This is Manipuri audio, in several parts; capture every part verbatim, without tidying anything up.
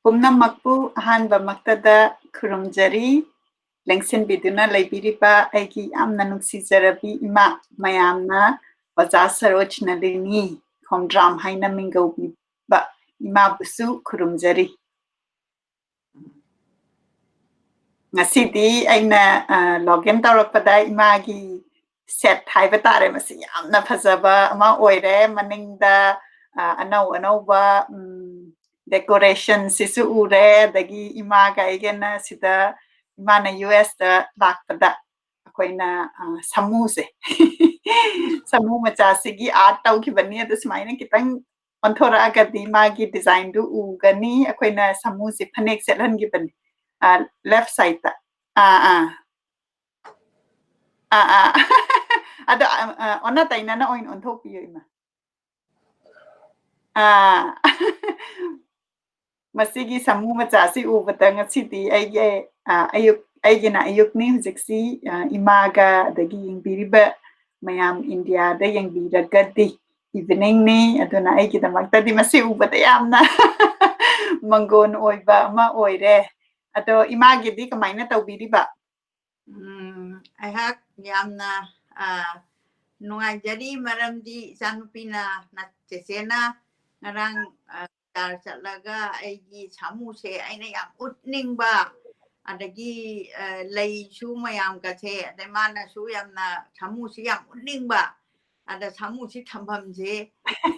ꯄꯨꯝꯅꯃꯛꯄꯨ ꯑꯍꯥꯟꯕꯃꯛꯇꯗ ꯈꯨꯔꯨꯝꯖꯔꯤ꯫ ꯂꯦꯡꯁꯤꯟꯕꯤꯗꯨꯅ ꯂꯩꯕꯤꯔꯤꯕ ꯑꯩꯒꯤ ꯌꯥꯝꯅ ꯅꯨꯡꯁꯤꯖꯔꯕꯤ ꯏꯃꯥ ꯃꯌꯥꯝꯅ ꯑꯣꯖꯥ ꯁꯔꯣꯖ ꯅꯂꯤꯅꯤ ꯈꯣꯡꯗ꯭ꯔꯥꯝ ꯍꯥꯏꯅ ꯃꯤꯡꯒꯧꯕꯤꯕ ꯏꯃꯥꯕꯨꯁꯨ ꯈꯨꯔꯨꯝꯖꯔꯤ꯫ ꯉꯁꯤꯗꯤ ꯑꯩꯅ, ꯑ, log in ꯇꯧꯔꯛꯄꯗ ꯏꯃꯥꯒꯤ set ꯍꯥꯏꯕ ꯇꯥꯔꯦ, ꯃꯁꯤ ꯌꯥꯝꯅ ꯐꯖꯕ ꯑꯃ ꯑꯣꯏꯔꯦ꯫ ꯃꯅꯤꯡꯗ, ꯑ, ꯑꯅꯧ ꯑꯅꯧꯕ, ꯎꯝ, decoration ꯁꯤꯁꯨ ꯎꯔꯦ꯫ ꯑꯗꯒꯤ ꯏꯃꯥꯒ ꯑꯩꯒꯅ ꯁꯤꯗ, ꯏꯃꯥꯅ ꯌꯨ ꯑꯦꯁꯇ ꯂꯥꯛꯄꯗ ꯑꯩꯈꯣꯏꯅ, ꯑ, ꯁꯥꯃꯨꯁꯦ, ꯁꯥꯃꯨ ꯃꯆꯥꯁꯤꯒꯤ art ꯇꯧꯈꯤꯕꯅꯤ꯫ ꯑꯗꯨ ꯁꯨꯃꯥꯏꯅ ꯈꯤꯇꯪ ꯑꯣꯟꯊꯣꯔꯛꯑꯒꯗꯤ ꯃꯥꯒꯤ designꯗꯨ ꯎꯒꯅꯤ꯫ ꯑꯩꯈꯣꯏꯅ ꯁꯥꯃꯨꯁꯦ ꯐꯅꯦꯛ ꯁꯦꯠꯍꯟꯈꯤꯕꯅꯤ, ꯑ, left sideꯇ꯫ ꯑꯥ, ꯑꯥ꯫ ꯑꯥ, ꯑꯥ꯫ ꯑꯗꯣ, ꯑ, ꯑ, ꯑꯣꯟꯅ ꯇꯩꯅꯅ ꯑꯣꯏꯅ ꯑꯣꯟꯊꯣꯛꯄꯤꯌꯨ, ꯏꯃꯥ꯫ ꯑꯥ꯫ ꯃꯁꯤꯒꯤ ꯁꯥꯃꯨ ꯃꯆꯥꯁꯤ ꯎꯕꯗ ꯉꯁꯤꯗꯤ ꯑꯩꯒꯤ, ꯑ, ꯑꯌꯨꯛ, ꯑꯩꯒꯤꯅ ꯑꯌꯨꯛꯅꯤ ꯍꯧꯖꯤꯛꯁꯤ, ꯑ, ꯏꯃꯥꯒ ꯑꯗꯒꯤ ꯌꯦꯡꯕꯤꯔꯤꯕ ꯃꯌꯥꯝ ꯏꯟꯗꯤꯌꯥꯗ ꯌꯦꯡꯕꯤꯔꯒꯗꯤ eveningꯅꯤ꯫ ꯑꯗꯨꯅ ꯑꯩꯒꯤꯗꯃꯛꯇꯗꯤ ꯃꯁꯤ ꯎꯕꯗ ꯌꯥꯝꯅ ꯃꯪꯒꯣꯟ ꯑꯣꯏꯕ ꯑꯃ ꯑꯣꯏꯔꯦ꯫ ꯑꯗꯣ ꯏꯃꯥꯒꯤꯗꯤ ꯀꯃꯥꯏꯅ ꯇꯧꯕꯤꯔꯤꯕ? ꯎꯝ, ꯑꯩꯍꯥꯛ ꯌꯥꯝꯅ, ꯑ, ꯅꯨꯡꯉꯥꯏꯖꯔꯤ, ꯃꯔꯝꯗꯤ ꯏꯆꯥꯅꯨꯄꯤꯅ, ꯅ-, ꯆꯦꯆꯦꯅ ꯉꯔꯥꯡ, ꯑ, ꯕꯖꯥꯔ ꯆꯠꯂꯒ ꯑꯩꯒꯤ ꯁꯥꯃꯨꯁꯦ ꯑꯩꯅ ꯌꯥꯝ ꯎꯠꯅꯤꯡꯕ, ꯑꯗꯒꯤ, ꯑ, ꯂꯩꯁꯨ ꯃꯌꯥꯝꯒꯁꯦ, ꯑꯗꯩ ꯃꯥꯅꯁꯨ ꯌꯥꯝꯅ ꯁꯥꯃꯨꯁꯤ ꯌꯥꯝ ꯎꯠꯅꯤꯡꯕ, ꯑꯗ ꯁꯥꯃꯨꯁꯤ ꯊꯝꯐꯝꯁꯦ,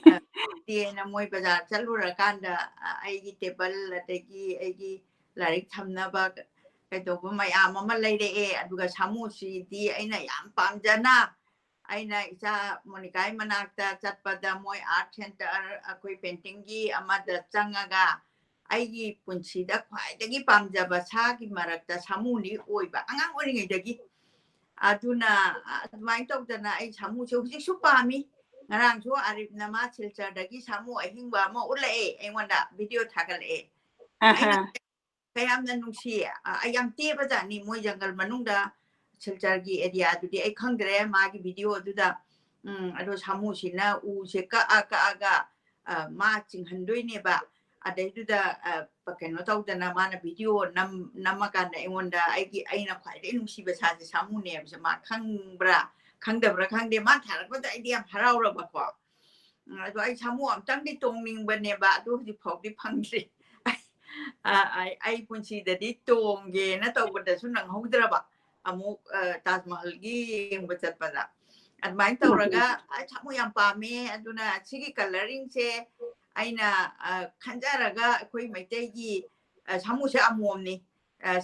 ꯑ, ꯇꯦꯅ ꯃꯣꯏ ꯕꯖꯥꯔ ꯆꯠꯂꯨꯔꯀꯥꯟꯗ, ꯑ, ꯑꯩꯒꯤ table ꯑꯗꯒꯤ ꯑꯩꯒꯤ ꯂꯥꯏꯔꯤꯛ ꯊꯝꯅꯕ ꯀ-, ꯀꯩꯗꯧꯕ ꯃꯌꯥꯝ ꯑꯃ ꯂꯩꯔꯛꯑꯦ꯫ ꯑꯗꯨꯒ ꯁꯥꯃꯨꯁꯤꯗꯤ ꯑꯩꯅ ꯌꯥꯝ ꯄꯥꯝꯖꯅ ꯑꯩꯅ ꯏꯆꯥ ꯃꯣꯅꯤꯀꯥꯒꯤ ꯃꯅꯥꯛꯇ ꯆꯠꯄꯗ ꯃꯣꯏ art centre ꯑꯩꯈꯣꯏ paintingꯒꯤ ꯑꯃꯗ ꯆꯪꯉꯒ ꯑꯩꯒꯤ ꯄꯨꯟꯁꯤꯗ ꯈ꯭ꯋꯥꯏꯗꯒꯤ ꯄꯥꯝꯖꯕ ꯁꯥꯒꯤ ꯃꯔꯛꯇ ꯁꯥꯃꯨꯅꯤ ꯑꯣꯏꯕ ꯑꯉꯥꯡ ꯑꯣꯏꯔꯤꯉꯩꯗꯒꯤ꯫ ꯑꯗꯨꯅ ꯑꯗꯨꯃꯥꯏꯅ ꯇꯧꯗꯅ ꯑꯩ ꯁꯥꯃꯨꯁꯦ ꯍꯧꯖꯤꯛꯁꯨ ꯄꯥꯝꯃꯤ꯫ ꯉꯔꯥꯡꯁꯨ ꯑꯔꯤꯞꯅ ꯃꯥ ꯁꯤꯜꯆꯔꯗꯒꯤ ꯁꯥꯃꯨ ꯑꯍꯤꯡꯕ ꯑꯃ ꯎꯠꯂꯛꯑꯦ ꯑꯩꯉꯣꯟꯗ, video ꯊꯥꯒꯠꯂꯛꯑꯦ꯫ ꯑꯩꯅ ꯑꯍꯥ꯫ ꯀꯌꯥꯝꯅ ꯅꯨꯡꯁꯤ, ꯑ, ꯑ, ꯌꯥꯝ ꯇꯦꯕꯖꯥꯠꯅꯤ ꯃꯣꯏ ꯖꯪꯒꯜ ꯃꯅꯨꯡꯗ, ꯁꯤꯜꯆꯔꯒꯤ areaꯗꯨꯗꯤ ꯑꯩ ꯈꯪꯗ꯭ꯔꯦ, ꯃꯥꯒꯤ video ꯑꯗꯨꯗ꯫ ꯎꯝ, ꯑꯗꯣ ꯁꯥꯃꯨꯁꯤꯅ ꯎꯁꯦ ꯀꯛꯑ ꯀꯛꯑꯒ, ꯑ, ꯃꯥ ꯆꯤꯡꯍꯟꯗꯣꯏꯅꯦꯕ꯫ ꯑꯗꯩꯗꯨꯗ ꯀꯩꯅꯣ ꯇꯧꯗꯅ ꯃꯥꯅ ꯚꯤꯗꯤꯑꯣ ꯅꯝꯃꯀꯥꯟꯗ ꯑꯩꯉꯣꯟꯗ ꯑꯩꯒꯤ, ꯑꯩꯅ ꯈ꯭ꯋꯥꯏꯗꯒꯤ ꯅꯨꯡꯁꯤꯕ ꯁꯥꯁꯦ ꯁꯥꯃꯨꯅꯦ ꯍꯥꯏꯕꯁꯦ ꯃꯥ ꯈꯪꯕ꯭ꯔꯥ ꯈꯪꯗꯕ꯭ꯔꯥ ꯈꯪꯗꯦ, ꯃꯥ ꯊꯥꯔꯛꯄꯗ ꯑꯩꯗꯤ ꯌꯥꯝ ꯍꯔꯥꯎꯔꯕꯀꯣ꯫ ꯑꯗꯣ ꯑꯩ ꯁꯥꯃꯨ ꯑꯝꯇꯪꯗꯤ ꯇꯣꯡꯅꯤꯡꯕꯅꯦꯕ, ꯑꯗꯨ ꯍꯧꯖꯤꯛ ꯐꯥꯎꯗꯤ ꯐꯪꯗ꯭ꯔꯤ꯫ ꯑꯩ ꯄꯨꯟꯁꯤꯗꯗꯤ ꯇꯣꯡꯒꯦꯅ ꯇꯧꯕꯗꯁꯨ ꯅꯪꯍꯧꯗ꯭ꯔꯕ, ꯑꯃꯨꯛ ꯇꯥꯖ ꯃꯍꯜꯒꯤ ꯌꯦꯡꯕ ꯆꯠꯄꯗ꯫ ꯑꯗꯨꯃꯥꯏꯅ ꯇꯧꯔꯒ ꯑꯩ ꯁꯥꯃꯨ ꯌꯥꯝ ꯄꯥꯝꯃꯦ꯫ ꯑꯗꯨꯅ ꯁꯤꯒꯤ ꯀꯂꯔꯤꯡꯁꯦ ꯑꯩꯅ ꯈꯟꯖꯔꯒ, ꯑꯩꯈꯣꯏ ꯃꯩꯇꯩꯒꯤ ꯁꯥꯃꯨꯁꯦ ꯑꯃꯣꯝꯅꯤ꯫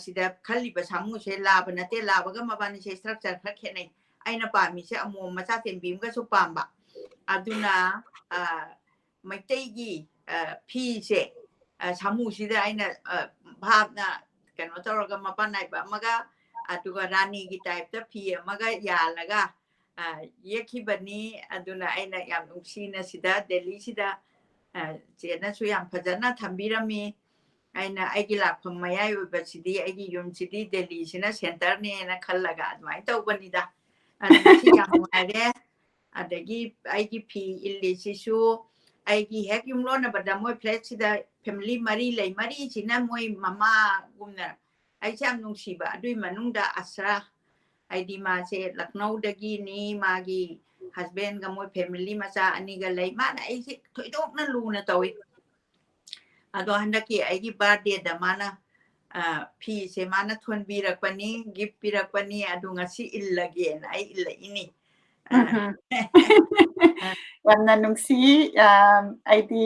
ꯁꯤꯗ ꯈꯜꯂꯤꯕ ꯁꯥꯃꯨꯁꯦ ꯂꯥꯕ ꯅꯠꯇꯦ, ꯂꯥꯕꯒ ꯃꯕꯥꯅꯤꯁꯦ ꯏꯁꯇ꯭ꯔꯛꯆꯔ ꯈꯔ ꯈꯦꯠꯅꯩ꯫ ꯑꯩꯅ ꯄꯥꯝꯃꯤꯁꯦ ꯑꯃꯣꯝ ꯃꯆꯥ ꯆꯦꯟꯕꯤ ꯑꯃꯒꯁꯨ ꯄꯥꯝꯕ꯫ ꯑꯗꯨꯅ ꯃꯩꯇꯩꯒꯤ ꯐꯤꯁꯦ, ꯁꯥꯃꯨꯁꯤꯗ ꯑꯩꯅ ꯚꯥꯞꯅ ꯀꯩꯅꯣ ꯇꯧꯔꯒ ꯃꯄꯥꯟ ꯅꯥꯏꯕ ꯑꯃꯒ, ꯑꯗꯨꯒ ꯔꯥꯅꯤꯒꯤ ꯇꯥꯏꯞꯇ ꯐꯤ ꯑꯃꯒ ꯌꯥꯜꯂꯒ ꯌꯦꯛꯈꯤꯕꯅꯤ꯫ ꯑꯗꯨꯅ ꯑꯩꯅ ꯌꯥꯝ ꯅꯨꯡꯁꯤꯅ ꯁꯤꯗ ꯗꯦꯜꯂꯤꯁꯤꯗ ꯆꯦꯅꯁꯨ ꯌꯥꯝ ꯐꯖꯅ ꯊꯝꯕꯤꯔꯝꯃꯤ꯫ ꯑꯩꯅ ꯑꯩꯒꯤ ꯂꯥꯛꯐꯝ ꯃꯌꯥꯏ ꯑꯣꯏꯕꯁꯤꯗꯤ, ꯑꯩꯒꯤ ꯌꯨꯝꯁꯤꯗꯤ ꯗꯦꯜꯂꯤꯁꯤꯅ ꯁꯦꯟꯇꯔꯅꯦꯅ ꯈꯜꯂꯒ ꯑꯗꯨꯃꯥꯏꯅ ꯇꯧꯕꯅꯤꯗ꯫ ꯑꯗꯨ ꯉꯁꯤ ꯌꯥꯝ ꯅꯨꯡꯉꯥꯏꯔꯦ꯫ ꯑꯗꯒꯤ ꯑꯩꯒꯤ ꯐꯤ ꯏꯜꯂꯤꯁꯤꯁꯨ ꯑꯩꯒꯤ ꯍꯦꯛ ꯌꯨꯝꯂꯣꯟꯅꯕꯗ ꯃꯣꯏ ꯐ꯭ꯂꯦꯠꯁꯤꯗ ꯐꯦꯃꯤꯂꯤ ꯃꯔꯤ ꯂꯩ, ꯃꯔꯤꯁꯤꯅ ꯃꯣꯏ ꯃꯃꯥꯒꯨꯝꯅ ꯑꯩꯁꯦ ꯌꯥꯝ ꯅꯨꯡꯁꯤꯕ꯫ ꯑꯗꯨꯏ ꯃꯅꯨꯡꯗ ꯑꯁ꯭ꯔꯥ, ꯍꯥꯏꯗꯤ ꯃꯥꯁꯦ ꯂꯈꯅꯧꯗꯒꯤꯅꯤ, ꯃꯥꯒꯤ ꯍꯁꯕꯦꯟꯒ ꯃꯣꯏ ꯐꯦꯃꯤꯂꯤ ꯃꯆꯥ ꯑꯅꯤꯒ ꯂꯩ꯫ ꯃꯥꯅ ꯑꯩꯁꯦ ꯊꯣꯏꯗꯣꯛꯅ ꯂꯨꯅ ꯇꯧꯏ꯫ ꯑꯗꯣ ꯍꯟꯗꯛꯀꯤ ꯑꯩꯒꯤ ꯕꯥꯔꯗꯦꯗ ꯃꯥꯅ ꯐꯤꯁꯦ ꯃꯥꯅ ꯊꯣꯟꯕꯤꯔꯛꯄꯅꯤ, ꯒꯤꯐ ꯄꯤꯔꯛꯄꯅꯤ, ꯑꯗꯨ ꯉꯁꯤ ꯏꯜꯂꯒꯦꯅ ꯑꯩ ꯏꯜꯂꯛꯏꯅꯤ꯫ ꯌꯥꯝꯅ ꯅꯨꯡꯁꯤ꯫ ꯑꯩꯗꯤ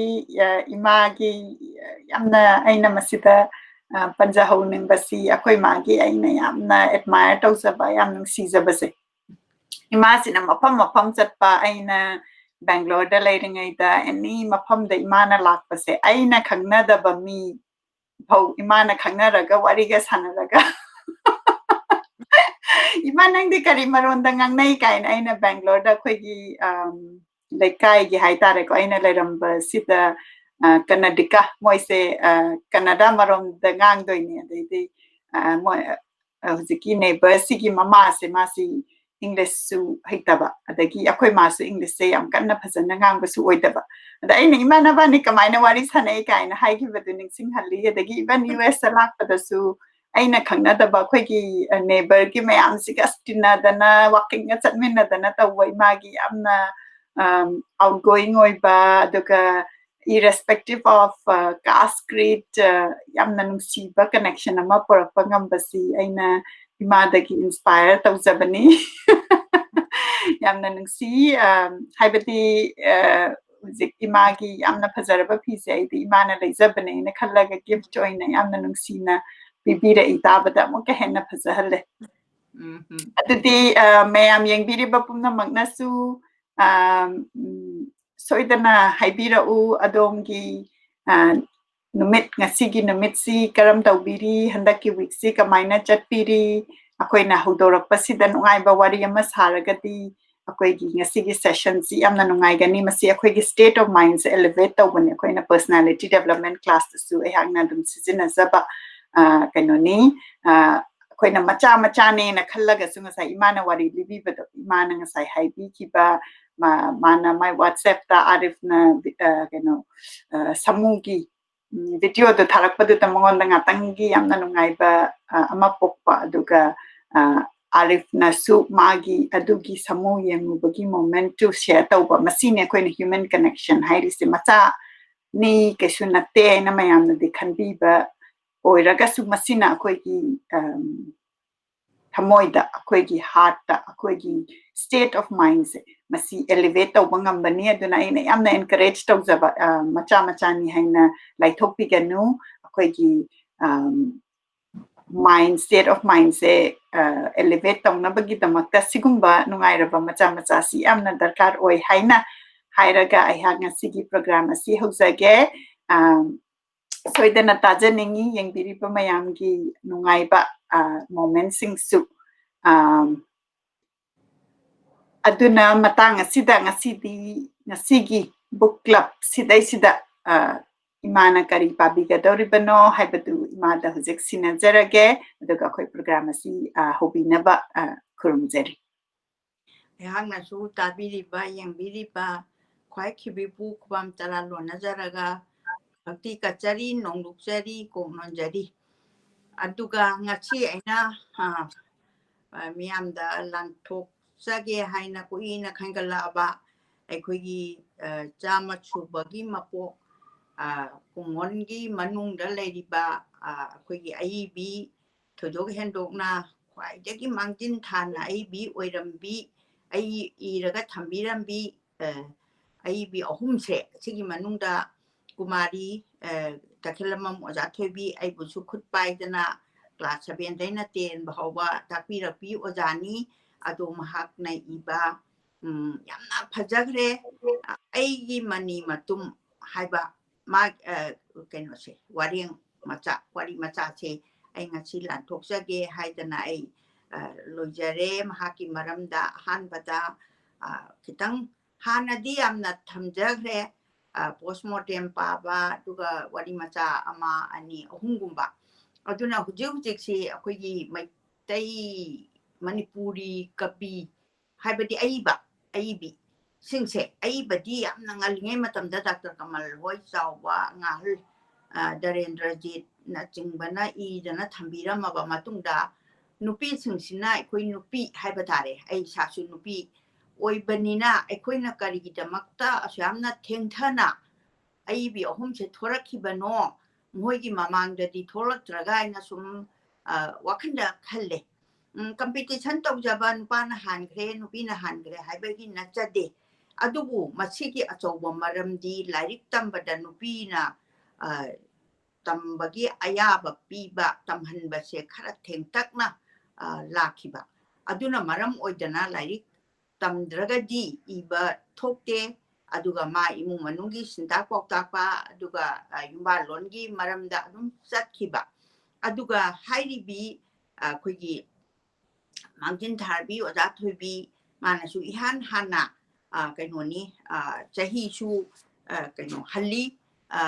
ꯏꯃꯥꯒꯤ ꯌꯥꯝꯅ ꯑꯩꯅ ꯃꯁꯤꯗ ꯄꯟꯖꯍꯧꯅꯤꯡꯕꯁꯤ, ꯑꯩꯈꯣꯏ ꯃꯥꯒꯤ ꯑꯩꯅ ꯌꯥꯝꯅ ꯑꯦꯗꯃꯥꯌꯔ ꯇꯧꯖꯕ, ꯌꯥꯝ ꯅꯨꯡꯁꯤꯖꯕꯁꯦ, ꯏꯃꯥꯁꯤꯅ ꯃꯐꯝ ꯃꯐꯝ ꯆꯠꯄ, ꯑꯩꯅ ꯕꯦꯡꯒ꯭ꯂꯣꯔꯗ ꯂꯩꯔꯤꯉꯩꯗ ꯑꯦꯅꯤ ꯃꯐꯝꯗ ꯏꯃꯥꯅ ꯂꯥꯛꯄꯁꯦ, ꯑꯩꯅ ꯈꯪꯅꯗꯕ ꯃꯤ ꯐꯧ ꯏꯃꯥꯅ ꯈꯪꯅꯔꯒ ꯋꯥꯔꯤꯒ ꯁꯥꯟꯅꯔꯒ "ꯏꯃꯥ, ꯅꯪꯗꯤ ꯀꯔꯤ ꯃꯔꯣꯟꯗ ꯉꯥꯡꯅꯩ?" ꯀꯥꯏꯅ ꯑꯩꯅ ꯕꯦꯡꯒ꯭ꯂꯣꯔꯗ ꯑꯩꯈꯣꯏꯒꯤ ꯂꯩꯀꯥꯏꯒꯤ ꯍꯥꯏꯇꯥꯔꯦꯀꯣ, ꯑꯩꯅ ꯂꯩꯔꯝꯕꯁꯤꯗ ꯀꯅꯥꯗꯤꯀꯥ, ꯃꯣꯏꯁꯦ ꯀꯅꯥꯗꯥ ꯃꯔꯣꯝꯗ ꯉꯥꯡꯗꯣꯏꯅꯦ꯫ ꯑꯗꯩꯗꯤ ꯃꯣꯏ ꯍꯧꯖꯤꯛꯀꯤ ꯅꯦꯕꯔꯁꯤꯒꯤ ꯃꯃꯥꯁꯦ, ꯃꯥꯁꯤ Englishꯁꯨ ꯍꯩꯇꯕ, ꯑꯗꯒꯤ ꯑꯩꯈꯣꯏ ꯃꯥꯁꯨ Englishꯁꯦ ꯌꯥꯝ ꯀꯟꯅ ꯐꯖꯅ ꯉꯥꯡꯕꯁꯨ ꯑꯣꯏꯗꯕ꯫ ꯑꯗ ꯑꯩꯅ, "ꯏꯃꯥ, ꯅꯕꯥꯅꯤ ꯀꯃꯥꯏꯅ ꯋꯥꯔꯤ ꯁꯥꯟꯅꯩ?" ꯀꯥꯏꯅ ꯍꯥꯏꯈꯤꯕꯗꯨ ꯅꯤꯡꯁꯤꯡꯍꯜꯂꯤ꯫ ꯑꯗꯒꯤ even USꯇ ꯂꯥꯛꯄꯗꯁꯨ ꯑꯩꯅ ꯈꯪꯅꯗꯕ ꯑꯩꯈꯣꯏꯒꯤ, ꯑ, neighbourꯒꯤ ꯃꯌꯥꯝꯁꯤꯒ ꯑꯁ ꯇꯤꯟꯅꯗꯅ, walkingꯒ ꯆꯠꯃꯤꯟꯅꯗꯅ ꯇꯧꯕ, ꯏꯃꯥꯒꯤ ꯌꯥꯝꯅ, ꯑꯝ, outgoing ꯑꯣꯏꯕ, ꯑꯗꯨꯒ irrespective of, ꯑ, caste, creed, ꯑ, ꯌꯥꯝꯅ ꯅꯨꯡꯁꯤꯕ connection ꯑꯃ ꯄꯨꯔꯛꯄ ꯉꯝꯕꯁꯤ ꯑꯩꯅ ꯏꯃꯥꯗꯒꯤ inspire ꯇꯧꯖꯕꯅꯤ꯫ ꯌꯥꯝꯅ ꯅꯨꯡꯁꯤ, ꯑꯝ, ꯍꯥꯏꯕꯗꯤ, ꯑ, ꯍꯧꯖꯤꯛ ꯏꯃꯥꯒꯤ ꯌꯥꯝꯅ ꯐꯖꯔꯕ ꯐꯤꯁꯦ ꯑꯩꯗꯤ ꯏꯃꯥꯅ ꯂꯩꯖꯕꯅꯦꯅ ꯈꯜꯂꯒ gift ꯑꯣꯏꯅ ꯌꯥꯝꯅ ꯅꯨꯡꯁꯤꯅ ꯄꯤꯕꯤꯔꯛꯏ꯫ ꯇꯥꯕꯗ ꯑꯃꯨꯛꯀ ꯍꯦꯟꯅ ꯐꯖꯍꯜꯂꯦ꯫ ꯎꯝ, ꯎꯝ꯫ ꯑꯗꯨꯗꯤ, ꯑ, ꯃꯌꯥꯝ ꯌꯦꯡꯕꯤꯔꯤꯕ ꯄꯨꯝꯅꯃꯛꯅꯁꯨ, ꯑ, ꯎꯝ, ꯁꯣꯏꯗꯅ ꯍꯥꯏꯕꯤꯔꯛꯎ, ꯑꯗꯣꯝꯒꯤ, ꯑ, ꯅꯨꯃꯤꯠ, ꯉꯁꯤꯒꯤ ꯅꯨꯃꯤꯠꯁꯤ ꯀꯔꯝ ꯇꯧꯕꯤꯔꯤ, ꯍꯟꯗꯛꯀꯤ weekꯁꯤ ꯀꯃꯥꯏꯅ ꯆꯠꯄꯤꯔꯤ? ꯑꯩꯈꯣꯏꯅ ꯍꯧꯗꯣꯔꯛꯄꯁꯤꯗ ꯅꯨꯡꯉꯥꯏꯕ ꯋꯥꯔꯤ ꯑꯃ ꯁꯥꯔꯒꯗꯤ ꯑꯩꯈꯣꯏꯒꯤ ꯉꯁꯤꯒꯤ sessionꯁꯤ ꯌꯥꯝꯅ ꯅꯨꯡꯉꯥꯏꯒꯅꯤ꯫ ꯃꯁꯤ ꯑꯩꯈꯣꯏꯒꯤ state of mindꯁꯦ elevate ꯇꯧꯕꯅꯤ꯫ ꯑꯩꯈꯣꯏꯅ personality development classꯇꯁꯨ ꯑꯩꯍꯥꯛꯅ ꯑꯗꯨꯝ ꯁꯤꯖꯤꯟꯅꯖꯕ, ꯑ, ꯀꯩꯅꯣꯅꯤ꯫ ꯑ, ꯑꯩꯈꯣꯏꯅ ꯃꯆꯥ ꯃꯆꯥꯅꯦꯅ ꯈꯜꯂꯒꯁꯨ ꯉꯁꯥꯏ ꯏꯃꯥꯅ ꯋꯥꯔꯤ ꯂꯤꯕꯤꯕꯗꯣ, ꯏꯃꯥꯅ ꯉꯁꯥꯏ ꯍꯥꯏꯕꯤꯈꯤꯕ, ꯃꯥ-, ꯃꯥꯅ ꯃꯥꯏ WhatsAppꯇ ꯑꯥꯔꯤꯐꯅ, ꯑ, ꯀꯩꯅꯣ, ꯑ, ꯁꯥꯃꯨꯒꯤ, ꯎꯝ, videoꯗꯣ ꯊꯥꯔꯛꯄꯗꯨꯗ ꯃꯉꯣꯟꯗ ꯉꯥꯛꯇꯪꯒꯤ ꯌꯥꯝꯅ ꯅꯨꯡꯉꯥꯏꯕ, ꯑ, ꯑꯃ ꯄꯣꯛꯄ, ꯑꯗꯨꯒ, ꯑ, ꯑꯥꯔꯤꯐꯅꯁꯨ ꯃꯥꯒꯤ ꯑꯗꯨꯒꯤ ꯁꯥꯃꯨ ꯌꯦꯡꯉꯨꯕꯒꯤ momentꯇꯨ share ꯇꯧꯕ꯫ ꯃꯁꯤꯅꯤ ꯑꯩꯈꯣꯏꯅ human connection ꯍꯥꯏꯔꯤꯁꯦ꯫ ꯃꯆꯥꯅꯤ, ꯀꯩꯁꯨ ꯅꯠꯇꯦ ꯍꯥꯏꯅ ꯃꯌꯥꯝꯅꯗꯤ ꯈꯟꯕꯤꯕ ꯑꯣꯏꯔꯒꯁꯨ ꯃꯁꯤꯅ ꯑꯩꯈꯣꯏꯒꯤ, ꯑꯝ, ꯊꯃꯣꯏꯗ, ꯑꯩꯈꯣꯏꯒꯤ heartꯇ, ꯑꯩꯈꯣꯏꯒꯤ state of mindꯁꯦ ꯃꯁꯤ elevate ꯇꯧꯕ ꯉꯝꯕꯅꯤ꯫ ꯑꯗꯨꯅ ꯑꯩꯅ ꯌꯥꯝꯅ encourage ꯇꯧꯖꯕ, ꯑ, ꯃꯆꯥ ꯃꯆꯥꯅꯤ ꯍꯥꯏꯅ ꯂꯥꯏꯊꯣꯛꯄꯤꯒꯅꯨ꯫ ꯑꯩꯈꯣꯏꯒꯤ, ꯑꯝ, mind, state of mindꯁꯦ, ꯑ, elevate ꯇꯧꯅꯕꯒꯤꯗꯃꯛꯇ ꯁꯤꯒꯨꯝꯕ ꯅꯨꯡꯉꯥꯏꯔꯕ ꯃꯆꯥ ꯃꯆꯥꯁꯤ ꯌꯥꯝꯅ ꯗꯔꯀꯥꯔ ꯑꯣꯏ ꯍꯥꯏꯅ ꯍꯥꯏꯔꯒ ꯑꯩꯍꯥꯛ ꯉꯁꯤꯒꯤ program ꯑꯁꯤ ꯍꯧꯖꯒꯦ꯫ ꯑꯝ, ꯁꯣꯏꯗꯅ ꯇꯥꯖꯅꯤꯡꯉꯤ ꯌꯦꯡꯕꯤꯔꯤꯕ ꯃꯌꯥꯝꯒꯤ ꯅꯨꯡꯉꯥꯏꯕ, ꯑ, momentꯁꯤꯡꯁꯨ꯫ ꯑꯝ, ꯑꯗꯨꯅ ꯃꯇꯥꯡ ꯑꯁꯤꯗ ꯉꯁꯤꯗꯤ, ꯉꯁꯤꯒꯤ book club ꯁꯤꯗꯩꯁꯤꯗ, ꯑ, ꯏꯃꯥꯅ ꯀꯔꯤ ꯄꯥꯕꯤꯒꯗꯧꯔꯤꯕꯅꯣ ꯍꯥꯏꯕꯗꯨ ꯏꯃꯥꯗ ꯍꯧꯖꯤꯛ ꯁꯤꯟꯅꯖꯔꯒꯦ, ꯑꯗꯨꯒ ꯑꯩꯈꯣꯏ program ꯑꯁꯤ, ꯑ, ꯍꯧꯕꯤꯅꯕ, ꯑ, ꯈꯨꯔꯨꯝꯖꯔꯤ꯫ ꯑꯩꯍꯥꯛꯅꯁꯨ ꯇꯥꯕꯤꯔꯤꯕ, ꯌꯦꯡꯕꯤꯔꯤꯕ ꯈ꯭ꯋꯥꯏ ꯈꯤꯕꯤꯕꯨ ꯈꯨꯕꯝ ꯇꯔꯥ ꯂꯣꯟꯅꯖꯔꯒ ꯚꯛꯇꯤ ꯀꯠꯆꯔꯤ, ꯅꯣꯡꯂꯨꯛꯆꯔꯤ, ꯀꯣꯛ ꯅꯣꯟꯖꯔꯤ꯫ ꯑꯗꯨꯒ ꯉꯁꯤ ꯑꯩꯅ, ꯑ, ꯑ, ꯃꯤꯌꯥꯝꯗ ꯂꯥꯟꯊꯣꯛꯆꯒꯦ ꯍꯥꯏꯅ ꯀꯨꯏꯅ ꯈꯟꯒꯠꯂꯛꯑꯕ ꯑꯩꯈꯣꯏꯒꯤ, ꯑ, ꯆꯥꯝꯃ ꯁꯨꯕꯒꯤ ꯃꯄꯣꯛ, ꯑ, ꯀꯨꯡꯑꯣꯟꯒꯤ ꯃꯅꯨꯡꯗ ꯂꯩꯔꯤꯕ, ꯑ, ꯑꯩꯈꯣꯏꯒꯤ ꯑꯏꯕꯤ, ꯊꯣꯏꯗꯣꯛ ꯍꯦꯟꯗꯣꯛꯅ ꯈ꯭ꯋꯥꯏꯗꯒꯤ ꯃꯥꯡꯖꯤꯟ ꯊꯥꯅ ꯑꯏꯕꯤ ꯑꯣꯏꯔꯝꯕꯤ, ꯑꯩ ꯏꯔꯒ ꯊꯝꯕꯤꯔꯝꯕꯤ, ꯑ, ꯑꯏꯕꯤ ꯑꯍꯨꯝꯁꯦ, ꯁꯤꯒꯤ ꯃꯅꯨꯡꯗ ꯀꯨꯃꯥꯔꯤ, ꯑ, ꯇꯈꯦꯂꯝꯕꯝ ꯑꯣꯖꯥ ꯊꯣꯏꯕꯤ, ꯑꯩꯕꯨꯁꯨ ꯈꯨꯠ ꯄꯥꯏꯗꯅ class seven ꯗꯩꯅ ten ꯐꯥꯎꯕ ꯇꯥꯛꯄꯤꯔꯛꯄꯤ ꯑꯣꯖꯥꯅꯤ꯫ ꯑꯗꯣ ꯃꯍꯥꯛꯅ ꯏꯕ, ꯎꯝ, ꯌꯥꯝꯅ ꯐꯖꯈ꯭ꯔꯦ, ꯑ, ꯑꯩꯒꯤ ꯃꯅꯤ ꯃꯇꯨꯝ ꯍꯥꯏꯕ ꯃꯥ-, ꯑ, ꯀꯩꯅꯣꯁꯦ, ꯋꯥꯔꯦꯡ ꯃꯆꯥ, ꯋꯥꯔꯤ ꯃꯆꯥꯁꯦ ꯑꯩ ꯉꯁꯤ ꯂꯥꯟꯊꯣꯛꯆꯒꯦ ꯍꯥꯏꯗꯅ ꯑꯩ, ꯑ, ꯂꯣꯏꯖꯔꯦ꯫ ꯃꯍꯥꯛꯀꯤ ꯃꯔꯝꯗ ꯑꯍꯥꯟꯕꯗ, ꯑ, ꯈꯤꯇꯪ ꯍꯥꯟꯅꯗꯤ ꯌꯥꯝꯅ ꯊꯝꯖꯈ꯭ꯔꯦ, ꯑ, post mortem ꯄꯥꯕ, ꯑꯗꯨꯒ ꯋꯥꯔꯤ ꯃꯆꯥ ꯑꯃ, ꯑꯅꯤ, ꯑꯍꯨꯝꯒꯨꯝꯕ꯫ ꯑꯗꯨꯅ ꯍꯧꯖꯤꯛ ꯍꯧꯖꯤꯛꯁꯤ ꯑꯩꯈꯣꯏꯒꯤ ꯃꯩꯇꯩ, ꯃꯅꯤꯄꯨꯔꯤ ꯀꯕꯤ, ꯍꯥꯏꯕꯗꯤ ꯑꯏꯕ, ꯑꯏꯕꯤ ꯁꯤꯡꯁꯦ, ꯑꯏꯕꯗꯤ ꯌꯥꯝꯅ ꯉꯜꯂꯤꯉꯩ ꯃꯇꯝꯗ ꯗꯥꯛꯇꯔ ꯀꯃꯜ ꯍꯣꯏ ꯆꯥꯎꯕ, ꯉꯥꯍꯜ, ꯑ, ꯙꯔꯦꯟꯗ꯭ꯔꯖꯤꯠꯅꯆꯤꯡꯕꯅ ꯏꯗꯅ ꯊꯝꯕꯤꯔꯝꯃꯕ ꯃꯇꯨꯡꯗ, ꯅꯨꯄꯤꯁꯤꯡꯁꯤꯅ, ꯑꯩꯈꯣꯏ ꯅꯨꯄꯤ ꯍꯥꯏꯕ ꯇꯥꯔꯦ, ꯑꯩ ꯏꯁꯥꯁꯨ ꯅꯨꯄꯤ ꯑꯣꯏꯕꯅꯤꯅ, ꯑꯩꯈꯣꯏꯅ ꯀꯔꯤꯒꯤꯗꯃꯛꯇ ꯑꯁꯨꯛ ꯌꯥꯝꯅ ꯊꯦꯡꯊꯅ ꯑꯏꯕꯤ ꯑꯍꯨꯝꯁꯦ ꯊꯣꯔꯛꯈꯤꯕꯅꯣ, ꯃꯈꯣꯏꯒꯤ ꯃꯃꯥꯡꯗꯗꯤ ꯊꯣꯛꯂꯛꯇ꯭ꯔꯒ ꯍꯥꯏꯅ ꯁꯨꯝ, ꯑ, ꯋꯥꯈꯜꯗ ꯈꯜꯂꯦ꯫ ꯎꯝ, competition ꯇꯧꯖꯕ, ꯅꯨꯄꯥꯅ ꯍꯥꯟꯈ꯭ꯔꯦ, ꯅꯨꯄꯤꯅ ꯍꯥꯟꯈ꯭ꯔꯦ ꯍꯥꯏꯕꯒꯤ ꯅꯠꯆꯗꯦ꯫ ꯑꯗꯨꯕꯨ ꯃꯁꯤꯒꯤ ꯑꯆꯧꯕ ꯃꯔꯝꯗꯤ ꯂꯥꯏꯔꯤꯛ ꯇꯝꯕꯗ ꯅꯨꯄꯤꯅ, ꯑ, ꯇꯝꯕꯒꯤ ꯑꯌꯥꯕ ꯄꯤꯕ, ꯇꯝꯍꯟꯕꯁꯦ ꯈꯔ ꯊꯦꯡꯇꯛꯅ, ꯑ, ꯂꯥꯛꯈꯤꯕ꯫ ꯑꯗꯨꯅ ꯃꯔꯝ ꯑꯣꯏꯗꯅ ꯂꯥꯏꯔꯤꯛ ꯇꯝꯗ꯭ꯔꯒꯗꯤ ꯏꯕ ꯊꯣꯛꯇꯦ꯫ ꯑꯗꯨꯒ ꯃꯥ ꯏꯃꯨꯡ ꯃꯅꯨꯡꯒꯤ ꯁꯤꯟꯇꯥꯛ ꯄꯥꯎꯇꯥꯛꯄ, ꯑꯗꯨꯒ, ꯑ, ꯌꯨꯝꯕꯥꯜꯂꯣꯟꯒꯤ ꯃꯔꯝꯗ ꯑꯗꯨꯝ ꯆꯠꯈꯤꯕ꯫ ꯑꯗꯨꯒ ꯍꯥꯏꯔꯤꯕꯤ, ꯑ, ꯑꯩꯈꯣꯏꯒꯤ ꯃꯥꯡꯖꯤꯟ ꯊꯥꯔꯕꯤ ꯑꯣꯖꯥ ꯊꯣꯏꯕꯤ, ꯃꯥꯅꯁꯨ ꯏꯍꯥꯟ ꯍꯥꯟꯅ, ꯑ, ꯀꯩꯅꯣꯅꯤ, ꯑ, ꯆꯍꯤꯁꯨ, ꯑ, ꯀꯩꯅꯣ ꯍꯜꯂꯤ, ꯑ,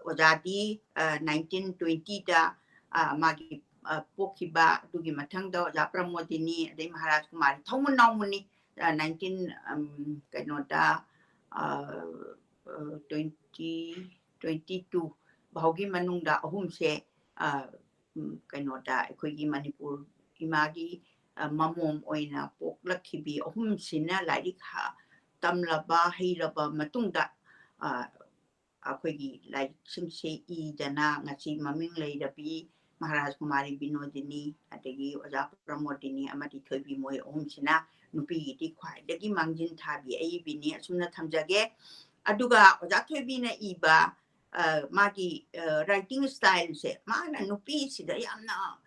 ꯑꯣꯖꯥꯗꯤ, ꯑ, nineteen twenty ꯗ, ꯑ, ꯃꯥꯒꯤ, ꯑ, ꯄꯣꯛꯈꯤꯕ, ꯑꯗꯨꯒꯤ ꯃꯊꯪꯗ ꯑꯣꯖꯥ ꯄ꯭ꯔꯃꯣꯗꯤꯅꯤ, ꯑꯗꯩ ꯃꯍꯥꯔꯥꯖ ꯀꯨꯃꯥꯔꯤ, ꯊꯧꯃꯨꯟ ꯅꯥꯎꯃꯨꯟꯅꯤ꯫ ꯅꯥꯏꯟꯇꯤꯟ ꯀꯩꯅꯣꯗ ꯇ꯭ꯋꯦꯟꯇꯤ ꯇ꯭ꯋꯦꯟꯇꯤ ꯇꯨ ꯐꯥꯎꯒꯤ ꯃꯅꯨꯡꯗ ꯑꯍꯨꯝꯁꯦ ꯀꯩꯅꯣꯗ ꯑꯩꯈꯣꯏꯒꯤ ꯃꯅꯤꯄꯨꯔ ꯏꯃꯥꯒꯤ ꯃꯃꯣꯝ ꯑꯣꯏꯅ ꯄꯣꯛꯂꯛꯈꯤꯕꯤ ꯑꯍꯨꯝꯁꯤꯅ ꯂꯥꯏꯔꯤꯛ ꯇꯝꯂꯕ ꯍꯩꯔꯕ ꯃꯇꯨꯡꯗ ꯑꯩꯈꯣꯏꯒꯤ ꯂꯥꯏꯔꯤꯛꯁꯤꯡꯁꯦ ꯏꯗꯅ ꯉꯁꯤ ꯃꯃꯤꯡ ꯂꯩꯔꯕꯤ ꯃꯍꯥꯔꯥꯖ ꯀꯨꯃꯥꯔꯤ ꯕꯤꯅꯣꯗꯤꯅꯤ, ꯑꯗꯒꯤ ꯑꯣꯖꯥ ꯄ꯭ꯔꯃꯣꯗꯤꯅꯤ ꯑꯃꯗꯤ ꯊꯣꯏꯕꯤ, ꯃꯣꯏ ꯑꯍꯨꯝꯁꯤꯅ ꯅꯨꯄꯤꯒꯤꯗꯤ ꯈ꯭ꯋꯥꯏꯗꯒꯤ ꯃꯥꯡꯖꯤꯟ ꯊꯥꯕꯤ ꯑꯏꯕꯤꯅꯤ꯫ ꯑꯁꯨꯝꯅ ꯊꯝꯖꯒꯦ꯫ ꯑꯗꯨꯒ ꯑꯣꯖꯥ ꯊꯣꯏꯕꯤꯅ ꯏꯕ ꯃꯥꯒꯤ ꯔꯥꯏꯇꯤꯡ ꯁ꯭ꯇꯥꯏꯜꯁꯦ, ꯃꯥꯅ ꯅꯨꯄꯤꯁꯤꯗ ꯌꯥꯝꯅ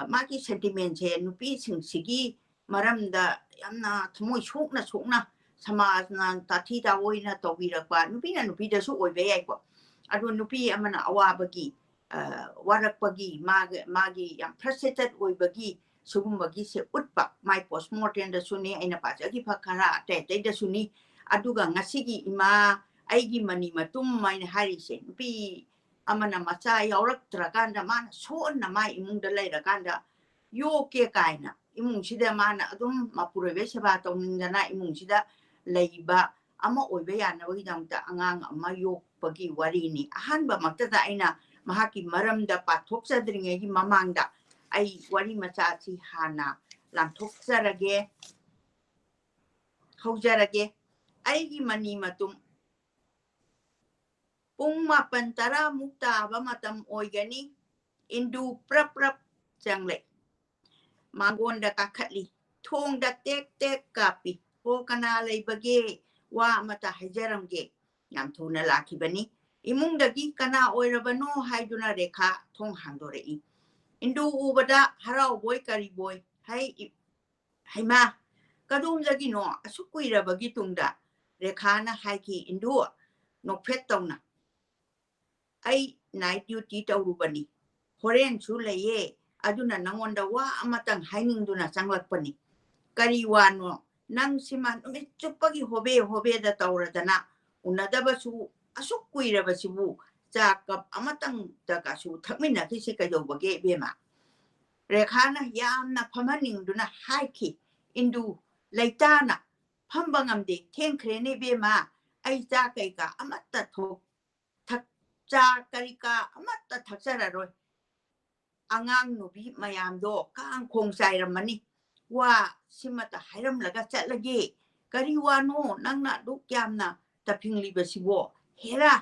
ꯃꯥꯒꯤ ꯁꯦꯟꯇꯤꯃꯦꯟꯁꯦ ꯅꯨꯄꯤꯁꯤꯡꯁꯤꯒꯤ ꯃꯔꯝꯗ ꯌꯥꯝꯅ ꯊꯃꯣꯏ ꯁꯣꯛꯅ ꯁꯣꯛꯅ ꯁꯃꯥꯖꯅ ꯇꯥꯊꯤ ꯇꯥꯑꯣꯏꯅ ꯇꯧꯕꯤꯔꯛꯄ, ꯅꯨꯄꯤꯅ ꯅꯨꯄꯤꯗꯁꯨ ꯑꯣꯏꯕ ꯌꯥꯏꯀꯣ꯫ ꯑꯗꯣ ꯅꯨꯄꯤ ꯑꯃꯅ ꯑꯋꯥꯕꯒꯤ, ꯋꯥꯔꯛꯄꯒꯤ, ꯃꯥꯒꯤ, ꯃꯥꯒꯤ ꯌꯥꯝ ꯐ꯭ꯔꯁꯇ꯭ꯔꯦꯇꯦꯠ ꯑꯣꯏꯕꯒꯤ ꯁꯤꯒꯨꯝꯕꯒꯤꯁꯦ ꯎꯠꯄ, ꯃꯥꯏ ꯄꯣꯁꯃꯣꯔꯇꯦꯝꯗꯁꯨꯅꯤ, ꯑꯩꯅ ꯄꯥꯖꯈꯤꯕ ꯈꯔ ꯑꯇꯩ ꯑꯇꯩꯗꯁꯨꯅꯤ꯫ ꯑꯗꯨꯒ ꯉꯁꯤꯒꯤ ꯏꯃꯥ ꯑꯩꯒꯤ ꯃꯅꯤ ꯃꯇꯨꯝ ꯍꯥꯏꯅ ꯍꯥꯏꯔꯤꯁꯦ, ꯅꯨꯄꯤ ꯑꯃꯅ ꯃꯆꯥ ꯌꯥꯎꯔꯛꯇ꯭ꯔꯀꯥꯟꯗ ꯃꯥꯅ ꯁꯣꯟꯅ ꯃꯥꯏ ꯏꯃꯨꯡꯗ ꯂꯩꯔꯀꯥꯟꯗ ꯌꯣꯛꯀꯦ ꯀꯥꯏꯅ ꯏꯃꯨꯡꯁꯤꯗ ꯃꯥꯅ ꯑꯗꯨꯝ ꯃꯄꯨꯔꯣꯏꯕꯩ ꯁꯦꯕꯥ ꯇꯧꯅꯤꯡꯗꯅ ꯏꯃꯨꯡꯁꯤꯗ ꯂꯩꯕ ꯑꯃ ꯑꯣꯏꯕ ꯌꯥꯅꯕꯒꯤꯗꯃꯛꯇ ꯑꯉꯥꯡ ꯑꯃ ꯌꯣꯛꯄꯒꯤ ꯋꯥꯔꯤꯅꯤ꯫ ꯑꯍꯥꯟꯕꯃꯛꯇꯗ ꯑꯩꯅ ꯃꯍꯥꯛꯀꯤ ꯃꯔꯝꯗ ꯄꯥꯊꯣꯛꯆꯗ꯭ꯔꯤꯉꯩꯒꯤ ꯃꯃꯥꯡꯗ ꯑꯩ ꯋꯥꯔꯤ ꯃꯆꯥ ꯑꯁꯤ ꯍꯥꯟꯅ ꯂꯥꯟꯊꯣꯛꯆꯔꯒꯦ, ꯍꯧꯖꯔꯒꯦ꯫ ꯑꯩꯒꯤ ꯃꯅꯤ ꯃꯇꯨꯝ꯫ ꯄꯨꯡ ꯃꯥꯄꯟ ꯇꯔꯥꯃꯨꯛ ꯇꯥꯕ ꯃꯇꯝ ꯑꯣꯏꯒꯅꯤ꯫ ꯏꯟꯗꯨ ꯄ꯭ꯔꯞ ꯄ꯭ꯔꯞ ꯆꯪꯂꯛꯏ꯫ ꯃꯥꯡꯒꯣꯟꯗ ꯀꯥꯈꯠꯂꯤ꯫ ꯊꯣꯡꯗ ꯇꯦꯛ ꯇꯦꯛ ꯀꯥꯞꯄꯤ꯫ "ꯑꯣ, ꯀꯅꯥ ꯂꯩꯕꯒꯦ? ꯋꯥ ꯑꯃꯇ ꯍꯥꯏꯖꯔꯝꯒꯦ꯫" ꯌꯥꯝ ꯊꯨꯅ ꯂꯥꯛꯈꯤꯕꯅꯤ꯫ ꯏꯃꯨꯡꯗꯒꯤ "ꯀꯅꯥ ꯑꯣꯏꯔꯕꯅꯣ?" ꯍꯥꯏꯗꯨꯅ ꯔꯦꯈꯥ ꯊꯣꯡ ꯍꯥꯡꯗꯣꯔꯛꯏ꯫ ꯏꯟꯗꯨ ꯎꯕꯗ ꯍꯔꯥꯎꯕꯣꯏ ꯀꯔꯤꯕꯣꯏ, "ꯍꯩ, ꯏ-, ꯍꯩꯃꯥ, ꯀꯗꯣꯝꯗꯒꯤꯅꯣ?" ꯑꯁꯨꯛ ꯀꯨꯏꯔꯕꯒꯤ ꯇꯨꯡꯗ ꯔꯦꯈꯥꯅ ꯍꯥꯏꯈꯤ, "ꯏꯟꯗꯨ," ꯅꯣꯛꯐꯦꯠ ꯇꯧꯅ, "ꯑꯩ ꯅꯥꯏꯠ ꯗ꯭ꯌꯨꯇꯤ ꯇꯧꯔꯨꯕꯅꯤ꯫ ꯍꯣꯔꯦꯟꯁꯨ ꯂꯩꯌꯦ, ꯑꯗꯨꯅ ꯅꯉꯣꯟꯗ ꯋꯥ ꯑꯃꯇꯪ ꯍꯥꯏꯅꯤꯡꯗꯨꯅ ꯆꯪꯂꯛꯄꯅꯤ꯫" "ꯀꯔꯤ ꯋꯥꯅꯣ? ꯅꯪꯁꯤꯃ ꯅꯨꯃꯤꯠ ꯆꯨꯞꯄꯒꯤ ꯍꯣꯕꯦ ꯍꯣꯕꯦꯗ ꯇꯧꯔꯗꯅ, ꯎꯅꯗꯕꯁꯨ ꯑꯁꯨꯛ ꯀꯨꯏꯔꯕꯁꯤꯕꯨ, ꯆꯥ ꯀꯞ ꯑꯃꯇꯪꯗꯒꯁꯨ ꯊꯛꯃꯤꯟꯅꯈꯤꯁꯤ ꯀꯩꯗꯧꯕꯒꯦ, ꯏꯕꯦꯝꯃ?" ꯔꯦꯈꯥꯅ ꯌꯥꯝꯅ ꯐꯝꯍꯟꯅꯤꯡꯗꯨꯅ ꯍꯥꯏꯈꯤ, "ꯏꯟꯗꯨ, ꯂꯩꯇꯥꯅ ꯐꯝꯕ ꯉꯝꯗꯦ꯫ ꯊꯦꯡꯈ꯭ꯔꯦꯅꯦ ꯏꯕꯦꯝꯃ, ꯑꯩ ꯆꯥ ꯀꯩꯀꯥ ꯑꯃꯠꯇ ꯊꯣꯛ-, ꯊꯛ-, ꯆꯥ ꯀꯔꯤ ꯀꯥ ꯑꯃꯠꯇ ꯊꯛꯆꯔꯔꯣꯏ꯫ ꯑꯉꯥꯡ ꯅꯨꯕꯤ ꯃꯌꯥꯝꯗꯣ ꯀꯥꯡ ꯈꯣꯡ ꯆꯥꯏꯔꯝꯃꯅꯤ꯫ ꯋꯥ ꯁꯤꯃꯇ ꯍꯥꯏꯔꯝꯂꯒ ꯆꯠꯂꯒꯦ꯫ ꯀꯔꯤ ꯋꯥꯅꯣ ꯅꯪꯅ ꯑꯗꯨꯛ ꯌꯥꯝꯅ ꯇꯞꯐꯤꯡꯂꯤꯕꯁꯤꯕꯣ? ꯍꯦꯔꯥ,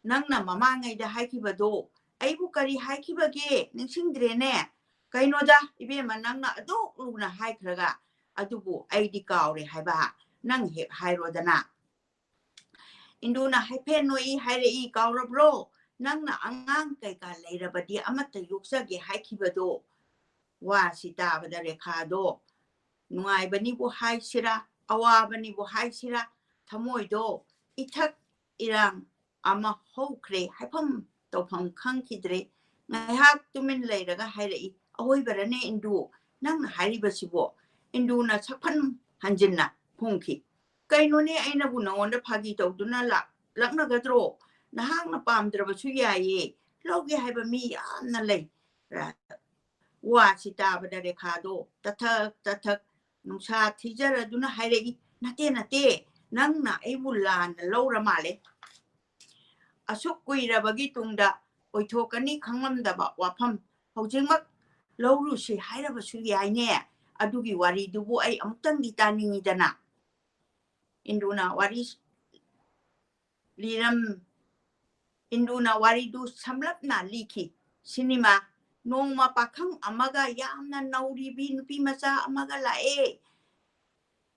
ꯅꯪꯅ ꯃꯃꯥꯡꯉꯩꯗ ꯍꯥꯏꯈꯤꯕꯗꯣ ꯑꯩꯕꯨ ꯀꯔꯤ ꯍꯥꯏꯈꯤꯕꯒꯦ? ꯅꯤꯡꯁꯤꯡꯗ꯭ꯔꯦꯅꯦ꯫ ꯀꯩꯅꯣꯗ, ꯏꯕꯦꯝꯃ, ꯅꯪꯅ ꯑꯗꯨꯛ ꯂꯨꯅ ꯍꯥꯏꯈ꯭ꯔꯒ, ꯑꯗꯨꯕꯨ ꯑꯩꯗꯤ ꯀꯥꯎꯔꯦ ꯍꯥꯏꯕ꯫ ꯅꯪ ꯍꯦꯛ ꯍꯥꯏꯔꯣꯗꯅ꯫ ꯏꯟꯗꯨꯅ ꯍꯥꯏꯐꯦꯠ ꯅꯣꯛꯏ, ꯍꯥꯏꯔꯛꯏ, "ꯀꯥꯎꯔꯕ꯭ꯔꯣ? ꯅꯪꯅ ꯑꯉꯥꯡ ꯀꯩꯀꯥ ꯂꯩꯔꯕꯗꯤ ꯑꯃꯠꯇ ꯌꯣꯛꯆꯒꯦ ꯍꯥꯏꯈꯤꯕꯗꯣ?" ꯋꯥꯁꯤ ꯇꯥꯕꯗ ꯔꯦꯈꯥꯗꯣ ꯅꯨꯡꯉꯥꯏꯕꯅꯤꯕꯨ ꯍꯥꯏꯁꯤꯔꯥ, ꯑꯋꯥꯕꯅꯤꯕꯨ ꯍꯥꯏꯁꯤꯔꯥ, ꯊꯃꯣꯏꯗꯣ ꯏꯊꯛ ꯏꯔꯥꯡ ꯑꯃ ꯍꯧꯈ꯭ꯔꯦ, ꯍꯥꯏꯐꯝ ꯇꯧꯐꯝ ꯈꯪꯈꯤꯗ꯭ꯔꯦ꯫ ꯉꯥꯏꯍꯥꯛ ꯇꯨꯃꯤꯟ ꯂꯩꯔꯒ ꯍꯥꯏꯔꯛꯏ, "ꯑꯋꯣꯏꯕꯔꯅꯦ ꯏꯟꯗꯨ, ꯅꯪꯅ ꯍꯥꯏꯔꯤꯕꯁꯤꯕꯣ?" ꯏꯟꯗꯨꯅ ꯁꯛꯐꯝ ꯍꯟꯖꯤꯟꯅ ꯈꯨꯝꯈꯤ, "ꯀꯩꯅꯣꯅꯦ, ꯑꯩꯅꯕꯨ ꯅꯉꯣꯟꯗ ꯐꯥꯒꯤ ꯇꯧꯗꯨꯅ ꯂꯥꯛ-, ꯂꯛꯅꯒꯗ꯭ꯔꯣ? ꯅꯍꯥꯛꯅ ꯄꯥꯝꯗ꯭ꯔꯕꯁꯨ ꯌꯥꯏꯌꯦ, ꯂꯧꯒꯦ ꯍꯥꯏꯕ ꯃꯤ ꯌꯥꯝꯅ ꯂꯩ꯫" ꯋꯥꯁꯤ ꯇꯥꯕꯗ ꯔꯦꯈꯥꯗꯣ ꯇꯊꯛ ꯇꯊꯛ ꯅꯨꯡꯁꯥ ꯊꯤꯖꯔꯗꯨꯅ ꯍꯥꯏꯔꯛꯏ, "ꯅꯠꯇꯦ, ꯅꯠꯇꯦ, ꯅꯪꯅ ꯑꯩꯕꯨ ꯂꯥꯟꯅ ꯂꯧꯔ ꯃꯥꯜꯂꯦ꯫ ꯑꯁꯨꯛ ꯀꯨꯏꯔꯕꯒꯤ ꯇꯨꯡꯗ ꯑꯣꯏꯊꯣꯛꯀꯅꯤ ꯈꯪꯂꯝꯗꯕ ꯋꯥꯐꯝ ꯍꯧꯖꯤꯛꯃꯛ ꯂꯧꯔꯨꯁꯤ ꯍꯥꯏꯔꯕꯁꯨ ꯌꯥꯏꯅꯦ꯫ ꯑꯗꯨꯒꯤ ꯋꯥꯔꯤꯗꯨꯕꯨ ꯑꯩ ꯑꯃꯨꯛꯇꯪꯗꯤ ꯇꯥꯅꯤꯡꯉꯤꯗꯅ꯫" ꯏꯟꯗꯨꯅ ꯋꯥꯔꯤ ꯂꯤꯔꯝ-, ꯏꯟꯗꯨꯅ ꯋꯥꯔꯤꯗꯨ ꯁꯝꯂꯞꯅ ꯂꯤꯈꯤ꯫ ꯁꯤꯅꯤꯃꯥ, ꯅꯣꯡꯃ ꯄꯥꯈꯪ ꯑꯃꯒ ꯌꯥꯝꯅ ꯅꯧꯔꯤꯕꯤ ꯅꯨꯄꯤ ꯃꯆꯥ ꯑꯃꯒ ꯂꯥꯛꯑꯦ꯫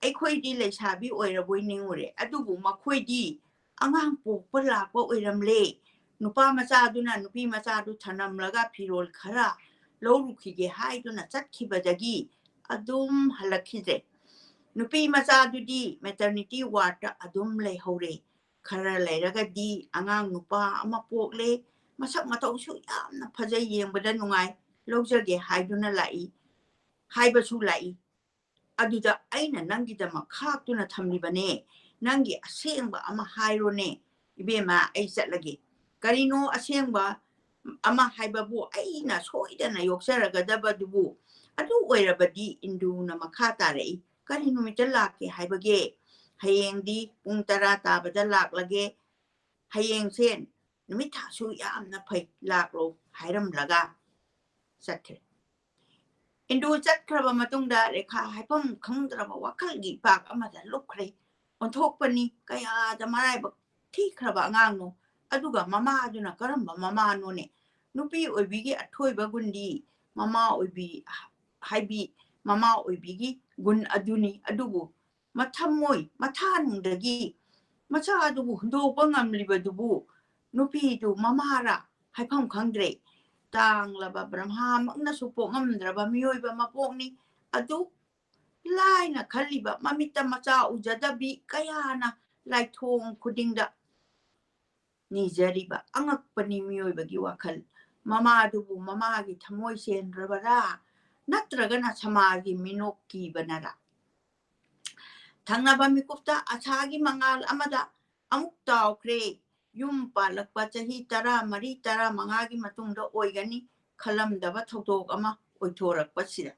ꯑꯩꯈꯣꯏꯗꯤ ꯂꯩꯁꯥꯕꯤ ꯑꯣꯏꯔꯕꯣꯏ ꯅꯤꯡꯉꯨꯔꯦ, ꯑꯗꯨꯕꯨ ꯃꯈꯣꯏꯗꯤ ꯑꯉꯥꯡ ꯄꯣꯛꯄ ꯂꯥꯛꯄ ꯑꯣꯏꯔꯝꯂꯦ꯫ ꯅꯨꯄꯥ ꯃꯆꯥꯗꯨꯅ ꯅꯨꯄꯤ ꯃꯆꯥꯗꯨ ꯊꯅꯝꯂꯒ ꯐꯤꯔꯣꯜ ꯈꯔ ꯂꯧꯔꯨꯈꯤꯒꯦ ꯍꯥꯏꯗꯨꯅ ꯆꯠꯈꯤꯕꯗꯒꯤ ꯑꯗꯨꯝ ꯍꯜꯂꯛꯈꯤꯗ꯭ꯔꯦ꯫ ꯅꯨꯄꯤ ꯃꯆꯥꯗꯨꯗꯤ ꯃꯦꯇꯔꯅꯤꯇꯤ ꯋꯥꯔꯗꯇ ꯑꯗꯨꯝ ꯂꯩꯍꯧꯔꯦ꯫ ꯈꯔ ꯂꯩꯔꯒꯗꯤ ꯑꯉꯥꯡ ꯅꯨꯄꯥ ꯑꯃ ꯄꯣꯛꯂꯦ꯫ ꯃꯁꯛ ꯃꯇꯧꯁꯨ ꯌꯥꯝꯅ ꯐꯖꯩ, ꯌꯦꯡꯕꯗ ꯅꯨꯡꯉꯥꯏ, ꯂꯧꯖꯒꯦ ꯍꯥꯏꯗꯨꯅ ꯂꯥꯛꯏ, ꯍꯥꯏꯕꯁꯨ ꯂꯥꯛꯏ꯫ ꯑꯗꯨꯗ ꯑꯩꯅ ꯅꯪꯒꯤꯗꯃꯛ ꯈꯥꯛꯇꯨꯅ ꯊꯝꯂꯤꯕꯅꯦ꯫ ꯅꯪꯒꯤ ꯑꯁꯦꯡꯕ ꯑꯃ ꯍꯥꯏꯔꯣꯅꯦ, ꯏꯕꯦꯝꯃ, ꯑꯩ ꯆꯠꯂꯒꯦ꯫ ꯀꯔꯤꯅꯣ ꯑꯁꯦꯡꯕ ꯑꯃ ꯍꯥꯏꯕꯕꯨ? ꯑꯩꯅ ꯁꯣꯏꯗꯅ ꯌꯣꯛꯆꯔꯒꯗꯕꯗꯨꯕꯨ꯫ ꯑꯗꯨ ꯑꯣꯏꯔꯕꯗꯤ, ꯏꯟꯗꯨꯅ ꯃꯈꯥ ꯇꯥꯔꯛꯏ, ꯀꯔꯤ ꯅꯨꯃꯤꯠꯇ ꯂꯥꯛꯀꯦ ꯍꯥꯏꯕꯒꯦ? ꯍꯌꯦꯡꯗꯤ ꯄꯨꯡ ꯇꯔꯥ ꯇꯥꯕꯗ ꯂꯥꯛꯂꯒꯦ꯫ ꯍꯌꯦꯡꯁꯦ ꯅꯨꯃꯤꯠ ꯊꯥꯁꯨ ꯌꯥꯝꯅ ꯐꯩ, ꯂꯥꯛꯂꯣ ꯍꯥꯏꯔꯝꯂꯒ ꯆꯠꯈ꯭ꯔꯦ꯫ ꯏꯟꯗꯨ ꯆꯠꯈ꯭ꯔꯕ ꯃꯇꯨꯡꯗ ꯔꯦꯈꯥ ꯍꯥꯏꯐꯝ ꯈꯪꯗ꯭ꯔꯕ ꯋꯥꯈꯜꯒꯤ ꯏꯄꯥꯛ ꯑꯃꯗ ꯂꯨꯞꯈ꯭ꯔꯦ꯫ ꯑꯣꯟꯊꯣꯛꯄꯅꯤ, ꯀꯌꯥꯗ ꯃꯔꯥꯏꯕꯛ ꯊꯤꯈ꯭ꯔꯕ ꯑꯉꯥꯡꯅꯣ, ꯑꯗꯨꯒ ꯃꯃꯥꯗꯨꯅ ꯀꯔꯝꯕ ꯃꯃꯥꯅꯣꯅꯦ? ꯅꯨꯄꯤ ꯑꯣꯏꯕꯤꯒꯤ ꯑꯊꯣꯏꯕ ꯒꯨꯟꯗꯤ ꯃꯃꯥ ꯑꯣꯏꯕꯤ, ꯍꯥꯏꯕꯤ ꯃꯃꯥ ꯑꯣꯏꯕꯤꯒꯤ ꯒꯨꯟ ꯑꯗꯨꯅꯤ꯫ ꯑꯗꯨꯕꯨ ꯃꯊꯝꯃꯣꯏ ꯃꯊꯥꯅꯨꯡꯗꯒꯤ ꯃꯆꯥꯗꯨꯕꯨ ꯍꯨꯟꯗꯣꯛꯄ ꯉꯝꯂꯤꯕꯗꯨꯕꯨ ꯅꯨꯄꯤꯗꯨ ꯃꯃꯥꯔꯥ ꯍꯥꯏꯐꯝ ꯈꯪꯗ꯭ꯔꯦ꯫ ꯇꯥꯡꯂꯕ ꯕ꯭ꯔꯍ꯭ꯃꯥꯃꯛꯅꯁꯨ ꯄꯣꯛꯉꯝꯗ꯭ꯔꯕ ꯃꯤꯑꯣꯏꯕ ꯃꯄꯣꯛꯅꯤ꯫ ꯑꯗꯨ ꯂꯥꯏꯅ ꯈꯜꯂꯤꯕ ꯃꯃꯤꯠꯇ ꯃꯆꯥ ꯎꯖꯗꯕꯤ ꯀꯌꯥꯅ ꯂꯥꯏꯊꯣꯡ ꯈꯨꯗꯤꯡꯗ ꯅꯤꯖꯔꯤꯕ ꯑꯉꯛꯄꯅꯤ ꯃꯤꯑꯣꯏꯕꯒꯤ ꯋꯥꯈꯜ꯫ ꯃꯃꯥꯗꯨꯕꯨ ꯃꯃꯥꯒꯤ ꯊꯃꯣꯏ ꯁꯦꯟꯗ꯭ꯔꯕꯔꯥ? ꯅꯠꯇ꯭ꯔꯒꯅ ꯁꯃꯥꯒꯤ ꯃꯤꯅꯣꯛ ꯀꯤꯕꯅꯔꯥ? ꯊꯪꯅꯕ ꯃꯤꯀꯨꯞꯇ ꯑꯁꯥꯒꯤ ꯃꯉꯥꯜ ꯑꯃꯗ ꯑꯃꯨꯛ ꯇꯥꯎꯈ꯭ꯔꯦ꯫ ꯌꯨꯝ ꯄꯥꯜꯂꯛꯄ ꯆꯍꯤ ꯇꯔꯥꯃꯔꯤ, ꯇꯔꯥꯃꯉꯥꯒꯤ ꯃꯇꯨꯡꯗ ꯑꯣꯏꯒꯅꯤ ꯈꯜꯂꯝꯗꯕ ꯊꯧꯗꯣꯛ ꯑꯃ ꯑꯣꯏꯊꯣꯔꯛꯄꯁꯤꯗ꯫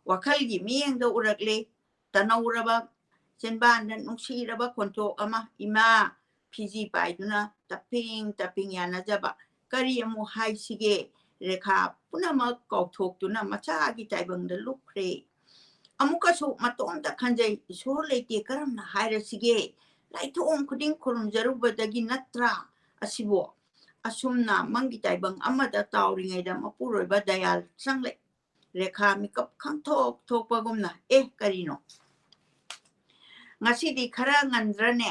ꯋꯥꯈꯜꯒꯤ ꯃꯤꯠꯌꯦꯡꯗ ꯎꯔꯛꯂꯦ꯫ ꯇꯅꯧꯔꯕ ꯆꯤꯟꯕꯥꯟꯗ ꯅꯨꯡꯁꯤꯔꯕ ꯈꯣꯟꯊꯣꯛ ꯑꯃ, "ꯏꯃꯥ!" ꯐꯤꯖꯤ ꯄꯥꯏꯗꯨꯅ ꯇꯞꯄꯤꯡ ꯇꯞꯄꯤꯡ ꯌꯥꯅꯖꯕ꯫ ꯀꯔꯤ ꯑꯃꯨꯛ ꯍꯥꯏꯁꯤꯒꯦ? ꯔꯦꯈꯥ ꯄꯨꯝꯅꯃꯛ ꯀꯥꯎꯊꯣꯛꯇꯨꯅ ꯃꯆꯥꯒꯤ ꯇꯥꯏꯕꯪꯗ ꯂꯨꯞꯈ꯭ꯔꯦ꯫ ꯑꯃꯨꯛꯀꯁꯨ ꯃꯇꯣꯝꯇ ꯈꯟꯖꯩ, "ꯏꯁꯣꯔ ꯂꯩꯇꯦ, ꯀꯔꯝꯅ ꯍꯥꯏꯔꯁꯤꯒꯦ? ꯂꯥꯏꯊꯣꯡ ꯈꯨꯗꯤꯡ ꯈꯨꯔꯨꯝꯖꯔꯨꯕꯗꯒꯤ ꯅꯠꯇ꯭ꯔꯥ ꯑꯁꯤꯕꯣ?" ꯑꯁꯨꯝꯅ ꯃꯪꯒꯤ ꯇꯥꯏꯕꯪ ꯑꯃꯗ ꯇꯥꯎꯔꯤꯉꯩꯗ ꯃꯄꯨꯔꯣꯏꯕ ꯗꯌꯥꯜ ꯆꯪꯂꯛꯏ꯫ ꯔꯦꯈꯥ ꯃꯤꯀꯞ ꯈꯪꯊꯣꯛ ꯊꯣꯛꯄꯒꯨꯝꯅ, "ꯑꯦ, ꯀꯔꯤꯅꯣ? ꯉꯁꯤꯗꯤ ꯈꯔ ꯉꯟꯗ꯭ꯔꯅꯦ?"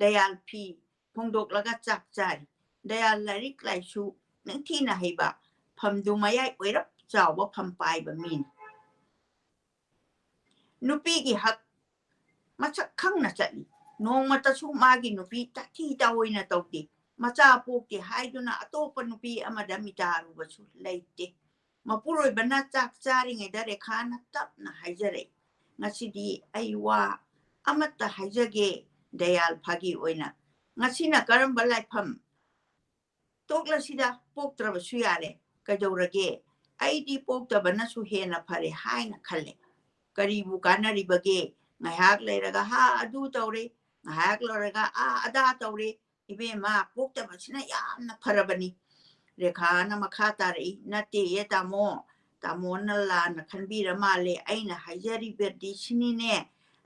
ꯗꯌꯥꯜ ꯐꯤ ꯐꯣꯡꯗꯣꯛꯂꯒ ꯆꯥꯛ ꯆꯥꯔꯤ꯫ ꯗꯌꯥꯜ ꯂꯥꯏꯔꯤꯛ ꯂꯥꯏꯁꯨ ꯅꯤꯡꯊꯤꯅ ꯍꯩꯕ, ꯐꯝꯗꯨ ꯃꯌꯥꯏ ꯑꯣꯏꯔꯞ ꯆꯥꯎꯕ ꯐꯝ ꯄꯥꯏꯕ ꯃꯤꯅꯤ꯫ ꯅꯨꯄꯤꯒꯤ ꯍꯛ ꯃꯁꯛ ꯈꯪꯅ ꯆꯠꯂꯤ꯫ ꯅꯣꯡꯃꯇꯁꯨ ꯃꯥꯒꯤ ꯅꯨꯄꯤ ꯇꯥꯊꯤ ꯇꯥꯑꯣꯏꯅ ꯇꯧꯗꯦ꯫ ꯃꯆꯥ ꯄꯣꯛꯇꯦ ꯍꯥꯏꯗꯨꯅ ꯑꯇꯣꯞꯄ ꯅꯨꯄꯤ ꯑꯃꯗ ꯃꯤꯇꯥꯔꯨꯕꯁꯨ ꯂꯩꯇꯦ꯫ ꯃꯄꯨꯔꯣꯏꯕꯅ ꯆꯥꯛ ꯆꯥꯔꯤꯉꯩꯗ ꯔꯦꯈꯥꯅ ꯇꯞꯅ ꯍꯥꯏꯖꯔꯛꯏ, "ꯉꯁꯤꯗꯤ ꯑꯩ ꯋꯥ ꯑꯃꯠꯇ ꯍꯥꯏꯖꯒꯦ ꯗꯌꯥꯜ ꯐꯥꯒꯤ ꯑꯣꯏꯅ꯫ ꯉꯁꯤꯅ ꯀꯔꯝꯕ ꯂꯥꯏꯐꯝ? ꯇꯣꯛꯂꯁꯤꯗ, ꯄꯣꯛꯇ꯭ꯔꯕꯁꯨ ꯌꯥꯔꯦ꯫ ꯀꯩꯗꯧꯔꯒꯦ? ꯑꯩꯗꯤ ꯄꯣꯛꯇꯕꯅꯁꯨ ꯍꯦꯟꯅ ꯐꯔꯦ ꯍꯥꯏꯅ ꯈꯜꯂꯦ꯫ ꯀꯔꯤꯕꯨ ꯀꯥꯟꯅꯔꯤꯕꯒꯦ? ꯉꯥꯏꯍꯥꯛ ꯂꯩꯔꯒ ꯍꯥ ꯑꯗꯨ ꯇꯧꯔꯦ, ꯉꯥꯏꯍꯥꯛ ꯂꯩꯔꯒ ꯑꯥ ꯑꯗꯥ ꯇꯧꯔꯦ꯫ ꯏꯕꯦꯝꯃ, ꯄꯣꯛꯇꯕꯁꯤꯅ ꯌꯥꯝꯅ ꯐꯔꯕꯅꯤ꯫ ꯔꯦꯈꯥꯅ ꯃꯈꯥ ꯇꯥꯔꯛꯏ, "ꯅꯠꯇꯦꯌꯦ ꯇꯥꯃꯣ, ꯇꯥꯃꯣꯅ ꯂꯥꯟꯅ ꯈꯟꯕꯤꯔ ꯃꯥꯜꯂꯦ꯫ ꯑꯩꯅ ꯍꯥꯏꯖꯔꯤꯕꯗꯤ ꯁꯤꯅꯤꯅꯦ,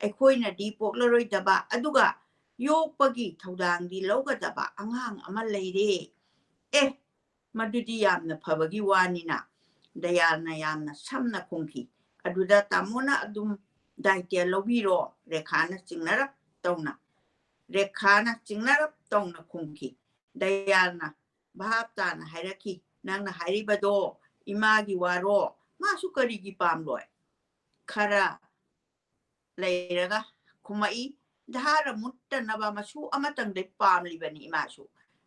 ꯑꯩꯈꯣꯏꯅꯗꯤ ꯄꯣꯛꯂꯔꯣꯏꯗꯕ, ꯑꯗꯨꯒ ꯌꯣꯛꯄꯒꯤ ꯊꯧꯗꯥꯡꯗꯤ ꯂꯧꯒꯗꯕ ꯑꯉꯥꯡ ꯑꯃ ꯂꯩꯔꯦ"꯫ "ꯑꯦ, ꯃꯗꯨꯗꯤ ꯌꯥꯝꯅ ꯐꯕꯒꯤ ꯋꯥꯅꯤꯅ"꯫ ꯗꯌꯥꯜꯅ ꯌꯥꯝꯅ ꯁꯝꯅ ꯈꯨꯝꯈꯤ꯫ ꯑꯗꯨꯗ ꯇꯥꯃꯣꯅ ꯑꯗꯨꯝ ꯗꯥꯏꯇ꯭ꯌ ꯂꯧꯕꯤꯔꯣ, ꯔꯦꯈꯥꯅ ꯆꯤꯡꯅꯔꯞ ꯇꯧꯅ, ꯔꯦꯈꯥꯅ ꯆꯤꯡꯅꯔꯞ ꯇꯧꯅ ꯈꯨꯝꯈꯤ꯫ ꯗꯌꯥꯜꯅ ꯚꯥꯞ ꯇꯥꯅ ꯍꯥꯏꯔꯛꯈꯤ, "ꯅꯪꯅ ꯍꯥꯏꯔꯤꯕꯗꯣ ꯏꯃꯥꯒꯤ ꯋꯥꯔꯣ? ꯃꯥꯁꯨ ꯀꯔꯤꯒꯤ ꯄꯥꯝꯂꯣꯏ?" ꯈꯔ ꯂꯩꯔꯒ ꯈꯨꯝꯃꯛꯏ, "ꯙꯥꯔ ꯃꯨꯠꯇꯅꯕ ꯃꯁꯨ ꯑꯃꯇꯪꯗꯤ ꯄꯥꯝꯂꯤꯕꯅꯤ ꯏꯃꯥꯁꯨ"꯫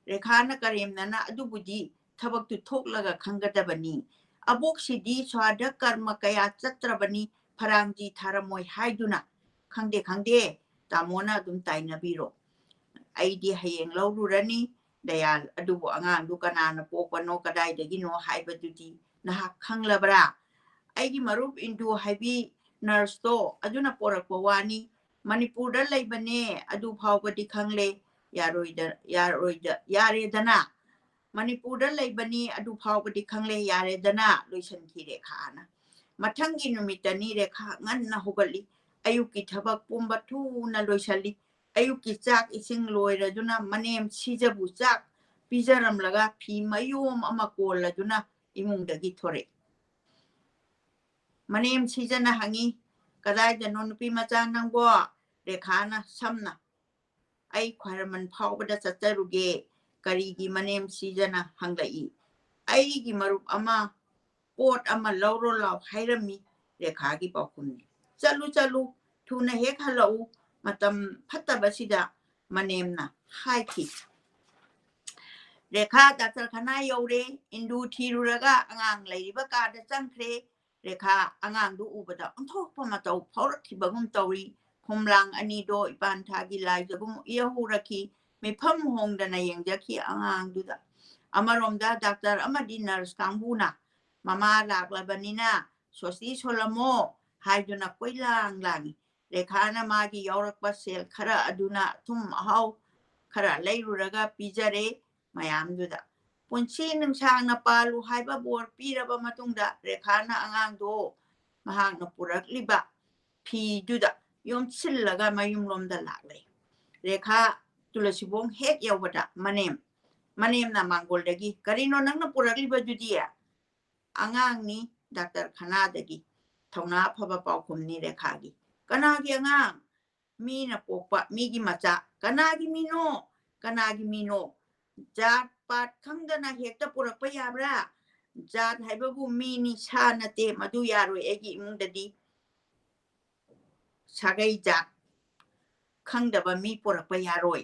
ꯔꯦꯈꯥꯅ ꯀꯔꯦꯝꯅꯅ, "ꯑꯗꯨꯕꯨꯗꯤ ꯊꯕꯛꯇꯨ ꯊꯣꯛꯂꯒ ꯈꯪꯒꯗꯕꯅꯤ꯫ ꯑꯕꯣꯛꯁꯤꯗꯤ ꯁ꯭ꯋꯥꯗ ꯀꯔꯃ ꯀꯌꯥ ꯆꯠꯇ꯭ꯔꯕꯅꯤ, ꯐꯔꯥꯡꯖꯤ ꯊꯥꯔꯝꯃꯣꯏ ꯍꯥꯏꯗꯨꯅ"꯫ "ꯈꯪꯗꯦ, ꯈꯪꯗꯦ, ꯇꯥꯃꯣꯅ ꯑꯗꯨꯝ ꯇꯥꯏꯅꯕꯤꯔꯣ꯫ ꯑꯩꯗꯤ ꯍꯌꯦꯡ ꯂꯧꯔꯨꯔꯅꯤ ꯗꯌꯥꯜ꯫ ꯑꯗꯨꯕꯨ ꯑꯉꯥꯡꯗꯨ ꯀꯅꯥꯅ ꯄꯣꯛꯄꯅꯣ, ꯀꯗꯥꯏꯗꯒꯤꯅꯣ ꯍꯥꯏꯕꯗꯨꯗꯤ ꯅꯍꯥꯛ ꯈꯪꯂꯕ꯭ꯔꯥ?" "ꯑꯩꯒꯤ ꯃꯔꯨꯞ ꯏꯟꯗꯨ ꯍꯥꯏꯕꯤ ꯅꯔꯁꯇꯣ, ꯑꯗꯨꯅ ꯄꯣꯔꯛꯄ ꯋꯥꯅꯤ꯫ ꯃꯅꯤꯄꯨꯔꯗ ꯂꯩꯕꯅꯦ, ꯑꯗꯨ ꯐꯥꯎꯕꯗꯤ ꯈꯪꯂꯦ꯫ ꯌꯥꯔꯣꯏꯗ-, ꯌꯥꯔꯣꯏꯗ-, ꯌꯥꯔꯦꯗꯅ꯫ ꯃꯅꯤꯄꯨꯔꯗ ꯂꯩꯕꯅꯤ, ꯑꯗꯨ ꯐꯥꯎꯕꯗꯤ ꯈꯪꯂꯦ, ꯌꯥꯔꯦꯗꯅ", ꯂꯣꯏꯁꯤꯟꯈꯤ ꯔꯦꯈꯥꯅ꯫ ꯃꯊꯪꯒꯤ ꯅꯨꯃꯤꯠꯇꯅꯤ ꯔꯦꯈꯥ ꯉꯟꯅ ꯍꯧꯒꯠꯂꯤ꯫ ꯑꯌꯨꯛꯀꯤ ꯊꯕꯛ ꯄꯨꯝꯕ ꯊꯨꯅ ꯂꯣꯏꯁꯤꯜꯂꯤ꯫ ꯑꯌꯨꯛꯀꯤ ꯆꯥꯛ ꯏꯁꯤꯡ ꯂꯣꯏꯔꯗꯨꯅ ꯃꯅꯦꯝ ꯁꯤꯖꯕꯨ ꯆꯥꯛ ꯄꯤꯖꯔꯝꯂꯒ ꯐꯤ ꯃꯌꯣꯝ ꯑꯃ ꯀꯣꯜꯂꯗꯨꯅ ꯏꯃꯨꯡꯗꯒꯤ ꯊꯣꯔꯛꯏ꯫ ꯃꯅꯦꯝ ꯁꯤꯖꯅ ꯍꯪꯉꯤ, "ꯀꯗꯥꯏꯗꯅꯣ ꯅꯨꯄꯤ ꯃꯆꯥ ꯅꯪꯕꯣ?" ꯔꯦꯈꯥꯅ ꯁꯝꯅ, "ꯑꯩ ꯈ꯭ꯋꯥꯏꯔꯝꯕꯟ ꯐꯥꯎꯕꯗ ꯆꯠꯆꯔꯨꯒꯦ"꯫ "ꯀꯔꯤꯒꯤ?" ꯃꯅꯦꯝ ꯁꯤꯖꯅ ꯍꯪꯂꯛꯏ꯫ "ꯑꯩꯒꯤ ꯃꯔꯨꯞ ꯑꯃ ꯄꯣꯠ ꯑꯃ ꯂꯧꯔꯣ ꯂꯥꯎ ꯍꯥꯏꯔꯝꯃꯤ"꯫ ꯔꯦꯈꯥꯒꯤ ꯄꯥꯎꯈꯨꯝꯅꯤ꯫ "ꯆꯠꯂꯨ, ꯆꯠꯂꯨ, ꯊꯨꯅ ꯍꯦꯛ ꯍꯜꯂꯛꯎ"꯫ ꯃꯇꯝ ꯐꯠꯇꯕꯁꯤꯗ ꯃꯅꯦꯝꯅ ꯍꯥꯏꯈꯤ꯫ ꯔꯦꯈꯥ ꯗꯥꯛꯇꯔ ꯈꯅꯥ ꯌꯧꯔꯦ꯫ ꯏꯟꯗꯨ ꯊꯤꯔꯨꯔꯒ ꯑꯉꯥꯡ ꯂꯩꯔꯤꯕ ꯀꯥꯗ ꯆꯪꯈ꯭ꯔꯦ꯫ ꯔꯦꯈꯥ ꯑꯉꯥꯡꯗꯨ ꯎꯕꯗ ꯑꯣꯟꯊꯣꯛꯄ ꯃꯇꯧ ꯐꯥꯎꯔꯛꯈꯤꯕꯒꯨꯝ ꯇꯧꯏ꯫ ꯈꯣꯝꯂꯥꯡ ꯑꯅꯤꯗꯣ ꯏꯄꯥꯟ ꯊꯥꯒꯤ ꯂꯥꯏꯖꯒꯨꯝ ꯏꯍꯧꯔꯛꯈꯤ꯫ ꯃꯤꯐꯝ ꯍꯣꯡꯗꯅ ꯌꯦꯡꯖꯈꯤ ꯑꯉꯥꯡꯗꯨꯗ꯫ ꯑꯃꯔꯣꯝꯗ ꯗꯥꯛꯇꯔ ꯑꯃꯗꯤ ꯅꯔꯁ ꯀꯥꯡꯕꯨꯅ, "ꯃꯃꯥ ꯂꯥꯛꯂꯕꯅꯤꯅ ꯁꯣꯁꯇꯤ ꯁꯣꯜꯂꯝꯃꯣ, ꯍꯥꯏꯗꯨꯅ ꯀꯣꯏꯂꯥꯡ ꯂꯥꯡꯉꯤ꯫ ꯔꯦꯈꯥꯅ ꯃꯥꯒꯤ ꯌꯥꯎꯔꯛꯄ ꯁꯦꯜ ꯈꯔ ꯑꯗꯨꯅ ꯑꯊꯨꯝ ꯑꯍꯥꯎ ꯈꯔ ꯂꯩꯔꯨꯔꯒ ꯄꯤꯖꯔꯦ ꯃꯌꯥꯝꯗꯨꯗ꯫ ꯄꯨꯟꯁꯤ ꯅꯨꯡꯁꯥꯡꯅ ꯄꯥꯜꯂꯨ ꯍꯥꯏꯕ ꯕꯣꯔ ꯄꯤꯔꯕ ꯃꯇꯨꯡꯗ ꯔꯦꯈꯥꯅ ꯑꯉꯥꯡꯗꯣ ꯃꯍꯥꯛꯅ ꯄꯨꯔꯛꯂꯤꯕ ꯐꯤꯗꯨꯗ ꯌꯣꯝꯁꯤꯜꯂꯒ ꯃꯌꯨꯝꯂꯣꯝꯗ ꯂꯥꯛꯂꯦ꯫ ꯔꯦꯈꯥ ꯇꯨꯂꯁꯤꯕꯣꯡ ꯍꯦꯛ ꯌꯧꯕꯗ ꯃꯅꯦꯝ, ꯃꯅꯦꯝꯅ ꯃꯥꯡꯒꯣꯜꯗꯒꯤ, "ꯀꯔꯤꯅꯣ ꯅꯪꯅ ꯄꯨꯔꯛꯂꯤꯕꯗꯨꯗꯤ?" "ꯑꯉꯥꯡꯅꯤ, ꯗꯥꯛꯇꯔ ꯈꯅꯥꯗꯒꯤ꯫ ꯊꯧꯅꯥ ꯐꯕ ꯄꯥꯎꯈꯨꯝꯅꯤ ꯔꯦꯈꯥꯒꯤ꯫ ꯀꯅꯥꯒꯤ ꯑꯉꯥꯡ? ꯃꯤꯅ ꯄꯣꯛꯄ, ꯃꯤꯒꯤ ꯃꯆꯥ꯫ ꯀꯅꯥꯒꯤ ꯃꯤꯅꯣ? ꯀꯅꯥꯒꯤ ꯃꯤꯅꯣ? ꯖꯥꯠ ꯄꯥꯠ ꯈꯪꯗꯅ ꯍꯦꯛꯇ ꯄꯨꯔꯛꯄ ꯌꯥꯕ꯭ꯔꯥ? ꯖꯥꯠ ꯍꯥꯏꯕꯕꯨ ꯃꯤꯅꯤ, ꯁꯥ ꯅꯠꯇꯦ꯫ ꯃꯗꯨ ꯌꯥꯔꯣꯏ ꯑꯩꯒꯤ ꯏꯃꯨꯡꯗꯗꯤ꯫ ꯁꯥꯒꯩ ꯖꯥꯠ ꯈꯪꯗꯕ ꯃꯤ ꯄꯨꯔꯛꯄ ꯌꯥꯔꯣꯏ꯫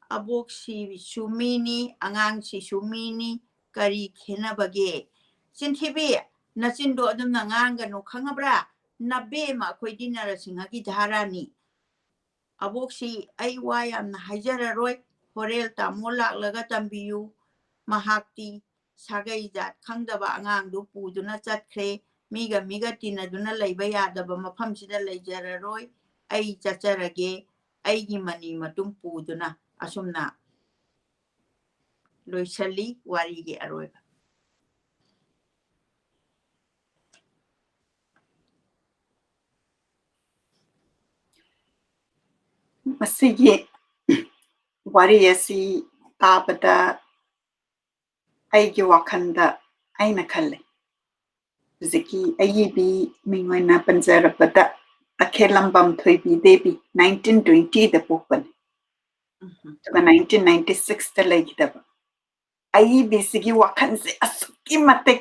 ꯑꯕꯣꯛꯁꯤꯁꯨ ꯃꯤꯅꯤ, ꯑꯉꯥꯡꯁꯤꯁꯨ ꯃꯤꯅꯤ, ꯀꯔꯤ ꯈꯦꯠꯅꯕꯒꯦ?" "ꯆꯤꯟꯊꯤꯕꯤ, ꯅꯆꯤꯟꯗꯣ ꯑꯗꯨꯝꯅ ꯉꯥꯡꯒꯅꯨ, ꯈꯪꯉꯕ꯭ꯔꯥ? ꯅꯕꯦꯝꯃ ꯑꯩꯈꯣꯏꯗꯤ ꯅꯔꯁꯤꯡꯍꯒꯤ ꯙꯥꯔꯥꯅꯤ꯫" "ꯑꯕꯣꯛꯁꯤ, ꯑꯩ ꯋꯥ ꯌꯥꯝꯅ ꯍꯥꯏꯖꯔꯔꯣꯏ, ꯍꯣꯔꯦꯜ ꯇꯥꯃꯣ ꯂꯥꯛꯂꯒ ꯇꯝꯕꯤꯌꯨ꯫ ꯃꯍꯥꯛꯇꯤ ꯁꯥꯒꯩ ꯖꯥꯠ ꯈꯪꯗꯕ ꯑꯉꯥꯡꯗꯨ ꯄꯨꯗꯨꯅ ꯆꯠꯈ꯭ꯔꯦ꯫ ꯃꯤꯒ ꯃꯤꯒ ꯇꯤꯟꯅꯗꯨꯅ ꯂꯩꯕ ꯌꯥꯗꯕ ꯃꯐꯝꯁꯤꯗ ꯂꯩꯖꯔꯔꯣꯏ꯫ ꯑꯩ ꯆꯠꯆꯔꯒꯦ, ꯑꯩꯒꯤ ꯃꯅꯤ ꯃꯇꯨꯝ ꯄꯨꯗꯨꯅ꯫" ꯑꯁꯨꯝꯅ ꯂꯣꯏꯁꯤꯜꯂꯤ ꯋꯥꯔꯤꯒꯤ ꯑꯔꯣꯏꯕ꯫ ꯃꯁꯤꯒꯤ ꯋꯥꯔꯤ ꯑꯁꯤ ꯇꯥꯕꯗ ꯑꯩꯒꯤ ꯋꯥꯈꯜꯗ ꯑꯩꯅ ꯈꯜꯂꯦ, ꯍꯧꯖꯤꯛꯀꯤ ꯑꯏꯕꯤ ꯃꯤꯡ ꯑꯣꯏꯅ ꯄꯟꯖꯔꯕꯗ ꯇꯈꯦꯜꯂꯝꯕꯝ ꯊꯣꯏꯕꯤ ꯗꯦꯕꯤ, nineteen twenty ꯗ ꯄꯣꯛꯄꯅꯤ꯫ ꯎꯝ꯫ ꯑꯗꯨꯒ nineteen ninety six ꯇ ꯂꯩꯈꯤꯗꯕ꯫ ꯑꯏꯕꯤꯁꯤꯒꯤ ꯋꯥꯈꯜꯁꯦ ꯑꯁꯨꯛꯀꯤ ꯃꯇꯤꯛ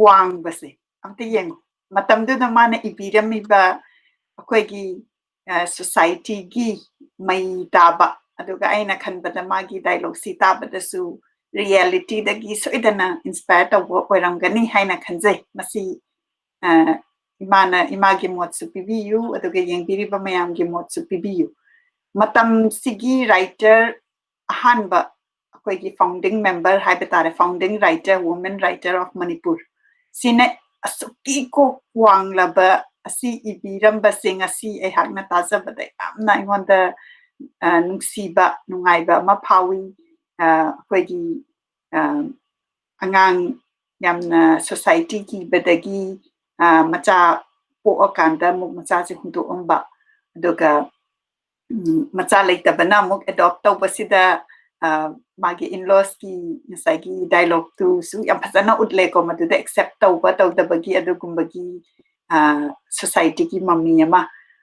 ꯋꯥꯡꯕꯁꯦ ꯑꯝꯇ ꯌꯦꯡꯉꯨ꯫ ꯃꯇꯝꯗꯨꯗ ꯃꯥꯅ ꯏꯕꯤꯔꯝꯃꯤꯕ ꯑꯩꯈꯣꯏꯒꯤ, ꯑ, society ꯒꯤ ꯃꯩ ꯇꯥꯕ, ꯑꯗꯨꯒ ꯑꯩꯅ ꯈꯟꯕꯗ ꯃꯥꯒꯤ dialogue ꯁꯤ ꯇꯥꯕꯗꯁꯨ reality ꯗꯒꯤ ꯁꯣꯏꯗꯅ inspire ꯇꯧꯕ ꯑꯣꯏꯔꯝꯒꯅꯤ ꯍꯥꯏꯅ ꯈꯟꯖꯩ꯫ ꯃꯁꯤ, ꯑ, ꯏꯃꯥꯅ, ꯏꯃꯥꯒꯤ ꯃꯣꯠꯁꯨ ꯄꯤꯕꯤꯌꯨ, ꯑꯗꯨꯒ ꯌꯦꯡꯕꯤꯔꯤꯕ ꯃꯌꯥꯝꯒꯤ ꯃꯣꯠꯁꯨ ꯄꯤꯕꯤꯌꯨ꯫ ꯃꯇꯝꯁꯤꯒꯤ writer ꯑꯍꯥꯟꯕ ꯑꯩꯈꯣꯏꯒꯤ founding member ꯍꯥꯏꯕ ꯇꯥꯔꯦ, founding writer, women writer of Manipur ꯁꯤꯅ ꯑꯁꯨꯛꯀꯤ ꯀꯣꯛ ꯋꯥꯡꯂꯕ, ꯑꯁꯤ ꯏꯕꯤꯔꯝꯕꯁꯦ ꯉꯁꯤ ꯑꯩꯍꯥꯛꯅ ꯇꯥꯖꯕꯗ ꯌꯥꯝꯅ ꯑꯩꯉꯣꯟꯗ, ꯑ, ꯅꯨꯡꯁꯤꯕ, ꯅꯨꯡꯉꯥꯏꯕ ꯑꯃ ꯐꯥꯎꯏ꯫ ꯑ, ꯑꯩꯈꯣꯏꯒꯤ, ꯑ, ꯑꯉꯥꯡ ꯌꯥꯝꯅ society ꯀꯤꯕꯗꯒꯤ, ꯑ, ꯃꯆꯥ ꯄꯣꯛꯑꯀꯥꯟꯗ ꯑꯃꯨꯛ ꯃꯆꯥꯁꯦ ꯍꯨꯟꯗꯣꯛꯑꯝꯕ, ꯑꯗꯨꯒ, ꯎꯝ, ꯃꯆꯥ ꯂꯩꯇꯕꯅ ꯑꯃꯨꯛ adopt ꯇꯧꯕꯁꯤꯗ, ꯑ, ꯃꯥꯒꯤ in-laws ꯀꯤ ꯉꯁꯥꯏꯒꯤ dialogue ꯇꯨꯁꯨ ꯌꯥꯝ ꯐꯖꯅ ꯎꯠꯂꯦꯀꯣ, ꯃꯗꯨꯗ accept ꯇꯧꯕ ꯇꯧꯗꯕꯒꯤ ꯑꯗꯨꯒꯨꯝꯕꯒꯤ, ꯑ, society ꯒꯤ ꯃꯃꯤ ꯑꯃ꯫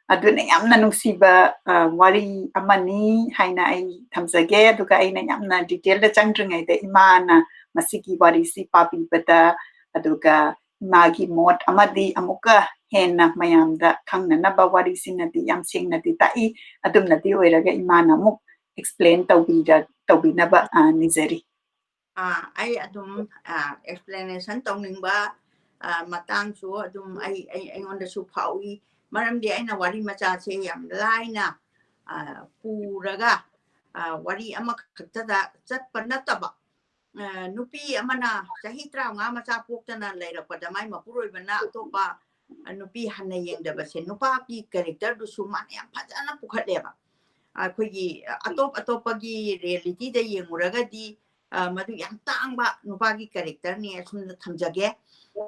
ꯑꯗꯨꯅ ꯌꯥꯝꯅ ꯅꯨꯡꯁꯤꯕ, ꯑ, ꯋꯥꯔꯤ ꯑꯃꯅꯤ ꯍꯥꯏꯅ ꯑꯩ ꯊꯝꯖꯒꯦ꯫ ꯑꯗꯨꯒ ꯑꯩꯅ ꯌꯥꯝꯅ detail ꯗ ꯆꯪꯗ꯭ꯔꯤꯉꯩꯗ ꯏꯃꯥꯅ ꯃꯁꯤꯒꯤ ꯋꯥꯔꯤꯁꯤ ꯄꯥꯕꯤꯕꯗ, ꯑꯗꯨꯒ ꯏꯃꯥꯒꯤ ꯃꯣꯠ ꯑꯃꯗꯤ ꯑꯃꯨꯛꯀ ꯍꯦꯟꯅ ꯃꯌꯥꯝꯗ ꯈꯪꯅꯅꯕ ꯋꯥꯔꯤꯁꯤꯅꯗꯤ ꯌꯥꯝ ꯁꯦꯡꯅꯗꯤ ꯇꯥꯛꯏ꯫ ꯑꯗꯨꯝꯅꯗꯤ ꯑꯣꯏꯔꯒ ꯏꯃꯥꯅ ꯑꯃꯨꯛ explain ꯇꯧꯕꯤꯔ-, ꯇꯧꯕꯤꯅꯕ, ꯑ, ꯅꯤꯖꯔꯤ꯫ ꯑꯥ, ꯑꯩ ꯑꯗꯨꯝ, ꯑꯥ, explanation ꯇꯧꯅꯤꯡꯕ, ꯑꯥ, ꯃꯇꯥꯡꯁꯨ ꯑꯗꯨꯝ ꯑꯩ, ꯑꯩ, ꯑꯩꯉꯣꯟꯗꯁꯨ ꯐꯥꯎꯏ꯫ ꯃꯔꯝꯗꯤ ꯑꯩꯅ ꯋꯥꯔꯤ ꯃꯆꯥꯁꯦ ꯌꯥꯝ ꯂꯥꯏꯅ, ꯑꯥ, ꯄꯨꯔꯒ, ꯑꯥ, ꯋꯥꯔꯤ ꯑꯃꯈꯛꯇꯗ ꯆꯠꯄ ꯅꯠꯇꯕ, ꯑ, ꯅꯨꯄꯤ ꯑꯃꯅ ꯆꯍꯤ ꯇꯔꯥꯃꯉꯥ ꯃꯆꯥ ꯄꯣꯛꯇꯅ ꯂꯩꯔꯛꯄꯗ ꯃꯥꯏ ꯃꯄꯨꯔꯣꯏꯕꯅ ꯑꯇꯣꯞꯄ, ꯑ, ꯅꯨꯄꯤ ꯍꯟꯅ ꯌꯦꯡꯗꯕꯁꯦ ꯅꯨꯄꯥꯒꯤ character ꯗꯨꯁꯨ ꯃꯥꯅ ꯌꯥꯝ ꯐꯖꯅ ꯄꯨꯈꯠꯂꯦꯕ꯫ ꯑꯩꯈꯣꯏꯒꯤ, ꯑ, ꯑꯇꯣꯞ ꯑꯇꯣꯞꯄꯒꯤ reality ꯗ ꯌꯦꯡꯉꯨꯔꯒꯗꯤ, ꯑ, ꯃꯗꯨ ꯌꯥꯝ ꯇꯥꯡꯕ ꯅꯨꯄꯥꯒꯤ character ꯅꯤ ꯑꯁꯨꯝꯅ ꯊꯝꯖꯒꯦ꯫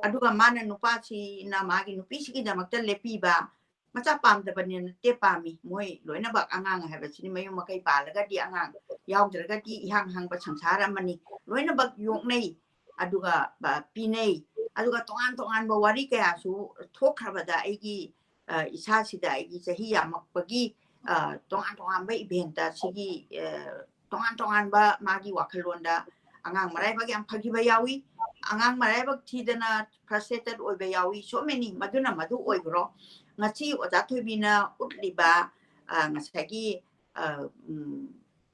ꯑꯗꯨꯒ ꯃꯥꯅ ꯅꯨꯄꯥꯁꯤꯅ ꯃꯥꯒꯤ ꯅꯨꯄꯤꯁꯤꯒꯤꯗꯃꯛꯇ ꯂꯦꯞꯄꯤꯕ, ꯃꯆꯥ ꯄꯥꯝꯗꯕꯅꯤ ꯅꯠꯇꯦ, ꯄꯥꯝꯃꯤ꯫ ꯃꯣꯏ ꯂꯣꯏꯅꯃꯛ ꯑꯉꯥꯡ ꯍꯥꯏꯕꯁꯤꯅꯤ, ꯃꯌꯨꯝ ꯃꯀꯩ ꯄꯥꯜꯂꯒꯗꯤ ꯑꯉꯥꯡ ꯌꯥꯎꯗ꯭ꯔꯒꯗꯤ ꯏꯍꯥꯡ ꯍꯥꯡꯕ ꯁꯪꯁꯥꯔ ꯑꯃꯅꯤ꯫ ꯂꯣꯏꯅꯃꯛ ꯌꯣꯛꯅꯩ꯫ ꯑꯗꯨꯒ, ꯑ, ꯄꯤꯅꯩ꯫ ꯑꯗꯨꯒ ꯇꯣꯉꯥꯟ ꯇꯣꯉꯥꯟꯕ ꯋꯥꯔꯤ ꯀꯌꯥꯁꯨ ꯊꯣꯛꯈ꯭ꯔꯕꯗ ꯑꯩꯒꯤ, ꯑ, ꯏꯁꯥꯁꯤꯗ ꯑꯩꯒꯤ ꯆꯍꯤ ꯌꯥꯝꯃꯛꯄꯒꯤ, ꯑ, ꯇꯣꯉꯥꯟ ꯇꯣꯉꯥꯟꯕ event ꯁꯤꯒꯤ, ꯑ, ꯇꯣꯉꯥꯟ ꯇꯣꯉꯥꯟꯕ ꯃꯥꯒꯤ ꯋꯥꯈꯜꯂꯣꯟꯗ ꯑꯉꯥꯡ ꯃꯔꯥꯏꯕꯛ ꯌꯥꯝ ꯐꯈꯤꯕ ꯌꯥꯎꯏ, ꯑꯉꯥꯡ ꯃꯔꯥꯏꯕꯛ ꯊꯤꯗꯅ frustrated ꯑꯣꯏꯕ ꯌꯥꯎꯏ, so many, ꯃꯗꯨꯅ ꯃꯗꯨ ꯑꯣꯏꯈ꯭ꯔꯣ꯫ ꯉꯁꯤ ꯑꯣꯖꯥ ꯊꯣꯏꯕꯤꯅ ꯎꯠꯂꯤꯕ, ꯑ, ꯉꯁꯥꯏꯒꯤ, ꯑ, ꯎꯝ,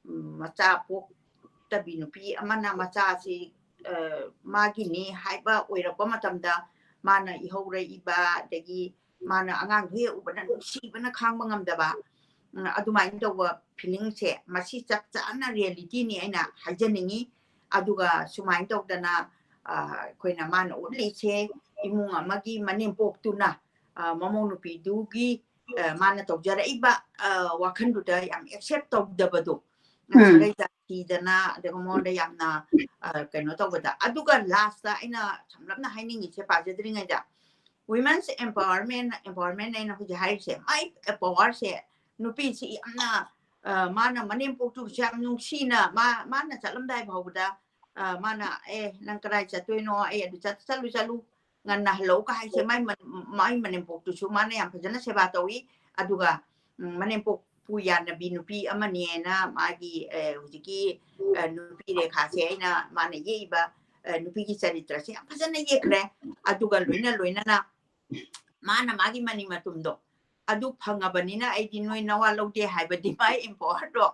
ꯎꯝ, ꯃꯆꯥ ꯄꯣꯛꯇꯕꯤ ꯅꯨꯄꯤ ꯑꯃꯅ ꯃꯆꯥꯁꯤ, ꯑ, ꯃꯥꯒꯤꯅꯤ ꯍꯥꯏꯕ ꯑꯣꯏꯔꯛꯄ ꯃꯇꯝꯗ ꯃꯥꯅ ꯏꯍꯧꯔꯛꯏꯕ, ꯑꯗꯒꯤ ꯃꯥꯅ ꯑꯉꯥꯡꯗꯨ ꯍꯦꯛ ꯎꯕꯗ ꯅꯨꯡꯁꯤꯕꯅ ꯈꯥꯡꯕ ꯉꯝꯗꯕ, ꯎꯝ, ꯑꯗꯨꯃꯥꯏꯅ ꯇꯧꯕ feeling ꯁꯦ, ꯃꯁꯤ ꯆꯞ ꯆꯥꯅ reality ꯅꯤ ꯑꯩꯅ ꯍꯥꯏꯖꯅꯤꯡꯉꯤ꯫ ꯑꯗꯨꯒ ꯁꯨꯃꯥꯏꯅ ꯇꯧꯗꯅ, ꯑ, ꯑꯩꯈꯣꯏꯅ ꯃꯥꯅ ꯎꯠꯂꯤꯁꯦ, ꯏꯃꯨꯡ ꯑꯃꯒꯤ ꯃꯅꯦꯝꯄꯣꯛꯇꯨꯅ ꯑ, ꯃꯃꯧ ꯅꯨꯄꯤꯗꯨꯒꯤ, ꯑ, ꯃꯥꯅ ꯇꯧꯖꯔꯛꯏꯕ, ꯑ, ꯋꯥꯈꯜꯗꯨꯗ ꯌꯥꯝ accept ꯇꯧꯗꯕꯗꯣ, ꯑ, ꯎꯝ꯫ ꯁꯥꯒꯩ ꯖꯥꯇꯤꯗꯅ, ꯑꯗꯨꯒ ꯃꯉꯣꯟꯗ ꯌꯥꯝꯅ, ꯑ, ꯀꯩꯅꯣ ꯇꯧꯕꯗ, ꯑꯗꯨꯒ last ꯑꯩꯅ ꯁꯝꯂꯞꯅ ꯍꯥꯏꯅꯤꯡꯉꯤꯁꯦ, ꯄꯥꯖꯗ꯭ꯔꯤꯉꯩꯗ, women's empowerment, empowerment ꯑꯩꯅ ꯍꯧꯖꯤꯛ ꯍꯥꯏꯔꯤꯁꯦ, ꯃꯥꯏ powerꯁꯦ ꯅꯨꯄꯤꯁꯤ ꯌꯥꯝꯅ, ꯑ, ꯃꯥꯅ ꯃꯅꯦꯝꯄꯣꯛꯇꯨꯁꯨ ꯌꯥꯝ ꯅꯨꯡꯁꯤꯅ, ꯃꯥ, ꯃꯥꯅ ꯆꯠꯂꯝꯗꯥꯏ ꯐꯥꯎꯕꯗ, ꯑ, ꯃꯥꯅ, "ꯑꯦ, ꯅꯪ ꯀꯗꯥꯏ ꯆꯠꯇꯣꯏꯅꯣ? ꯑꯩ ꯑꯗꯨ ꯆꯠ-, ꯆꯠꯂꯨ, ꯆꯠꯂꯨ, ꯉꯟꯅ ꯍꯜꯂꯛꯎꯒ" ꯍꯥꯏꯁꯦ, ꯃꯥꯏ ꯃ-, ꯃꯥꯏ ꯃꯅꯦꯝꯄꯣꯛꯇꯨꯁꯨ ꯃꯥꯅ ꯌꯥꯝ ꯐꯖꯅ ꯁꯦꯕꯥ ꯇꯧꯏ꯫ ꯑꯗꯨꯒ, ꯎꯝ, ꯃꯅꯦꯝꯄꯣꯛꯄꯨ ꯌꯥꯅꯕꯤ ꯅꯨꯄꯤ ꯑꯃꯅꯦꯅ ꯃꯥꯒꯤ, ꯑ, ꯍꯧꯖꯤꯛꯀꯤ, ꯑ, ꯅꯨꯄꯤ ꯔꯦꯈꯥꯁꯦ, ꯑꯩꯅ ꯃꯥꯅ ꯌꯦꯛꯏꯕ, ꯑ, ꯅꯨꯄꯤꯒꯤ ꯆꯔꯤꯇ꯭ꯔꯁꯦ ꯌꯥꯝ ꯐꯖꯅ ꯌꯦꯛꯈ꯭ꯔꯦ꯫ ꯑꯗꯨꯒ ꯂꯣꯏꯅ ꯂꯣꯏꯅꯅ ꯃꯥꯅ ꯃꯥꯒꯤ ꯃꯅꯤꯡ ꯃꯇꯨꯝꯗꯣ ꯑꯗꯨ ꯐꯪꯉꯕꯅꯤꯅ ꯑꯩꯗꯤ ꯅꯣꯏ ꯅꯋꯥ ꯂꯧꯗꯦ ꯍꯥꯏꯕꯗꯤ ꯃꯥꯏ empowerꯗꯣ,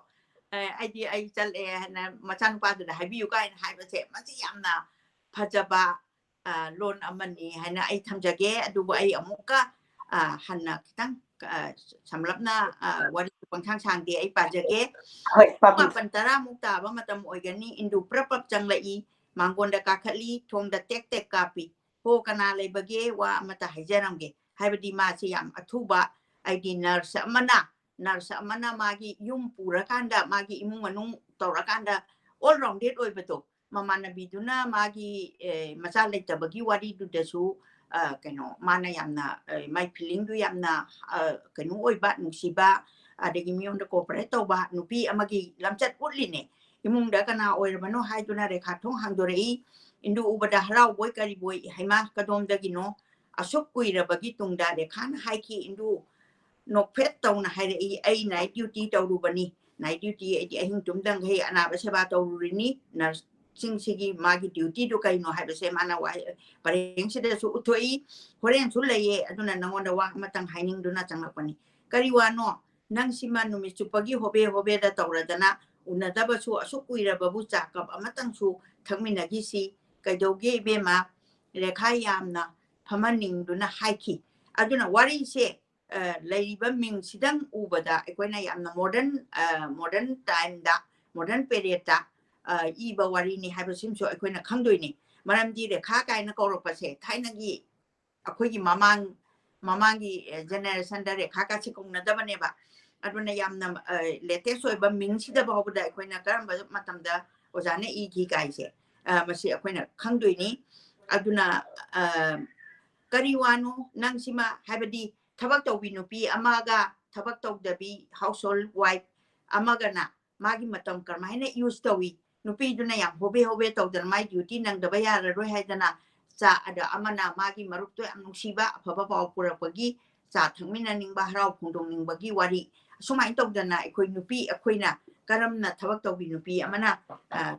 ꯑ, ꯑꯩꯗꯤ ꯑꯩ ꯆꯠꯂꯦ ꯍꯥꯏꯅ ꯃꯆꯥꯅꯨꯄꯥꯗꯨꯗ ꯍꯥꯏꯕꯤꯌꯨ ꯀꯥꯏꯅ ꯍꯥꯏꯕꯁꯦ, ꯃꯁꯤ ꯌꯥꯝꯅ ꯐꯖꯕ, ꯑ, ꯂꯣꯟ ꯑꯃꯅꯤ ꯍꯥꯏꯅ ꯑꯩ ꯊꯝꯖꯒꯦ꯫ ꯑꯗꯨꯕꯨ ꯑꯩ ꯑꯃꯨꯛꯀ, ꯑ, ꯍꯟꯅ ꯈꯤꯇꯪ, ꯑ, ꯁꯝꯂꯞꯅ, ꯑ, ꯋꯥꯔꯤ ꯄꯪꯁꯥꯡ ꯁꯥꯡꯗꯦ, ꯑꯩ ꯄꯥꯖꯒꯦ꯫ ꯍꯣꯏ, ꯄꯥꯕꯤꯌꯨ꯫ ꯃꯥꯄꯟ ꯇꯔꯥꯃꯨꯛ ꯇꯥꯕ ꯃꯇꯝ ꯑꯣꯏꯒꯅꯤ꯫ ꯏꯟꯗꯨ ꯄ꯭ꯔꯞ ꯄ꯭ꯔꯞ ꯆꯪꯂꯛꯏ꯫ ꯃꯥꯡꯒꯣꯟꯗ ꯀꯥꯈꯠꯂꯤ, ꯊꯣꯡꯗ ꯇꯦꯛ ꯇꯦꯛ ꯀꯥꯞꯄꯤ꯫ "ꯍꯣ, ꯀꯅꯥ ꯂꯩꯕꯒꯦ? ꯋꯥ ꯑꯃꯇ ꯍꯥꯏꯖꯔꯝꯒꯦ"꯫ ꯍꯥꯏꯕꯗꯤ ꯃꯥꯁꯤ ꯌꯥꯝ ꯑꯊꯨꯕ, ꯑꯩꯗꯤ nurse ꯑꯃꯅ, nurse ꯑꯃꯅ ꯃꯥꯒꯤ ꯌꯨꯝ ꯄꯨꯔꯀꯥꯟꯗ, ꯃꯥꯒꯤ ꯏꯃꯨꯡ ꯃꯅꯨꯡ ꯇꯧꯔꯀꯥꯟꯗ all rounded ꯑꯣꯏꯕꯗꯣ, ꯃꯃꯥꯟꯅꯕꯤꯗꯨꯅ ꯃꯥꯒꯤ, ꯑꯦ, ꯃꯆꯥ ꯂꯩꯇꯕꯒꯤ ꯋꯥꯔꯤꯗꯨꯗꯁꯨ, ꯑ, ꯀꯩꯅꯣ, ꯃꯥꯅ ꯌꯥꯝꯅ, ꯑ, ꯃꯥꯏ feelingꯗꯨ ꯌꯥꯝꯅ, ꯑ, ꯀꯩꯅꯣ ꯑꯣꯏꯕ, ꯅꯨꯡꯁꯤꯕ, ꯑꯗꯒꯤ ꯃꯤꯉꯣꯟꯗ cooperate ꯇꯧꯕ ꯅꯨꯄꯤ ꯑꯃꯒꯤ ꯂꯝꯆꯠ ꯎꯠꯂꯤꯅꯦ꯫ ꯏꯃꯨꯡꯗ ꯀꯅꯥ ꯑꯣꯏꯔꯕꯅꯣ ꯍꯥꯏꯗꯨꯅ ꯔꯦꯈꯥ ꯊꯣꯡ ꯍꯥꯡꯗꯣꯔꯛꯏ꯫ ꯏꯟꯗꯨ ꯎꯕꯗ ꯍꯔꯥꯎꯕꯣꯏ ꯀꯔꯤꯕꯣꯏ, "ꯍꯩꯃꯥ, ꯀꯗꯣꯝꯗꯒꯤꯅꯣ?" ꯑꯁꯨꯛ ꯀꯨꯏꯔꯕꯒꯤ ꯇꯨꯡꯗ ꯔꯦꯈꯥꯅ ꯍꯥꯏꯈꯤ, ꯏꯟꯗꯨ ꯅꯣꯛꯐꯦꯠ ꯇꯧꯅ ꯍꯥꯏꯔꯛꯏ, "ꯑꯩ night duty ꯇꯧꯔꯨꯕꯅꯤ꯫ Night duty ꯑꯩꯗꯤ ꯑꯍꯤꯡ ꯇꯨꯝꯗꯈꯩ ꯑꯅꯥꯕ ꯁꯦꯕꯥ ꯇꯧꯔꯨꯔꯤꯅꯤ꯫ Nurseꯁꯤꯡꯁꯤꯒꯤ ꯃꯥꯒꯤ dutyꯗꯨ ꯀꯩꯅꯣ ꯍꯥꯏꯕꯁꯦ ꯃꯥꯅ ꯋꯥꯍꯩ ꯄꯔꯦꯡꯁꯤꯗꯁꯨ ꯎꯠꯊꯣꯛꯏ꯫ ꯍꯣꯔꯦꯟꯁꯨ ꯂꯩꯌꯦ, ꯑꯗꯨꯅ ꯅꯉꯣꯟꯗ ꯋꯥ ꯑꯃꯇꯪ ꯍꯥꯏꯅꯤꯡꯗꯨꯅ ꯆꯪꯂꯛꯄꯅꯤ"꯫ "ꯀꯔꯤ ꯋꯥꯅꯣ? ꯅꯪꯁꯤꯃ ꯅꯨꯃꯤꯠ ꯆꯨꯞꯄꯒꯤ ꯍꯣꯕꯦ ꯍꯣꯕꯦꯗ ꯇꯧꯔꯗꯅ, ꯎꯅꯗꯕꯁꯨ ꯑꯁꯨꯛ ꯀꯨꯏꯔꯕꯕꯨ ꯆꯥ ꯀꯞ ꯑꯃꯇꯪꯁꯨ ꯊꯛꯃꯤꯟꯅꯈꯤꯁꯤ꯫ ꯀꯩꯗꯧꯒꯦ ꯏꯕꯦꯝꯃ?" ꯔꯦꯈꯥ ꯌꯥꯝꯅ ꯐꯝꯍꯟꯅꯤꯡꯗꯨꯅ ꯍꯥꯏꯈꯤ꯫ ꯑꯗꯨꯅ ꯋꯥꯔꯤꯁꯦ, ꯑ, ꯂꯩꯔꯤꯕ ꯃꯤꯡꯁꯤꯗꯪ ꯎꯕꯗ ꯑꯩꯈꯣꯏꯅ ꯌꯥꯝꯅ modern, ꯑ, modern timeꯗ, modern periodꯇ, ꯑ, ꯏꯕ ꯋꯥꯔꯤꯅꯤ ꯍꯥꯏꯕꯁꯤꯃꯁꯨ ꯑꯩꯈꯣꯏꯅ ꯈꯪꯗꯣꯏꯅꯤ꯫ ꯃꯔꯝꯗꯤ ꯔꯦꯈꯥ ꯀꯥꯏꯅ ꯀꯧꯔꯛꯄꯁꯦ ꯊꯥꯏꯅꯒꯤ ꯑꯩꯈꯣꯏꯒꯤ ꯃꯃꯥꯡ, ꯃꯃꯥꯡꯒꯤ ꯖꯦꯅꯦꯔꯦꯁꯟꯗ ꯔꯦꯈꯥꯒꯁꯤ ꯀꯧꯅꯗꯕꯅꯦꯕ꯫ ꯑꯗꯨꯅ ꯌꯥꯝꯅ ꯂꯦꯇꯦꯁ ꯑꯣꯏꯕ ꯃꯤꯡꯁꯤꯗ ꯐꯥꯎꯕꯗ ꯑꯩꯈꯣꯏꯅ ꯀꯔꯝꯕ ꯃꯇꯝꯗ ꯑꯣꯖꯥꯅ ꯏꯈꯤ ꯀꯥꯏꯁꯦ, ꯃꯁꯤ ꯑꯩꯈꯣꯏꯅ ꯈꯪꯗꯣꯏꯅꯤ꯫ ꯑꯗꯨꯅ ꯀꯔꯤ ꯋꯥꯅꯣ ꯅꯪꯁꯤꯃ, ꯍꯥꯏꯕꯗꯤ ꯊꯕꯛ ꯇꯧꯕꯤ ꯅꯨꯄꯤ ꯑꯃꯒ ꯊꯕꯛ ꯇꯧꯗꯕꯤ ꯍꯥꯎꯁ ꯍꯣꯜ ꯋꯥꯏꯐ ꯑꯃꯒꯅ ꯃꯥꯒꯤ ꯃꯇꯝ ꯀꯔꯝꯍꯥꯏꯅ ꯌꯨꯁ ꯇꯧꯏ? ꯅꯨꯄꯤꯗꯨꯅ ꯌꯥꯝ ꯍꯣꯕꯦ ꯍꯣꯕꯦ ꯇꯧꯗꯅ ꯃꯥꯏ ꯗ꯭ꯌꯨꯇꯤ ꯅꯪꯗꯕ ꯌꯥꯔꯔꯣꯏ ꯍꯥꯏꯗꯅ ꯆꯥ ꯑꯗ ꯑꯃꯅ ꯃꯥꯒꯤ ꯃꯔꯨꯞꯇꯣ ꯌꯥꯝ ꯅꯨꯡꯁꯤꯕ ꯑꯐꯕ ꯄꯥꯎ ꯄꯨꯔꯛꯄꯒꯤ ꯆꯥ ꯊꯛꯃꯤꯟꯅꯅꯤꯡꯕ, ꯍꯔꯥꯎ ꯐꯣꯡꯗꯣꯛꯅꯤꯡꯕꯒꯤ ꯋꯥꯔꯤ꯫ ꯑꯁꯨꯃꯥꯏꯅ ꯇꯧꯗꯅ ꯑꯩꯈꯣꯏ ꯅꯨꯄꯤ ꯑꯩꯈꯣꯏꯅ ꯀꯔꯝꯅ ꯊꯕꯛ ꯇꯧꯕꯤ ꯅꯨꯄꯤ ꯑꯃꯅ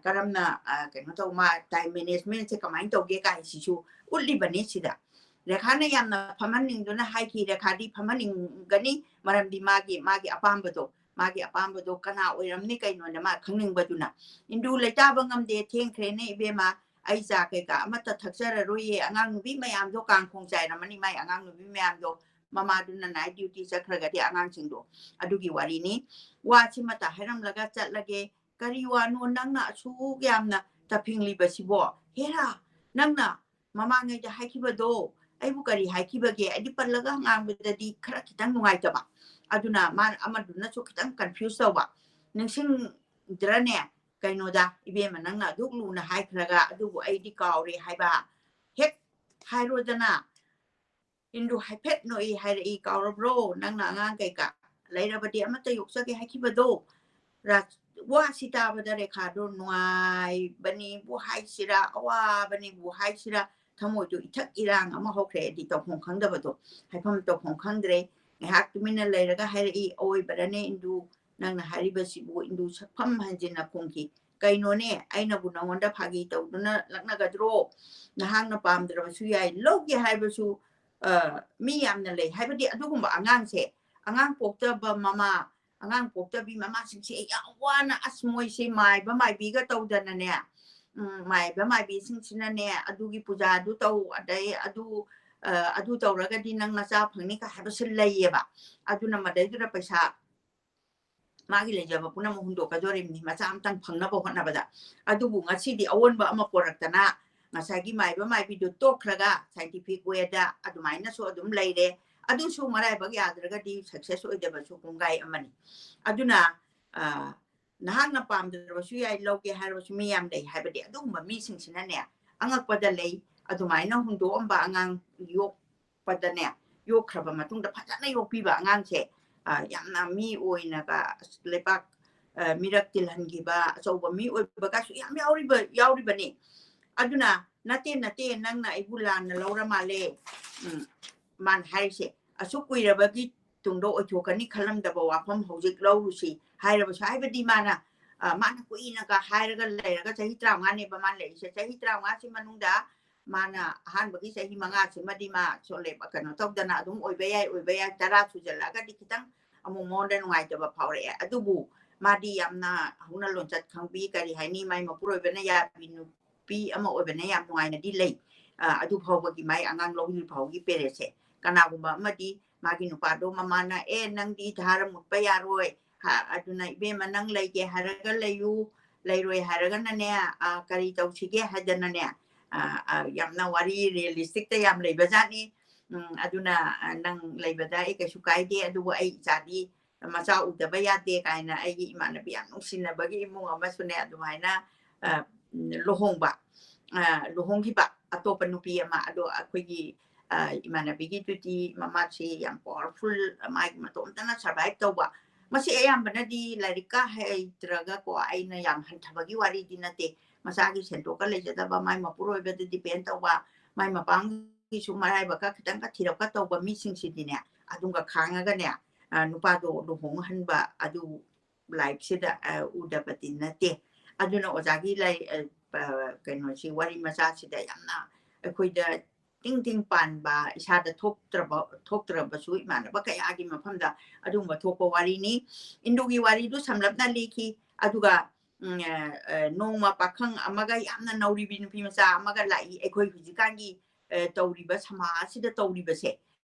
ꯀꯔꯝꯅ ꯀꯩꯅꯣ ꯇꯧ, ꯃꯥ ꯇꯥꯏꯝ ꯃꯦꯅꯦꯖꯃꯦꯟꯁꯦ ꯀꯃꯥꯏꯅ ꯇꯧꯒꯦ ꯀꯥꯏꯁꯤꯁꯨ ꯎꯠꯂꯤꯕꯅꯤ ꯁꯤꯗ꯫ ꯔꯦꯈꯥꯅ ꯌꯥꯝꯅ ꯐꯝꯍꯟꯅꯤꯡꯗꯨꯅ ꯍꯥꯏꯈꯤ, ꯔꯦꯈꯥꯗꯤ ꯐꯝꯍꯟꯅꯤꯡꯒꯅꯤ, ꯃꯔꯝꯗꯤ ꯃꯥꯒꯤ ꯃꯥꯒꯤ ꯑꯄꯥꯝꯕꯗꯣ ꯃꯥꯒꯤ ꯑꯄꯥꯝꯕꯗꯣ ꯀꯅꯥ ꯑꯣꯏꯔꯝꯅꯤ ꯀꯩꯅꯣꯅ ꯃꯥ ꯈꯪꯅꯤꯡꯕꯗꯨꯅ꯫ ꯏꯟꯗꯨ ꯂꯩꯇꯥꯕ ꯉꯝꯗꯦ, ꯊꯦꯡꯈ꯭ꯔꯦꯅꯦ ꯏꯕꯦꯝꯃ, ꯑꯩ ꯆꯥ ꯀꯩꯀꯥ ꯑꯃꯠꯇ ꯊꯛꯆꯔꯔꯣꯏꯌꯦ, ꯑꯉꯥꯡ ꯅꯨꯄꯤ ꯃꯌꯥꯝꯗꯣ ꯀꯥꯡ ꯈꯣꯡ ꯆꯥꯏꯔꯝꯃꯅꯤ, ꯃꯥꯏ ꯑꯉꯥꯡ ꯅꯨꯄꯤ ꯃꯌꯥꯝꯗꯣ꯫ ꯃꯃꯥꯗꯨꯅ ꯅꯥꯏꯠ ꯗ꯭ꯌꯨꯇꯤ ꯆꯠꯈ꯭ꯔꯒꯗꯤ ꯑꯉꯥꯡꯁꯤꯡꯗꯣ꯫ ꯑꯗꯨꯒꯤ ꯋꯥꯔꯤꯅꯤ꯫ ꯋꯥꯁꯤꯃꯇ ꯍꯥꯏꯔꯝꯂꯒ ꯆꯠꯂꯒꯦ꯫ ꯀꯔꯤ ꯋꯥꯅꯣ ꯅꯪꯅ ꯑꯁꯨꯛ ꯌꯥꯝꯅ ꯇꯞꯐꯤꯡꯂꯤꯕꯁꯤꯕꯣ? ꯍꯦꯔꯥ, ꯅꯪꯅ ꯃꯃꯥꯡꯉꯩꯗ ꯍꯥꯏꯈꯤꯕꯗꯣ ꯑꯩꯕꯨ ꯀꯔꯤ ꯍꯥꯏꯈꯤꯕꯒꯦ? ꯑꯩꯗꯤ ꯄꯜꯂꯒ ꯉꯥꯡꯕꯗꯗꯤ ꯈꯔ ꯈꯤꯇꯪ ꯅꯨꯡꯉꯥꯏꯇꯕ꯫ ꯑꯗꯨꯅ ꯃꯥꯅ ꯑꯃꯗꯨꯅꯁꯨ ꯈꯤꯇꯪ ꯀꯟꯐ꯭ꯌꯨꯁ ꯇꯧꯕ꯫ ꯅꯤꯡꯁꯤꯡꯗ꯭ꯔꯅꯦ? ꯀꯩꯅꯣꯗ, ꯏꯕꯦꯝꯃ, ꯅꯪꯅ ꯑꯗꯨꯛ ꯂꯨꯅ ꯍꯥꯏꯈ꯭ꯔꯒ ꯑꯗꯨꯕꯨ ꯑꯩꯗꯤ ꯀꯥꯎꯔꯦ ꯍꯥꯏꯕ꯫ ꯍꯦꯛ ꯍꯥꯏꯔꯣꯗꯅ, ꯏꯟꯗꯨ ꯍꯥꯏꯐꯦꯠ ꯅꯣꯛꯏ, ꯍꯥꯏꯔꯛꯏ, ꯀꯥꯎꯔꯕ꯭ꯔꯣ? ꯅꯪꯅ ꯑꯉꯥꯡ ꯀꯩꯀꯥ ꯂꯩꯔꯕꯗꯤ ꯑꯃꯠꯇ ꯌꯣꯛꯆꯒꯦ ꯍꯥꯏꯈꯤꯕꯗꯣ꯫ ꯋꯥꯁꯤ ꯇꯥꯕꯗ ꯔꯦꯈꯥꯗꯣ ꯅꯨꯡꯉꯥꯏꯕꯅꯤꯕꯨ ꯍꯥꯏꯁꯤꯔꯥ, ꯑꯋꯥꯕꯅꯤꯕꯨ ꯍꯥꯏꯁꯤꯔꯥ, ꯊꯃꯣꯏꯗꯣ ꯏꯊꯛ ꯏꯔꯥꯡ ꯑꯃ ꯍꯧꯈ꯭ꯔꯦ꯫ ꯑꯩꯗꯤ ꯇꯧꯐꯝ ꯈꯪꯗꯕꯗꯣ, ꯍꯥꯏꯐꯝ ꯇꯧꯐꯝ ꯈꯪꯗ꯭ꯔꯦ꯫ ꯉꯥꯏꯍꯥꯛ ꯇꯨꯃꯤꯟꯅ ꯂꯩꯔꯒ ꯍꯥꯏꯔꯛꯏ, "ꯑꯋꯣꯏꯕꯔꯅꯦ ꯏꯟꯗꯨ, ꯅꯪꯅ ꯍꯥꯏꯔꯤꯕꯁꯤꯕꯨ?" ꯏꯟꯗꯨ ꯁꯛꯐꯝ ꯍꯟꯖꯤꯟꯅ ꯈꯨꯝꯈꯤ, "ꯀꯩꯅꯣꯅꯦ, ꯑꯩꯅꯕꯨ ꯅꯉꯣꯟꯗ ꯐꯥꯒꯤ ꯇꯧꯗꯨꯅ ꯂꯛꯅꯒꯗ꯭ꯔꯣ? ꯅꯍꯥꯛꯅ ꯄꯥꯝꯗ꯭ꯔꯕꯁꯨ ꯌꯥꯏ, ꯂꯧꯒꯦ ꯍꯥꯏꯕꯁꯨ, ꯑ, ꯃꯤ ꯌꯥꯝꯅ ꯂꯩ"꯫ ꯍꯥꯏꯕꯗꯤ ꯑꯗꯨꯒꯨꯝꯕ ꯑꯉꯥꯡꯁꯦ, ꯑꯉꯥꯡ ꯄꯣꯛꯇꯕ ꯃꯃꯥ, ꯑꯉꯥꯡ ꯄꯣꯛꯇꯕꯤ ꯃꯃꯥꯁꯤꯡꯁꯦ ꯌꯥꯝ ꯋꯥꯅ, ꯑꯁ, ꯃꯣꯏꯁꯦ ꯃꯥꯏꯕ ꯃꯥꯏꯕꯤꯒ ꯇꯧꯗꯅꯅꯦ, ꯎꯝ, ꯃꯥꯏꯕ ꯃꯥꯏꯕꯤꯁꯤꯡꯁꯤꯅꯅꯦ, ꯑꯗꯨꯒꯤ ꯄꯨꯖꯥꯗꯨ ꯇꯧ, ꯑꯗꯩ ꯑꯗꯨ, ꯑ, ꯑꯗꯨ ꯇꯧꯔꯒꯗꯤ ꯅꯪ ꯅꯆꯥ ꯐꯪꯅꯤ ꯀꯥꯏ ꯍꯥꯏꯕꯁꯨ ꯂꯩꯌꯦꯕ꯫ ꯑꯗꯨꯅ ꯃꯗꯩꯗꯨꯗ ꯄꯩꯁꯥ, ꯃꯥꯒꯤ ꯂꯩꯖꯕ ꯄꯨꯝꯅꯃꯛ ꯍꯨꯟꯗꯣꯛꯀꯗꯣꯔꯤꯕꯅꯤ ꯃꯆꯥ ꯑꯃꯇꯪ ꯐꯪꯅꯕ ꯍꯣꯠꯅꯕꯗ꯫ ꯑꯗꯨꯕꯨ ꯉꯁꯤꯗꯤ ꯑꯑꯣꯟꯕ ꯑꯃ ꯄꯣꯔꯛꯇꯅ, ꯉꯁꯥꯏꯒꯤ ꯃꯥꯏꯕ ꯃꯥꯏꯕꯤꯗꯨ ꯇꯣꯛꯈ꯭ꯔꯒ scientific way ꯗ ꯑꯗꯨꯃꯥꯏꯅꯁꯨ ꯑꯗꯨꯝ ꯂꯩꯔꯦ꯫ ꯑꯗꯨꯁꯨ ꯃꯔꯥꯏꯕꯛ ꯌꯥꯗ꯭ꯔꯒꯗꯤ success ꯑꯣꯏꯗꯕꯁꯨ ꯀꯣꯡꯒꯥꯏ ꯑꯃꯅꯤ꯫ ꯑꯗꯨꯅ, ꯑ, ꯅꯍꯥꯛꯅ ꯄꯥꯝꯗ꯭ꯔꯕꯁꯨ ꯌꯥꯏ, ꯂꯧꯒꯦ ꯍꯥꯏꯔꯕꯁꯨ ꯃꯤ ꯌꯥꯝ ꯂꯩ ꯍꯥꯏꯕꯗꯤ ꯑꯗꯨꯒꯨꯝꯕ ꯃꯤꯁꯤꯡꯁꯤꯅꯅꯦ, ꯑꯉꯛꯄꯗ ꯂꯩ꯫ ꯑꯗꯨꯃꯥꯏꯅ ꯍꯨꯟꯗꯣꯛꯑꯝꯕ ꯑꯉꯥꯡ ꯌꯣꯛꯄꯗꯅꯦ, ꯌꯣꯛꯈ꯭ꯔꯕ ꯃꯇꯨꯡꯗ ꯐꯖꯅ ꯌꯣꯛꯄꯤꯕ ꯑꯉꯥꯡꯁꯦ, ꯑ, ꯌꯥꯝꯅ ꯃꯤ ꯑꯣꯏꯅꯒ, ꯑꯁ, ꯂꯩꯕꯥꯛ, ꯑ, ꯃꯤꯔꯛ ꯇꯤꯜꯍꯟꯈꯤꯕ, ꯑꯆꯧꯕ ꯃꯤ ꯑꯣꯏꯕꯒꯁꯨ ꯌꯥꯝ ꯌꯥꯎꯔꯤꯕ, ꯌꯥꯎꯔꯤꯕꯅꯤ꯫ ꯑꯗꯨꯅ, "ꯅꯠꯇꯦ, ꯅꯠꯇꯦ, ꯅꯪꯅ ꯑꯩꯕꯨ ꯂꯥꯟꯅ ꯂꯧꯔ ꯃꯥꯜꯂꯦ", ꯎꯝ, ꯃꯥꯅ ꯍꯥꯏꯔꯤꯁꯦ, "ꯑꯁꯨꯛ ꯀꯨꯏꯔꯕꯒꯤ ꯇꯨꯡꯗ ꯑꯣꯏꯊꯣꯛꯀꯅꯤ ꯈꯜꯂꯝꯗꯕ ꯋꯥꯐꯝ ꯍꯧꯖꯤꯛ ꯂꯧꯔꯨꯁꯤ" ꯍꯥꯏꯔꯕꯁꯨ, ꯍꯥꯏꯕꯗꯤ ꯃꯥꯅ, ꯑ, ꯃꯥꯅ ꯀꯨꯏꯅꯒ ꯍꯥꯏꯔꯒ ꯂꯩꯔꯒ, ꯆꯍꯤ ꯇꯔꯥꯃꯉꯥꯅꯦꯕ ꯃꯥꯅ ꯂꯩꯔꯤꯁꯦ, ꯆꯍꯤ ꯇꯔꯥꯃꯉꯥꯁꯤ ꯃꯅꯨꯡꯗ ꯃꯥꯅ ꯑꯍꯥꯟꯕꯒꯤ ꯆꯍꯤ ꯃꯉꯥꯁꯤꯃꯗꯤ ꯃꯥ ꯁꯣꯜꯂꯦ, ꯀꯩꯅꯣ ꯇꯧꯗꯅ ꯑꯗꯨꯝ ꯑꯣꯏꯕ ꯌꯥꯏ, ꯑꯣꯏꯕ ꯌꯥꯏ, ꯇꯔꯥ ꯁꯨꯖꯜꯂꯛꯑꯒꯗꯤ ꯈꯤꯇꯪ ꯑꯃꯨꯛ ꯃꯉꯣꯟꯗ ꯅꯨꯡꯉꯥꯏꯇꯕ ꯐꯥꯎꯔꯛꯑꯦ꯫ ꯑꯗꯨꯕꯨ ꯃꯥꯗꯤ ꯌꯥꯝꯅ ꯍꯧꯅ ꯂꯣꯟꯆꯠ ꯈꯪꯕꯤ, ꯀꯔꯤ ꯍꯥꯏꯅꯤ, ꯃꯥꯏ ꯃꯄꯨꯔꯣꯏꯕꯅ ꯌꯥꯕꯤ ꯅꯨꯄꯤ ꯑꯃ ꯑꯣꯏꯕꯅ ꯌꯥꯝ ꯅꯨꯡꯉꯥꯏꯅꯗꯤ ꯂꯩ꯫ ꯑ, ꯑꯗꯨ ꯐꯥꯎꯕꯒꯤ ꯃꯥꯏ ꯑꯉꯥꯡ ꯂꯧꯔꯤ ꯐꯥꯎꯒꯤ ꯄꯦꯔꯦꯠꯁꯦ꯫ ꯀꯅꯥꯒꯨꯝꯕ ꯑꯃꯗꯤ ꯃꯥꯒꯤ ꯅꯨꯄꯥꯗꯣ ꯃꯃꯥꯅ, "ꯑꯦ, ꯅꯪꯗꯤ ꯙꯥꯔ ꯃꯨꯠꯄ ꯌꯥꯔꯣꯏ, ꯍꯥ, ꯑꯗꯨꯅ ꯏꯕꯦꯝꯃ ꯅꯪ ꯂꯩꯒꯦ ꯍꯥꯏꯔꯒ ꯂꯩꯌꯨ, ꯂꯩꯔꯣꯏ ꯍꯥꯏꯔꯒꯅꯅꯦ, ꯑ, ꯀꯔꯤ ꯇꯧꯁꯤꯒꯦ?" ꯍꯥꯏꯗꯅꯅꯦ, ꯑ, ꯑ, ꯌꯥꯝꯅ ꯋꯥꯔꯤ realistic ꯇ ꯌꯥꯝ ꯂꯩꯕꯖꯥꯠꯅꯤ꯫ ꯎꯝ, ꯑꯗꯨꯅ, ꯑ, "ꯅꯪ ꯂꯩꯕꯗ ꯑꯩ ꯀꯩꯁꯨ ꯀꯥꯏꯗꯦ, ꯑꯗꯨꯕꯨ ꯑꯩ ꯏꯆꯥꯗꯤ ꯃꯆꯥ ꯎꯗꯕ ꯌꯥꯗꯦ" ꯀꯥꯏꯅ ꯑꯩꯒꯤ ꯏꯃꯥꯟꯅꯕꯤ ꯌꯥꯝ ꯅꯨꯡꯁꯤꯅꯕꯒꯤ ꯏꯃꯨꯡ ꯑꯃꯁꯨꯅꯦ, ꯑꯗꯨꯃꯥꯏꯅ, ꯑ, ꯎꯝ, ꯂꯨꯍꯣꯡꯕ, ꯑ, ꯂꯨꯍꯣꯡꯈꯤꯕ ꯑꯇꯣꯞꯄ ꯅꯨꯄꯤ ꯑꯃ꯫ ꯑꯗꯣ ꯑꯩꯈꯣꯏꯒꯤ, ꯑ, ꯏꯃꯥꯟꯅꯕꯤꯒꯤꯗꯨꯗꯤ ꯃꯃꯥꯁꯤ ꯌꯥꯝ powerful, ꯃꯥꯒꯤ ꯃꯇꯣꯝꯇꯅ survive ꯇꯧꯕ꯫ ꯃꯁꯤ ꯑꯌꯥꯝꯕꯅꯗꯤ ꯂꯥꯏꯔꯤꯛꯀ ꯍꯩꯇ꯭ꯔꯒꯀꯣ, ꯑꯩꯅ ꯌꯥꯝ ꯍꯟꯊꯕꯒꯤ ꯋꯥꯔꯤꯗꯤ ꯅꯠꯇꯦ꯫ ꯃꯆꯥꯒꯤ ꯁꯦꯟꯊꯣꯛꯀ ꯂꯩꯖꯗꯕ, ꯃꯥꯏ ꯃꯄꯨꯔꯣꯏꯕꯗ depend ꯇꯧꯕ, ꯃꯥꯏ ꯃꯄꯥꯝꯒꯤꯁꯨ ꯃꯔꯥꯏꯕꯛꯀ ꯈꯤꯇꯪꯒ ꯊꯤꯔꯞꯀ ꯇꯧꯕ ꯃꯤꯁꯤꯡꯁꯤꯗꯤꯅꯦ, ꯑꯗꯨꯝꯒ ꯈꯥꯡꯉꯒꯅꯦ, ꯑ, ꯅꯨꯄꯥꯗꯣ ꯂꯨꯍꯣꯡꯍꯟꯕ, ꯑꯗꯨ life ꯁꯤꯗ, ꯑ, ꯎꯗꯕꯗꯤ ꯅꯠꯇꯦ꯫ ꯑꯗꯨꯅ ꯑꯣꯖꯥꯒꯤ ꯂꯥꯏ-, ꯑ, ꯑ, ꯀꯩꯅꯣꯁꯤ, ꯋꯥꯔꯤ ꯃꯆꯥꯁꯤꯗ ꯌꯥꯝꯅ ꯑꯩꯈꯣꯏꯗ ꯇꯤꯡ ꯇꯤꯡ ꯄꯥꯟꯕ, ꯏꯁꯥꯗ ꯊꯣꯛꯇ꯭ꯔꯕ, ꯊꯣꯛꯇ꯭ꯔꯕꯁꯨ ꯏꯃꯥꯟꯅꯕ ꯀꯌꯥꯒꯤ ꯃꯐꯝꯗ ꯑꯗꯨꯒꯨꯝꯕ ꯊꯣꯛꯄ ꯋꯥꯔꯤꯅꯤ꯫ ꯏꯟꯗꯨꯒꯤ ꯋꯥꯔꯤꯗꯨ ꯁꯝꯂꯞꯅ ꯂꯤꯈꯤ꯫ ꯑꯗꯨꯒ, ꯎꯝ, ꯑ, ꯑ, ꯅꯣꯡꯃ ꯄꯥꯈꯪ ꯑꯃꯒ ꯌꯥꯝꯅ ꯅꯧꯔꯤꯕꯤ ꯅꯨꯄꯤ ꯃꯆꯥ ꯑꯃꯒ ꯂꯥꯛꯏ꯫ ꯑꯩꯈꯣꯏ ꯍꯧꯖꯤꯛꯀꯥꯟꯒꯤ, ꯑ, ꯇꯧꯔꯤꯕ ꯁꯃꯥꯖꯁꯤꯗ ꯇꯧꯔꯤꯕꯁꯦ,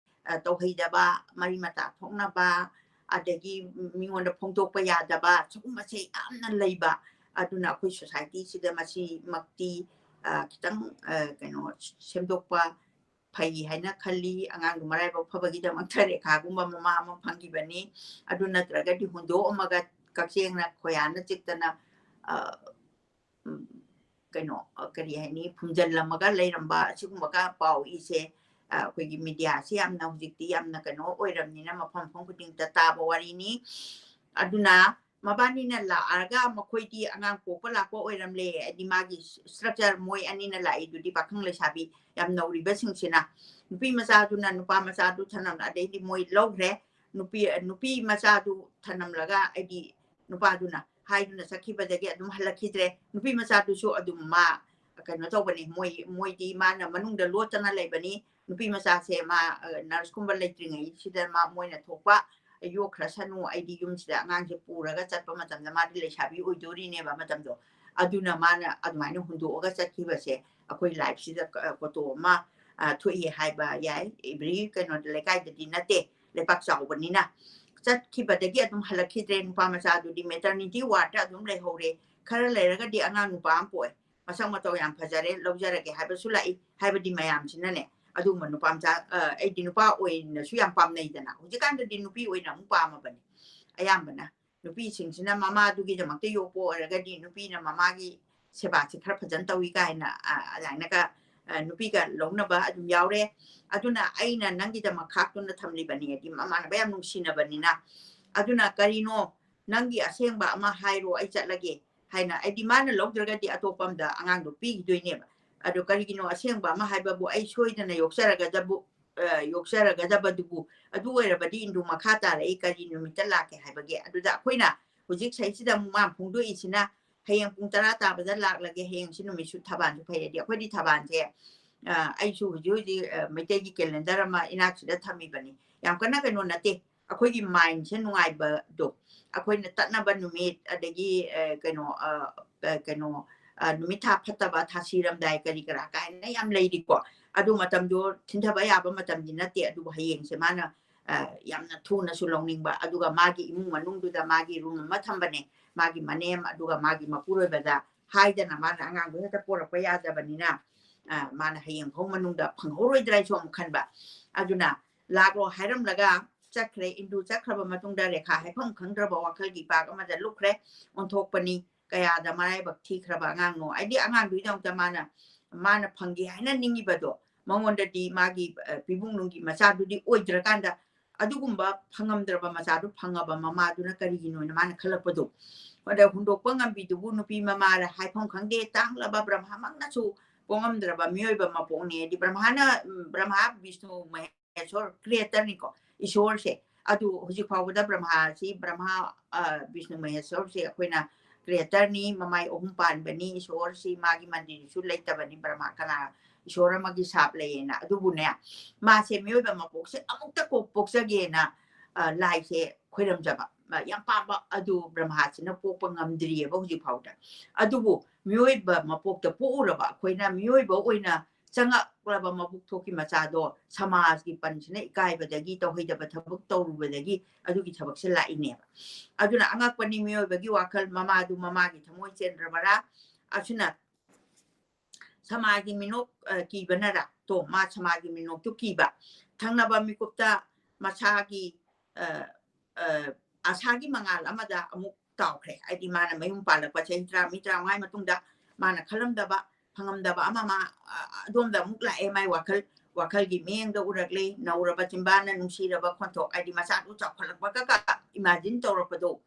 ꯑ, ꯇꯧꯍꯩꯗꯕ, ꯃꯔꯤ ꯃꯇꯥ ꯊꯣꯛꯅꯕ, ꯑꯗꯒꯤ ꯃꯤꯉꯣꯟꯗ ꯐꯣꯡꯗꯣꯛꯄ ꯌꯥꯗꯕ, ꯁꯤꯒꯨꯝꯕꯁꯦ ꯌꯥꯝꯅ ꯂꯩꯕ꯫ ꯑꯗꯨꯅ ꯑꯩꯈꯣꯏ society ꯁꯤꯗ ꯃꯁꯤꯃꯛꯇꯤ, ꯑ, ꯈꯤꯇꯪ, ꯑ, ꯀꯩꯅꯣ, ꯁꯦꯝꯗꯣꯛꯄ ꯐꯩ ꯍꯥꯏꯅ ꯈꯜꯂꯤ꯫ ꯑꯉꯥꯡꯗꯨ ꯃꯔꯥꯏꯕꯛ ꯐꯕꯒꯤꯗꯃꯛꯇ ꯔꯦꯈꯥꯒꯨꯝꯕ ꯃꯃꯥ ꯑꯃ ꯐꯪꯈꯤꯕꯅꯤ꯫ ꯑꯗꯨ ꯅꯠꯇ꯭ꯔꯒꯗꯤ ꯍꯨꯟꯗꯣꯛꯑꯝꯃꯒ ꯀꯛꯆꯦꯡꯅ ꯈꯣꯏꯌꯥꯅ ꯆꯤꯛꯇꯅ, ꯑ, ꯎꯝ, ꯀꯩꯅꯣ, ꯑ, ꯀꯔꯤ ꯍꯥꯏꯅꯤ, ꯐꯨꯝꯖꯤꯜꯂꯝꯃꯒ ꯂꯩꯔꯝꯕ ꯑꯁꯤꯒꯨꯝꯕꯒ ꯄꯥꯎ ꯏꯁꯦ, ꯑ, ꯑꯩꯈꯣꯏꯒꯤ ꯃꯤꯗꯤꯌꯥꯁꯤ ꯌꯥꯝꯅ ꯍꯧꯖꯤꯛꯇꯤ ꯌꯥꯝꯅ ꯀꯩꯅꯣ ꯑꯣꯏꯔꯝꯅꯤꯅ ꯃꯐꯝ ꯃꯐꯝ ꯈꯨꯗꯤꯡꯗ ꯇꯥꯕ ꯋꯥꯔꯤꯅꯤ꯫ ꯑꯗꯨꯅ ꯃꯕꯥꯅꯤꯅ ꯂꯥꯛꯑꯒ ꯃꯈꯣꯏꯗꯤ ꯑꯉꯥꯡ ꯄꯣꯛꯄ ꯂꯥꯛꯄ ꯑꯣꯏꯔꯝꯂꯦ, ꯍꯥꯏꯗꯤ ꯃꯥꯒꯤ ꯁ꯭ꯇ꯭ꯔꯛꯆꯔ ꯃꯣꯏ ꯑꯅꯤꯅ ꯂꯥꯛꯏꯗꯨꯗꯤ ꯄꯥꯈꯪ ꯂꯩꯁꯥꯕꯤ ꯌꯥꯝ ꯅꯧꯔꯤꯕꯁꯤꯡꯁꯤꯅ꯫ ꯅꯨꯄꯤ ꯃꯆꯥꯗꯨꯅ ꯅꯨꯄꯥ ꯃꯆꯥꯗꯨ ꯊꯅꯝꯅ ꯑꯗꯩꯗꯤ ꯃꯣꯏ ꯂꯧꯈ꯭ꯔꯦ꯫ ꯅꯨꯄꯤ, ꯅꯨꯄꯤ ꯃꯆꯥꯗꯨ ꯊꯅꯝꯂꯒ ꯍꯥꯏꯗꯤ ꯅꯨꯄꯥꯗꯨꯅ ꯍꯥꯏꯗꯨꯅ ꯆꯠꯈꯤꯕꯗꯒꯤ ꯑꯗꯨꯝ ꯍꯜꯂꯛꯈꯤꯗ꯭ꯔꯦ꯫ ꯅꯨꯄꯤ ꯃꯆꯥꯗꯨꯁꯨ ꯑꯗꯨꯝ ꯃꯥ ꯀꯩꯅꯣ ꯇꯧꯕꯅꯤ, ꯃꯣꯏ, ꯃꯣꯏꯗꯤ ꯃꯥꯅ ꯃꯅꯨꯡꯗ ꯂꯣꯠꯇꯅ ꯂꯩꯕꯅꯤ꯫ ꯅꯨꯄꯤ ꯃꯆꯥꯁꯦ ꯃꯥ, ꯑ, ꯅꯔꯁꯀꯨꯝꯕ ꯂꯩꯇ꯭ꯔꯤꯉꯩꯁꯤꯗ ꯃꯥ, ꯃꯣꯏꯅ ꯊꯣꯛꯄ, "ꯌꯣꯛꯈ꯭ꯔꯁꯅꯨ, ꯑꯩꯗꯤ ꯌꯨꯝꯁꯤꯗ ꯑꯉꯥꯡꯁꯦ ꯄꯨꯔꯒ ꯆꯠꯄ ꯃꯇꯝꯗ ꯃꯥꯗꯤ ꯂꯩꯁꯥꯕꯤ ꯑꯣꯏꯗꯣꯔꯤꯅꯦꯕ ꯃꯇꯝꯗꯣ"꯫ ꯑꯗꯨꯅ ꯃꯥꯅ ꯑꯗꯨꯃꯥꯏꯅ ꯍꯨꯟꯗꯣꯛꯑꯒ ꯆꯠꯈꯤꯕꯁꯦ ꯑꯩꯈꯣꯏ ꯂꯥꯏꯐꯁꯤꯗ ꯀ-, ꯐꯣꯇꯣ ꯑꯃ, ꯑ, ꯊꯣꯛꯏ ꯍꯥꯏꯕ ꯌꯥꯏ꯫ ꯑꯦꯚ꯭ꯔꯤ ꯀꯩꯅꯣꯗ, ꯂꯩꯀꯥꯏꯗꯗꯤ ꯅꯠꯇꯦ, ꯂꯩꯄꯥꯛ ꯆꯥꯎꯕꯅꯤꯅ꯫ ꯆꯠꯈꯤꯕꯗꯒꯤ ꯑꯗꯨꯝ ꯍꯜꯂꯛꯈꯤꯗ꯭ꯔꯦ꯫ ꯅꯨꯄꯥ ꯃꯆꯥꯗꯨꯗꯤ ꯃꯦꯇꯔꯅꯤꯇꯤ ꯋꯥꯔꯗꯇ ꯑꯗꯨꯝ ꯂꯩꯍꯧꯔꯦ꯫ ꯈꯔ ꯂꯩꯔꯒꯗꯤ ꯑꯉꯥꯡ ꯅꯨꯄꯥ ꯑꯃ ꯄꯣꯛꯑꯦ, ꯃꯁꯛ ꯃꯇꯧ ꯌꯥꯝ ꯐꯖꯔꯦ, ꯂꯧꯖꯔꯒꯦ ꯍꯥꯏꯕꯁꯨ ꯂꯥꯛꯏ꯫ ꯍꯥꯏꯕꯗꯤ ꯃꯌꯥꯝꯁꯤꯅꯅꯦ, ꯑꯗꯨꯒꯨꯝꯕ ꯅꯨꯄꯥ ꯃꯆꯥ, ꯑ, ꯑꯩꯗꯤ ꯅꯨꯄꯥ ꯑꯣꯏꯅꯁꯨ ꯌꯥꯝ ꯄꯥꯝꯅꯩꯗꯅ꯫ ꯍꯧꯖꯤꯛꯀꯥꯟꯗꯗꯤ ꯅꯨꯄꯤ ꯑꯣꯏꯅ ꯑꯃꯨꯛ ꯄꯥꯝꯃꯕꯅꯤ ꯑꯌꯥꯝꯕꯅ꯫ ꯅꯨꯄꯤꯁꯤꯡꯁꯤꯅ ꯃꯃꯥꯗꯨꯒꯤꯗꯃꯛꯇ ꯌꯣꯛꯄ ꯑꯣꯏꯔꯒꯗꯤ ꯅꯨꯄꯤꯅ ꯃꯃꯥꯒꯤ ꯁꯦꯕꯥꯁꯤ ꯈꯔ ꯐꯖꯅ ꯇꯧꯏ ꯀꯥꯏꯅ, ꯑ, ꯑꯗꯨꯃꯥꯏꯅꯒ, ꯑ, ꯅꯨꯄꯤꯒ ꯂꯧꯅꯕ ꯑꯗꯨꯝ ꯌꯥꯎꯔꯦ꯫ ꯑꯗꯨꯅ ꯑꯩꯅ ꯅꯪꯒꯤꯗꯃꯛ ꯈꯥꯛꯇꯨꯅ ꯊꯝꯂꯤꯕꯅꯤ, ꯍꯥꯏꯗꯤ ꯃꯃꯥꯟꯅꯕ ꯌꯥꯝ ꯅꯨꯡꯁꯤꯅꯕꯅꯤꯅ꯫ ꯑꯗꯨꯅ ꯀꯔꯤꯅꯣ ꯅꯪꯒꯤ ꯑꯁꯦꯡꯕ ꯑꯃ ꯍꯥꯏꯔꯣ, ꯑꯩ ꯆꯠꯂꯒꯦ ꯍꯥꯏꯅ, ꯍꯥꯏꯗꯤ ꯃꯥꯅ ꯂꯧꯗ꯭ꯔꯒꯗꯤ ꯑꯇꯣꯞꯄ ꯑꯝꯗ ꯑꯉꯥꯡꯗꯣ ꯄꯤꯈꯤꯗꯣꯏꯅꯦꯕ꯫ ꯑꯗꯣ ꯀꯔꯤꯒꯤꯅꯣ ꯑꯁꯦꯡꯕ ꯑꯃ ꯍꯥꯏꯕꯕꯨ, ꯑꯩ ꯁꯣꯏꯗꯅ ꯌꯣꯛꯆꯔꯒꯗꯕꯨ, ꯑ, ꯌꯣꯛꯆꯔꯒꯗꯕꯗꯨꯕꯨ, ꯑꯗꯨ ꯑꯣꯏꯔꯕꯗꯤ ꯏꯟꯗꯨ ꯃꯈꯥ ꯇꯥꯔꯛꯏ, ꯀꯔꯤ ꯅꯨꯃꯤꯠꯇ ꯂꯥꯛꯀꯦ ꯍꯥꯏꯕꯒꯤ꯫ ꯑꯗꯨꯗ ꯑꯩꯈꯣꯏꯅ ꯍꯧꯖꯤꯛ ꯁꯩꯁꯤꯗ ꯑꯃꯨꯛ ꯃꯥ ꯐꯣꯡꯗꯣꯛꯏꯁꯤꯅ, "ꯍꯌꯦꯡ ꯄꯨꯡ ꯇꯔꯥ ꯇꯥꯕꯗ ꯂꯥꯛꯂꯒꯦ, ꯍꯌꯦꯡꯁꯤ ꯅꯨꯃꯤꯠꯁꯨ ꯊꯕꯥꯜꯁꯨ ꯐꯩ"꯫ ꯍꯥꯏꯗꯤ ꯑꯩꯈꯣꯏꯗꯤ ꯊꯕꯥꯜꯁꯦ, ꯑ, ꯑꯩꯁꯨ ꯍꯧꯖꯤꯛ ꯍꯧꯖꯤꯛ, ꯑ, ꯃꯩꯇꯩꯒꯤ ꯀꯦꯂꯦꯟꯗꯔ ꯑꯃ ꯏꯅꯥꯛꯁꯤꯗ ꯊꯝꯃꯤꯕꯅꯤ꯫ ꯌꯥꯝ ꯀꯟꯅ ꯀꯩꯅꯣ ꯅꯠꯇꯦ, ꯑꯩꯈꯣꯏꯒꯤ ꯃꯥꯏꯟꯁꯦ ꯅꯨꯡꯉꯥꯏꯕꯗꯣ, ꯑꯩꯈꯣꯏꯅ ꯇꯠꯅꯕ ꯅꯨꯃꯤꯠ, ꯑꯗꯒꯤ, ꯑ, ꯀꯩꯅꯣ, ꯑ, ꯑ, ꯀꯩꯅꯣ, ꯑ, ꯅꯨꯃꯤꯠ ꯊꯥ ꯐꯠꯇꯕ, ꯊꯥꯁꯤꯔꯝꯗꯥꯏ, ꯀꯔꯤ ꯀꯔꯥ ꯀꯥꯏꯅ ꯌꯥꯝ ꯂꯩꯔꯤꯀꯣ꯫ ꯑꯗꯨ ꯃꯇꯝꯗꯣ ꯊꯤꯟꯊꯕ ꯌꯥꯕ ꯃꯇꯝꯗꯤ ꯅꯠꯇꯦ꯫ ꯑꯗꯨꯕꯨ ꯍꯌꯦꯡꯁꯦ ꯃꯥꯅ, ꯑ, ꯌꯥꯝꯅ ꯊꯨꯅꯁꯨ ꯂꯧꯅꯤꯡꯕ, ꯑꯗꯨꯒ ꯃꯥꯒꯤ ꯏꯃꯨꯡ ꯃꯅꯨꯡꯗꯨꯗ ꯃꯥꯒꯤ ꯔꯨꯝ ꯑꯃ ꯊꯝꯕꯅꯦ, ꯃꯥꯒꯤ ꯃꯅꯦꯝ ꯑꯗꯨꯒ ꯃꯥꯒꯤ ꯃꯄꯨꯔꯣꯏꯕꯗ ꯍꯥꯏꯗꯅ ꯃꯥꯅ ꯑꯉꯥꯡꯗꯣ ꯍꯦꯛꯇ ꯄꯣꯔꯛꯄ ꯌꯥꯗꯕꯅꯤꯅ, ꯑ, ꯃꯥꯅ ꯍꯌꯦꯡ ꯐꯥꯎ ꯃꯅꯨꯡꯗ ꯐꯪꯍꯧꯔꯣꯏꯗ꯭ꯔꯥ ꯍꯥꯏꯁꯨ ꯑꯃꯨꯛ ꯈꯟꯕ꯫ ꯑꯗꯨꯅ ꯂꯥꯛꯂꯣ ꯍꯥꯏꯔꯝꯂꯒ ꯆꯠꯈ꯭ꯔꯦ꯫ ꯏꯟꯗꯨ ꯆꯠꯈ꯭ꯔꯕ ꯃꯇꯨꯡꯗ ꯔꯦꯈꯥ ꯍꯥꯏꯐꯝ ꯈꯪꯗ꯭ꯔꯕ ꯋꯥꯈꯜꯒꯤ ꯏꯄꯥꯛ ꯑꯃꯗ ꯂꯨꯞꯈ꯭ꯔꯦ꯫ ꯑꯣꯟꯊꯣꯛꯄꯅꯤ, ꯀꯌꯥꯗ ꯃꯔꯥꯏꯕꯛ ꯊꯤꯈ꯭ꯔꯕ ꯑꯉꯥꯡꯅꯣ꯫ ꯍꯥꯏꯗꯤ ꯑꯉꯥꯡꯗꯨꯒꯤꯗꯃꯛꯇ ꯃꯥꯅ, ꯃꯥꯅ ꯐꯪꯒꯦ ꯍꯥꯏꯅ ꯅꯤꯡꯉꯤꯕꯗꯣ ꯃꯉꯣꯟꯗꯗꯤ ꯃꯥꯒꯤ, ꯑ, ꯄꯤꯕꯨꯡꯅꯨꯡꯒꯤ ꯃꯆꯥꯗꯨꯗꯤ ꯑꯣꯏꯗ꯭ꯔꯀꯥꯟꯗ ꯑꯗꯨꯒꯨꯝꯕ ꯐꯪꯉꯝꯗ꯭ꯔꯕ ꯃꯆꯥꯗꯨ ꯐꯪꯉꯕ ꯃꯃꯥꯗꯨꯅ ꯀꯔꯤꯒꯤꯅꯣꯅ ꯃꯥꯅ ꯈꯜꯂꯛꯄꯗꯣ꯫ ꯑꯗ ꯍꯨꯟꯗꯣꯛꯄ ꯉꯝꯕꯤꯗꯨꯕꯨ ꯅꯨꯄꯤ ꯃꯃꯥꯔ ꯍꯥꯏꯐꯝ ꯈꯪꯗꯦ, ꯇꯥꯡꯂꯕ ꯕ꯭ꯔꯍ꯭ꯃꯥꯃꯛꯅꯁꯨ ꯄꯣꯛꯉꯝꯗ꯭ꯔꯕ ꯃꯤꯑꯣꯏꯕ ꯃꯄꯣꯛꯅꯤ꯫ ꯍꯥꯏꯗꯤ ꯕ꯭ꯔꯍ꯭ꯃꯥꯅ, ꯎꯝ, ꯕ꯭ꯔꯍ꯭ꯃꯥ, ꯕꯤꯁꯅꯨ, ꯃꯍꯦꯁ ꯏꯁꯣꯔ, creator ꯅꯤꯀꯣ, ꯏꯁꯣꯔꯁꯦ꯫ ꯑꯗꯨ ꯍꯧꯖꯤꯛ ꯐꯥꯎꯕꯗ ꯕ꯭ꯔꯍ꯭ꯃꯥꯁꯤ, ꯕ꯭ꯔꯍ꯭ꯃꯥ, ꯑ, ꯕꯤꯁꯅꯨ ꯃꯍꯦꯁꯣꯔꯁꯦ ꯑꯩꯈꯣꯏꯅ creator ꯅꯤ, ꯃꯃꯥꯏ ꯑꯍꯨꯝ ꯄꯥꯟꯕꯅꯤ, ꯏꯁꯣꯔꯁꯤ ꯃꯥꯒꯤ ꯃꯟꯗꯤꯔꯁꯨ ꯂꯩꯇꯕꯅꯤ, ꯕ꯭ꯔꯍ꯭ꯃꯥ ꯀꯅꯥ ꯏꯁꯣꯔ ꯑꯃꯒꯤ ꯁꯥꯞ ꯂꯩꯌꯦꯅ꯫ ꯑꯗꯨꯕꯨꯅꯦ, ꯃꯥꯁꯦ ꯃꯤꯑꯣꯏꯕ ꯃꯄꯣꯛꯁꯦ ꯑꯃꯨꯛꯇ ꯀꯣꯛ ꯄꯣꯛꯆꯒꯦꯅ, ꯑ, ꯂꯥꯏꯁꯦ ꯈꯣꯏꯔꯝꯖꯕ, ꯑ, ꯌꯥꯝ ꯄꯥꯝꯕ꯫ ꯑꯗꯨ ꯕ꯭ꯔꯍ꯭ꯃꯥꯁꯤꯅ ꯄꯣꯛꯄ ꯉꯝꯗ꯭ꯔꯤꯑꯕ ꯍꯧꯖꯤꯛ ꯐꯥꯎꯗ꯫ ꯑꯗꯨꯕꯨ ꯃꯤꯑꯣꯏꯕ ꯃꯄꯣꯛꯇ ꯄꯣꯛꯎꯔꯕ ꯑꯩꯈꯣꯏꯅ ꯃꯤꯑꯣꯏꯕ ꯑꯣꯏꯅ ꯆꯪꯉꯛꯂꯕ ꯃꯕꯨꯛ ꯊꯣꯛꯀꯤ ꯃꯆꯥꯗꯣ ꯁꯃꯥꯖꯒꯤ ꯄꯟꯁꯤꯅ ꯏꯀꯥꯏꯕꯗꯒꯤ, ꯇꯧꯍꯩꯗꯕ ꯊꯕꯛ ꯇꯧꯔꯨꯕꯗꯒꯤ ꯑꯗꯨꯒꯤ ꯊꯕꯛꯁꯦ ꯂꯥꯛꯏꯅꯦꯕ꯫ ꯑꯗꯨꯅ ꯑꯉꯛꯄꯅꯤ ꯃꯤꯑꯣꯏꯕꯒꯤ ꯋꯥꯈꯜ, ꯃꯃꯥꯗꯨ ꯃꯃꯥꯒꯤ ꯊꯃꯣꯏ ꯆꯦꯟꯗ꯭ꯔꯕꯔꯥ? ꯑꯁꯤꯅ ꯁꯃꯥꯖꯒꯤ ꯃꯤꯅꯣꯛ, ꯑ, ꯀꯤꯕꯅꯔꯥ? ꯇꯣ, ꯃꯥ ꯁꯃꯥꯖꯒꯤ ꯃꯤꯅꯣꯛꯇꯨ ꯀꯤꯕ꯫ ꯊꯪꯅꯕ ꯃꯤꯀꯨꯞꯇ ꯃꯁꯥꯒꯤ, ꯑ, ꯑ, ꯑꯁꯥꯒꯤ ꯃꯉꯥꯜ ꯑꯃꯗ ꯑꯃꯨꯛ ꯇꯥꯎꯈ꯭ꯔꯦ꯫ ꯍꯥꯏꯗꯤ ꯃꯥꯅ ꯃꯌꯨꯝ ꯄꯥꯜꯂꯛꯄ ꯆꯍꯤ ꯇꯔꯥ, ꯃꯤ ꯇꯔꯥꯃꯉꯥꯒꯤ ꯃꯇꯨꯡꯗ ꯃꯥꯅ ꯈꯜꯂꯝꯗꯕ, ꯐꯪꯉꯝꯗꯕ ꯑꯃ ꯃꯥ, ꯑ, ꯑꯗꯣꯝꯗ ꯑꯃꯨꯛ ꯂꯥꯛꯑꯦ꯫ ꯃꯥꯏ ꯋꯥꯈꯜ, ꯋꯥꯈꯜꯒꯤ ꯃꯤꯠꯌꯦꯡꯗ ꯎꯔꯛꯂꯦ꯫ ꯅꯧꯔꯕ ꯆꯤꯝꯕꯥꯟꯅ ꯅꯨꯡꯁꯤꯔꯕ ꯈꯣꯟꯊꯣꯛ, ꯍꯥꯏꯗꯤ ꯃꯆꯥꯗꯨ ꯆꯥꯎꯈꯠꯂꯛꯄꯒ imagine ꯇꯧꯔꯛꯄꯗꯣ,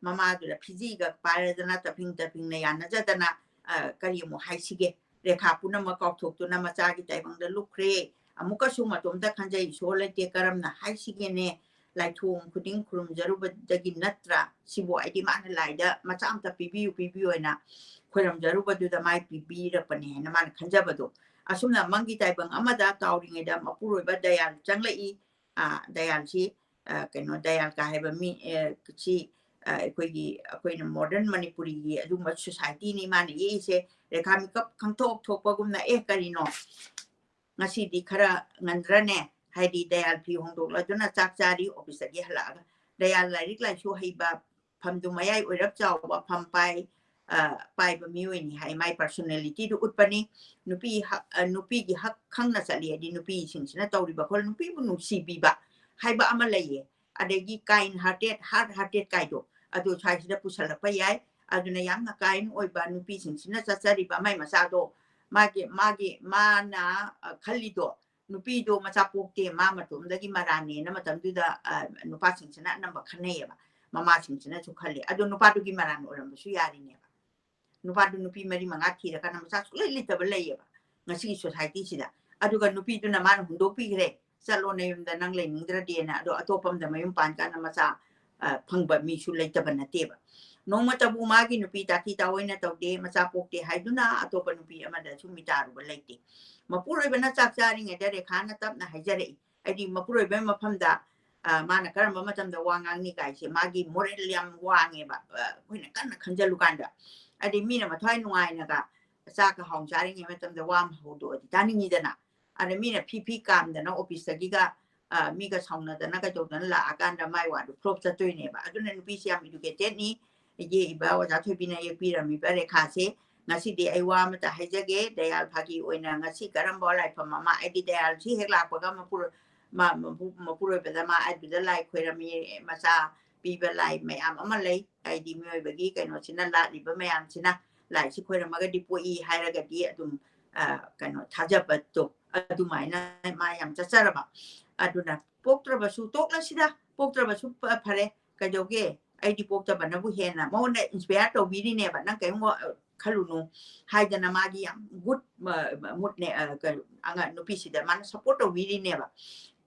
ꯃꯃꯥꯗꯨꯗ ꯐꯤꯖꯤꯒ ꯄꯥꯏꯔꯗꯅ ꯇꯞꯐꯤꯡ ꯇꯞꯐꯤꯡꯅ ꯌꯥꯅꯖꯗꯅ, ꯑ, ꯀꯔꯤ ꯑꯃꯨꯛ ꯍꯥꯏꯁꯤꯒꯦ? ꯔꯦꯈꯥ ꯄꯨꯝꯅꯃꯛ ꯀꯥꯎꯊꯣꯛꯇꯨꯅ ꯃꯆꯥꯒꯤ ꯇꯥꯏꯕꯪꯗ ꯂꯨꯞꯈ꯭ꯔꯦ꯫ ꯑꯃꯨꯛꯀꯁꯨ ꯃꯇꯣꯝꯇ ꯈꯟꯖꯩ, ꯏꯁꯣꯔ ꯂꯩꯇꯦ, ꯀꯔꯝꯅ ꯍꯥꯏꯁꯤꯒꯦꯅꯦ? ꯂꯥꯏꯊꯣꯡ ꯈꯨꯗꯤꯡ ꯈꯨꯔꯨꯝꯖꯔꯨꯕꯗꯒꯤ ꯅꯠꯇ꯭ꯔꯥ ꯁꯤꯕꯨ? ꯍꯥꯏꯗꯤ ꯃꯥꯅ ꯂꯥꯏꯗ ꯃꯆꯥ ꯑꯝꯇ ꯄꯤꯕꯤꯌꯨ, ꯄꯤꯕꯤꯌꯨ ꯍꯥꯏꯅ ꯈꯣꯏꯔꯝꯖꯔꯨꯕꯗꯨꯗ ꯃꯥꯏ ꯄꯤꯕꯤꯔꯛꯄꯅꯦ ꯍꯥꯏꯅ ꯃꯥꯅ ꯈꯟꯖꯕꯗꯣ꯫ ꯑꯁꯨꯝꯅ ꯃꯪꯒꯤ ꯇꯥꯏꯕꯪ ꯑꯃꯗ ꯀꯥꯎꯔꯤꯉꯩꯗ ꯃꯄꯨꯔꯣꯏꯕ ꯗꯌꯥꯜ ꯆꯪꯂꯛꯏ꯫ ꯑ, ꯗꯌꯥꯜꯁꯤ, ꯑ, ꯀꯩꯅꯣ, ꯗꯌꯥꯜꯀꯥ ꯍꯥꯏꯕ ꯃꯤ, ꯑ, ꯁꯤ, ꯑ, ꯑꯩꯈꯣꯏꯒꯤ, ꯑꯩꯈꯣꯏꯅ modern ꯃꯅꯤꯄꯨꯔꯤꯒꯤ ꯑꯗꯨꯒꯨꯝꯕ society ꯅꯤ ꯃꯥꯅ ꯌꯦꯛꯏꯁꯦ꯫ ꯔꯦꯈꯥ ꯃꯤꯀꯞ ꯈꯪꯊꯣꯛ ꯊꯣꯛꯄꯒꯨꯝꯅ, "ꯑꯦ, ꯀꯔꯤꯅꯣ? ꯉꯁꯤꯗꯤ ꯈꯔ ꯉꯟꯗ꯭ꯔꯅꯦ?" ꯍꯥꯏꯗꯤ ꯗꯌꯥꯜ ꯐꯤ ꯍꯣꯡꯗꯣꯛꯂꯗꯨꯅ ꯆꯥꯛ ꯆꯥꯔꯤ, office ꯇꯒꯤ ꯍꯜꯂꯛꯑꯒ꯫ ꯗꯌꯥꯜ ꯂꯥꯏꯔꯤꯛ ꯂꯥꯏꯁꯨ ꯍꯩꯕ, ꯐꯝꯗꯨ ꯃꯌꯥꯏ ꯑꯣꯏꯔꯞ ꯆꯥꯎꯕ, ꯐꯝ ꯄꯥꯏ, ꯑ, ꯄꯥꯏꯕ ꯃꯤꯑꯣꯏꯅꯤ ꯍꯥꯏ, ꯃꯥꯏ personality ꯗꯨ ꯎꯠꯄꯅꯤ꯫ ꯅꯨꯄꯤ ꯍꯛ-, ꯑ, ꯅꯨꯄꯤꯒꯤ ꯍꯛ ꯈꯪꯅ ꯆꯠꯂꯤ ꯍꯥꯏꯗꯤ ꯅꯨꯄꯤꯁꯤꯡꯁꯤꯅ ꯇꯧꯔꯤꯕ ꯈꯣꯠ-, ꯅꯨꯄꯤꯕꯨ ꯅꯨꯡꯁꯤꯕꯤꯕ ꯍꯥꯏꯕ ꯑꯃ ꯂꯩꯌꯦ꯫ ꯑꯗꯒꯤ kind hearted, hard hearted ꯀꯥꯏꯗꯣ ꯑꯗꯨ ꯁ꯭ꯋꯥꯏꯁꯤꯗ ꯄꯨꯁꯜꯂꯛꯄ ꯌꯥꯏ꯫ ꯑꯗꯨꯅ ꯌꯥꯝꯅ kind ꯑꯣꯏꯕ ꯅꯨꯄꯤꯁꯤꯡꯁꯤꯅ ꯆꯠꯆꯔꯤꯕ ꯃꯥꯏ ꯃꯆꯥꯗꯣ ꯃꯥꯒꯤ, ꯃꯥꯒꯤ, ꯃꯥꯅ, ꯑ, ꯈꯜꯂꯤꯗꯣ ꯅꯨꯄꯤꯗꯣ ꯃꯆꯥ ꯄꯣꯛꯇꯦ, ꯃꯥ ꯃꯇꯣꯝꯗꯒꯤ ꯃꯔꯥꯟꯅꯦꯅ ꯃꯇꯝꯗꯨꯗ, ꯑ, ꯅꯨꯄꯥꯁꯤꯡꯁꯤꯅ ꯑꯅꯝꯕ ꯈꯟꯅꯩꯌꯦꯕ꯫ ꯃꯃꯥꯁꯤꯡꯁꯤꯅꯁꯨ ꯈꯜꯂꯤ꯫ ꯑꯗꯣ ꯅꯨꯄꯥꯗꯨꯒꯤ ꯃꯔꯥꯟ ꯑꯣꯏꯔꯝꯕꯁꯨ ꯌꯥꯔꯤꯅꯦꯕ꯫ ꯅꯨꯄꯥꯗꯨ ꯅꯨꯄꯤ ꯃꯔꯤ ꯃꯉꯥ ꯊꯤꯔꯀꯥꯟꯗ ꯃꯆꯥ ꯁꯨꯡꯂꯩ ꯂꯩꯇꯕ ꯂꯩꯌꯦꯕ ꯉꯁꯤꯒꯤ society ꯁꯤꯗ꯫ ꯑꯗꯨꯒ ꯅꯨꯄꯤꯗꯨꯅ ꯃꯥꯅ ꯍꯨꯟꯗꯣꯛꯄꯤꯈ꯭ꯔꯦ, "ꯆꯠꯂꯣ ꯅꯌꯨꯝꯗ, ꯅꯪ ꯂꯩꯅꯤꯡꯗ꯭ꯔꯗꯤꯅ", ꯑꯗꯣ ꯑꯇꯣꯞꯄ ꯑꯃꯗ ꯃꯌꯨꯝ ꯄꯥꯟꯀꯥꯟꯗ ꯃꯆꯥ, ꯑ, ꯐꯪꯕ ꯃꯤꯁꯨ ꯂꯩꯇꯕ ꯅꯠꯇꯦꯕ꯫ ꯅꯣꯡꯃꯇꯕꯨ ꯃꯥꯒꯤ ꯅꯨꯄꯤ ꯇꯥꯊꯤ ꯇꯥꯑꯣꯏꯅ ꯇꯧꯗꯦ, ꯃꯆꯥ ꯄꯣꯛꯇꯦ ꯍꯥꯏꯗꯨꯅ ꯑꯇꯣꯞꯄ ꯅꯨꯄꯤ ꯑꯃꯗꯁꯨ ꯃꯤꯇꯥꯔꯨꯕ ꯂꯩꯇꯦ꯫ ꯃꯄꯨꯔꯣꯏꯕꯅ ꯆꯥꯛ ꯆꯥꯔꯤꯉꯩꯗ ꯔꯦꯈꯥꯅ ꯇꯞꯅ ꯍꯥꯏꯖꯔꯛꯏ, ꯍꯥꯏꯗꯤ ꯃꯄꯨꯔꯣꯏꯕꯒꯤ ꯃꯐꯝꯗ, ꯑ, ꯃꯥꯅ ꯀꯔꯝꯕ ꯃꯇꯝꯗ ꯋꯥ ꯉꯥꯡꯅꯤ ꯀꯥꯏꯁꯦ ꯃꯥꯒꯤ moral ꯌꯥꯝ ꯋꯥꯡꯉꯦꯕ, ꯑ, ꯑꯩꯈꯣꯏꯅ ꯀꯟꯅ ꯈꯟꯖꯜꯂꯨꯀꯥꯟꯗ꯫ ꯑꯗꯩ ꯃꯤꯅ ꯃꯊ꯭ꯋꯥꯏ ꯅꯨꯡꯉꯥꯏꯅꯒ ꯆꯥꯛꯀ ꯍꯥꯎꯅ ꯆꯥꯔꯤꯉꯩ ꯃꯇꯝꯗ ꯋꯥ ꯑꯃ ꯍꯧꯗꯣꯛꯑꯗꯤ ꯇꯥꯅꯤꯡꯉꯤꯗꯅ꯫ ꯑꯗ ꯃꯤꯅ ꯐꯤ ꯐꯤ ꯀꯥꯝꯗꯅ office ꯇꯒꯤꯒ, ꯑ, ꯃꯤꯒ ꯁꯥꯎꯅꯗꯅ ꯀꯩꯗꯧꯗꯅ ꯂꯥꯛꯑꯀꯥꯟꯗ ꯃꯥꯏ ꯋꯥꯗꯨ flop ꯆꯠꯇꯣꯏꯅꯦꯕ꯫ ꯑꯗꯨꯅ ꯅꯨꯄꯤꯁꯤ ꯌꯥꯝ educated ꯅꯤ꯫ ꯌꯦꯛꯏꯕ ꯑꯣꯖꯥ ꯊꯣꯏꯕꯤꯅ ꯌꯦꯛꯄꯤꯔꯝꯃꯤꯕ ꯔꯦꯈꯥꯁꯦ꯫ ꯉꯁꯤꯗꯤ ꯑꯩ ꯋꯥ ꯑꯃꯇ ꯍꯥꯏꯖꯒꯦ, ꯗꯌꯥꯜ ꯐꯥꯒꯤ ꯑꯣꯏꯅ ꯉꯁꯤ ꯀꯔꯝꯕ ꯂꯥꯏꯐꯝ ꯑꯃ, ꯑꯩꯗꯤ ꯗꯌꯥꯜꯁꯤ ꯍꯦꯛ ꯂꯥꯛꯄꯒ ꯃꯄꯨꯔꯣ-, ꯃ-, ꯃꯄꯨ-, ꯃꯄꯨꯔꯣꯏꯕꯗ ꯃꯥ ꯑꯗꯨꯗ ꯂꯥꯏ ꯈꯣꯏꯔꯝꯃꯤ, ꯃꯆꯥ ꯄꯤꯕ ꯂꯥꯏ ꯃꯌꯥꯝ ꯑꯃ ꯂꯩ꯫ ꯍꯥꯏꯗꯤ ꯃꯤꯑꯣꯏꯕꯒꯤ ꯀꯩꯅꯣꯁꯤꯅ ꯂꯥꯠꯂꯤꯕ ꯃꯌꯥꯝꯁꯤꯅ ꯂꯥꯏꯁꯤ ꯈꯣꯏꯔꯝꯃꯒꯗꯤ ꯄꯣꯛꯏ ꯍꯥꯏꯔꯒꯗꯤ ꯑꯗꯨꯝ, ꯑ, ꯀꯩꯅꯣ ꯊꯥꯖꯕꯗꯣ ꯑꯗꯨꯃꯥꯏꯅ ꯃꯥ ꯌꯥꯝ ꯆꯠꯆꯔꯕ꯫ ꯑꯗꯨꯅ ꯄꯣꯛꯇ꯭ꯔꯕꯁꯨ ꯇꯣꯛꯂꯁꯤꯗ, ꯄꯣꯛꯇ꯭ꯔꯕꯁꯨ ꯐ-, ꯐꯔꯦ, ꯀꯩꯗꯧꯒꯦ? ꯑꯩꯗꯤ ꯄꯣꯛꯇꯕꯅꯕꯨ ꯍꯦꯟꯅ ꯃꯉꯣꯟꯗ inspire ꯇꯧꯕꯤꯔꯤꯅꯦꯕ, "ꯅꯪ ꯀꯔꯤꯝ ꯋꯥ-, ꯈꯜꯂꯨꯅꯨ" ꯍꯥꯏꯗꯅ ꯃꯥꯒꯤ ꯌꯥꯝ good, ꯑ, mood ꯅꯦ, ꯑ, ꯀ-, ꯑꯉꯥꯡ ꯅꯨꯄꯤꯁꯤꯗ ꯃꯥꯅ support ꯇꯧꯕꯤꯔꯤꯅꯦꯕ꯫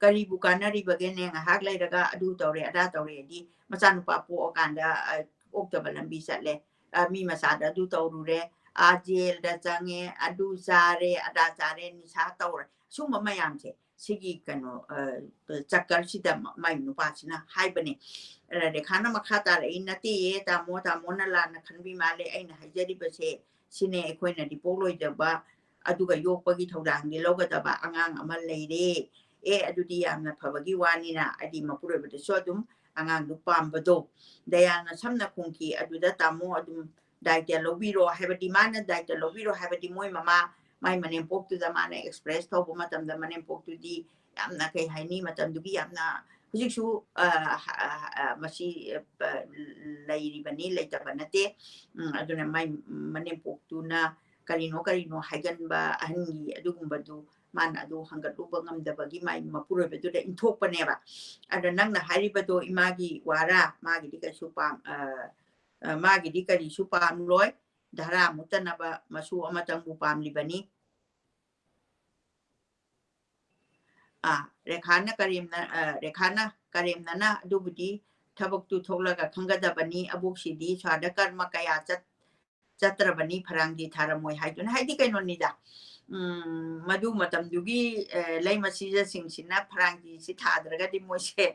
ꯀꯔꯤꯕꯨ ꯀꯥꯟꯅꯔꯤꯕꯒꯦꯅꯦ? ꯉꯥꯏꯍꯥꯛ ꯂꯩꯔꯒ ꯑꯗꯨ ꯇꯧꯔꯦ, ꯑꯗꯥ ꯇꯧꯔꯦꯗꯤ ꯃꯆꯥꯅꯨꯄꯥ ꯄꯣꯛꯑꯀꯥꯟꯗ, ꯑ, ꯑꯣꯛꯇꯕ ꯂꯝꯕꯤ ꯆꯠꯂꯦ꯫ ꯑ, ꯃꯤ ꯃꯆꯥꯗ ꯑꯗꯨ ꯇꯧꯔꯨꯔꯦ, ꯑꯥ ꯖꯦꯜꯗ ꯆꯪꯉꯦ, ꯑꯗꯨ ꯆꯥꯔꯦ, ꯑꯗꯥ ꯆꯥꯔꯦ, ꯅꯤꯁꯥ ꯇꯧꯔꯦ꯫ ꯁꯨꯝꯕ ꯃꯌꯥꯝꯁꯦ ꯁꯤꯒꯤ ꯀꯩꯅꯣ, ꯑ, ꯆꯀꯔꯁꯤꯗ ꯃ-, ꯃꯥꯏ ꯅꯨꯄꯥꯁꯤꯅ ꯍꯥꯏꯕꯅꯦ꯫ ꯑ, ꯔꯦꯈꯥꯅ ꯃꯈꯥ ꯇꯥꯔꯛꯏ, "ꯅꯠꯇꯦꯌꯦ ꯇꯥꯃꯣ, ꯇꯥꯃꯣꯅ ꯂꯥꯟꯅ ꯈꯟꯕꯤ ꯃꯥꯜꯂꯦ꯫ ꯑꯩꯅ ꯍꯥꯏꯖꯔꯤꯕꯁꯦ ꯁꯤꯅꯦ, ꯑꯩꯈꯣꯏꯅꯗꯤ ꯄꯣꯛꯂꯣꯏꯗꯕ ꯑꯗꯨꯒ ꯌꯣꯛꯄꯒꯤ ꯊꯧꯗꯥꯡꯗꯤ ꯂꯧꯒꯗꯕ ꯑꯉꯥꯡ ꯑꯃ ꯂꯩꯔꯦ꯫ ꯑꯦ, ꯑꯗꯨꯗꯤ ꯌꯥꯝꯅ ꯐꯕꯒꯤ ꯋꯥꯅꯤꯅ", ꯍꯥꯏꯗꯤ ꯃꯄꯨꯔꯣꯏꯕꯗꯁꯨ ꯑꯗꯨꯝ ꯑꯉꯥꯡꯗꯨ ꯄꯥꯝꯕꯗꯣ꯫ ꯗꯌꯥꯜꯅ ꯁꯝꯅ ꯈꯨꯝꯈꯤ, "ꯑꯗꯨꯗ ꯇꯥꯃꯣ ꯑꯗꯨꯝ ꯗꯥꯏꯇ ꯂꯧꯕꯤꯔꯣ ꯍꯥꯏꯕꯗꯤ, ꯃꯥꯅ ꯗꯥꯏꯇ ꯂꯧꯕꯤꯔꯣ ꯍꯥꯏꯕꯗꯤ ꯃꯣꯏ ꯃꯃꯥ, ꯃꯥꯏ ꯃꯅꯦꯝꯄꯣꯛꯇꯨꯗ ꯃꯥꯅ ꯑꯦꯛꯁꯄ꯭ꯔꯦꯁ ꯇꯧꯕ ꯃꯇꯝꯗ ꯃꯅꯦꯝꯄꯣꯛꯇꯨꯗꯤ ꯌꯥꯝꯅ, ꯀꯩ ꯍꯥꯏꯅꯤ, ꯃꯇꯝꯗꯨꯒꯤ ꯌꯥꯝꯅ ꯍꯧꯖꯤꯛꯁꯨ, ꯑ, ꯑ, ꯑ, ꯃꯁꯤ, ꯑ, ꯂꯩꯔꯤꯕꯅꯤ, ꯂꯩꯇꯕ ꯅꯠꯇꯦ꯫ ꯎꯝ, ꯑꯗꯨꯅ ꯃꯥꯏ ꯃꯅꯦꯝꯄꯣꯛꯇꯨꯅ ꯀꯔꯤꯅꯣ ꯀꯔꯤꯅꯣ ꯍꯥꯏꯒꯟꯕ ꯑꯍꯟꯒꯤ ꯑꯗꯨꯒꯨꯝꯕꯗꯨ ꯃꯥꯅ ꯑꯗꯨ ꯍꯪꯒꯠꯂꯨꯕ ꯉꯝꯗꯕꯒꯤ ꯃꯥꯏ ꯃꯄꯨꯔꯣꯏꯕꯗꯨꯗ ꯏꯟꯊꯣꯛꯄꯅꯦꯕ꯫ ꯑꯗ ꯅꯪꯅ ꯍꯥꯏꯔꯤꯕꯗꯣ ꯏꯃꯥꯒꯤ ꯋꯥꯔꯥ, ꯃꯥꯒꯤꯗꯤ ꯀꯩꯁꯨ ꯄꯥꯝ-, ꯑ, ꯑ, ꯃꯥꯒꯤꯗꯤ ꯀꯔꯤꯁꯨ ꯄꯥꯝꯂꯣꯏ, ꯙꯔꯥ ꯃꯨꯠꯇꯅꯕ ꯃꯁꯨ ꯑꯃꯇꯪꯕꯨ ꯄꯥꯝꯂꯤꯕꯅꯤ꯫ ꯑꯥ, ꯔꯦꯈꯥꯅ ꯀꯔꯦꯝꯅ-, ꯑ, ꯔꯦꯈꯥꯅ ꯀꯔꯦꯝꯅꯅ ꯑꯗꯨꯕꯨꯗꯤ ꯊꯕꯛꯇꯨ ꯊꯣꯛꯂꯒ ꯈꯪꯒꯗꯕꯅꯤ, ꯑꯕꯣꯛꯁꯤꯗꯤ ꯁ꯭ꯋꯥꯗ ꯀꯔꯃ ꯀꯌꯥ ꯆꯠ-, ꯆꯠꯇ꯭ꯔꯕꯅꯤ, ꯐꯔꯥꯡꯗꯤ ꯊꯥꯔꯝꯃꯣꯏ ꯍꯥꯏꯗꯨꯅ꯫ ꯍꯥꯏꯗꯤ ꯀꯩꯅꯣꯅꯤꯗ, ꯎꯝ, ꯃꯗꯨ ꯃꯇꯝꯗꯨꯒꯤ, ꯑ, ꯂꯩꯃ ꯁꯤꯖꯁꯤꯡꯁꯤꯅ ꯐꯔꯥꯡꯗꯤꯁꯤ ꯊꯥꯗ꯭ꯔꯒꯗꯤ ꯃꯣꯏꯁꯦ,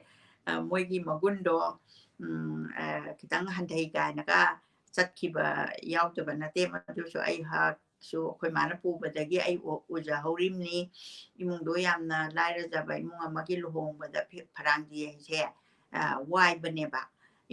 ꯑ, ꯃꯣꯏꯒꯤ ꯃꯒꯨꯟꯗꯣ, ꯎꯝ, ꯑ, ꯈꯤꯇꯪ ꯍꯟꯊꯩ ꯀꯥꯏꯅꯒ ꯆꯠꯈꯤꯕ ꯌꯥꯎꯗꯕ ꯅꯠꯇꯦ꯫ ꯃꯗꯨꯁꯨ ꯑꯩꯍꯥꯛꯁꯨ ꯑꯩꯈꯣꯏ ꯃꯥꯅ ꯄꯨꯕꯗꯒꯤ ꯑꯩ ꯎ-, ꯎꯖꯍꯧꯔꯤꯕꯅꯤ꯫ ꯏꯃꯨꯡꯗꯣ ꯌꯥꯝꯅ ꯂꯥꯏꯔꯖꯕ ꯏꯃꯨꯡ ꯑꯃꯒꯤ ꯂꯨꯍꯣꯡꯕꯗ ꯐꯤ-, ꯐꯔꯥꯡꯗꯤ ꯍꯥꯏꯁꯦ, ꯑ, ꯋꯥꯏꯕꯅꯦꯕ꯫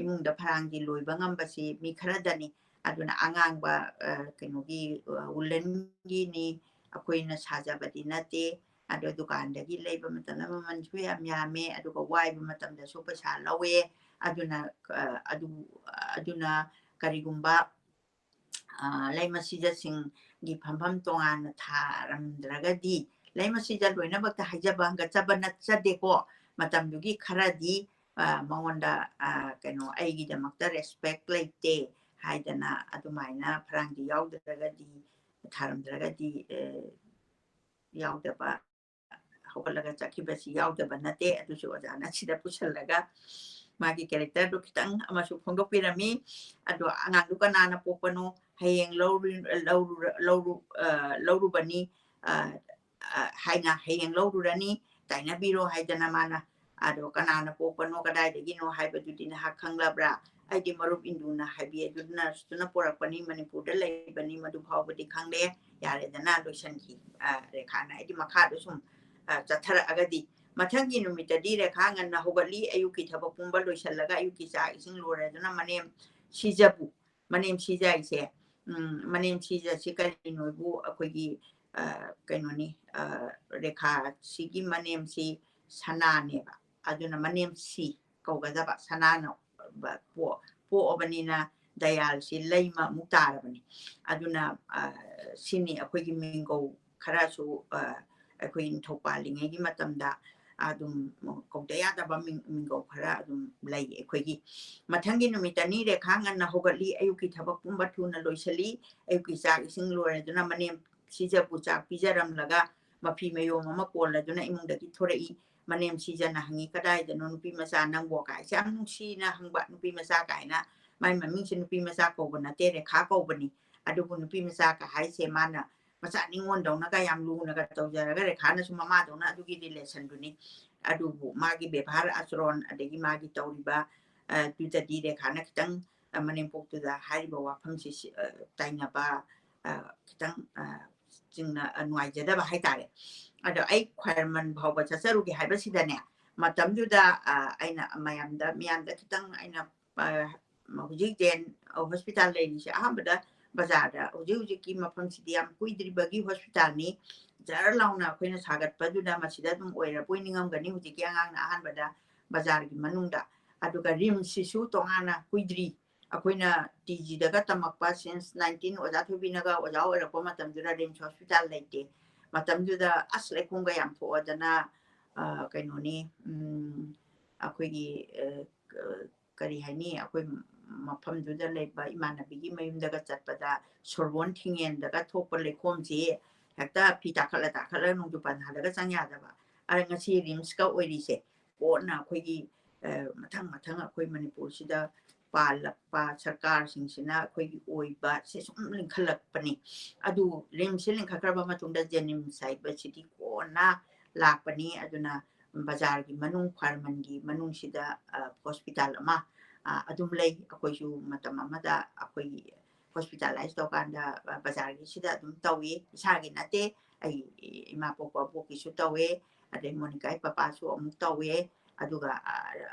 ꯏꯃꯨꯡꯗ ꯐꯔꯥꯡꯗꯤ ꯂꯣꯏꯕ ꯉꯝꯕꯁꯤ ꯃꯤ ꯈꯔꯗꯅꯤ꯫ ꯑꯗꯨꯅ ꯑꯉꯥꯡꯕ, ꯑ, ꯀꯩꯅꯣꯒꯤ, ꯑ, ꯋꯨꯂꯟꯒꯤꯅꯤ, ꯑꯩꯈꯣꯏꯅ ꯁꯥꯖꯕꯗꯤ ꯅꯠꯇꯦ꯫ ꯑꯗꯣ ꯗꯨꯀꯥꯟꯗꯒꯤ ꯂꯩꯕ ꯃꯇꯝꯗ ꯃꯃꯜꯁꯨ ꯌꯥꯝ ꯌꯥꯝꯃꯦ, ꯑꯗꯨꯒ ꯋꯥꯏꯕ ꯃꯇꯝꯗꯁꯨ ꯄꯩꯁꯥ ꯂꯧꯋꯦ꯫ ꯑꯗꯨꯅ, ꯑ, ꯑꯗꯨ, ꯑꯗꯨꯅ ꯀꯔꯤꯒꯨꯝꯕ, ꯑ, ꯂꯩꯃ ꯁꯤꯖꯁꯤꯡꯒꯤ ꯐꯝꯐꯝ ꯇꯣꯉꯥꯟꯅ ꯊꯥꯔꯝꯗ꯭ꯔꯒꯗꯤ, ꯂꯩꯃ ꯁꯤꯖ ꯂꯣꯏꯅꯃꯛꯇ ꯍꯥꯏꯖꯕ ꯍꯪꯒꯠꯆꯕ ꯅꯠꯆꯗꯦꯀꯣ, ꯃꯇꯝꯗꯨꯒꯤ ꯈꯔꯗꯤ, ꯑ, ꯃꯉꯣꯟꯗ, ꯑ, ꯀꯩꯅꯣ, "ꯑꯩꯒꯤꯗꯃꯛꯇ ꯔꯦꯁꯄꯦꯛ ꯂꯩꯇꯦ" ꯍꯥꯏꯗꯅ ꯑꯗꯨꯃꯥꯏꯅ ꯐꯔꯥꯡꯗꯤ ꯌꯥꯎꯗ꯭ꯔꯒꯗꯤ, ꯊꯥꯔꯝꯗ꯭ꯔꯒꯗꯤ, ꯑ, ꯌꯥꯎꯗꯕ, ꯍꯧꯒꯠꯂꯒ ꯆꯠꯈꯤꯕꯁꯤ ꯌꯥꯎꯗꯕ ꯅꯠꯇꯦ꯫ ꯑꯗꯨꯁꯨ ꯑꯣꯖꯥꯅ ꯁꯤꯗ ꯄꯨꯁꯤꯜꯂꯒ ꯃꯥꯒꯤ ꯀꯦꯔꯦꯛꯇꯔꯗꯨ ꯈꯤꯇꯪ ꯑꯃꯁꯨ ꯐꯣꯡꯗꯣꯛꯄꯤꯔꯝꯃꯤ꯫ ꯑꯗꯣ ꯑꯉꯥꯡꯗꯨ ꯀꯅꯥꯅ ꯄꯣꯛꯄꯅꯣ, ꯍꯌꯦꯡ ꯂꯧꯔꯨ-, ꯂꯧꯔꯨꯔ-, ꯂꯧꯔꯨ-, ꯑ, ꯂꯧꯔꯨꯕꯅꯤ, ꯑ, ꯑ, ꯍꯥꯏꯅ ꯍꯌꯦꯡ ꯂꯧꯔꯨꯔꯅꯤ, ꯇꯥꯏꯅꯕꯤꯔꯣ ꯍꯥꯏꯗꯅ ꯃꯥꯅ꯫ ꯑꯗꯣ ꯀꯅꯥꯅ ꯄꯣꯛꯄꯅꯣ, ꯀꯗꯥꯏꯗꯒꯤꯅꯣ ꯍꯥꯏꯕꯗꯨꯗꯤ ꯅꯍꯥꯛ ꯈꯪꯂꯕ꯭ꯔꯥ? ꯑꯩꯗꯤ ꯃꯔꯨꯞ ꯏꯟꯗꯨꯅ ꯍꯥꯏꯕꯤ ꯑꯗꯨꯅ ꯁꯨꯅ ꯄꯣꯔꯛꯄꯅꯤ, ꯃꯅꯤꯄꯨꯔꯗ ꯂꯩꯕꯅꯤ, ꯃꯗꯨ ꯐꯥꯎꯕꯗꯤ ꯈꯪꯂꯦ꯫ ꯌꯥꯔꯦꯗꯅ, ꯂꯣꯏꯁꯟꯈꯤ꯫ ꯑ, ꯔꯦꯈꯥꯅ, ꯍꯥꯏꯗꯤ ꯃꯈꯥꯗꯣ ꯁꯨꯝ, ꯑ, ꯆꯠꯊꯔꯛꯑꯒꯗꯤ, ꯃꯊꯪꯒꯤ ꯅꯨꯃꯤꯠꯇꯗꯤ ꯔꯦꯈꯥ ꯉꯟꯅ ꯍꯧꯒꯠꯂꯤ, ꯑꯌꯨꯛꯀꯤ ꯊꯕꯛ ꯄꯨꯝꯕ ꯂꯣꯏꯁꯤꯜꯂꯒ ꯑꯌꯨꯛꯀꯤ ꯆꯥꯛ ꯏꯁꯤꯡ ꯂꯣꯏꯔꯗꯨꯅ ꯃꯅꯦꯝ ꯁꯤꯖꯕꯨ ꯃꯅꯦꯝ ꯁꯤꯖ ꯍꯥꯏꯁꯦ, ꯎꯝ, ꯃꯅꯦꯝ ꯁꯤꯖꯁꯤ ꯀꯔꯤꯅꯣꯕꯨ ꯑꯩꯈꯣꯏꯒꯤ, ꯑ, ꯀꯩꯅꯣꯅꯤ, ꯑ, ꯔꯦꯈꯥꯁꯤꯒꯤ ꯃꯅꯦꯝꯁꯤ ꯁꯅꯥꯅꯦꯕ꯫ ꯑꯗꯨꯅ ꯃꯅꯦꯝ ꯁꯤ ꯀꯧꯒꯗꯕ, ꯁꯅꯥꯅ ꯄꯣ-, ꯄꯣꯛꯑꯕꯅꯤꯅ ꯗꯌꯥꯜꯁꯤ ꯂꯩꯃ ꯑꯃꯨꯛ ꯇꯥꯔꯕꯅꯤ꯫ ꯑꯗꯨꯅ, ꯑ, ꯁꯤꯅꯤ ꯑꯩꯈꯣꯏꯒꯤ ꯃꯤꯡꯒꯧ ꯈꯔꯁꯨ, ꯑ, ꯑꯩꯈꯣꯏ ꯅꯤꯡꯊꯧ ꯄꯥꯜꯂꯤꯉꯩꯒꯤ ꯃꯇꯝꯗ ꯑꯗꯨꯝ ꯀꯧꯗ ꯌꯥꯗꯕ ꯃꯤꯡ-, ꯃꯤꯡꯒꯧ ꯈꯔ ꯑꯗꯨꯝ ꯂꯩ ꯑꯩꯈꯣꯏꯒꯤ꯫ ꯃꯊꯪꯒꯤ ꯅꯨꯃꯤꯠꯇꯅꯤ ꯔꯦꯈꯥ ꯉꯟꯅ ꯍꯧꯒꯠꯂꯤ, ꯑꯌꯨꯛꯀꯤ ꯊꯕꯛ ꯄꯨꯝꯕ ꯊꯨꯅ ꯂꯣꯏꯁꯤꯜꯂꯤ, ꯑꯌꯨꯛꯀꯤ ꯆꯥꯛ ꯏꯁꯤꯡ ꯂꯣꯏꯔꯗꯨꯅ ꯃꯅꯦꯝ ꯁꯤꯖꯕꯨ ꯆꯥꯛ ꯄꯤꯖꯔꯝꯂꯒ ꯃꯐꯤ ꯃꯌꯣꯝ ꯑꯃ ꯀꯣꯜꯂꯗꯨꯅ ꯏꯃꯨꯡꯗꯒꯤ ꯊꯣꯔꯛꯏ꯫ ꯃꯅꯦꯝ ꯁꯤꯖꯅ ꯍꯪꯉꯤ, "ꯀꯗꯥꯏꯗꯅꯣ ꯅꯨꯄꯤ ꯃꯆꯥ ꯅꯪꯕꯣ?" ꯀꯥꯏꯁꯦ ꯌꯥꯝ ꯅꯨꯡꯁꯤꯅ ꯍꯪꯕ, ꯅꯨꯄꯤ ꯃꯆꯥ ꯀꯥꯏꯅ꯫ ꯃꯥꯏ ꯃꯃꯤꯡꯁꯦ ꯅꯨꯄꯤ ꯃꯆꯥ ꯀꯧꯕ ꯅꯠꯇꯦ, ꯔꯦꯈꯥ ꯀꯧꯕꯅꯤ꯫ ꯑꯗꯨꯕꯨ ꯅꯨꯄꯤ ꯃꯆꯥ ꯀ ꯍꯥꯏꯁꯦ ꯃꯥꯅ ꯃꯆꯥ ꯅꯤꯉꯣꯟꯗꯧꯅꯒ ꯌꯥꯝ ꯂꯨꯅꯒ ꯇꯧꯖꯔꯒ ꯔꯦꯈꯥꯅꯁꯨ ꯃꯃꯥꯗꯧꯅ ꯑꯗꯨꯒꯤ relation ꯗꯨꯅꯤ꯫ ꯑꯗꯨꯕꯨ ꯃꯥꯒꯤ ꯕꯦꯕꯥꯔ ꯑꯆꯔꯣꯟ ꯑꯗꯒꯤ ꯃꯥꯒꯤ ꯇꯧꯔꯤꯕ, ꯑ, ꯗꯨꯗꯗꯤ ꯔꯦꯈꯥꯅ ꯈꯤꯇꯪ, ꯑ, ꯃꯅꯦꯝꯄꯣꯛꯇꯨꯗ ꯍꯥꯏꯔꯤꯕ ꯋꯥꯐꯝꯁꯤ ꯁꯤ-, ꯑ, ꯇꯥꯏꯅꯕ, ꯑ, ꯈꯤꯇꯪ, ꯑ, ꯆꯤꯡꯅ-, ꯑ, ꯅꯨꯡꯉꯥꯏꯖꯗꯕ ꯍꯥꯏꯇꯥꯔꯦ꯫ ꯑꯗꯣ ꯑꯩ ꯈ꯭ꯋꯥꯏꯔꯝꯕꯟ ꯐꯥꯎꯕ ꯆꯠꯆꯔꯨꯒꯦ ꯍꯥꯏꯕꯁꯤꯗꯅꯦ, ꯃꯇꯝꯗꯨꯗ, ꯑ, ꯑꯩꯅ ꯃꯌꯥꯝꯗ, ꯃꯤꯌꯥꯝꯗ ꯈꯤꯇꯪ ꯑꯩꯅ, ꯑ, ꯍꯧꯖꯤꯛ ꯖꯦꯟ ꯍꯣꯁꯄꯤꯇꯥꯜ ꯂꯩꯔꯤꯁꯦ ꯑꯍꯥꯟꯕꯗ ꯕꯖꯥꯔꯗ, ꯍꯧꯖꯤꯛ ꯍꯧꯖꯤꯛꯀꯤ ꯃꯐꯝꯁꯤꯗꯤ ꯌꯥꯝ ꯀꯨꯏꯗ꯭ꯔꯤꯕꯒꯤ ꯍꯣꯁꯄꯤꯇꯥꯜꯅꯤ꯫ ꯖꯔ ꯂꯥꯎꯅ ꯑꯩꯈꯣꯏꯅ ꯁꯥꯒꯠꯄꯗꯨꯗ ꯃꯁꯤꯗ ꯑꯗꯨꯝ ꯑꯣꯏꯔꯕꯣꯏ ꯅꯤꯡꯉꯝꯒꯅꯤ ꯍꯧꯖꯤꯛꯀꯤ ꯑꯉꯥꯡꯅ ꯑꯍꯥꯟꯕꯗ ꯕꯖꯥꯔꯒꯤ ꯃꯅꯨꯡꯗ꯫ ꯑꯗꯨꯒ ꯔꯤꯝꯁꯁꯤꯁꯨ ꯇꯣꯉꯥꯟꯅ ꯀꯨꯏꯗ꯭ꯔꯤ꯫ ꯑꯩꯈꯣꯏꯅ ꯇꯤ ꯖꯤꯗꯒ ꯇꯝꯃꯛꯄ since nineteen ꯑꯣꯖꯥ ꯊꯣꯏꯕꯤꯅꯒ ꯑꯣꯖꯥ ꯑꯣꯏꯔꯛꯄ ꯃꯇꯝꯗꯨꯗ ꯔꯤꯝꯁ ꯍꯣꯁꯄꯤꯇꯥꯜ ꯂꯩꯇꯦ꯫ ꯃꯇꯝꯗꯨꯗ ꯑꯁ ꯂꯩꯈꯣꯝꯒ ꯌꯥꯝ ꯊꯣꯛꯑꯗꯅ, ꯑ, ꯀꯩꯅꯣꯅꯤ, ꯎꯝ, ꯑꯩꯈꯣꯏꯒꯤ, ꯑ, ꯀ-, ꯀꯔꯤ ꯍꯥꯏꯅꯤ, ꯑꯩꯈꯣꯏ ꯃꯐꯝꯗꯨꯗ ꯂꯩꯕ ꯏꯃꯥꯟꯅꯕꯤꯒꯤ ꯃꯌꯨꯝꯗꯒ ꯆꯠꯄꯗ ꯁꯣꯔꯕꯣꯟ ꯊꯤꯡꯉꯦꯟꯗꯒ ꯊꯣꯛꯄ ꯂꯩꯈꯣꯝꯁꯤ ꯍꯦꯛꯇ ꯐꯤ ꯇꯥꯈꯠꯂ ꯇꯥꯈꯠꯂꯒ ꯅꯣꯡꯖꯨ ꯄꯟꯊꯥꯗꯒ ꯆꯪ ꯌꯥꯗꯕ꯫ ꯑꯗ ꯉꯁꯤ ꯔꯤꯝꯁꯀ ꯑꯣꯏꯔꯤꯁꯦ ꯀꯣꯟꯅ ꯑꯩꯈꯣꯏꯒꯤ, ꯑ, ꯃꯊꯪ ꯃꯊꯪ ꯑꯩꯈꯣꯏ ꯃꯅꯤꯄꯨꯔꯁꯤꯗ ꯄꯥꯜꯂꯛꯄ ꯁꯔꯀꯥꯔꯁꯤꯡꯁꯤꯅ ꯑꯩꯈꯣꯏꯒꯤ ꯑꯣꯏꯕ ꯁꯦ ꯁꯨꯝ ꯂꯤꯡꯈꯠꯂꯛꯄꯅꯤ꯫ ꯑꯗꯨ ꯔꯤꯝꯁꯁꯦ ꯂꯤꯡꯈꯠꯈ꯭ꯔꯕ ꯃꯇꯨꯡꯗ ꯖꯦꯅꯤꯝꯁ ꯍꯥꯏꯕꯁꯤꯗꯤ ꯀꯣꯟꯅ ꯂꯥꯛꯄꯅꯤ꯫ ꯑꯗꯨꯅ ꯕꯖꯥꯔꯒꯤ ꯃꯅꯨꯡ, ꯈ꯭ꯋꯥꯏꯔꯝꯕꯟꯒꯤ ꯃꯅꯨꯡꯁꯤꯗ, ꯑ, ꯍꯣꯁꯄꯤꯇꯥꯜ ꯑꯃ, ꯑ, ꯑꯗꯨꯝ ꯂꯩ꯫ ꯑꯩꯈꯣꯏꯁꯨ ꯃꯇꯝ ꯑꯃꯗ ꯑꯩꯈꯣꯏꯒꯤ ꯍꯣꯁꯄꯤꯇꯥꯂꯥꯏꯁ ꯇꯧꯀꯥꯟꯗ, ꯑ, ꯕꯖꯥꯔꯒꯤꯁꯤꯗ ꯑꯗꯨꯝ ꯇꯧꯏ꯫ ꯏꯁꯥꯒꯤ ꯅꯠꯇꯦ, ꯑꯩ ꯏꯃꯥ ꯄꯣꯛꯄ ꯑꯕꯣꯛꯀꯤꯁꯨ ꯇꯧꯋꯦ, ꯑꯗꯩ ꯃꯣꯅꯤꯀꯥꯒꯤ ꯄꯄꯥꯁꯨ ꯑꯃꯨꯛ ꯇꯧꯋꯦ, ꯑꯗꯨꯒ,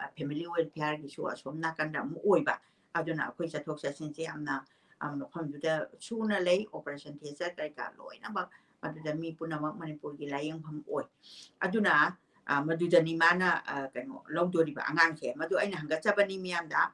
ꯑ, family welfare ꯒꯤꯁꯨ ꯑꯁꯣꯝ ꯅꯥꯀꯟꯗ ꯑꯃꯨꯛ ꯑꯣꯏꯕ꯫ ꯑꯗꯨꯅ ꯑꯩꯈꯣꯏ ꯆꯠꯊꯣꯛ ꯆꯠꯁꯤꯟꯁꯦ ꯌꯥꯝꯅ, ꯑ, ꯃꯐꯝꯗꯨꯗ ꯁꯨꯅ ꯂꯩ, operation theatre ꯀꯩꯀꯥ ꯂꯣꯏꯅꯃꯛ꯫ ꯑꯗꯨꯗ ꯃꯤ ꯄꯨꯝꯅꯃꯛ ꯃꯅꯤꯄꯨꯔꯒꯤ ꯂꯥꯏꯌꯦꯡꯐꯝ ꯑꯣꯏ꯫ ꯑꯗꯨꯅ, ꯑ, ꯃꯗꯨꯗꯅꯤ ꯃꯥꯅ, ꯑ, ꯀꯩꯅꯣ ꯂꯧꯗꯣꯔꯤꯕ ꯑꯉꯥꯡꯁꯦ꯫ ꯃꯗꯨ ꯑꯩꯅ ꯍꯪꯒꯠꯆꯕꯅꯤ ꯃꯌꯥꯝꯗ꯫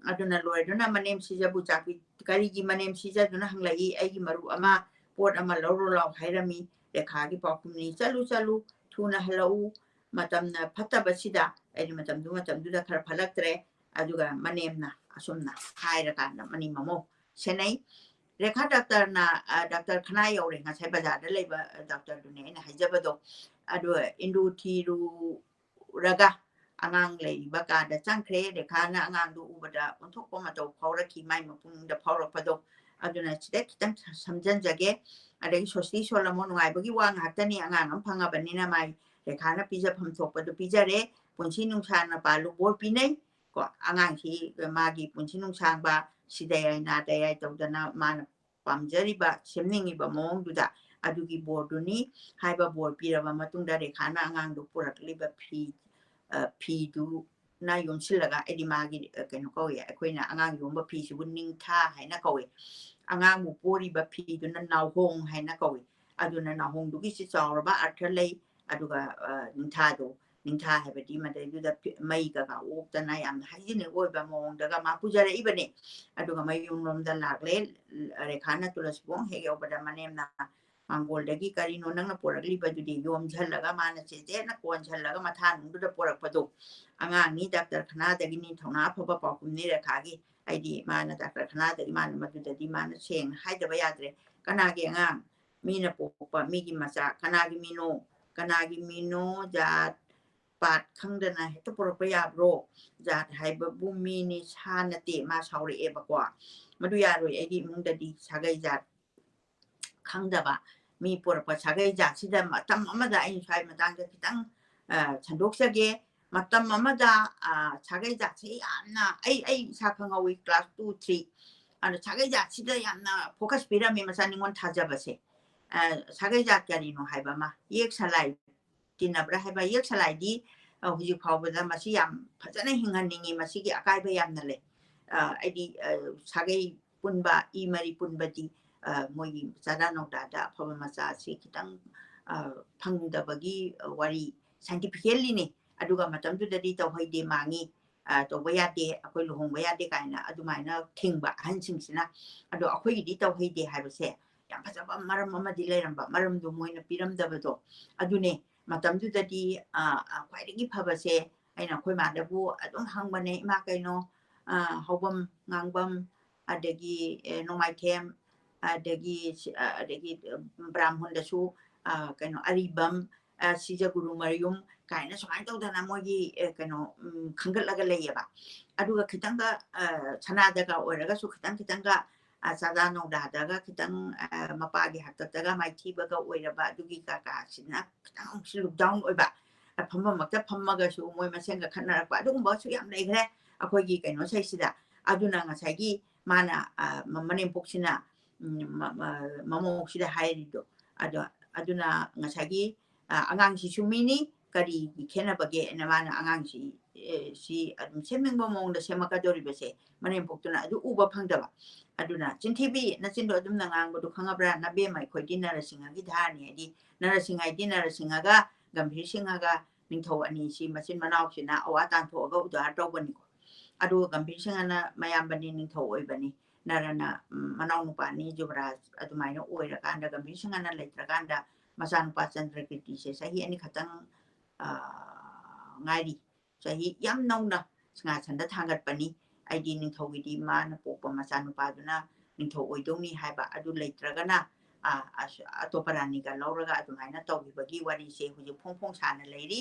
ꯑꯗꯨꯅ ꯂꯣꯏꯔꯗꯨꯅ ꯃꯅꯦꯝ ꯁꯤꯖꯕꯨ ꯆꯥꯛꯄꯤ-, ꯀꯔꯤꯒꯤ ꯃꯅꯦꯝ ꯁꯤꯖꯗꯨꯅ ꯍꯪꯂꯛꯏ? ꯑꯩꯒꯤ ꯃꯔꯨꯞ ꯑꯃ ꯄꯣꯠ ꯑꯃ ꯂꯧꯔꯨ ꯂꯥꯎ ꯍꯥꯏꯔꯝꯃꯤ꯫ ꯔꯦꯈꯥꯒꯤ ꯄꯥꯎꯈꯨꯝꯅꯤ, "ꯆꯠꯂꯨ, ꯆꯠꯂꯨ, ꯊꯨꯅ ꯍꯜꯂꯛꯎ꯫ ꯃꯇꯝꯅ ꯐꯠꯇꯕꯁꯤꯗ", ꯑꯩꯗꯤ ꯃꯇꯝꯗꯨ, ꯃꯇꯝꯗꯨꯗ ꯈꯔ ꯐꯠꯂꯛꯇ꯭ꯔꯦ꯫ ꯑꯗꯨꯒ ꯃꯅꯦꯝꯅ ꯑꯁꯨꯝꯅ ꯍꯥꯏꯔꯀꯥꯟꯗ ꯃꯅꯤ ꯃꯃꯧ ꯁꯦꯟꯅꯩ꯫ ꯔꯦꯈꯥ ꯗꯥꯛꯇꯔꯅ, ꯑ, ꯗꯥꯛꯇꯔ ꯈꯅꯥ ꯌꯧꯔꯦ, ꯉꯁꯥꯏ ꯕꯖꯥꯔꯗ ꯂꯩꯕ, ꯑ, ꯗꯥꯛꯇꯔꯗꯨꯅꯦ ꯑꯩꯅ ꯍꯥꯏꯖꯕꯗꯣ꯫ ꯑꯗꯨ ꯏꯟꯗꯨ ꯊꯤꯔꯨꯔꯒ ꯑꯉꯥꯡ ꯂꯩꯔꯤꯕ ꯀꯥꯗ ꯆꯪꯈ꯭ꯔꯦ꯫ ꯔꯦꯈꯥꯅ ꯑꯉꯥꯡꯗꯨ ꯎꯕꯗ ꯑꯣꯟꯊꯣꯛꯄ ꯃꯇꯧ ꯐꯥꯎꯔꯛꯈꯤ, ꯃꯥꯏ ꯃꯄꯨꯛꯅꯤꯡꯗ ꯐꯥꯎꯔꯛꯄꯗꯣ꯫ ꯑꯗꯨꯅ ꯁꯤꯗ ꯈꯤꯇꯪ ꯁꯝꯖꯟꯖꯒꯦ꯫ ꯑꯗꯒꯤ ꯁꯣꯁꯇꯤ ꯁꯣꯜꯂꯝꯃꯣ, ꯅꯨꯡꯉꯥꯏꯕꯒꯤ ꯋꯥ ꯉꯥꯛꯇꯅꯤ, ꯑꯉꯥꯡ ꯑꯃ ꯐꯪꯉꯕꯅꯤꯅ ꯃꯥꯏ ꯔꯦꯈꯥꯅ ꯄꯤꯖꯐꯝ ꯊꯣꯛꯄꯗꯨ ꯄꯤꯖꯔꯦ꯫ ꯄꯨꯟꯁꯤ ꯅꯨꯡꯁꯥꯡꯅ ꯄꯥꯜꯂꯨ ꯕꯣꯔ ꯄꯤꯅꯩ꯫ ꯀꯣ, ꯑꯉꯥꯡꯁꯤ ꯃꯥꯒꯤ ꯄꯨꯟꯁꯤ ꯅꯨꯡꯁꯥꯡꯕ, ꯁꯤꯗ ꯌꯥꯏ ꯅꯥꯗ ꯌꯥꯏ ꯇꯧꯗꯅ ꯃꯥꯅ ꯄꯥꯝꯖꯔꯤꯕ, ꯁꯦꯝꯅꯤꯡꯉꯤꯕ ꯃꯑꯣꯡꯗꯨꯗ ꯑꯗꯨꯒꯤ ꯕꯣꯔꯗꯨꯅꯤ꯫ ꯍꯥꯏꯕ ꯕꯣꯔ ꯄꯤꯔꯕ ꯃꯇꯨꯡꯗ ꯔꯦꯈꯥꯅ ꯑꯉꯥꯡꯗꯨ ꯄꯨꯔꯛꯂꯤꯕ ꯐꯤ, ꯑ, ꯐꯤꯗꯨꯅ ꯌꯣꯝꯁꯤꯜꯂꯒ, ꯑꯩꯗꯤ ꯃꯥꯒꯤ, ꯑ, ꯀꯩꯅꯣ ꯀꯧꯏ, ꯑꯩꯈꯣꯏꯅ ꯑꯉꯥꯡ ꯌꯣꯝꯕ ꯐꯤꯁꯤꯕꯨ ꯅꯤꯡꯊꯥ ꯍꯥꯏꯅ ꯀꯧꯏ꯫ ꯑꯉꯥꯡꯕꯨ ꯄꯣꯔꯤꯕ ꯐꯤꯗꯨꯅ ꯅꯥꯎꯍꯣꯡ ꯍꯥꯏꯅ ꯀꯧꯏ꯫ ꯑꯗꯨꯅ ꯅꯥꯎꯍꯣꯡꯗꯨꯒꯤꯁꯤ ꯆꯥꯎꯔꯕ ꯑꯔꯊ ꯂꯩ꯫ ꯑꯗꯨꯒ, ꯑ, ꯅꯤꯡꯊꯥꯗꯣ, ꯅꯤꯡꯊꯥ ꯍꯥꯏꯕꯗꯤ ꯃꯗꯩꯗꯨꯗ ꯐꯤ-, ꯃꯩ ꯀꯩꯀꯥ ꯑꯣꯛꯇꯅ ꯌꯥꯝꯅ hygienic ꯑꯣꯏꯕ ꯃꯑꯣꯡꯗꯒ ꯃꯥ ꯄꯨꯖꯔꯛꯏꯕꯅꯦ꯫ ꯑꯗꯨꯒ ꯃꯌꯨꯝꯂꯣꯝꯗ ꯂꯥꯛꯂꯦ꯫ ꯔꯦꯈꯥꯅ ꯇꯨꯂꯁꯤꯕꯣꯡ ꯍꯦꯛ ꯌꯧꯕꯗ ꯃꯅꯦꯝꯅ ꯃꯥꯡꯒꯣꯜꯗꯒꯤ "ꯀꯔꯤꯅꯣ ꯅꯪꯅ ꯄꯨꯔꯛꯂꯤꯕꯗꯨꯗꯤ?" ꯌꯣꯝꯁꯤꯜꯂꯒ ꯃꯥꯅ ꯆꯦꯠꯆꯦꯠꯅ ꯀꯣꯟꯁꯤꯜꯂꯒ ꯃꯊꯥꯅꯨꯡꯗꯨꯗ ꯄꯨꯔꯛꯄꯗꯣ꯫ "ꯑꯉꯥꯡꯅꯤ, ꯗꯥꯛꯇꯔ ꯈꯅꯥꯗꯒꯤꯅꯤ, ꯊꯧꯅꯥ ꯑꯐꯕ ꯄꯥꯎꯈꯨꯝꯅꯤ ꯔꯦꯈꯥꯒꯤ꯫ ꯑꯩꯗꯤ ꯃꯥꯅ ꯗꯥꯛꯇꯔ ꯈꯅꯥꯗꯒꯤ", ꯃꯥꯅ ꯃꯗꯨꯗꯗꯤ ꯃꯥꯅ ꯁꯦꯡꯅ ꯍꯥꯏꯗꯕ ꯌꯥꯗ꯭ꯔꯦ꯫ "ꯀꯅꯥꯒꯤ ꯑꯉꯥꯡ? ꯃꯤꯅ ꯄꯣꯛꯄ ꯃꯤꯒꯤ ꯃꯆꯥ꯫ ꯀꯅꯥꯒꯤ ꯃꯤꯅꯣ? ꯀꯅꯥꯒꯤ ꯃꯤꯅꯣ? ꯖꯥꯠ ꯄꯥꯠ ꯈꯪꯗꯅ ꯍꯦꯛꯇ ꯄꯨꯔꯛꯄ ꯌꯥꯕ꯭ꯔꯣ? ꯖꯥꯠ ꯍꯥꯏꯕꯕꯨ ꯃꯤꯅꯤ, ꯁꯥ ꯅꯠꯇꯦ", ꯃꯥ ꯁꯥꯎꯔꯛꯑꯦꯕꯀꯣ꯫ "ꯃꯗꯨ ꯌꯥꯔꯣꯏ, ꯑꯩꯒꯤ ꯏꯃꯨꯡꯗꯗꯤ ꯁꯥꯒꯩ ꯖꯥꯠ ꯈꯪꯗꯕ ꯃꯤ ꯄꯨꯔꯛꯄ ꯁꯥꯒꯩ ꯖꯥꯠꯁꯤꯗ", ꯃꯇꯝ ꯑꯃꯗ ꯑꯩꯅ ꯁ꯭ꯋꯥꯏ ꯃꯇꯥꯡꯗ ꯈꯤꯇꯪ, ꯑ, ꯁꯟꯗꯣꯛꯆꯒꯦ꯫ ꯃꯇꯝ ꯑꯃꯗ, ꯑ, ꯁꯥꯒꯩ ꯖꯥꯠꯁꯦ ꯌꯥꯝꯅ, ꯑꯩ, ꯑꯩ ꯏꯁꯥ ꯈꯪꯍꯧꯋꯤ, class two, three꯫ ꯑꯗꯣ ꯁꯥꯒꯩ ꯖꯥꯠꯁꯤꯗ ꯌꯥꯝꯅ focus ꯄꯤꯔꯝꯃꯤ ꯃꯆꯥ ꯅꯤꯉꯣꯜ ꯊꯥꯖꯕꯁꯦ꯫ ꯑ, ꯁꯥꯒꯩ ꯖꯥꯠ ꯀꯔꯤꯅꯣ ꯍꯥꯏꯕ ꯑꯃ, ꯌꯦꯛ ꯁꯂꯥꯏ ꯇꯤꯟꯅꯕ꯭ꯔꯥ ꯍꯥꯏꯕ, ꯌꯦꯛ ꯁꯂꯥꯏꯗꯤ, ꯑ, ꯍꯧꯖꯤꯛ ꯐꯥꯎꯕꯗ ꯃꯁꯤ ꯌꯥꯝ ꯐꯖꯅ ꯍꯤꯡꯍꯟꯅꯤꯡꯉꯤ, ꯃꯁꯤꯒꯤ ꯑꯀꯥꯏꯕ ꯌꯥꯝꯅ ꯂꯩ꯫ ꯑ, ꯑꯩꯗꯤ, ꯑ, ꯁꯥꯒꯩ ꯄꯨꯟꯕ, ꯏ ꯃꯔꯤ ꯄꯨꯟꯕꯗꯤ, ꯑ, ꯃꯣꯏꯒꯤ ꯆꯥꯗꯥ ꯅꯧꯗꯥꯗ ꯑꯐꯕ ꯃꯆꯥꯁꯤ ꯈꯤꯇꯪ, ꯑ, ꯐꯪꯗꯕꯒꯤ ꯋꯥꯔꯤ scientifically ꯅꯤ꯫ ꯑꯗꯨꯒ ꯃꯇꯝꯗꯨꯗꯗꯤ ꯇꯧꯍꯩꯗꯦ, ꯃꯥꯡꯉꯤ, ꯑ, ꯇꯧꯕ ꯌꯥꯗꯦ, ꯑꯩꯈꯣꯏ ꯂꯨꯍꯣꯡꯕ ꯌꯥꯗꯦ ꯀꯥꯏꯅ ꯑꯗꯨꯃꯥꯏꯅ ꯊꯤꯡꯕ ꯑꯍꯟꯁꯤꯡꯁꯤꯅ꯫ ꯑꯗꯣ ꯑꯩꯈꯣꯏꯒꯤꯗꯤ ꯇꯧꯍꯩꯗꯦ ꯍꯥꯏꯕꯁꯦ ꯌꯥꯝ ꯐꯖꯕ ꯃꯔꯝ ꯑꯃꯗꯤ ꯂꯩꯔꯝꯕ, ꯃꯔꯝꯗꯣ ꯃꯣꯏꯅ ꯄꯤꯔꯝꯗꯕꯗꯣ ꯑꯗꯨꯅꯦ꯫ ꯃꯇꯝꯗꯨꯗꯗꯤ, ꯑ, ꯑ, ꯈ꯭ꯋꯥꯏꯗꯒꯤ ꯐꯕꯁꯦ ꯑꯩꯅ ꯑꯩꯈꯣꯏ ꯃꯥꯗꯕꯨ ꯑꯗꯨꯝ ꯍꯪꯕꯅꯦ, "ꯏꯃꯥ, ꯀꯩꯅꯣ, ꯑ, ꯍꯧꯕꯝ, ꯉꯥꯡꯕꯝ, ꯑꯗꯒꯤ, ꯑꯦ, ꯅꯣꯡꯃꯥꯏꯊꯦꯝ, ꯑꯗꯒꯤ ꯁꯤ-, ꯑ, ꯑꯗꯒꯤ, ꯑ, ꯕ꯭ꯔꯥꯝꯍꯣꯟꯗꯁꯨ, ꯑ, ꯀꯩꯅꯣ, ꯑꯔꯤꯕꯝ, ꯑ, ꯁꯤꯖꯒꯨꯔꯨ ꯃꯌꯨꯝ ꯀꯥꯏꯅ ꯁꯨꯃꯥꯏꯅ ꯇꯧꯗꯅ ꯃꯣꯏꯒꯤ, ꯑꯦ, ꯀꯩꯅꯣ, ꯎꯝ, ꯈꯟꯒꯠꯂꯒ ꯂꯩꯌꯦꯕ꯫ ꯑꯗꯨꯒ ꯈꯤꯇꯪꯒ, ꯑ, ꯁꯅꯥꯗꯒ ꯑꯣꯏꯔꯒꯁꯨ ꯈꯤꯇꯪ ꯈꯤꯇꯪꯒ, ꯑ, ꯆꯥꯗꯥ ꯅꯧꯗꯥꯗꯒ ꯈꯤꯇꯪ, ꯑ, ꯃꯄꯥꯒꯤ ꯍꯥꯛꯇꯛꯇꯒ ꯃꯥꯏꯊꯤꯕꯒ ꯑꯣꯏꯔꯕ ꯑꯗꯨꯒꯤ ꯀꯥꯀꯥꯁꯤꯅ ꯈꯤꯇꯪ ꯑꯃꯨꯛꯁꯨ look down ꯑꯣꯏꯕ꯫ ꯑ, ꯐꯝꯐꯝꯃꯛꯇ ꯐꯝꯃꯒꯁꯨ ꯃꯣꯏ ꯃꯁꯦꯟꯒ ꯈꯠꯅꯔꯛꯄ ꯑꯗꯨꯒꯨꯝꯕꯁꯨ ꯌꯥꯝ ꯂꯩꯈ꯭ꯔꯦ ꯑꯩꯈꯣꯏꯒꯤ ꯀꯩꯅꯣꯁꯤꯗꯩꯁꯤꯗ꯫ ꯑꯗꯨꯅ ꯉꯁꯥꯏꯒꯤ ꯃꯥꯅ, ꯑ, ꯃ-, ꯃꯅꯦꯝꯄꯣꯛꯁꯤꯅ, ꯎꯝ, ꯃ-, ꯃ-, ꯃꯃꯧꯁꯤꯗ ꯍꯥꯏꯔꯤꯗꯣ꯫ ꯑꯗꯣ ꯑꯗꯨꯅ ꯉꯁꯥꯏꯒꯤ, ꯑ, ꯑꯉꯥꯡꯁꯤꯁꯨ ꯃꯤꯅꯤ, ꯀꯔꯤꯒꯤ ꯈꯦꯠꯅꯕꯒꯦ? ꯑꯅ ꯃꯥꯅ ꯑꯉꯥꯡꯁꯤ, ꯑꯦ, ꯁꯤ ꯑꯗꯨꯝ ꯁꯦꯝꯅꯤꯡꯕ ꯃꯑꯣꯡꯗ ꯁꯦꯝꯃꯛꯀꯗꯧꯔꯤꯕꯁꯦ ꯃꯅꯦꯝꯄꯣꯛꯇꯨꯅ ꯑꯗꯨ ꯎꯕ ꯐꯪꯗꯕ꯫ ꯑꯗꯨꯅ, "ꯆꯤꯟꯊꯤꯕꯤ, ꯅꯆꯤꯟꯗꯣ ꯑꯗꯨꯝꯅ ꯉꯥꯡꯕꯗꯨ ꯈꯪꯉꯕ꯭ꯔꯥ? ꯅꯕꯦꯝꯃ ꯑꯩꯈꯣꯏꯗꯤ ꯅꯔꯁꯤꯡꯍꯒꯤ ꯙꯥꯔꯅꯤ", ꯍꯥꯏꯗꯤ ꯅꯔꯁꯤꯡꯍ ꯍꯥꯏꯗꯤ ꯅꯔꯁꯤꯡꯍꯒ ꯒꯝꯚꯤꯔ ꯁꯤꯡꯍꯒ ꯅꯤꯡꯊꯧ ꯑꯅꯤꯁꯤ ꯃꯆꯤꯟ ꯃꯅꯥꯎꯁꯤꯅ ꯑꯋꯥ ꯇꯥꯟꯊꯣꯛꯑꯒ ꯎꯗꯥꯔ ꯇꯧꯕꯅꯤꯀꯣ꯫ ꯑꯗꯨꯒ ꯒꯝꯚꯤꯔ ꯁꯤꯡꯍꯅ ꯃꯌꯥꯝꯕꯅꯤ, ꯅꯤꯡꯊꯧ ꯑꯣꯏꯕꯅꯤ꯫ ꯅꯔꯅ, ꯎꯝ, ꯃꯅꯥꯎꯅꯨꯄꯥꯅꯤ ꯖꯨꯕꯔꯥꯖ꯫ ꯑꯗꯨꯃꯥꯏꯅ ꯑꯣꯏꯔꯀꯥꯟꯗ ꯒꯝꯚꯤꯔ ꯁꯤꯡꯍꯅ ꯂꯩꯇ꯭ꯔꯀꯥꯟꯗ ꯃꯆꯥꯅꯨꯄꯥ ꯆꯟꯗ꯭ꯔꯀꯤꯔꯇꯤꯁꯦ ꯆꯍꯤ ꯑꯅꯤꯈꯛꯇꯪ, ꯑ, ꯉꯥꯏꯔꯤ꯫ ꯆꯍꯤ ꯌꯥꯝ ꯅꯧꯅ ꯁꯤꯡꯍꯥꯁꯟꯗ ꯊꯥꯡꯒꯠꯄꯅꯤ꯫ ꯑꯩꯗꯤ ꯅꯤꯡꯊꯧꯒꯤꯗꯤ ꯃꯥꯅ ꯄꯣꯛꯄ ꯃꯆꯥꯅꯨꯄꯥꯗꯨꯅ ꯅꯤꯡꯊꯧ ꯑꯣꯏꯗꯧꯅꯤ ꯍꯥꯏꯕ ꯑꯗꯨ ꯂꯩꯇ꯭ꯔꯒꯅ, ꯑ, ꯑꯁ-, ꯑꯇꯣꯞꯄ ꯔꯥꯅꯤꯒ ꯂꯧꯔꯒ ꯑꯗꯨꯃꯥꯏꯅ ꯇꯧꯈꯤꯕꯒꯤ ꯋꯥꯔꯤꯁꯦ ꯍꯧꯖꯤꯛ ꯐꯣꯡ ꯐꯣꯡ ꯁꯥꯅ ꯂꯩꯔꯤ꯫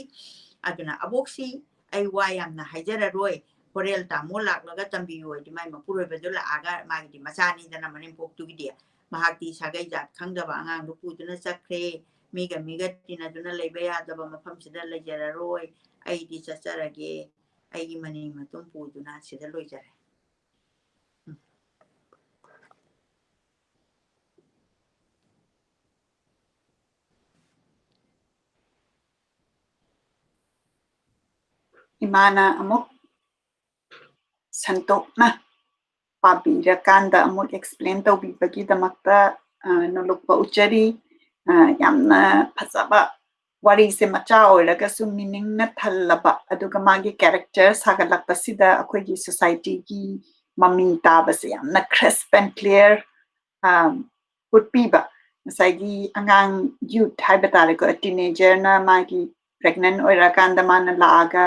ꯑꯗꯨꯅ ꯑꯕꯣꯛꯁꯤ ꯑꯩ ꯋꯥ ꯌꯥꯝꯅ ꯍꯥꯏꯖꯔꯔꯣꯏ꯫ ꯍꯣꯔꯦꯜ ꯇꯥꯃꯣ ꯂꯥꯛꯂꯒ ꯇꯝꯕꯤꯌꯨ ꯍꯥꯏꯗꯤ ꯃꯥꯏ ꯃꯄꯨꯔꯣꯏꯕꯗꯨ ꯂꯥꯛꯑꯒ ꯃꯥꯒꯤꯗꯤ ꯃꯆꯥꯅꯤꯗꯅ ꯃꯅꯦꯝꯄꯣꯛꯇꯨꯒꯤꯗꯤ꯫ ꯃꯍꯥꯛꯇꯤ ꯁꯥꯒꯩ ꯖꯥꯠ ꯈꯪꯗꯕ ꯑꯉꯥꯡꯗꯨ ꯄꯨꯗꯨꯅ ꯆꯠꯈ꯭ꯔꯦ꯫ ꯃꯤꯒ ꯃꯤꯒ ꯇꯤꯟꯅꯗꯨꯅ ꯂꯩꯕ ꯌꯥꯗꯕ ꯃꯐꯝꯁꯤꯗ ꯂꯩꯖꯔꯔꯣꯏ꯫ ꯑꯩꯗꯤ ꯆꯠꯆꯔꯒꯦ꯫ ꯑꯩꯒꯤ ꯃꯅꯤꯡ ꯃꯇꯨꯡ ꯄꯨꯗꯨꯅ ꯁꯤꯗ ꯂꯣꯏꯖꯔꯦ꯫ ꯎꯝ꯫ ꯏꯃꯥꯅ ꯑꯃꯨꯛ ꯁꯟꯇꯣꯛꯅ ꯄꯥꯕꯤꯔꯀꯥꯟꯗ ꯑꯃꯨꯛ explain ꯇꯧꯕꯤꯕꯒꯤꯗꯃꯛꯇ ꯅꯣꯂꯨꯛꯄ ꯎꯠꯆꯔꯤ꯫ ꯌꯥꯝꯅ ꯐꯖꯕ ꯋꯥꯔꯤꯁꯦ ꯃꯆꯥ ꯑꯣꯏꯔꯒꯁꯨ meaningꯅ ꯊꯜꯂꯕ, ꯑꯗꯨꯒ ꯃꯥꯒꯤ character ꯁꯥꯒꯠꯂꯛꯄꯁꯤꯗ ꯑꯩꯈꯣꯏꯒꯤ societyꯒꯤ ꯃꯃꯤ ꯇꯥꯕꯁꯦ ꯌꯥꯝꯅ crisp and clear ꯎꯠꯄꯤꯕ꯫ ꯉꯁꯥꯏꯒꯤ ꯑꯉꯥꯡ youth ꯍꯥꯏꯕ ꯇꯥꯔꯦꯀꯣ, teenagerꯅ ꯃꯥꯒꯤ pregnant ꯑꯣꯏꯔꯀꯥꯟꯗ ꯃꯥꯅ ꯂꯥꯛꯑꯒ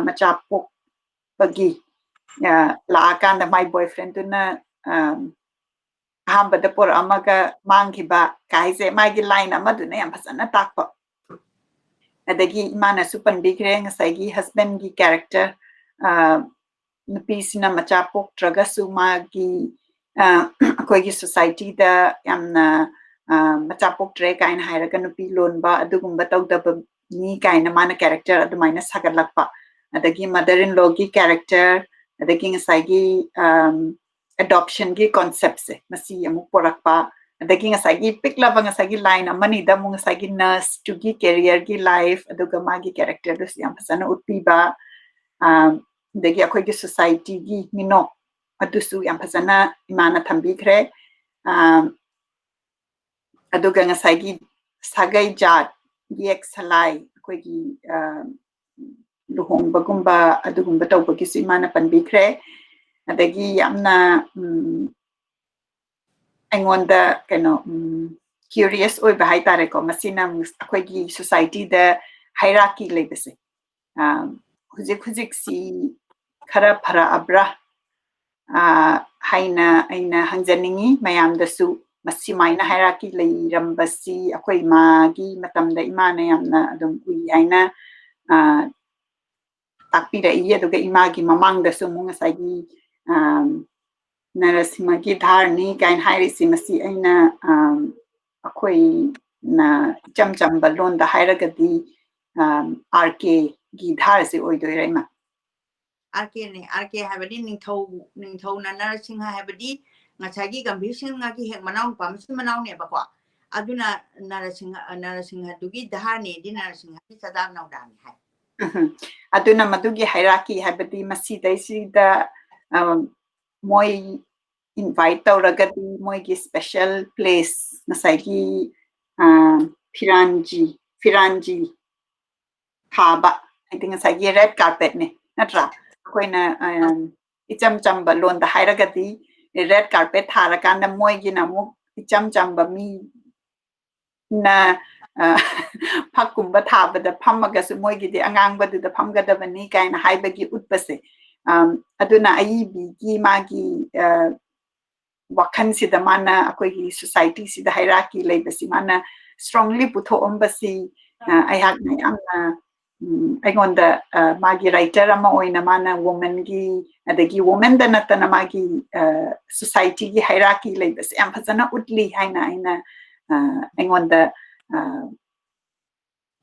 ꯃꯆꯥ ꯄꯣꯛꯄꯒꯤ ꯂꯥꯛꯑꯀꯥꯟꯗ my boyfriendꯗꯨꯅ ꯑꯍꯥꯟꯕꯗ ꯄꯣꯔꯛꯑꯝꯃꯒ ꯃꯥꯡꯈꯤꯕ ꯀꯥꯏꯁꯦ ꯃꯥꯒꯤ line ꯑꯃꯗꯨꯅ ꯌꯥꯝ ꯐꯖꯅ ꯇꯥꯛꯄ꯫ ꯑꯗꯒꯤ ꯏꯃꯥꯅꯁꯨ ꯄꯟꯕꯤꯈ꯭ꯔꯦ ꯉꯁꯥꯏꯒꯤ husbandꯒꯤ character, ꯅꯨꯄꯤꯁꯤꯅ ꯃꯆꯥ ꯄꯣꯛꯇ꯭ꯔꯒꯁꯨ ꯃꯥꯒꯤ ꯑꯩꯈꯣꯏꯒꯤ societyꯗ ꯌꯥꯝꯅ ꯃꯆꯥ ꯄꯣꯛꯇ꯭ꯔꯦ ꯀꯥꯏꯅ ꯍꯥꯏꯔꯒ ꯅꯨꯄꯤ ꯂꯣꯟꯕ ꯑꯗꯨꯒꯨꯝꯕ ꯇꯧꯗꯕꯅꯤ ꯀꯥꯏꯅ ꯃꯥꯅ character ꯑꯗꯨꯃꯥꯏꯅ ꯁꯥꯒꯠꯂꯛꯄ꯫ ꯑꯗꯒꯤ mother in lawꯒꯤ character, ꯑꯗꯒꯤ ꯉꯁꯥꯏꯒꯤ adoptionꯒꯤ conceptꯁꯦ ꯃꯁꯤ ꯑꯃꯨꯛ ꯄꯣꯔꯛꯄ꯫ ꯑꯗꯒꯤ ꯉꯁꯥꯏꯒꯤ ꯄꯤꯛꯂꯕ ꯉꯁꯥꯏꯒꯤ line ꯑꯃꯅꯤꯗ ꯑꯃꯨꯛ ꯉꯁꯥꯏꯒꯤ nurseꯇꯨꯒꯤ careerꯒꯤ life ꯑꯗꯨꯒ ꯃꯥꯒꯤ characterꯗꯨꯁꯨ ꯌꯥꯝ ꯐꯖꯅ ꯎꯠꯄꯤꯕ꯫ ꯑꯗꯒꯤ ꯑꯩꯈꯣꯏꯒꯤ societyꯒꯤ ꯃꯤꯅꯣꯛ ꯑꯗꯨꯁꯨ ꯌꯥꯝ ꯐꯖꯅ ꯏꯃꯥꯅ ꯊꯝꯕꯤꯈ꯭ꯔꯦ꯫ ꯑꯗꯨꯒ ꯉꯁꯥꯏꯒꯤ ꯁꯥꯒꯩ ꯖꯥꯠ, ꯌꯦꯛ ꯁꯂꯥꯏ, ꯑꯩꯈꯣꯏꯒꯤ ꯂꯨꯍꯣꯡꯕꯒꯨꯝꯕ ꯑꯗꯨꯒꯨꯝꯕ ꯇꯧꯕꯒꯤꯁꯨ ꯏꯃꯥꯅ ꯄꯟꯕꯤꯈ꯭ꯔꯦ꯫ ꯑꯗꯒꯤ ꯌꯥꯝꯅ ꯑꯩꯉꯣꯟꯗ ꯀꯩꯅꯣ curious ꯑꯣꯏꯕ ꯍꯥꯏꯇꯥꯔꯦꯀꯣ, ꯃꯁꯤꯅ ꯑꯩꯈꯣꯏꯒꯤ societyꯗ hierarchy ꯂꯩꯕꯁꯦ ꯍꯧꯖꯤꯛ ꯍꯧꯖꯤꯛꯁꯤ ꯈꯔ ꯐꯔꯛꯑꯕ꯭ꯔꯥ ꯍꯥꯏꯅ ꯑꯩꯅ ꯍꯪꯖꯅꯤꯡꯉꯤ ꯃꯌꯥꯝꯗꯁꯨ꯫ ꯃꯁꯤꯃꯥꯏꯅ hierarchy ꯂꯩꯔꯝꯕꯁꯤ ꯑꯩꯈꯣꯏ ꯏꯃꯥꯒꯤ ꯃꯇꯝꯗ ꯏꯃꯥꯅ ꯌꯥꯝꯅ ꯑꯗꯨꯝ ꯎꯏ ꯍꯥꯏꯅ ꯇꯥꯛꯄꯤꯔꯛꯏ꯫ ꯑꯗꯨꯒ ꯏꯃꯥꯒꯤ ꯃꯃꯥꯡꯗꯁꯨ ꯑꯃꯨꯛ ꯉꯁꯥꯏꯒꯤ ꯅꯔꯁꯤꯡꯍꯒꯤ ꯙꯥꯔꯅꯤ ꯀꯥꯏꯅ ꯍꯥꯏꯔꯤꯁꯤ, ꯃꯁꯤ ꯑꯩꯅ ꯑꯩꯈꯣꯏꯅ ꯏꯆꯝ ꯆꯝꯕ ꯂꯣꯟꯗ ꯍꯥꯏꯔꯒꯗꯤ RKꯒꯤ ꯙꯥꯔꯁꯤ ꯑꯣꯏꯗꯣꯏꯔꯥ ꯏꯃꯥ? RKꯅꯦ꯫ RK ꯍꯥꯏꯕꯗꯤ ꯅꯤꯡꯊꯧ, ꯅꯤꯡꯊꯧ ꯅꯔꯁꯤꯡꯍ ꯍꯥꯏꯕꯗꯤ ꯉꯁꯥꯏꯒꯤ ꯒꯝꯚꯤꯔ ꯁꯤꯡꯍꯒꯤ ꯍꯦꯛ ꯃꯅꯥꯎ ꯅꯨꯄꯥ ꯃꯆꯤꯟ ꯃꯅꯥꯎꯅꯦꯕꯀꯣ꯫ ꯑꯗꯨꯅ ꯅꯔꯁꯤꯡꯍ, ꯅꯔꯁꯤꯡꯍꯗꯨꯒꯤ ꯙꯥꯔꯅꯦꯗꯤ ꯅꯔꯁꯤꯡꯍꯒꯤ ꯆꯗꯥ ꯅꯧꯗꯥꯅꯤ ꯍꯥꯏ꯫ ꯎꯝ꯫ ꯑꯗꯨꯅ ꯃꯗꯨꯒꯤ hierarchy ꯍꯥꯏꯕꯗꯤ ꯃꯁꯤꯗꯩꯁꯤꯗ, ꯑ, ꯃꯣꯏ invite ꯇꯧꯔꯒꯗꯤ ꯃꯣꯏꯒꯤ special place ꯉꯁꯥꯏꯒꯤ, ꯑ, ꯐꯤꯔꯥꯟꯖꯤ, ꯐꯤꯔꯥꯟꯖꯤ ꯊꯥꯕ, ꯍꯥꯏꯗꯤ ꯉꯁꯥꯏꯒꯤ red carpetꯅꯦ, ꯅꯠꯇ꯭ꯔꯥ? ꯑꯩꯈꯣꯏꯅ, ꯑ, ꯏꯆꯝ ꯆꯝꯕ ꯂꯣꯟꯗ ꯍꯥꯏꯔꯒꯗꯤ red carpet ꯊꯥꯔꯀꯥꯟꯗ ꯃꯣꯏꯒꯤꯅ ꯑꯃꯨꯛ ꯏꯆꯝ ꯆꯝꯕ ꯃꯤ ꯅ, ꯑ, ꯐꯛꯀꯨꯝꯕ ꯊꯥꯕꯗ ꯐꯝꯃꯒꯁꯨ ꯃꯣꯏꯒꯤꯗꯤ ꯑꯉꯥꯡꯕꯗꯨꯗ ꯐꯝꯒꯗꯕꯅꯤ ꯀꯥꯏꯅ ꯍꯥꯏꯕꯒꯤ ꯎꯠꯄꯁꯦ꯫ ꯑꯝ, ꯑꯗꯨꯅ ꯑꯏꯕꯤꯒꯤ ꯃꯥꯒꯤ, ꯑ, ꯋꯥꯈꯜꯁꯤꯗ ꯃꯥꯅ ꯑꯩꯈꯣꯏꯒꯤ societyꯁꯤꯗ hierarchy ꯂꯩꯕꯁꯤ ꯃꯥꯅ strongly ꯄꯨꯊꯣꯛꯑꯝꯕꯁꯤ, ꯑ, ꯑꯩꯍꯥꯛꯅ ꯌꯥꯝꯅ, ꯎꯝ, ꯑꯩꯉꯣꯟꯗ, ꯑ, ꯃꯥꯒꯤ writer ꯑꯃ ꯑꯣꯏꯅ ꯃꯥꯅ womanꯒꯤ, ꯑꯗꯒꯤ womanꯗ ꯅꯠꯇꯅ ꯃꯥꯒꯤ, ꯑ, societyꯒꯤ hierarchy ꯂꯩꯕꯁꯦ ꯌꯥꯝ ꯐꯖꯅ ꯎꯠꯂꯤ ꯍꯥꯏꯅ ꯑꯩꯅ, ꯑ, ꯑꯩꯉꯣꯟꯗ, ꯑ,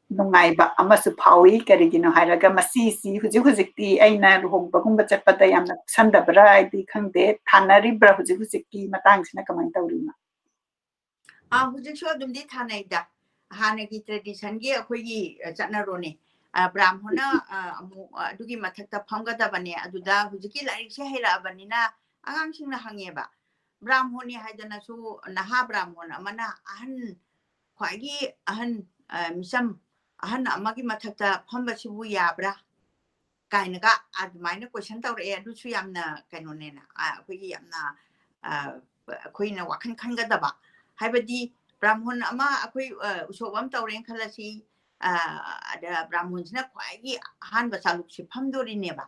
ꯅꯨꯡꯉꯥꯏꯕ ꯑꯃꯁꯨ ꯐꯥꯎꯏ꯫ ꯀꯔꯤꯒꯤꯅꯣ ꯍꯥꯏꯔꯒ ꯃꯁꯤꯁꯤ ꯍꯧꯖꯤꯛ ꯍꯧꯖꯤꯛꯇꯤ ꯑꯩꯅ ꯂꯨꯍꯣꯡꯕꯒꯨꯝꯕ ꯆꯠꯄꯗ ꯌꯥꯝꯅ ꯀꯨꯞꯁꯟꯗꯕ꯭ꯔꯥ ꯍꯥꯏꯗꯤ ꯈꯪꯗꯦ, ꯊꯥꯅꯔꯤꯕ꯭ꯔꯥ ꯍꯧꯖꯤꯛ ꯍꯧꯖꯤꯛꯀꯤ ꯃꯇꯥꯡꯁꯤꯅ ꯀꯃꯥꯏꯅ ꯇꯧꯔꯤꯅꯣ? ꯑꯥ, ꯍꯧꯖꯤꯛꯁꯨ ꯑꯗꯨꯝꯗꯤ ꯊꯥꯅꯩꯗ꯫ ꯍꯥꯟꯅꯒꯤ traditionꯒꯤ ꯑꯩꯈꯣꯏꯒꯤ, ꯑ, ꯆꯠꯅꯔꯣꯅꯦ꯫ ꯑ, ꯕ꯭ꯔꯥꯝꯍꯣꯅ, ꯑ, ꯑꯃꯨꯛ, ꯑ, ꯑꯗꯨꯒꯤ ꯃꯊꯛꯇ ꯐꯝꯒꯗꯕꯅꯦ꯫ ꯑꯗꯨꯗ ꯍꯧꯖꯤꯛꯀꯤ ꯂꯥꯏꯔꯤꯛꯁꯦ ꯍꯩꯔꯛꯑꯕꯅꯤꯅ ꯑꯉꯥꯡꯁꯤꯡꯅ ꯍꯪꯉꯦꯕ, "ꯕ꯭ꯔꯥꯝꯍꯣꯅꯤ ꯍꯥꯏꯗꯅꯁꯨ ꯅꯍꯥ ꯕ꯭ꯔꯥꯝꯍꯣꯟ ꯑꯃꯅ ꯑꯍꯟ, ꯈ꯭ꯋꯥꯏꯒꯤ ꯑꯍꯟ, ꯑ, ꯃꯤꯆꯝ ꯑꯍꯟ ꯑꯃꯒꯤ ꯃꯊꯛꯇ ꯐꯝꯕꯁꯤꯕꯨ ꯌꯥꯕ꯭ꯔꯥ?" ꯀꯥꯏꯅꯒ ꯑꯗꯨꯃꯥꯏꯅ question ꯇꯧꯔꯛꯑꯦ꯫ ꯑꯗꯨꯁꯨ ꯌꯥꯝꯅ ꯀꯩꯅꯣꯅꯦꯅ, ꯑ, ꯑꯩꯈꯣꯏꯒꯤ ꯌꯥꯝꯅ, ꯑ, ꯑꯩꯈꯣꯏꯅ ꯋꯥꯈꯜ ꯈꯟꯒꯗꯕ꯫ ꯍꯥꯏꯕꯗꯤ ꯕ꯭ꯔꯥꯝꯍꯣꯟ ꯑꯃ ꯑꯩꯈꯣꯏ, ꯑ, ꯎꯁꯣꯞ ꯑꯃ ꯇꯧꯔꯦꯅ ꯈꯜꯂꯁꯤ, ꯑ, ꯑꯗ ꯕ꯭ꯔꯥꯝꯍꯣꯟꯁꯤꯅ ꯈ꯭ꯋꯥꯏꯒꯤ ꯑꯍꯥꯟꯕ ꯆꯥꯂꯨꯛꯁꯦ ꯐꯝꯗꯣꯔꯤꯅꯦꯕ꯫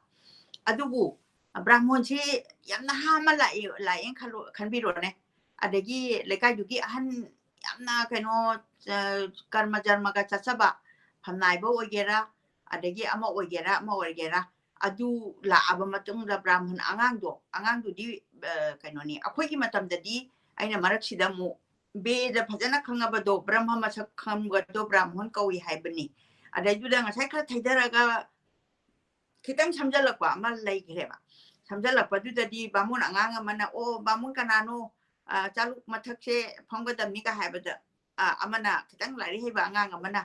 ꯑꯗꯨꯕꯨ ꯕ꯭ꯔꯥꯝꯍꯣꯟꯁꯤ ꯌꯥꯝ ꯅꯍꯥ ꯑꯃ ꯂꯥꯛꯑꯦ, ꯂꯥꯛꯑꯦꯅ ꯈꯜꯂꯣ, ꯈꯟꯕꯤꯔꯣꯅꯦ꯫ ꯑꯗꯒꯤ ꯂꯩꯀꯥꯏꯗꯨꯒꯤ ꯑꯍꯟ ꯌꯥꯝꯅ ꯀꯩꯅꯣ, ꯑ, ꯀꯔꯃ ꯖꯔꯃꯒ ꯆꯠꯆꯕ, ꯐꯝꯅꯥꯏꯕ ꯑꯣꯏꯒꯦꯔꯥ, ꯑꯗꯒꯤ ꯑꯃ ꯑꯣꯏꯒꯦꯔꯥ, ꯑꯃ ꯑꯣꯏꯒꯦꯔꯥ, ꯑꯗꯨ ꯂꯥꯛꯑꯕ ꯃꯇꯨꯡꯗ ꯕ꯭ꯔꯥꯝꯍꯟ ꯑꯉꯥꯡꯗꯣ, ꯑꯉꯥꯡꯗꯨꯗꯤ, ꯑ, ꯀꯩꯅꯣꯅꯤ, ꯑꯩꯈꯣꯏꯒꯤ ꯃꯇꯝꯗꯗꯤ ꯑꯩꯅ ꯃꯔꯛꯁꯤꯗ ꯑꯃꯨꯛ ꯕꯦꯗ ꯐꯖꯅ ꯈꯪꯉꯕꯗꯣ, ꯕ꯭ꯔꯍ꯭ꯃ ꯃꯁꯛ ꯈꯪꯕꯗꯣ ꯕ꯭ꯔꯥꯝꯍꯣꯟ ꯀꯧꯏ ꯍꯥꯏꯕꯅꯤ꯫ ꯑꯗꯩꯗꯨꯗ ꯉꯁꯥꯏ ꯈꯔ ꯊꯩꯊꯔꯒ ꯈꯤꯇꯪ ꯁꯝꯖꯜꯂꯛꯄ ꯑꯃ ꯂꯩꯈ꯭ꯔꯦꯕ꯫ ꯁꯝꯖꯜꯂꯛꯄꯗꯨꯗꯗꯤ ꯕꯥꯃꯣꯟ ꯑꯉꯥꯡ ꯑꯃꯅ, "ꯑꯣ, ꯕꯥꯃꯣꯟ ꯀꯅꯥꯅꯣ? ꯑ, ꯆꯥꯂꯨꯛ ꯃꯊꯛꯁꯦ ꯐꯝꯒꯗꯕꯅꯤꯒ" ꯍꯥꯏꯕꯗ, ꯑ, ꯑꯃꯅ, ꯈꯤꯇꯪ ꯂꯥꯏꯔꯤꯛ ꯍꯩꯕ ꯑꯉꯥꯡ ꯑꯃꯅ,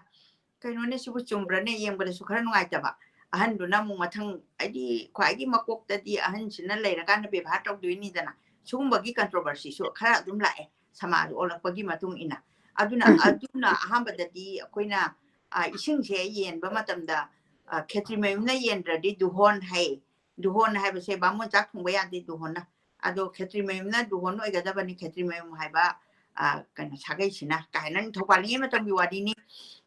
ꯀꯩꯅꯣꯅꯦ, ꯁꯤꯕꯨ ꯆꯨꯝꯕ꯭ꯔꯅꯦ, ꯌꯦꯡꯕꯗꯁꯨ ꯈꯔ ꯅꯨꯡꯉꯥꯏꯇꯕ꯫ ꯑꯍꯟꯗꯨꯅ ꯑꯃꯨꯛ ꯃꯊꯪ, ꯍꯥꯏꯗꯤ ꯈ꯭ꯋꯥꯏꯒꯤ ꯃꯀꯣꯛꯇꯗꯤ ꯑꯍꯟꯁꯤꯅ ꯂꯩꯔꯀꯥꯟꯗ ꯕꯦꯕꯥꯔ ꯇꯧꯗꯣꯏꯅꯤꯗꯅ꯫ ꯁꯤꯒꯨꯝꯕꯒꯤ controversyꯁꯨ ꯈꯔ ꯑꯗꯨꯝ ꯂꯥꯛꯑꯦ, ꯁꯃꯥꯖ ꯑꯣꯜꯂꯛꯄꯒꯤ ꯃꯇꯨꯡ ꯏꯟꯅ꯫ ꯑꯗꯨꯅ, ꯑꯗꯨꯅ ꯑꯍꯥꯟꯕꯗꯗꯤ ꯑꯩꯈꯣꯏꯅ, ꯑ, ꯏꯁꯤꯡꯁꯦ ꯌꯦꯟꯕ ꯃꯇꯝꯗ, ꯑ, ꯈꯦꯇ꯭ꯔꯤꯃꯌꯨꯝꯅ ꯌꯦꯟꯗ꯭ꯔꯗꯤ ꯗꯨꯍꯣꯟ ꯍꯥꯏ, ꯗꯨꯍꯣꯟ ꯍꯥꯏꯕꯁꯦ ꯕꯥꯃꯣꯟ ꯆꯥꯛ ꯊꯣꯡꯕ ꯌꯥꯗꯦ ꯗꯨꯍꯣꯟꯅ꯫ ꯑꯗꯣ ꯈꯦꯇ꯭ꯔꯤꯃꯌꯨꯝꯅ ꯗꯨꯍꯣꯟ ꯑꯣꯏꯒꯗꯕꯅꯤ, ꯈꯦꯇ꯭ꯔꯤꯃꯌꯨꯝ ꯍꯥꯏꯕ, ꯑ, ꯀꯩꯅꯣ, ꯁꯥꯒꯩꯁꯤꯅ ꯀꯥꯏꯅ ꯅꯤꯡꯊꯧ ꯄꯥꯜꯂꯤꯉꯩ ꯃꯇꯝꯒꯤ ꯋꯥꯔꯤꯅꯤ꯫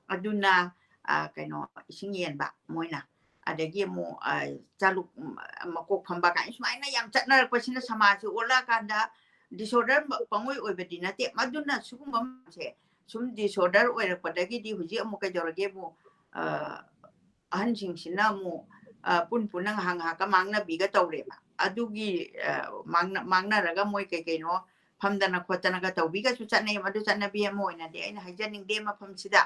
ꯑꯗꯨꯅ, ꯑ, ꯀꯩꯅꯣ, ꯏꯁꯤꯡ ꯌꯦꯟꯕ ꯃꯣꯏꯅ꯫ ꯑꯗꯒꯤ ꯑꯃꯨꯛ, ꯑ, ꯆꯥꯂꯨꯛ, ꯎꯝ, ꯃꯀꯣꯛ ꯐꯝꯕ ꯀꯥꯏꯅ ꯁꯨꯃꯥꯏꯅ ꯌꯥꯝ ꯆꯠꯅꯔꯛꯄꯁꯤꯅ ꯁꯃꯥꯖꯁꯦ ꯑꯣꯜꯂꯛꯑꯀꯥꯟꯗ disorder ꯄꯪꯑꯣꯏ ꯑꯣꯏꯕꯗꯤ ꯅꯠꯇꯦ꯫ ꯃꯗꯨꯅ ꯁꯤꯒꯨꯝꯕ ꯃꯌꯥꯝꯁꯦ ꯁꯨꯝ disorder ꯑꯣꯏꯔꯛꯄꯗꯒꯤꯗꯤ ꯍꯧꯖꯤꯛ ꯑꯃꯨꯛ ꯀꯩꯗꯧꯔꯒꯦꯕꯨ, ꯑ, ꯑꯍꯟꯁꯤꯡꯁꯤꯅ ꯑꯃꯨꯛ, ꯑ, ꯄꯨꯟ ꯄꯨꯟꯅ ꯉꯥꯏꯍꯥꯛ ꯉꯥꯏꯍꯥꯛꯀ ꯃꯥꯡꯅꯕꯤꯒ ꯇꯧꯔꯦꯕ꯫ ꯑꯗꯨꯒꯤ, ꯑ, ꯃꯥꯡꯅ-, ꯃꯥꯡꯅꯔꯒ ꯃꯣꯏ ꯀꯩ ꯀꯩꯅꯣ ꯐꯝꯗꯅ ꯈꯣꯠꯇꯅꯒ ꯇꯧꯕꯤꯒꯁꯨ ꯆꯠꯅꯩ꯫ ꯃꯗꯨ ꯆꯠꯅꯕꯤ ꯑꯃ ꯑꯣꯏꯅꯗꯤ ꯑꯩꯅ ꯍꯥꯏꯖꯅꯤꯡꯗꯦ ꯃꯐꯝꯁꯤꯗ꯫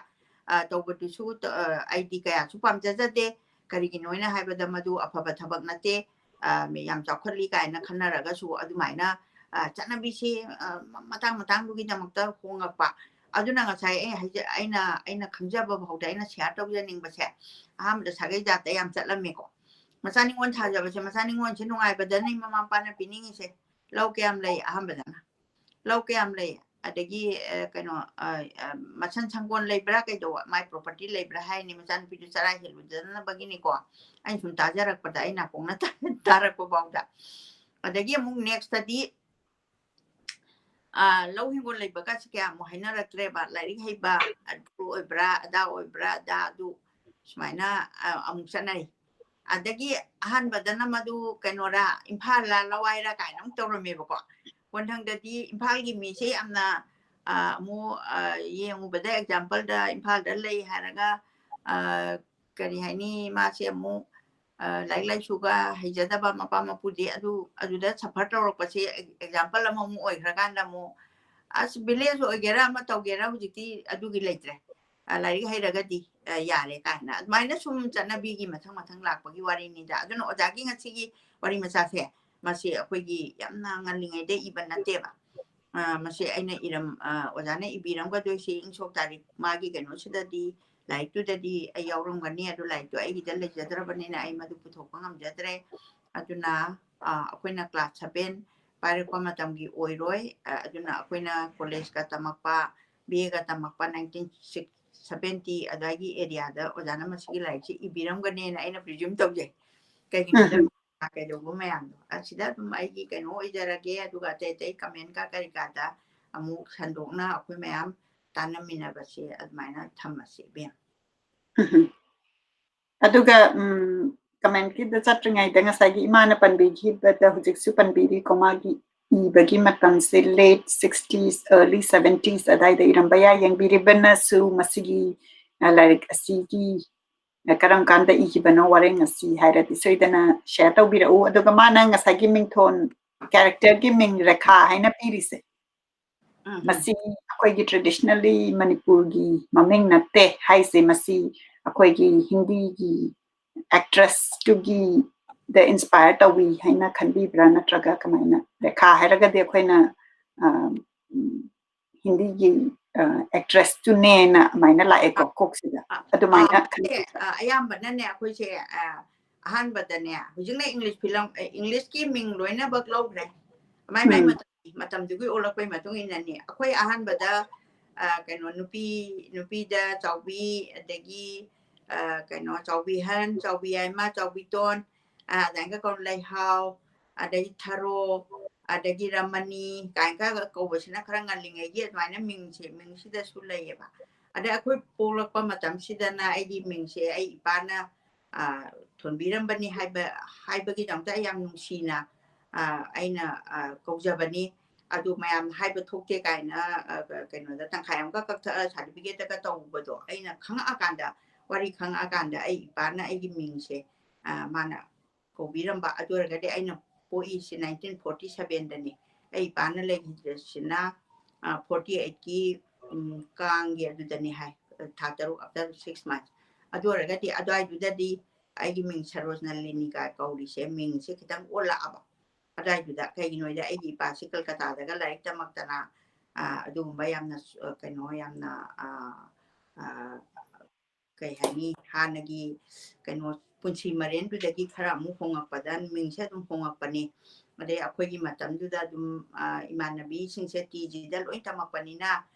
ꯑ, ꯇꯧꯕꯗꯨꯁꯨ, ꯑ, ꯑꯩꯗꯤ ꯀꯌꯥꯁꯨ ꯄꯥꯝꯖꯖꯗꯦ꯫ ꯀꯔꯤꯒꯤꯅꯣ ꯍꯥꯏꯅ ꯍꯥꯏꯕꯗ ꯃꯗꯨ ꯑꯐꯕ ꯊꯕꯛ ꯅꯠꯇꯦ꯫ ꯑ, ꯃꯤ ꯌꯥꯝ ꯆꯥꯎꯈꯠꯂꯤ ꯀꯥꯏꯅ ꯈꯟꯅꯔꯒꯁꯨ ꯑꯗꯨꯃꯥꯏꯅ, ꯑ, ꯆꯠꯅꯕꯤꯁꯤ, ꯑ, ꯃ-, ꯃꯇꯥꯡ ꯃꯇꯥꯡꯗꯨꯒꯤꯗꯃꯛꯇ ꯍꯣꯡꯉꯛꯄ꯫ ꯑꯗꯨꯅ ꯉꯁꯥꯏ ꯑꯩ ꯍꯥꯏꯖ-, ꯑꯩꯅ, ꯑꯩꯅ ꯈꯪꯖꯕ ꯐꯥꯎꯗ ꯑꯩꯅ share ꯇꯧꯖꯅꯤꯡꯕꯁꯦ, ꯑꯍꯥꯟꯕꯗ ꯁꯥꯒꯩ ꯖꯥꯠꯇ ꯌꯥꯝ ꯆꯠꯂꯝꯃꯦꯀꯣ꯫ ꯃꯆꯥ ꯅꯤꯉꯣꯜ ꯊꯥꯖꯕꯁꯦ, ꯃꯆꯥ ꯅꯤꯉꯣꯜꯁꯦ ꯅꯨꯡꯉꯥꯏꯕꯗꯅꯤ ꯃꯃꯥ ꯃꯄꯥꯅ ꯄꯤꯅꯤꯡꯉꯤꯁꯦ꯫ ꯂꯧ ꯀꯌꯥꯝ ꯂꯩ? ꯑꯍꯥꯟꯕꯗꯅ ꯂꯧ ꯀꯌꯥꯝ ꯂꯩ? ꯑꯗꯒꯤ, ꯑ, ꯀꯩꯅꯣ, ꯑ, ꯑ, ꯃꯁꯟ ꯁꯪꯒꯣꯜ ꯂꯩꯕ꯭ꯔꯥ, ꯀꯩꯗꯧꯕ, ꯃꯥꯏ property ꯂꯩꯕ꯭ꯔꯥ ꯍꯥꯏꯅꯤ, ꯃꯆꯥꯅꯨꯄꯤꯗꯨ ꯆꯔꯥ ꯍꯦꯜꯂꯨꯗꯅꯕꯒꯤꯅꯤꯀꯣ꯫ ꯑꯩꯅ ꯁꯨꯝ ꯇꯥꯖꯔꯛꯄꯗ, ꯑꯩ ꯅꯥꯀꯣꯡꯅ ꯇꯥ-, ꯇꯥꯔꯛꯄ ꯐꯥꯎꯗ꯫ ꯑꯗꯒꯤ ꯑꯃꯨꯛ next ꯇꯗꯤ, ꯑ, ꯂꯧ ꯍꯤꯡꯒꯣꯜ ꯂꯩꯕꯒꯁꯦ ꯀꯌꯥ ꯑꯃꯨꯛ ꯍꯥꯏꯅꯔꯛꯇ꯭ꯔꯦꯕ꯫ ꯂꯥꯏꯔꯤꯛ ꯍꯩꯕ ꯑꯗꯨ ꯑꯣꯏꯕ꯭ꯔꯥ, ꯑꯗꯥ ꯑꯣꯏꯕ꯭ꯔꯥ, ꯑꯗꯥ ꯑꯗꯨ ꯁꯨꯃꯥꯏꯅ, ꯑ, ꯑꯃꯨꯛ ꯆꯠꯅꯔꯤ꯫ ꯑꯗꯒꯤ ꯑꯍꯥꯟꯕꯗꯅ ꯃꯗꯨ ꯀꯩꯅꯣꯔꯥ, ꯏꯝꯐꯥꯜꯂ, ꯂꯋꯥꯏꯔ ꯀꯥꯏꯅ ꯑꯃꯨꯛ ꯇꯧꯔꯝꯃꯦꯕꯀꯣ꯫ ꯀꯣꯟꯊꯪꯗꯗꯤ ꯏꯝꯐꯥꯜꯒꯤ ꯃꯤꯁꯦ ꯌꯥꯝꯅ, ꯑ, ꯑꯃꯨꯛ, ꯑ, ꯌꯦꯡꯉꯨꯕꯗ, example ꯗ ꯏꯝꯐꯥꯜꯗ ꯂꯩ ꯍꯥꯏꯔꯒ, ꯑ, ꯀꯔꯤ ꯍꯥꯏꯅꯤ, ꯃꯥꯁꯦ ꯑꯃꯨꯛ, ꯑ, ꯂꯥꯏꯔꯤꯛ ꯂꯥꯏꯁꯨꯒ ꯍꯩꯖꯗꯕ ꯃꯄꯥ ꯃꯄꯨꯗꯤ ꯑꯗꯨ, ꯑꯗꯨꯗ suffer ꯇꯧꯔꯛꯄꯁꯦ example ꯑꯃꯃꯨꯛ ꯑꯣꯏꯈ꯭ꯔꯀꯥꯟꯗ ꯑꯃꯨꯛ, ꯑꯁ, village ꯑꯣꯏꯒꯦꯔꯥ ꯑꯃ ꯇꯧꯒꯦꯔꯥ ꯍꯧꯖꯤꯛꯇꯤ ꯑꯗꯨꯒꯤ ꯂꯩꯇ꯭ꯔꯦ꯫ ꯑ, ꯂꯥꯏꯔꯤꯛ ꯍꯩꯔꯒꯗꯤ, ꯑ, ꯌꯥꯔꯦ ꯀꯥꯏꯅ꯫ ꯑꯗꯨꯃꯥꯏꯅ ꯁꯨꯝ ꯆꯠꯅꯕꯤꯒꯤ ꯃꯊꯪ ꯃꯊꯪ ꯂꯥꯛꯄꯒꯤ ꯋꯥꯔꯤꯅꯤꯗ꯫ ꯑꯗꯨꯅ ꯑꯣꯖꯥꯒꯤ ꯉꯁꯤꯒꯤ ꯋꯥꯔꯤ ꯃꯆꯥꯁꯦ, ꯃꯁꯤ ꯑꯩꯈꯣꯏꯒꯤ ꯌꯥꯝꯅ ꯉꯜꯂꯤꯉꯩꯗ ꯏꯕ ꯅꯠꯇꯦꯕ꯫ ꯑ, ꯃꯁꯤ ꯑꯩꯅ ꯏꯔꯝ-, ꯑ, ꯑꯣꯖꯥꯅ ꯏꯕꯤꯔꯝꯒꯗꯣꯏꯁꯤ ꯏꯪ ꯁꯣꯛ ꯇꯥꯔꯤꯛ ꯃꯥꯒꯤ ꯀꯩꯅꯣꯁꯤꯗꯗꯤ, ꯂꯥꯏꯔꯤꯛꯇꯨꯗꯗꯤ ꯑꯩ ꯌꯥꯎꯔꯝꯒꯅꯤ, ꯑꯗꯨ ꯂꯥꯏꯔꯤꯛꯇꯣ ꯑꯩꯒꯤꯗ ꯂꯩꯖꯗ꯭ꯔꯕꯅꯤꯅ ꯑꯩ ꯃꯗꯨ ꯄꯨꯊꯣꯛꯄ ꯉꯝꯖꯗ꯭ꯔꯦ꯫ ꯑꯗꯨꯅ, ꯑ, ꯑꯩꯈꯣꯏꯅ class seven ꯄꯥꯏꯔꯛꯄ ꯃꯇꯝꯒꯤ ꯑꯣꯏꯔꯣꯏ꯫ ꯑ, ꯑꯗꯨꯅ ꯑꯩꯈꯣꯏꯅ college ꯀ ꯇꯝꯃꯛꯄ, B A ꯒ ꯇꯝꯃꯛꯄ nineteen seventy ꯑꯗꯨꯋꯥꯏꯒꯤ area ꯗ ꯑꯣꯖꯥꯅ ꯃꯁꯤꯒꯤ ꯂꯥꯏꯔꯤꯛꯁꯤ ꯏꯕꯤꯔꯝꯒꯅꯦꯅ ꯑꯩꯅ presume ꯇꯧꯖꯩ꯫ ꯀꯩꯒꯤꯅꯣꯗ ꯎꯝ꯫ ꯀꯩꯗꯧꯕ ꯃꯌꯥꯝꯗꯣ ꯑꯁꯤꯗ ꯑꯗꯨꯝ ꯑꯩꯒꯤ ꯀꯩꯅꯣ ꯑꯣꯏꯖꯔꯒꯦ, ꯑꯗꯨꯒ ꯑꯇꯩ ꯑꯇꯩ comment ꯀ ꯀꯔꯤ ꯀꯥꯗ ꯑꯃꯨꯛ ꯁꯟꯗꯣꯛꯅ ꯑꯩꯈꯣꯏ ꯃꯌꯥꯝ ꯇꯥꯟꯅꯃꯤꯟꯅꯕꯁꯦ ꯑꯗꯨꯃꯥꯏꯅ ꯊꯝꯃꯁꯦ, ꯏꯕꯦꯝ꯫ ꯑꯗꯨꯒ, ꯎꯝ, comment ꯀꯤꯗ ꯆꯠꯇ꯭ꯔꯤꯉꯩꯗ ꯉꯁꯥꯏꯒꯤ ꯏꯃꯥꯅ ꯄꯟꯕꯤꯈꯤꯕꯗ ꯍꯧꯖꯤꯛꯁꯨ ꯄꯟꯕꯤꯔꯤꯀꯣ, ꯃꯥꯒꯤ ꯏꯕꯒꯤ ꯃꯇꯝꯁꯦ late sixties, early seventies ꯑꯗꯥꯏꯗ ꯏꯔꯝꯕ ꯌꯥꯏ꯫ ꯌꯦꯡꯕꯤꯔꯤꯕꯅꯁꯨ ꯃꯁꯤꯒꯤ, ꯑ, ꯂꯥꯏꯔꯤꯛ ꯑꯁꯤꯒꯤ, ꯑ, ꯀꯔꯝ ꯀꯥꯟꯗ ꯏꯈꯤꯕꯅꯣ ꯋꯥꯔꯦꯡ ꯑꯁꯤ ꯍꯥꯏꯔꯗꯤ ꯁꯣꯏꯗꯅ share ꯇꯧꯕꯤꯔꯛꯎ꯫ ꯑꯗꯨꯒ ꯃꯥꯅ ꯉꯁꯥꯏꯒꯤ ꯃꯤꯡꯊꯣꯟ character ꯒꯤ ꯃꯤꯡ ꯔꯦꯈꯥ ꯍꯥꯏꯅ ꯄꯤꯔꯤꯁꯦ, ꯎꯝ, ꯎꯝ꯫ ꯃꯁꯤ ꯑꯩꯈꯣꯏꯒꯤ traditionally ꯃꯅꯤꯄꯨꯔꯒꯤ ꯃꯃꯤꯡ ꯅꯠꯇꯦ ꯍꯥꯏꯁꯦ, ꯃꯁꯤ ꯑꯩꯈꯣꯏꯒꯤ ꯍꯤꯟꯗꯤꯒꯤ actress ꯇꯨꯒꯤ ꯗ inspire ꯇꯧꯏ ꯍꯥꯏꯅ ꯈꯟꯕꯤꯕ꯭ꯔꯥ, ꯅꯠꯇ꯭ꯔꯒ ꯀꯃꯥꯏꯅ? ꯔꯦꯈꯥ ꯍꯥꯏꯔꯒꯗꯤ ꯑꯩꯈꯣꯏꯅ, ꯑ, ꯎꯝ, ꯍꯤꯟꯗꯤꯒꯤ, ꯑ, actress ꯇꯨꯅꯦꯅ ꯑꯗꯨꯃꯥꯏꯅ ꯂꯥꯛꯑꯦꯀꯣ ꯀꯣꯛꯁꯤꯗ, ꯑ, ꯑꯗꯨꯃꯥꯏꯅ ꯑ, ꯈꯟꯕꯤꯕ꯭ꯔꯥ? ꯑ, ꯑꯌꯥꯝꯕꯅꯅꯦ ꯑꯩꯈꯣꯏꯁꯦ, ꯑ, ꯑꯍꯥꯟꯕꯗꯅꯦ, ꯍꯧꯖꯤꯛꯅ English film, ꯑ, English ꯀꯤ ꯃꯤꯡ ꯂꯣꯏꯅꯃꯛ ꯂꯧꯈ꯭ꯔꯦ꯫ ꯃꯥꯏ ꯃꯥꯏ ꯎꯝ꯫ ꯃꯇꯝ, ꯃꯇꯝꯗꯨꯒꯤ ꯑꯣꯜꯂꯛꯄꯩ ꯃꯇꯨꯡ ꯏꯟꯅꯅꯦ꯫ ꯑꯩꯈꯣꯏ ꯑꯍꯥꯟꯕꯗ, ꯑ, ꯀꯩꯅꯣ, ꯅꯨꯄꯤ, ꯅꯨꯄꯤꯗ ꯆꯥꯎꯕꯤ, ꯑꯗꯒꯤ, ꯑ, ꯀꯩꯅꯣ, ꯆꯥꯎꯕꯤꯍꯟ, ꯆꯥꯎꯕꯤ ꯌꯥꯏꯃ, ꯆꯥꯎꯕꯤꯇꯣꯟ, ꯑ, ꯑꯗꯨꯃꯥꯏꯅ ꯀꯧ-, ꯂꯩꯍꯥꯎ, ꯑꯗꯒꯤ ꯊꯔꯣ, ꯑꯗꯒꯤ ꯔꯃꯅꯤ ꯀꯥꯏꯅ ꯀꯧꯕꯁꯤꯅ ꯈꯔ ꯉꯜꯂꯤꯉꯩꯒꯤ ꯑꯗꯨꯃꯥꯏꯅ ꯃꯤꯡꯁꯦ, ꯃꯤꯡꯁꯤꯗꯁꯨ ꯂꯩꯌꯦꯕ꯫ ꯑꯗꯩ ꯑꯩꯈꯣꯏ ꯄꯣꯛꯂꯛꯄ ꯃꯇꯝꯁꯤꯗꯅ ꯑꯩꯒꯤ ꯃꯤꯡꯁꯦ ꯑꯩ ꯏꯄꯥꯅ, ꯑ, ꯊꯣꯟꯕꯤꯔꯝꯕꯅꯤ ꯍꯥꯏꯕ, ꯍꯥꯏꯕꯒꯤꯗꯃꯛꯇ ꯑꯩ ꯌꯥꯝ ꯅꯨꯡꯁꯤꯅ, ꯑ, ꯑꯩꯅ, ꯑ, ꯀꯧꯖꯕꯅꯤ꯫ ꯑꯗꯨ ꯃꯌꯥꯝ ꯍꯥꯏꯕ ꯊꯣꯛꯇꯦ ꯀꯥꯏꯅ, ꯑ, ꯀ-, ꯀꯩꯅꯣꯗ ꯇꯪꯈꯥꯏ ꯑꯃꯒ ꯀꯛꯊꯠꯂ certificate ꯇꯒ ꯇꯧꯕꯗꯣ ꯑꯩꯅ ꯈꯪꯉꯛꯑꯀꯥꯟꯗ, ꯋꯥꯔꯤ ꯈꯪꯉꯛꯑꯀꯥꯟꯗ ꯑꯩ ꯏꯄꯥꯅ ꯑꯩꯒꯤ ꯃꯤꯡꯁꯦ, ꯑ, ꯃꯥꯅ ꯀꯧꯕꯤꯔꯝꯕ꯫ ꯑꯗꯨ ꯑꯣꯏꯔꯒꯗꯤ ꯑꯩꯅ ꯄꯣꯛꯏꯁꯦ nineteen forty seven ꯗꯅꯤ꯫ ꯑꯩ ꯏꯄꯥꯅ ꯂꯩꯈꯤꯗ꯭ꯔꯤꯁꯤꯅ, ꯑ, forty eight ꯀꯤ, ꯎꯝ, ꯀꯥꯡꯒꯤ ꯑꯗꯨꯗꯅꯤ ꯍꯥꯏ, ꯊꯥ ꯇꯔꯨꯛ, after six months꯫ ꯑꯗꯨ ꯑꯣꯏꯔꯒꯗꯤ ꯑꯗꯨꯋꯥꯏꯗꯨꯗꯗꯤ ꯑꯩꯒꯤ ꯃꯤꯡ ꯁꯔꯣꯖꯅꯂꯤꯅꯤ ꯀꯥꯏ ꯀꯧꯔꯤꯁꯦ ꯃꯤꯡꯁꯦ ꯈꯤꯇꯪ ꯑꯣꯜꯂꯛꯑꯕ꯫ ꯑꯗꯨꯋꯥꯏꯗꯨꯗ ꯀꯩꯒꯤꯅꯣꯗ ꯑꯩꯒꯤ ꯏꯄꯥꯁꯤ ꯀꯜꯀꯇꯥꯗꯒ ꯂꯥꯏꯔꯤꯛ ꯇꯝꯃꯛꯇꯅ, ꯑ, ꯑꯗꯨꯒꯨꯝꯕ ꯌꯥꯝꯅ ꯁ-, ꯑ, ꯀꯩꯅꯣ ꯌꯥꯝꯅ, ꯑ, ꯑ, ꯀꯩ ꯍꯥꯏꯅꯤ, ꯍꯥꯟꯅꯒꯤ ꯀꯩꯅꯣ ꯄꯨꯟꯁꯤ ꯃꯔꯦꯟꯗꯨꯗꯒꯤ ꯈꯔ ꯑꯃꯨꯛ ꯍꯣꯡꯉꯛꯄꯗ ꯃꯤꯡꯁꯦ ꯑꯗꯨꯝ ꯍꯣꯡꯉꯛꯄꯅꯤ꯫ ꯑꯗꯩ ꯑꯩꯈꯣꯏꯒꯤ ꯃꯇꯝꯗꯨꯗ ꯑꯗꯨꯝ, ꯑ, ꯏꯃꯥꯟꯅꯕꯤꯁꯤꯡꯁꯦ ꯇꯤ ꯖꯤꯗ ꯂꯣꯏ ꯇꯝꯃꯛꯄꯅꯤꯅ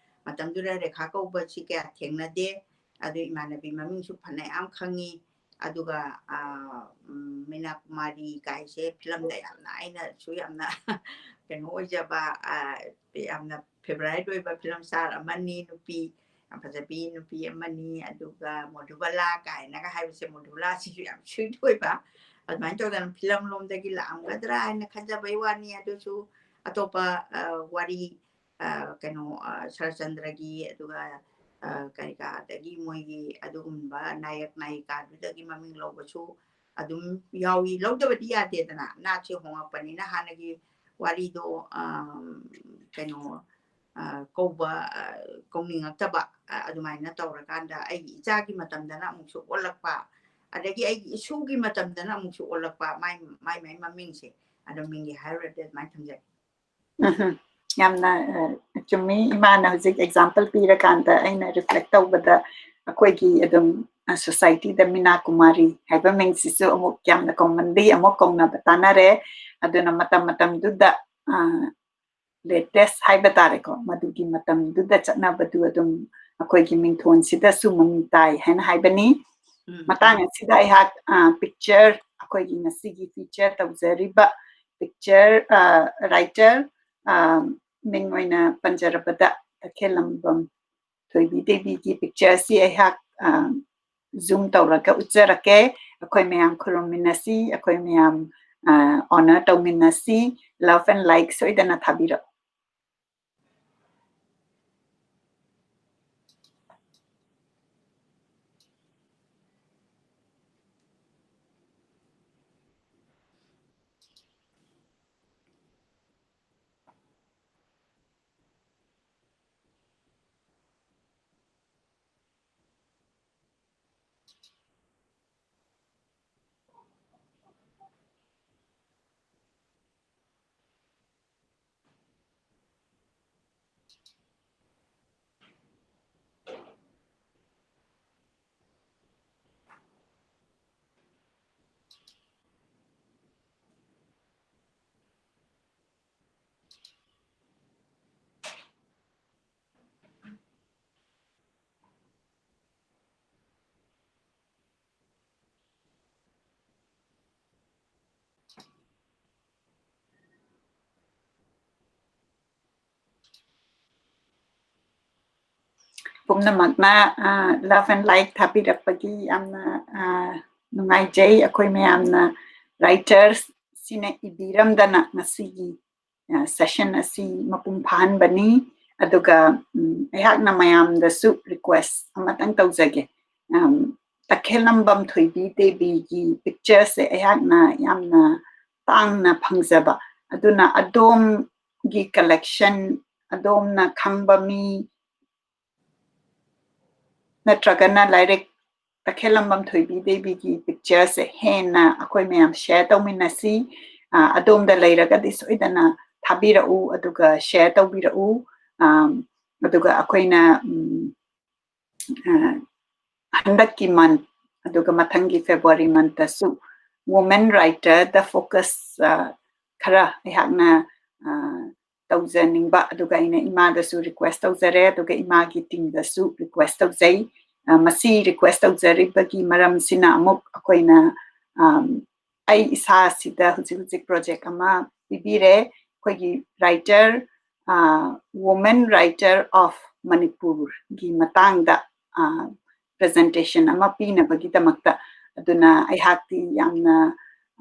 ꯃꯇꯝꯗꯨꯗ ꯔꯦꯈꯥ ꯀꯧꯕꯁꯤ ꯀꯌꯥ ꯊꯦꯡꯅꯗꯦ꯫ ꯑꯗꯨ ꯏꯃꯥꯟꯅꯕꯤ ꯃꯃꯤꯡꯁꯨ ꯐꯅꯌꯥꯝ ꯈꯪꯉꯤ꯫ ꯑꯗꯨꯒ, ꯑ, ꯎꯝ, ꯃꯤꯅꯥ ꯀꯨꯃꯥꯔꯤ ꯀꯥꯏꯁꯦ ꯐꯤꯂꯝꯗ ꯌꯥꯝꯅ, ꯑꯩꯅꯁꯨ ꯌꯥꯝꯅ ꯀꯩꯅꯣ ꯑꯣꯏꯖꯕ, ꯑ, ꯌꯥꯝꯅ favourite ꯑꯣꯏꯕ ꯐꯤꯂꯝ star ꯑꯃꯅꯤ, ꯅꯨꯄꯤ ꯌꯥꯝ ꯐꯖꯕꯤ ꯅꯨꯄꯤ ꯑꯃꯅꯤ꯫ ꯑꯗꯨꯒ ꯃꯣꯙꯨꯕꯂꯥ ꯀꯥꯏꯅꯒ ꯍꯥꯏꯕꯁꯦ, ꯃꯣꯙꯨꯕꯂꯥꯁꯤꯁꯨ ꯌꯥꯝ sweet ꯑꯣꯏꯕ꯫ ꯑꯗꯨꯃꯥꯏꯅ ꯇꯧꯗꯅ ꯐꯤꯂꯝ ꯂꯣꯝꯗꯒꯤ ꯂꯥꯛꯑꯝꯒꯗ꯭ꯔꯥ ꯍꯥꯏꯅ ꯈꯟꯖꯕꯩ ꯋꯥꯅꯤ꯫ ꯑꯗꯨꯁꯨ ꯑꯇꯣꯞꯄ, ꯑ, ꯋꯥꯔꯤ, ꯑ, ꯀꯩꯅꯣ, ꯑ, ꯁꯔꯠꯆꯟꯗ꯭ꯔꯒꯤ, ꯑꯗꯨꯒ, ꯑ, ꯀꯔꯤ ꯀꯥ, ꯑꯗꯒꯤ ꯃꯣꯏꯒꯤ ꯑꯗꯨꯒꯨꯝꯕ ꯅꯥꯌꯛ ꯅꯥꯌꯤꯀꯥꯗꯨꯗꯒꯤ ꯃꯃꯤꯡ ꯂꯧꯕꯁꯨ ꯑꯗꯨꯝ ꯌꯥꯎꯏ꯫ ꯂꯧꯗꯕꯗꯤ ꯌꯥꯗꯦꯗꯅ, ꯅꯥꯠꯁꯦ ꯍꯣꯡꯉꯛꯄꯅꯤꯅ ꯍꯥꯟꯅꯒꯤ ꯋꯥꯔꯤꯗꯣ, ꯑ, ꯀꯩꯅꯣ, ꯑ, ꯀꯧꯕ, ꯑ, ꯀꯧꯅꯤꯡꯉꯛꯇꯕ, ꯑ, ꯑꯗꯨꯃꯥꯏꯅ ꯇꯧꯔꯀꯥꯟꯗ ꯑꯩꯒꯤ ꯏꯆꯥꯒꯤ ꯃꯇꯝꯗꯅ ꯑꯃꯨꯛꯁꯨ ꯑꯣꯜꯂꯛꯄ, ꯑꯗꯒꯤ ꯑꯩꯒꯤ ꯏꯁꯨꯒꯤ ꯃꯇꯝꯗꯅ ꯑꯃꯨꯛꯁꯨ ꯑꯣꯜꯂꯛꯄ, ꯃꯥꯏ, ꯃꯥꯏ, ꯃꯥꯏ ꯃꯃꯤꯡꯁꯦ ꯑꯗꯨꯝ ꯃꯤꯡꯒꯤ ꯍꯥꯏꯔꯨꯔꯗꯤ ꯑꯗꯨꯃꯥꯏꯅ ꯊꯝꯖꯒꯦ꯫ ꯎꯝꯍꯨꯝ꯫ ꯌꯥꯝꯅ, ꯑ, ꯆꯨꯝꯃꯤ꯫ ꯏꯃꯥꯅ ꯍꯧꯖꯤꯛ example ꯄꯤꯔꯀꯥꯟꯗ ꯑꯩꯅ reflect ꯇꯧꯕꯗ ꯑꯩꯈꯣꯏꯒꯤ ꯑꯗꯨꯝ, ꯑ, societyꯗ ꯃꯤꯅꯥ ꯀꯨꯃꯥꯔꯤ ꯍꯥꯏꯕ ꯃꯤꯡꯁꯤꯁꯨ ꯑꯃꯨꯛ ꯌꯥꯝꯅ commonly ꯑꯃꯨꯛ ꯀꯧꯅꯕ ꯇꯥꯅꯔꯦ꯫ ꯑꯗꯨꯅ ꯃꯇꯝ ꯃꯇꯝꯗꯨꯗ, ꯑ, latest ꯍꯥꯏꯕ ꯇꯥꯔꯦꯀꯣ, ꯃꯗꯨꯒꯤ ꯃꯇꯝꯗꯨꯗ ꯆꯠꯅꯕꯗꯨ ꯑꯗꯨꯝ ꯑꯩꯈꯣꯏꯒꯤ ꯃꯤꯡꯊꯣꯟꯁꯤꯗꯁꯨ ꯃꯃꯤ ꯇꯥꯏ ꯍꯥꯏꯅ ꯍꯥꯏꯕꯅꯤ꯫ ꯎꯝ꯫ ꯃꯇꯥꯡ ꯑꯁꯤꯗ ꯑꯩꯍꯥꯛ, ꯑ, picture, ꯑꯩꯈꯣꯏꯒꯤ ꯉꯁꯤꯒꯤ feature ꯇꯧꯖꯔꯤꯕ picture, ꯑ, writer, ꯑ, ꯃꯤꯡ ꯑꯣꯏꯅ ꯄꯟꯖꯔꯕꯗ ꯇꯈꯦꯜꯂꯝꯕꯝ ꯊꯣꯏꯕꯤ ꯗꯦꯕꯤꯒꯤ picture ꯑꯁꯤ ꯑꯩꯍꯥꯛ, ꯑ, zoom ꯇꯧꯔꯒ ꯎꯠꯆꯔꯛꯀꯦ꯫ ꯑꯩꯈꯣꯏ ꯃꯌꯥꯝ ꯈꯨꯔꯨꯝꯃꯤꯟꯅꯁꯤ, ꯑꯩꯈꯣꯏ ꯃꯌꯥꯝ, ꯑ, honor ꯇꯧꯃꯤꯟꯅꯁꯤ꯫ Love and like ꯁꯣꯏꯗꯅ ꯊꯥꯕꯤꯔꯛꯎ꯫ ꯄꯨꯝꯅꯃꯛꯅ, ꯑ, love and like ꯊꯥꯕꯤꯔꯛꯄꯒꯤ ꯌꯥꯝꯅ, ꯑ, ꯅꯨꯡꯉꯥꯏꯖꯩ꯫ ꯑꯩꯈꯣꯏ ꯃꯌꯥꯝꯅ writers ꯁꯤꯅ ꯏꯕꯤꯔꯝꯗꯅ ꯉꯁꯤꯒꯤ, ꯑ, session ꯑꯁꯤ ꯃꯄꯨꯡ ꯐꯥꯍꯟꯕꯅꯤ꯫ ꯑꯗꯨꯒ, ꯎꯝ, ꯑꯩꯍꯥꯛꯅ ꯃꯌꯥꯝꯗꯁꯨ request ꯑꯃꯇꯪ ꯇꯧꯖꯒꯦ꯫ ꯎꯝ, ꯇꯈꯦꯜꯂꯝꯕꯝ ꯊꯣꯏꯕꯤ ꯗꯦꯕꯤꯒꯤ pictureꯁꯦ ꯑꯩꯍꯥꯛꯅ ꯌꯥꯝꯅ ꯇꯥꯡꯅ ꯐꯪꯖꯕ꯫ ꯑꯗꯨꯅ ꯑꯗꯣꯝꯒꯤ collection, ꯑꯗꯣꯝꯅ ꯈꯪꯕ ꯃꯤ ꯅꯠꯇ꯭ꯔꯒꯅ ꯂꯥꯏꯔꯤꯛ ꯇꯈꯦꯜꯂꯝꯕꯝ ꯊꯣꯏꯕꯤ ꯗꯦꯕꯤꯒꯤ pictureꯁꯦ ꯍꯦꯟꯅ ꯑꯩꯈꯣꯏ ꯃꯌꯥꯝ share ꯇꯧꯃꯤꯟꯅꯁꯤ꯫ ꯑ, ꯑꯗꯣꯝꯗ ꯂꯩꯔꯒꯗꯤ ꯁꯣꯏꯗꯅ ꯊꯥꯕꯤꯔꯛꯎ, ꯑꯗꯨꯒ share ꯇꯧꯕꯤꯔꯛꯎ꯫ ꯑꯝ, ꯑꯗꯨꯒ ꯑꯩꯈꯣꯏꯅ, ꯎꯝ, ꯑ, ꯍꯟꯗꯛꯀꯤ month, ꯑꯗꯨꯒ ꯃꯊꯪꯒꯤ February monthꯇꯁꯨ women writerꯗ focus, ꯑ, ꯈꯔ ꯑꯩꯍꯥꯛꯅ, ꯑ, ꯇꯧꯖꯅꯤꯡꯕ, ꯑꯗꯨꯒ ꯑꯩꯅ ꯏꯃꯥꯗꯁꯨ request ꯇꯧꯖꯔꯦ, ꯑꯗꯨꯒ ꯏꯃꯥꯒꯤ teamꯗꯁꯨ request ꯇꯧꯖꯩ꯫ ꯑ, ꯃꯁꯤ request ꯇꯧꯖꯔꯤꯕꯒꯤ ꯃꯔꯝꯁꯤꯅ ꯑꯃꯨꯛ ꯑꯩꯈꯣꯏꯅ, ꯑꯝ, ꯑꯩ ꯏꯁꯥꯁꯤꯗ ꯍꯧꯖꯤꯛ ꯍꯧꯖꯤꯛ project ꯑꯃ ꯄꯤꯕꯤꯔꯦ꯫ ꯑꯩꯈꯣꯏꯒꯤ writer, ꯑ, women writer of ꯃꯅꯤꯄꯨꯔꯒꯤ ꯃꯇꯥꯡꯗ, ꯑ, presentation ꯑꯃ ꯄꯤꯅꯕꯒꯤꯗꯃꯛꯇ꯫ ꯑꯗꯨꯅ ꯑꯩꯍꯥꯛꯇꯤ ꯌꯥꯝꯅ,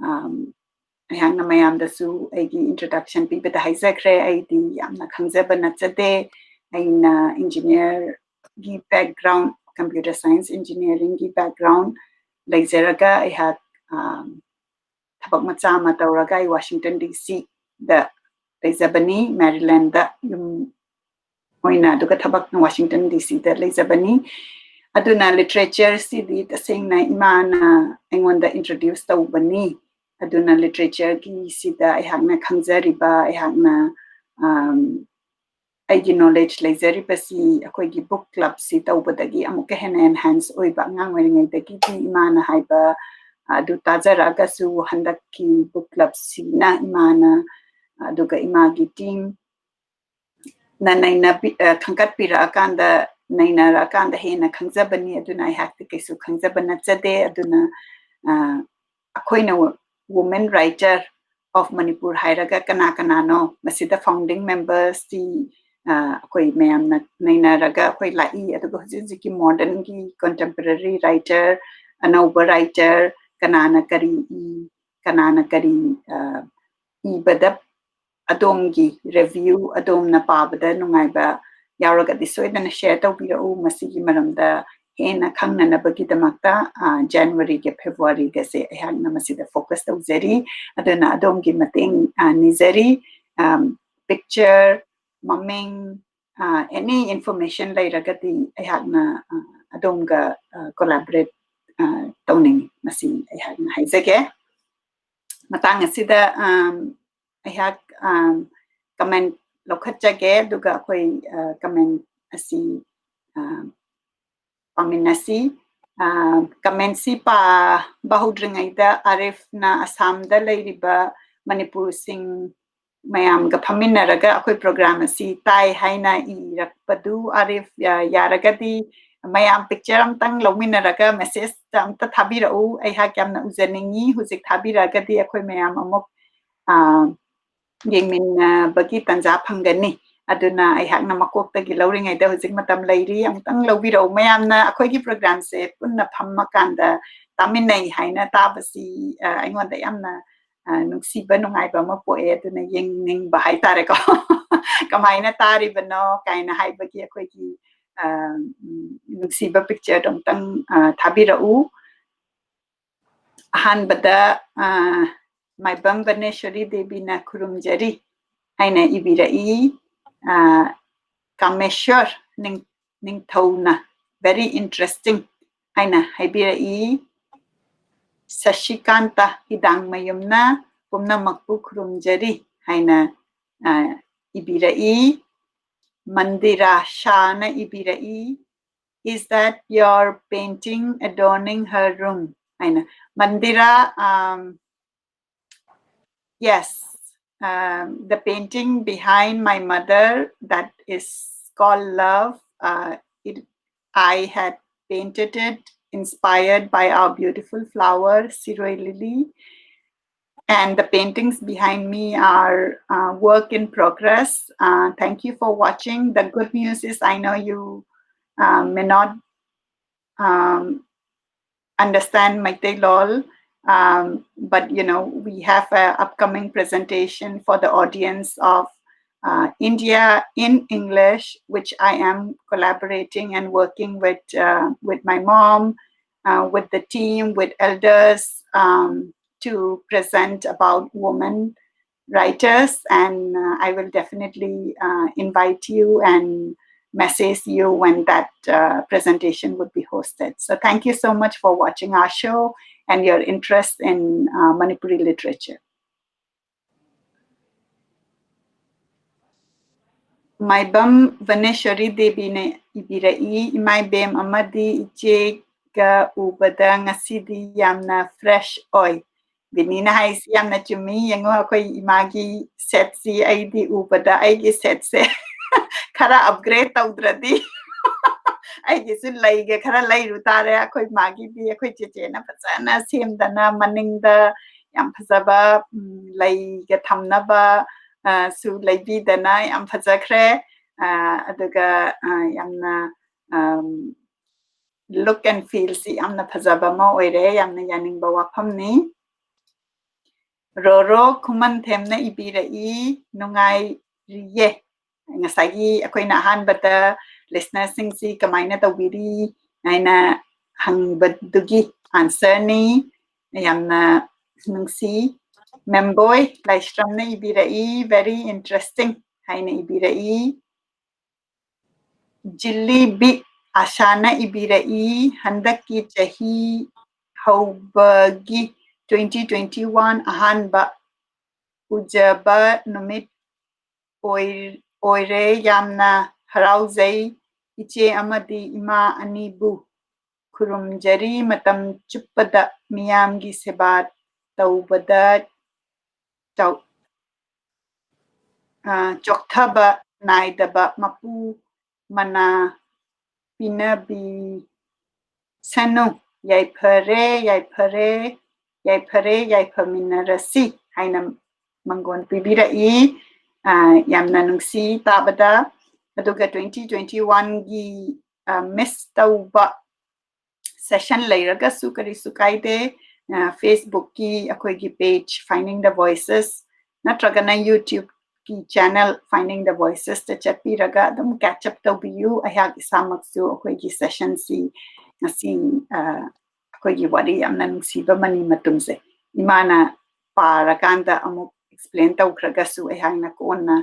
ꯑꯝ, ꯑꯩꯍꯥꯛꯅ ꯃꯌꯥꯝꯗꯁꯨ ꯑꯩꯒꯤ introduction ꯄꯤꯕꯗ ꯍꯥꯏꯖꯈ꯭ꯔꯦ꯫ ꯑꯩꯗꯤ ꯌꯥꯝꯅ ꯈꯪꯖꯕ ꯅꯠꯆꯗꯦ꯫ ꯑꯩꯅ engineerꯒꯤ background, computer science engineeringꯒꯤ background ꯂꯩꯖꯔꯒ ꯑꯩꯍꯥꯛ, ꯑꯝ, ꯊꯕꯛ ꯃꯆꯥ ꯑꯃ ꯇꯧꯔꯒ ꯑꯩ Washington D Cꯗ ꯂꯩꯖꯕꯅꯤ, Marylandꯗ ꯌꯨꯝ ꯑꯣꯏꯅ, ꯑꯗꯨꯒ ꯊꯕꯛꯅ Washington D Cꯗ ꯂꯩꯖꯕꯅꯤ꯫ ꯑꯗꯨꯅ literatureꯁꯤꯗꯤ ꯇꯁꯦꯡꯅ ꯏꯃꯥꯅ ꯑꯩꯉꯣꯟꯗ introduce ꯇꯧꯕꯅꯤ꯫ ꯑꯗꯨꯅ literatureꯒꯤꯁꯤꯗ ꯑꯩꯍꯥꯛꯅ ꯈꯪꯖꯔꯤꯕ, ꯑꯩꯍꯥꯛꯅ, ꯑꯝ, ꯑꯩꯒꯤ knowledge ꯂꯩꯖꯔꯤꯕꯁꯤ ꯑꯩꯈꯣꯏꯒꯤ book clubꯁꯤ ꯇꯧꯕꯗꯒꯤ ꯑꯃꯨꯛꯀ ꯍꯦꯟꯅ enhance ꯑꯣꯏꯕ꯫ ꯑꯉꯥꯡ ꯑꯣꯏꯔꯤꯉꯩꯗꯒꯤꯗꯤ ꯏꯃꯥꯅ ꯍꯥꯏꯕ ꯑꯗꯨ ꯇꯥꯖꯔꯛꯑꯒꯁꯨ, ꯍꯟꯗꯛꯀꯤ book clubꯁꯤꯅ ꯏꯃꯥꯅ, ꯑꯗꯨꯒ ꯏꯃꯥꯒꯤ teamꯅ ꯅꯩꯅꯕꯤ-, ꯑ, ꯈꯟꯒꯠꯄꯤꯔꯛꯑꯀꯥꯟꯗ, ꯅꯩꯅꯔꯛꯑꯀꯥꯟꯗ ꯍꯦꯟꯅ ꯈꯪꯖꯕꯅꯤ꯫ ꯑꯗꯨꯅ ꯑꯩꯍꯥꯛꯇꯤ ꯀꯩꯁꯨ ꯈꯪꯖꯕ ꯅꯠꯆꯗꯦ꯫ ꯑꯗꯨꯅ, ꯑ, ꯑꯩꯈꯣꯏꯅ women writer of ꯃꯅꯤꯄꯨꯔ ꯍꯥꯏꯔꯒ ꯀꯅꯥ ꯀꯅꯥꯅꯣ? ꯃꯁꯤꯗ founding membersꯇꯤ ꯑꯩꯈꯣꯏ ꯃꯌꯥꯝꯅ ꯅꯩꯅꯔꯒ ꯑꯩꯈꯣꯏ ꯂꯥꯛꯏ꯫ ꯑꯗꯨꯒ ꯍꯧꯖꯤꯛ ꯍꯧꯖꯤꯛꯀꯤ modernꯒꯤ contemporary writer, ꯑꯅꯧꯕ writer, ꯀꯅꯥꯅ ꯀꯔꯤ ꯏ, ꯀꯅꯥꯅ ꯀꯔꯤ ꯏꯕꯗ ꯑꯗꯣꯝꯒꯤ review, ꯑꯗꯣꯝꯅ ꯄꯥꯕꯗ ꯅꯨꯡꯉꯥꯏꯕ ꯌꯥꯎꯔꯒꯗꯤ ꯁꯣꯏꯗꯅ share ꯇꯧꯕꯤꯔꯛꯎ꯫ ꯃꯁꯤꯒꯤ ꯃꯔꯝꯗ ꯍꯦꯟꯅ ꯈꯪꯅꯅꯕꯒꯤꯗꯃꯛꯇ Januaryꯒ Februaryꯒꯁꯦ ꯑꯩꯍꯥꯛꯅ ꯃꯁꯤꯗ focus ꯇꯧꯖꯔꯤ꯫ ꯑꯗꯨꯅ ꯑꯗꯣꯝꯒꯤ ꯃꯇꯦꯡ ꯅꯤꯖꯔꯤ꯫ Picture, ꯃꯃꯤꯡ, any information ꯂꯩꯔꯒꯗꯤ ꯑꯩꯍꯥꯛꯅ ꯑꯗꯣꯝꯒ collaborate ꯇꯧꯅꯤꯡꯉꯤ꯫ ꯃꯁꯤ ꯑꯩꯍꯥꯛꯅ ꯍꯥꯏꯖꯒꯦ꯫ ꯃꯇꯥꯡ ꯑꯁꯤꯗ ꯑꯩꯍꯥꯛ comment ꯂꯧꯈꯠꯆꯒꯦ, ꯑꯗꯨꯒ ꯑꯩꯈꯣꯏ comment ꯑꯁꯤ ꯄꯥꯃꯤꯟꯅꯁꯤ꯫ Commentꯁꯤ ꯄꯥꯕ ꯍꯧꯗ꯭ꯔꯤꯉꯩꯗ ꯑꯥꯔꯤꯐꯅ ꯑꯁꯥꯝꯗ ꯂꯩꯔꯤꯕ ꯃꯅꯤꯄꯨꯔꯁꯤꯡ ꯃꯌꯥꯝꯒ ꯐꯝꯃꯤꯟꯅꯔꯒ ꯑꯩꯈꯣꯏ program ꯑꯁꯤ ꯇꯥꯏ ꯍꯥꯏꯅ ꯏꯔꯛꯄꯗꯨ, ꯑꯥꯔꯤꯐ, ꯌꯥꯔꯒꯗꯤ ꯃꯌꯥꯝ picture ꯑꯝꯇꯪ ꯂꯧꯃꯤꯟꯅꯔꯒ message ꯑꯝꯇ ꯊꯥꯕꯤꯔꯛꯎ꯫ ꯑꯩꯍꯥꯛ ꯌꯥꯝꯅ ꯎꯖꯅꯤꯡꯉꯤ꯫ ꯍꯧꯖꯤꯛ ꯊꯥꯕꯤꯔꯛꯑꯒꯗꯤ ꯑꯩꯈꯣꯏ ꯃꯌꯥꯝ ꯑꯃꯨꯛ ꯌꯦꯡꯃꯤꯟꯅꯕꯒꯤ ꯇꯥꯟꯖꯥ ꯐꯪꯒꯅꯤ꯫ ꯑꯗꯨꯅ ꯑꯩꯍꯥꯛꯅ ꯃꯀꯣꯛꯇꯒꯤ ꯂꯧꯔꯤꯉꯩꯗ ꯍꯧꯖꯤꯛ ꯃꯇꯝ ꯂꯩꯔꯤ, ꯑꯃꯨꯛꯇꯪ ꯂꯧꯕꯤꯔꯛꯎ꯫ ꯃꯌꯥꯝꯅ ꯑꯩꯈꯣꯏꯒꯤ programꯁꯦ ꯄꯨꯟꯅ ꯐꯝꯃꯀꯥꯟꯗ ꯇꯥꯃꯤꯟꯅꯩ ꯍꯥꯏꯅ ꯇꯥꯕꯁꯤ ꯑꯩꯉꯣꯟꯗ ꯌꯥꯝꯅ ꯅꯨꯡꯁꯤꯕ, ꯅꯨꯡꯉꯥꯏꯕ ꯑꯃ ꯄꯣꯛꯑꯦ꯫ ꯑꯗꯨꯅ ꯌꯦꯡꯅꯤꯡꯕ ꯍꯥꯏꯇꯥꯔꯦꯀꯣ꯫ ꯀꯃꯥꯏꯅ ꯇꯥꯔꯤꯕꯅꯣ ꯀꯥꯏꯅ ꯍꯥꯏꯕꯒꯤ ꯑꯩꯈꯣꯏꯒꯤ ꯅꯨꯡꯁꯤꯕ pictureꯗꯣ ꯑꯃꯨꯛꯇꯪ ꯊꯥꯕꯤꯔꯛꯎ꯫ ꯑꯍꯥꯟꯕꯗ ꯃꯥꯏꯕꯝ ꯕꯅꯦꯁ꯭ꯋꯔꯤ ꯗꯦꯕꯤꯅ ꯈꯨꯔꯨꯝꯖꯔꯤ ꯍꯥꯏꯅ ꯏꯕꯤꯔꯛꯏ꯫ ꯀꯥꯃꯦꯁ꯭ꯋꯔ ꯅꯤꯡꯊꯧꯅ very interesting ꯍꯥꯏꯅ ꯍꯥꯏꯕꯤꯔꯛꯏ꯫ ꯁꯁꯤꯀꯥꯟꯇ ꯍꯤꯗꯥꯡꯃꯌꯨꯝꯅ ꯄꯨꯝꯅꯃꯛꯄꯨ ꯈꯨꯔꯨꯝꯖꯔꯤ ꯍꯥꯏꯅ ꯏꯕꯤꯔꯛꯏ꯫ ꯃꯟꯗꯤꯔꯥ ꯁꯥꯅ ꯏꯕꯤꯔꯛꯏ, "Is that your painting adorning her room?" ꯍꯥꯏꯅ꯫ ꯃꯟꯗꯤꯔꯥ, um, yes, um, the painting behind my mother that is called Love, uh, it, I had painted it inspired by our beautiful flower, Siroi Lily. And the paintings behind me are uh, work in progress. Uh, thank you for watching. The good news is I know you uh, may not um, understand Meitei Lol, um, but you know, we have an upcoming presentation for the audience of uh, India in English, which I am collaborating and working with uh, with my mom, uh, with the team, with elders um, to present about women writers, and uh, I will definitely uh, invite you and message you when that uh, presentation would be hosted. So thank you so much for watching our show and your interest in uh, Manipuri literature. ꯃꯥꯏꯕꯝ ꯚꯅꯦꯁ꯭ꯋꯔꯤ ꯗꯦꯕꯤꯅ ꯏꯕꯤꯔꯛꯏ, ꯏꯃꯥ ꯏꯕꯦꯝ ꯑꯃꯗꯤ ꯏꯆꯦꯒ ꯎꯕꯗ ꯉꯁꯤꯗꯤ ꯌꯥꯝꯅ fresh ꯑꯣꯏ꯫ ꯕꯤꯅꯤꯅ ꯍꯥꯏꯁꯤ ꯌꯥꯝꯅ ꯆꯨꯝꯃꯤ꯫ ꯌꯦꯡꯉꯣ, ꯑꯩꯈꯣꯏ ꯏꯃꯥꯒꯤ setꯁꯤ ꯑꯩꯗꯤ ꯎꯕꯗ ꯑꯩꯒꯤ setꯁꯦ ꯈꯔ upgrade ꯇꯧꯗ꯭ꯔꯗꯤ ꯑꯩꯒꯤꯁꯨ ꯂꯩꯒ ꯈꯔ ꯂꯩꯔꯨ ꯇꯥꯔꯦ꯫ ꯑꯩꯈꯣꯏ ꯃꯥꯒꯤꯗꯤ ꯑꯩꯈꯣꯏ ꯆꯦꯆꯦꯅ ꯐꯖꯅ ꯁꯦꯝꯗꯅ ꯃꯅꯤꯡꯗ ꯌꯥꯝ ꯐꯖꯕ, ꯎꯝ, ꯂꯩꯒ ꯊꯝꯅꯕ, ꯑ, ꯁꯨ ꯂꯩꯕꯤꯗꯅ ꯌꯥꯝ ꯐꯖꯈ꯭ꯔꯦ꯫ ꯑ, ꯑꯗꯨꯒ, ꯑ, ꯌꯥꯝꯅ, ꯑꯝ, look and feelꯁꯤ ꯌꯥꯝꯅ ꯐꯖꯕ ꯑꯃ ꯑꯣꯏꯔꯦ꯫ ꯌꯥꯝꯅ ꯌꯥꯅꯤꯡꯕ ꯋꯥꯐꯝꯅꯤ꯫ ꯔꯣꯔꯣ ꯈꯨꯃꯟꯊꯦꯝꯅ ꯏꯕꯤꯔꯛꯏ, ꯅꯨꯡꯉꯥꯏꯔꯤꯌꯦ꯫ ꯉꯁꯥꯏꯒꯤ ꯑꯩꯈꯣꯏꯅ ꯑꯍꯥꯟꯕꯗ listenerꯁꯤꯡꯁꯤ ꯀꯃꯥꯏꯅ ꯇꯧꯕꯤꯔꯤ ꯍꯥꯏꯅ ꯍꯪꯕꯗꯨꯒꯤ answerꯅꯤ꯫ ꯌꯥꯝꯅ ꯅꯨꯡꯁꯤ꯫ ꯃꯦꯝꯕꯣꯏ ꯂꯥꯏꯁ꯭ꯔꯝꯅ ꯏꯕꯤꯔꯛꯏ, very interesting ꯍꯥꯏꯅ ꯏꯕꯤꯔꯛꯏ꯫ ꯖꯤꯂꯤꯕꯤ ꯑꯥꯁꯥꯅ ꯏꯕꯤꯔꯛꯏ, ꯍꯟꯗꯛꯀꯤ ꯆꯍꯤ ꯍꯧꯕꯒꯤ twenty twenty-one ꯑꯍꯥꯟꯕ ꯎꯖꯕ ꯅꯨꯃꯤꯠ ꯑꯣꯏ-, ꯑꯣꯏꯔꯦ꯫ ꯌꯥꯝꯅ ꯍꯔꯥꯎꯖꯩ꯫ ꯏꯆꯦ ꯑꯃꯗꯤ ꯏꯃꯥ ꯑꯅꯤꯕꯨ ꯈꯨꯔꯨꯝꯖꯔꯤ꯫ ꯃꯇꯝ ꯆꯨꯞꯄꯗ ꯃꯤꯌꯥꯝꯒꯤ ꯁꯦꯕꯥ ꯇꯧꯕꯗ ꯆꯥꯎ-, ꯑ, ꯆꯣꯛꯊꯕ ꯅꯥꯏꯗꯕ ꯃꯄꯨ ꯃꯅꯥ ꯄꯤꯅꯕꯤꯁꯅꯨ꯫ ꯌꯥꯏꯐꯔꯦ, ꯌꯥꯏꯐꯔꯦ꯫ ꯌꯥꯏꯐꯔꯦ, ꯌꯥꯏꯐꯃꯤꯟꯅꯔꯁꯤ ꯍꯥꯏꯅ ꯃꯪꯒꯣꯟ ꯄꯤꯕꯤꯔꯛꯏ꯫ ꯑ, ꯌꯥꯝꯅ ꯅꯨꯡꯁꯤ ꯇꯥꯕꯗ꯫ ꯑꯗꯨꯒ twenty twenty-one ꯒꯤ, ꯑ, miss ꯇꯧꯕ session ꯂꯩꯔꯒꯁꯨ ꯀꯔꯤꯁꯨ ꯀꯥꯏꯗꯦ꯫ ꯑ, Facebook ꯀꯤ ꯑꯩꯈꯣꯏꯒꯤ page Finding the Voices ꯅꯠꯇ꯭ꯔꯒꯅ YouTube ꯀꯤ channel Finding the Voices ꯇ ꯆꯠꯄꯤꯔꯒ ꯑꯗꯨꯝ catch up ꯇꯧꯕꯤꯌꯨ꯫ ꯑꯩꯍꯥꯛ ꯏꯁꯥꯃꯛꯁꯨ ꯑꯩꯈꯣꯏꯒꯤ session ꯁꯤ ꯉꯁꯤ, ꯑ, ꯑꯩꯈꯣꯏꯒꯤ ꯋꯥꯔꯤ ꯌꯥꯝꯅ ꯅꯨꯡꯁꯤꯕ ꯃꯅꯤ ꯃꯇꯨꯝꯁꯦ ꯏꯃꯥꯅ ꯄꯥꯔꯀꯥꯟꯗ ꯑꯃꯨꯛ explain ꯇꯧꯈ꯭ꯔꯒꯁꯨ ꯑꯩꯍꯥꯛꯅ ꯀꯣꯟꯅ,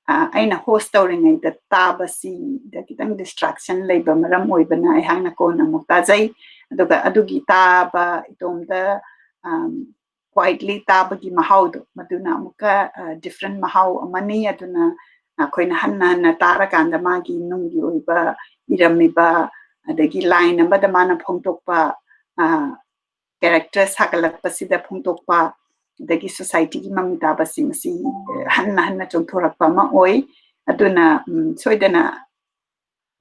ꯑ, ꯑꯩꯅ host ꯇꯧꯔꯤꯉꯩꯗ ꯇꯥꯕꯁꯤꯗ ꯈꯤꯇꯪ distraction ꯂꯩꯕ ꯃꯔꯝ ꯑꯣꯏꯕꯅ ꯑꯩꯍꯥꯛꯅ ꯀꯣꯟꯅ ꯑꯃꯨꯛ ꯇꯥꯖꯩ꯫ ꯑꯗꯨꯒ ꯑꯗꯨꯒꯤ ꯇꯥꯕ ꯏꯇꯣꯝꯗ, ꯑꯝ, quietly ꯇꯥꯕꯒꯤ ꯃꯍꯥꯎꯗꯣ, ꯃꯗꯨꯅ ꯑꯃꯨꯛꯀ, ꯑ, different ꯃꯍꯥꯎ ꯑꯃꯅꯤ꯫ ꯑꯗꯨꯅ ꯑꯩꯈꯣꯏꯅ ꯍꯟꯅ ꯍꯟꯅ ꯇꯥꯔꯀꯥꯟꯗ ꯃꯥꯒꯤ ꯅꯨꯡꯒꯤ ꯑꯣꯏꯕ ꯏꯔꯝꯃꯤꯕ, ꯑꯗꯒꯤ line ꯑꯃꯗ ꯃꯥꯅ ꯐꯣꯡꯗꯣꯛꯄ, ꯑ, character ꯁꯥꯒꯠꯂꯛꯄꯁꯤꯗ ꯐꯣꯡꯗꯣꯛꯄ, ꯑꯗꯒꯤ society ꯒꯤ ꯃꯃꯤ ꯇꯥꯕꯁꯤꯡ ꯑꯁꯤ, ꯑ, ꯍꯟꯅ ꯍꯟꯅ ꯆꯣꯡꯊꯣꯔꯛꯄ ꯑꯃ ꯑꯣꯏ꯫ ꯑꯗꯨꯅ, ꯎꯝ, ꯁꯣꯏꯗꯅ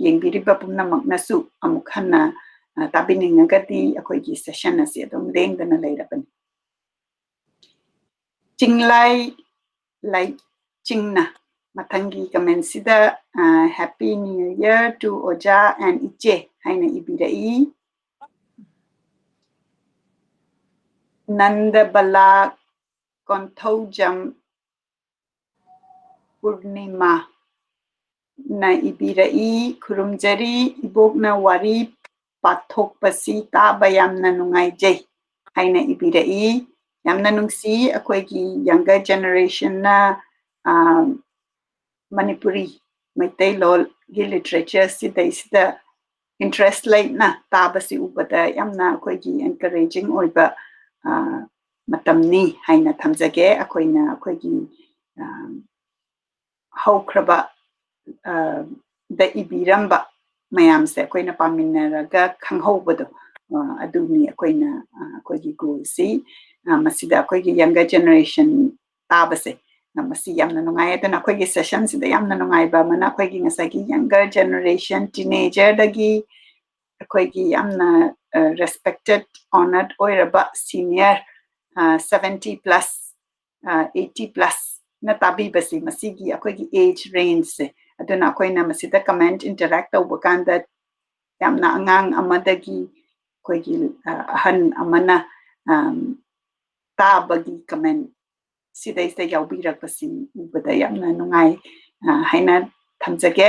ꯌꯦꯡꯕꯤꯔꯤꯕ ꯄꯨꯝꯅꯃꯛꯅꯁꯨ ꯑꯃꯨꯛ ꯍꯟꯅ, ꯑ, ꯇꯥꯕꯤꯅꯤꯡꯉꯒꯗꯤ ꯑꯩꯈꯣꯏꯒꯤ session ꯑꯁꯤ ꯑꯗꯨꯝ ꯂꯦꯡꯗꯅ ꯂꯩꯔꯕꯅꯤ꯫ ꯆꯤꯡꯂꯥꯏ ꯂꯩꯆꯤꯡꯅ ꯃꯊꯪꯒꯤ comment ꯁꯤꯗ, ꯑ, "Happy New Year to ꯑꯣꯖꯥ and ꯏꯆꯦ" ꯍꯥꯏꯅ ꯏꯕꯤꯔꯛꯏ꯫ ꯅꯟꯗꯕꯂꯥ ꯀꯣꯟꯊꯧꯖꯝ ꯄꯨꯔꯅꯤꯃꯥ ꯅ ꯏꯕꯤꯔꯛꯏ, "ꯈꯨꯔꯨꯝꯖꯔꯤ, ꯏꯕꯣꯛꯅ ꯋꯥꯔꯤ ꯄꯥꯊꯣꯛꯄꯁꯤ ꯇꯥꯕ ꯌꯥꯝꯅ ꯅꯨꯡꯉꯥꯏꯖꯩ" ꯍꯥꯏꯅ ꯏꯕꯤꯔꯛꯏ꯫ ꯌꯥꯝꯅ ꯅꯨꯡꯁꯤ, ꯑꯩꯈꯣꯏꯒꯤ younger generation ꯅ, ꯑ, ꯃꯅꯤꯄꯨꯔꯤ ꯃꯩꯇꯩꯂꯣꯟꯒꯤ literature ꯁꯤꯗꯩꯁꯤꯗ interest ꯂꯩꯅ ꯇꯥꯕꯁꯤ ꯎꯕꯗ ꯌꯥꯝꯅ ꯑꯩꯈꯣꯏꯒꯤ encouraging ꯑꯣꯏꯕ, ꯑ, ꯃꯇꯝꯅꯤ ꯍꯥꯏꯅ ꯊꯝꯖꯒꯦ꯫ ꯑꯩꯈꯣꯏꯅ ꯑꯩꯈꯣꯏꯒꯤ, ꯑ, ꯍꯧꯈ꯭ꯔꯕ, ꯑ, ꯗ ꯏꯕꯤꯔꯝꯕ ꯃꯌꯥꯝꯁꯦ ꯑꯩꯈꯣꯏꯅ ꯄꯥꯃꯤꯟꯅꯔꯒ ꯈꯪꯍꯧꯕꯗꯣ, ꯑ, ꯑꯗꯨꯅꯤ ꯑꯩꯈꯣꯏꯅ, ꯑ, ꯑꯩꯈꯣꯏꯒꯤ goal ꯁꯤ꯫ ꯑ, ꯃꯁꯤꯗ ꯑꯩꯈꯣꯏꯒꯤ younger generation ꯇꯥꯕꯁꯦ, ꯑ, ꯃꯁꯤ ꯌꯥꯝꯅ ꯅꯨꯡꯉꯥꯏ꯫ ꯑꯗꯨꯅ ꯑꯩꯈꯣꯏꯒꯤ session ꯁꯤꯗ ꯌꯥꯝꯅ ꯅꯨꯡꯉꯥꯏꯕ ꯑꯃꯅ ꯑꯩꯈꯣꯏꯒꯤ ꯉꯁꯥꯏꯒꯤ younger generation, teenager ꯗꯒꯤ ꯑꯩꯈꯣꯏꯒꯤ ꯌꯥꯝꯅ respected, honored ꯑꯣꯏꯔꯕ senior seventy plus, eighty plus ꯅ ꯇꯥꯕꯤꯕꯁꯤ, ꯃꯁꯤꯒꯤ ꯑꯩꯈꯣꯏꯒꯤ age range ꯁꯦ꯫ ꯑꯗꯨꯅ ꯑꯩꯈꯣꯏꯅ ꯃꯁꯤꯗ comment interact ꯇꯧꯕ ꯀꯥꯟꯗ ꯌꯥꯝꯅ ꯑꯉꯥꯡ ꯑꯃꯗꯒꯤ ꯑꯩꯈꯣꯏꯒꯤ ꯑꯍꯟ ꯑꯃꯅ ꯇꯥꯕꯒꯤ comment ꯁꯤꯗꯩꯁꯤꯗ ꯌꯥꯎꯕꯤꯔꯛꯄꯁꯤ ꯎꯕꯗ ꯌꯥꯝꯅ ꯅꯨꯡꯉꯥꯏ ꯍꯥꯏꯅ ꯊꯝꯖꯒꯦ꯫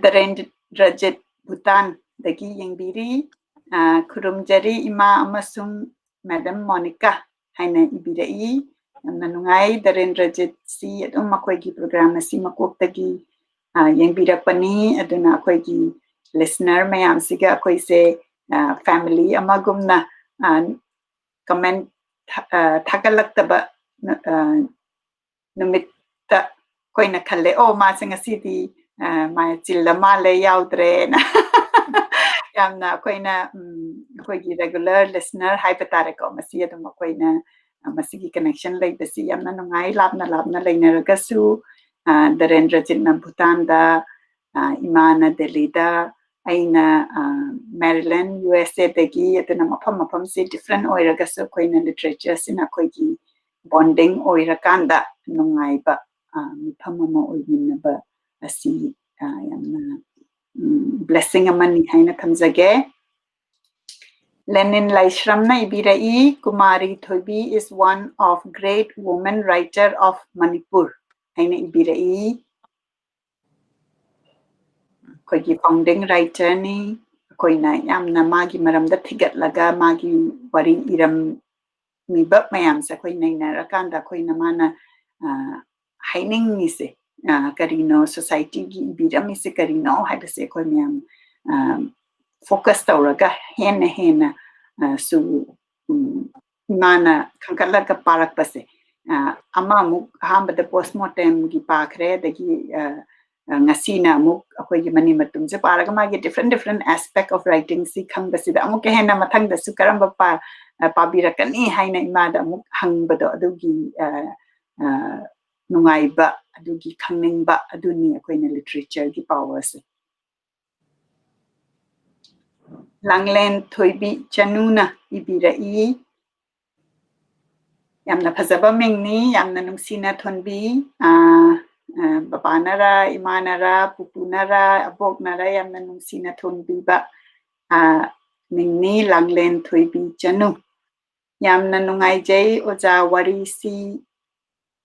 ꯗꯔꯦꯟꯗ꯭ꯔꯖꯤꯠ ꯚꯨꯇꯥꯟꯗꯒꯤ ꯌꯦꯡꯕꯤꯔꯤ꯫ ꯈꯨꯔꯨꯝꯖꯔꯤ ꯏꯃꯥ ꯑꯃꯁꯨꯡ Madam Monica ꯍꯥꯏꯅ ꯏꯕꯤꯔꯛꯏ꯫ ꯌꯥꯝꯅ ꯅꯨꯡꯉꯥꯏ꯫ ꯗꯔꯦꯟꯗ꯭ꯔꯖꯤꯠꯁꯤ ꯑꯗꯨꯝ ꯃꯈꯣꯏꯒꯤ program ꯑꯁꯤ ꯃꯀꯣꯛꯇꯒꯤ ꯌꯦꯡꯕꯤꯔꯛꯄꯅꯤ꯫ ꯑꯗꯨꯅ ꯑꯩꯈꯣꯏꯒꯤ listener ꯃꯌꯥꯝꯁꯤꯒ ꯑꯩꯈꯣꯏꯁꯦ family ꯑꯃꯒꯨꯝꯅ comment ꯊꯥꯒꯠꯂꯛꯇꯕ ꯅꯨꯃꯤꯠꯇ ꯑꯩꯈꯣꯏꯅ ꯈꯜꯂꯦ, "ꯑꯣ, ꯃꯥꯁꯦ ꯉꯁꯤꯗꯤ ꯃꯥ ꯆꯤꯜꯂ ꯃꯥꯜꯂꯦ, ꯌꯥꯎꯗ꯭ꯔꯦꯅ"꯫ ꯌꯥꯝꯅ ꯑꯩꯈꯣꯏꯅ ꯑꯩꯈꯣꯏꯒꯤ regular listener ꯍꯥꯏꯕ ꯇꯥꯔꯦꯀꯣ, ꯃꯁꯤ ꯑꯗꯨꯝ ꯑꯩꯈꯣꯏꯅ ꯃꯁꯤꯒꯤ connection ꯂꯩꯕꯁꯤ ꯌꯥꯝꯅ ꯅꯨꯡꯉꯥꯏ꯫ ꯂꯥꯞꯅ ꯂꯥꯞꯅ ꯂꯩꯅꯔꯒꯁꯨ ꯗꯔꯦꯟꯗ꯭ꯔꯖꯤꯠꯅ ꯚꯨꯇꯥꯟꯗ, ꯏꯃꯥꯅ ꯗꯦꯜꯂꯤꯗ, ꯑꯩꯅ Maryland, U S A ꯗꯒꯤ꯫ ꯑꯗꯨꯅ ꯃꯐꯝ ꯃꯐꯝꯁꯤ different ꯑꯣꯏꯔꯒꯁꯨ ꯑꯩꯈꯣꯏꯅ literatureꯁꯤꯅ ꯑꯩꯈꯣꯏꯒꯤ bonding ꯑꯣꯏꯔꯀꯥꯟꯗ ꯅꯨꯡꯉꯥꯏꯕ ꯃꯤꯐꯝ ꯑꯃ ꯑꯣꯏꯃꯤꯟꯅꯕ ꯑꯁꯤ ꯌꯥꯝꯅ blessing ꯑꯃꯅꯤ ꯍꯥꯏꯅ ꯊꯝꯖꯒꯦ꯫ ꯂꯦꯅꯤꯟ ꯂꯥꯏꯁ꯭ꯔꯝꯅ ꯏꯕꯤꯔꯛꯏ, "Kumari Thoibi is one of great women writer of Manipur" ꯍꯥꯏꯅ ꯏꯕꯤꯔꯛꯏ꯫ ꯑꯩꯈꯣꯏꯒꯤ founding writerꯅꯤ꯫ ꯑꯩꯈꯣꯏꯅ ꯌꯥꯝꯅ ꯃꯥꯒꯤ ꯃꯔꯝꯗ ꯊꯤꯒꯠꯂꯒ ꯃꯥꯒꯤ ꯋꯥꯔꯤ ꯏꯔꯝꯃꯤꯕ ꯃꯌꯥꯝꯁꯦ ꯑꯩꯈꯣꯏ ꯅꯩꯅꯔꯀꯥꯟꯗ ꯑꯩꯈꯣꯏꯅ ꯃꯥꯅ ꯍꯥꯏꯅꯤꯡꯉꯤꯁꯦ ꯀꯔꯤꯅꯣ, societyꯒꯤ ꯏꯕꯤꯔꯝꯃꯤꯁꯦ ꯀꯔꯤꯅꯣ ꯍꯥꯏꯕꯁꯦ ꯑꯩꯈꯣꯏ ꯃꯌꯥꯝ focus ꯇꯧꯔꯒ ꯍꯦꯟꯅ ꯍꯦꯟꯅ ꯁꯨ ꯃꯥꯅ ꯈꯟꯒꯠꯂꯒ ꯄꯥꯔꯛꯄꯁꯦ꯫ ꯑꯃ ꯑꯃꯨꯛ ꯑꯍꯥꯟꯕꯗ postmortemꯒꯤ ꯄꯥꯈ꯭ꯔꯦ, ꯑꯗꯒꯤ ꯉꯁꯤꯅ ꯑꯃꯨꯛ ꯑꯩꯈꯣꯏꯒꯤ ꯃꯅꯤ ꯃꯇꯨꯝꯁꯦ ꯄꯥꯔꯒ ꯃꯥꯒꯤ different different aspect of writingꯁꯤ ꯈꯪꯕꯁꯤꯗ ꯑꯃꯨꯛꯀ ꯍꯦꯟꯅ ꯃꯊꯪꯗꯁꯨ ꯀꯔꯝꯕ ꯄꯥꯕꯤꯔꯛꯀꯅꯤ ꯍꯥꯏꯅ ꯏꯃꯥꯗ ꯑꯃꯨꯛ ꯍꯪꯕꯗꯣ, ꯑꯗꯨꯒꯤ ꯅꯨꯡꯉꯥꯏꯕ, ꯑꯗꯨꯒꯤ ꯈꯪꯅꯤꯡꯕ, ꯑꯗꯨꯅꯤ ꯑꯩꯈꯣꯏꯅ literatureꯒꯤ powerꯁꯦ꯫ ꯂꯥꯡꯂꯦꯟ ꯊꯣꯏꯕꯤ ꯆꯅꯨꯅ ꯏꯕꯤꯔꯛꯏ꯫ ꯌꯥꯝꯅ ꯐꯖꯕ ꯃꯤꯡꯅꯤ, ꯌꯥꯝꯅ ꯅꯨꯡꯁꯤꯅ ꯊꯣꯟꯕꯤ꯫ ꯑꯥ, ꯑꯥ, ꯕꯕꯥꯅꯔ, ꯏꯃꯥꯅꯔ, ꯄꯨꯄꯨꯅꯔ, ꯑꯕꯣꯛꯅꯔ ꯌꯥꯝꯅ ꯅꯨꯡꯁꯤꯅ ꯊꯣꯟꯕꯤꯕ, ꯑꯥ, ꯃꯤꯡꯅꯤ ꯂꯥꯡꯂꯦꯟ ꯊꯣꯏꯕꯤ ꯆꯅꯨ꯫ ꯌꯥꯝꯅ ꯅꯨꯡꯉꯥꯏꯖꯩ ꯑꯣꯖꯥ, ꯋꯥꯔꯤꯁꯤ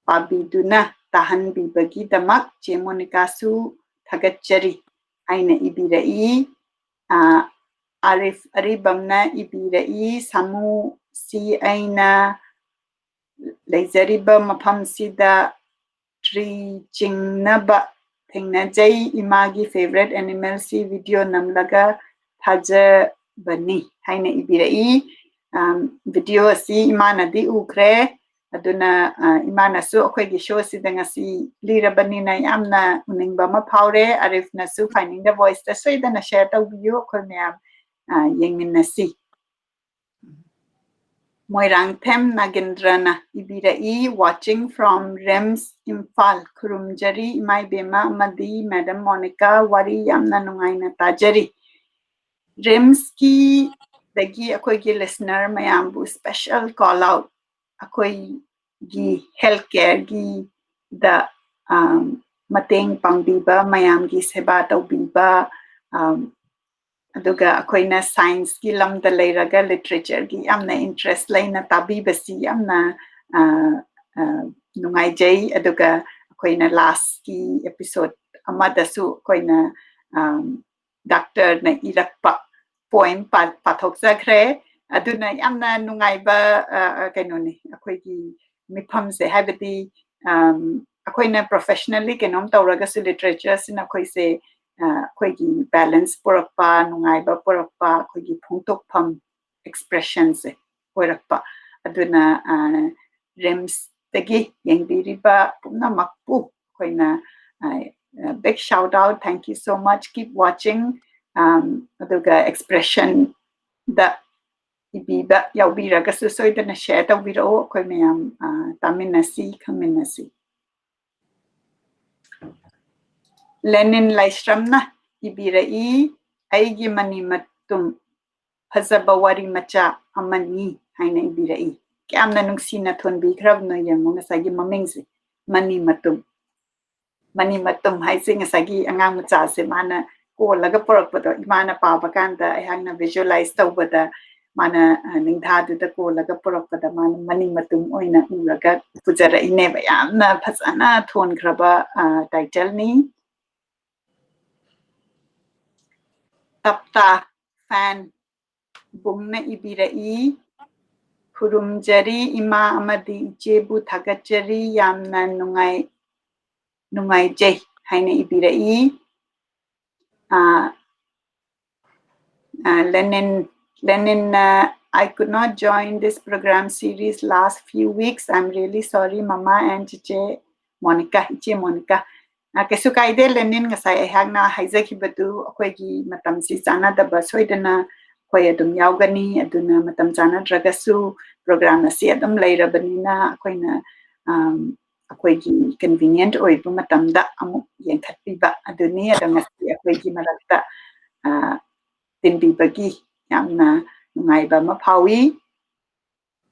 ꯄꯥꯕꯤꯗꯨꯅ ꯇꯥꯍꯟꯕꯤꯕꯒꯤꯗꯃꯛ ꯆꯦ ꯃꯣꯅꯤꯀꯥꯁꯨ ꯊꯥꯒꯠꯆꯔꯤ ꯍꯥꯏꯅ ꯏꯕꯤꯔꯛꯏ꯫ ꯑꯥ, ꯑꯥꯔꯤꯐ ꯑꯔꯤꯕꯝꯅ ꯏꯕꯤꯔꯛꯏ, ꯁꯥꯃꯨꯁꯤ ꯑꯩꯅ ꯂꯩꯖꯔꯤꯕ ꯃꯐꯝꯁꯤꯗ ꯇ꯭ꯔꯤ ꯆꯤꯡꯅꯕ ꯊꯦꯡꯅꯖꯩ꯫ ꯏꯃꯥꯒꯤ ꯐꯦꯚꯔꯦꯠ ꯑꯦꯅꯤꯃꯦꯜꯁꯤ ꯚꯤꯗꯤꯑꯣ ꯅꯝꯂꯒ ꯊꯥꯖꯕꯅꯤ ꯍꯥꯏꯅ ꯏꯕꯤꯔꯛꯏ꯫ ꯑꯝ, ꯚꯤꯗꯤꯑꯣ ꯑꯁꯤ ꯏꯃꯥꯅꯗꯤ ꯎꯈ꯭ꯔꯦ꯫ ꯑꯗꯨꯅ, ꯑ, ꯏꯃꯥꯅꯁꯨ ꯑꯩꯈꯣꯏꯒꯤ ꯁꯣꯁꯤꯗ ꯉꯁꯤ ꯂꯤꯔꯕꯅꯤꯅ ꯌꯥꯝꯅ ꯎꯅꯤꯡꯕ ꯑꯃ ꯐꯥꯎꯔꯦ꯫ ꯑꯥꯔꯤꯐꯅꯁꯨ Finding the Voiceꯇ ꯁꯣꯏꯗꯅ ꯁꯦꯌꯔ ꯇꯧꯕꯤꯌꯨ꯫ ꯑꯩꯈꯣꯏ ꯃꯌꯥꯝ, ꯑ, ꯌꯦꯡꯃꯤꯟꯅꯁꯤ꯫ Moirangthem ꯅꯥꯒꯦꯟꯗ꯭ꯔꯅ ꯏꯕꯤꯔꯛꯏ, Watching from RIMS Imphal. ꯈꯨꯔꯨꯝꯖꯔꯤ ꯏꯃꯥ ꯏꯕꯦꯝꯃ ꯑꯃꯗꯤ ꯃꯦꯗꯝ ꯃꯣꯅꯤꯀꯥ, ꯋꯥꯔꯤ ꯌꯥꯝꯅ ꯅꯨꯡꯉꯥꯏꯅ ꯇꯥꯖꯔꯤ꯫ ꯔꯤꯝꯁꯀꯤꯗꯒꯤ ꯑꯩꯈꯣꯏꯒꯤ ꯂꯤꯁꯅꯔ ꯃꯌꯥꯝꯕꯨ ꯁ꯭ꯄꯦꯁꯦꯜ ꯀꯣꯜ ꯑꯥꯎꯠ, ꯑꯩꯈꯣꯏꯒꯤ ꯍꯦꯜꯊ ꯀꯦꯌꯔꯒꯤꯗ, ꯑꯝ, ꯃꯇꯦꯡ ꯄꯥꯡꯕꯤꯕ, ꯃꯌꯥꯝꯒꯤ ꯁꯦꯕꯥ ꯇꯧꯕꯤꯕ, ꯑꯝ, ꯑꯗꯨꯒ ꯑꯩꯈꯣꯏꯅ ꯁꯥꯏꯟꯁꯀꯤ ꯂꯝꯗ ꯂꯩꯔꯒ ꯂꯤꯇꯔꯦꯆꯔꯒꯤ ꯌꯥꯝꯅ ꯏꯟꯇꯔꯦꯁ ꯂꯩꯅ ꯇꯥꯕꯤꯕꯁꯤ ꯌꯥꯝꯅ, ꯑ, ꯑ, ꯅꯨꯡꯉꯥꯏꯖꯩ꯫ ꯑꯗꯨꯒ ꯑꯩꯈꯣꯏꯅ ꯂꯥꯁꯀꯤ ꯑꯦꯄꯤꯁꯣꯗ ꯑꯃꯗꯁꯨ ꯑꯩꯈꯣꯏꯅ, ꯑꯝ, ꯗꯥꯛꯇꯔꯅ ꯏꯔꯛꯄ ꯄꯣꯏꯝ ꯄꯥ-, ꯄꯥꯊꯣꯛꯆꯈ꯭ꯔꯦ꯫ ꯑꯗꯨꯅ ꯌꯥꯝꯅ ꯅꯨꯡꯉꯥꯏꯕ, ꯑ, ꯑ, ꯀꯩꯅꯣꯅꯤ, ꯑꯩꯈꯣꯏꯒꯤ ꯃꯤꯐꯝꯁꯦ꯫ ꯍꯥꯏꯕꯗꯤ, ꯑꯝ, ꯑꯩꯈꯣꯏꯅ ꯄ꯭ꯔꯣꯐꯦꯁꯅꯦꯜꯂꯤ ꯀꯩꯅꯣꯝ ꯇꯧꯔꯒꯁꯨ ꯂꯤꯇꯔꯦꯆꯔꯁꯤꯅ ꯑꯩꯈꯣꯏꯁꯦ, ꯑ, ꯑꯩꯈꯣꯏꯒꯤ ꯕꯦꯂꯦꯟꯁ ꯄꯨꯔꯛꯄ, ꯅꯨꯡꯉꯥꯏꯕ ꯄꯨꯔꯛꯄ, ꯑꯩꯈꯣꯏꯒꯤ ꯐꯣꯡꯗꯣꯛꯐꯝ, ꯑꯦꯛꯁꯄ꯭ꯔꯦꯁꯟꯁꯦ ꯑꯣꯏꯔꯛꯄ꯫ ꯑꯗꯨꯅ, ꯑ, ꯔꯤꯝꯁꯇꯒꯤ ꯌꯦꯡꯕꯤꯔꯤꯕ ꯄꯨꯝꯅꯃꯛꯄꯨ ꯑꯩꯈꯣꯏꯅ, ꯑ, ꯑ, big shout out, thank you so much, keep watching꯫ ꯑꯝ, ꯑꯗꯨꯒ ꯑꯦꯛꯁꯄ꯭ꯔꯦꯁꯟꯗ ꯏꯕꯤꯕ ꯌꯥꯎꯕꯤꯔꯒꯁꯨ ꯁꯣꯏꯗꯅ ꯁꯦꯌꯔ ꯇꯧꯕꯤꯔꯛꯎ, ꯑꯩꯈꯣꯏ ꯃꯌꯥꯝ, ꯑ, ꯇꯥꯃꯤꯟꯅꯁꯤ, ꯈꯪꯃꯤꯟꯅꯁꯤ꯫ ꯂꯦꯅꯤꯟ ꯂꯥꯏꯁ꯭ꯔꯝꯅ ꯏꯕꯤꯔꯛꯏ, ꯑꯩꯒꯤ ꯃꯅꯤ ꯃꯇꯨꯝ, ꯐꯖꯕ ꯋꯥꯔꯤ ꯃꯆꯥ ꯑꯃꯅꯤ ꯍꯥꯏꯅ ꯏꯕꯤꯔꯛꯏ꯫ ꯀꯌꯥꯝꯅ ꯅꯨꯡꯁꯤꯅ ꯊꯣꯟꯕꯤꯈ꯭ꯔꯕꯅꯣ ꯌꯦꯡꯉꯣ, ꯉꯁꯥꯏꯒꯤ ꯃꯃꯤꯡꯁꯦ, ꯃꯅꯤ ꯃꯇꯨꯝ꯫ ꯃꯅꯤ ꯃꯇꯨꯝ ꯍꯥꯏꯁꯦ ꯉꯁꯥꯏꯒꯤ ꯑꯉꯥꯡ ꯃꯆꯥꯁꯦ ꯃꯥꯅ ꯀꯣꯜꯂꯒ ꯄꯨꯔꯛꯄꯗꯣ, ꯏꯃꯥꯅ ꯄꯥꯕ ꯀꯥꯟꯗ ꯑꯩꯍꯥꯛꯅ visualize ꯇꯧꯕꯗ, ꯃꯥꯅ, ꯑ, ꯅꯤꯡꯊꯥꯗꯨꯗ ꯀꯣꯜꯂꯒ ꯄꯨꯔꯛꯄꯗ ꯃꯥꯅ ꯃꯅꯤ ꯃꯇꯨꯝ ꯑꯣꯏꯅ ꯎꯔꯒ ꯄꯨꯖꯔꯛꯏꯅꯦꯕ꯫ ꯌꯥꯝꯅ ꯐꯖꯅ ꯊꯣꯟꯈ꯭ꯔꯕ, ꯑ, title ꯅꯤ꯫ ꯇꯞꯇꯥ ꯐꯦꯟ ꯕꯨꯡꯅ ꯏꯕꯤꯔꯛꯏ, "ꯈꯨꯔꯨꯝꯖꯔꯤ ꯏꯃꯥ ꯑꯃꯗꯤ ꯏꯆꯦꯕꯨ ꯊꯥꯒꯠꯆꯔꯤ, ꯌꯥꯝꯅ ꯅꯨꯡꯉꯥꯏ-, ꯅꯨꯡꯉꯥꯏꯖꯩ" ꯍꯥꯏꯅ ꯏꯕꯤꯔꯛꯏ꯫ ꯑ, ꯑ, ꯂꯦꯅꯤꯟ, ꯂꯦꯅꯤꯟꯅ, "I could not join this program series last few weeks. I'm really sorry, Mama and ꯆꯤꯆꯦ ꯃꯣꯅꯤꯀꯥ, ꯏꯆꯦ ꯃꯣꯅꯤꯀꯥ." ꯑ, ꯀꯩꯁꯨ ꯀꯥꯏꯗꯦ, ꯂꯦꯅꯤꯟ, ꯉꯁꯥꯏ ꯑꯩꯍꯥꯛꯅ ꯍꯥꯏꯖꯈꯤꯕꯗꯨ ꯑꯩꯈꯣꯏꯒꯤ ꯃꯇꯝꯁꯤ ꯆꯥꯟꯅꯗꯕ ꯁꯣꯏꯗꯅ ꯑꯩꯈꯣꯏ ꯑꯗꯨꯝ ꯌꯥꯎꯒꯅꯤ꯫ ꯑꯗꯨꯅ ꯃꯇꯝ ꯆꯥꯟꯅꯗ꯭ꯔꯒꯁꯨ program ꯑꯁꯤ ꯑꯗꯨꯝ ꯂꯩꯔꯕꯅꯤꯅ ꯑꯩꯈꯣꯏꯅ, ꯑꯝ, ꯑꯩꯈꯣꯏꯒꯤ convenient ꯑꯣꯏꯕ ꯃꯇꯝꯗ ꯑꯃꯨꯛ ꯌꯦꯡꯈꯠꯄꯤꯕ ꯑꯗꯨꯅꯤ꯫ ꯑꯗꯣ ꯉꯁꯤ ꯑꯩꯈꯣꯏꯒꯤ ꯃꯔꯛꯇ, ꯑ, ꯇꯤꯟꯕꯤꯕꯒꯤ ꯌꯥꯝꯅ ꯅꯨꯡꯉꯥꯏꯕ ꯑꯃ ꯐꯥꯎꯏ꯫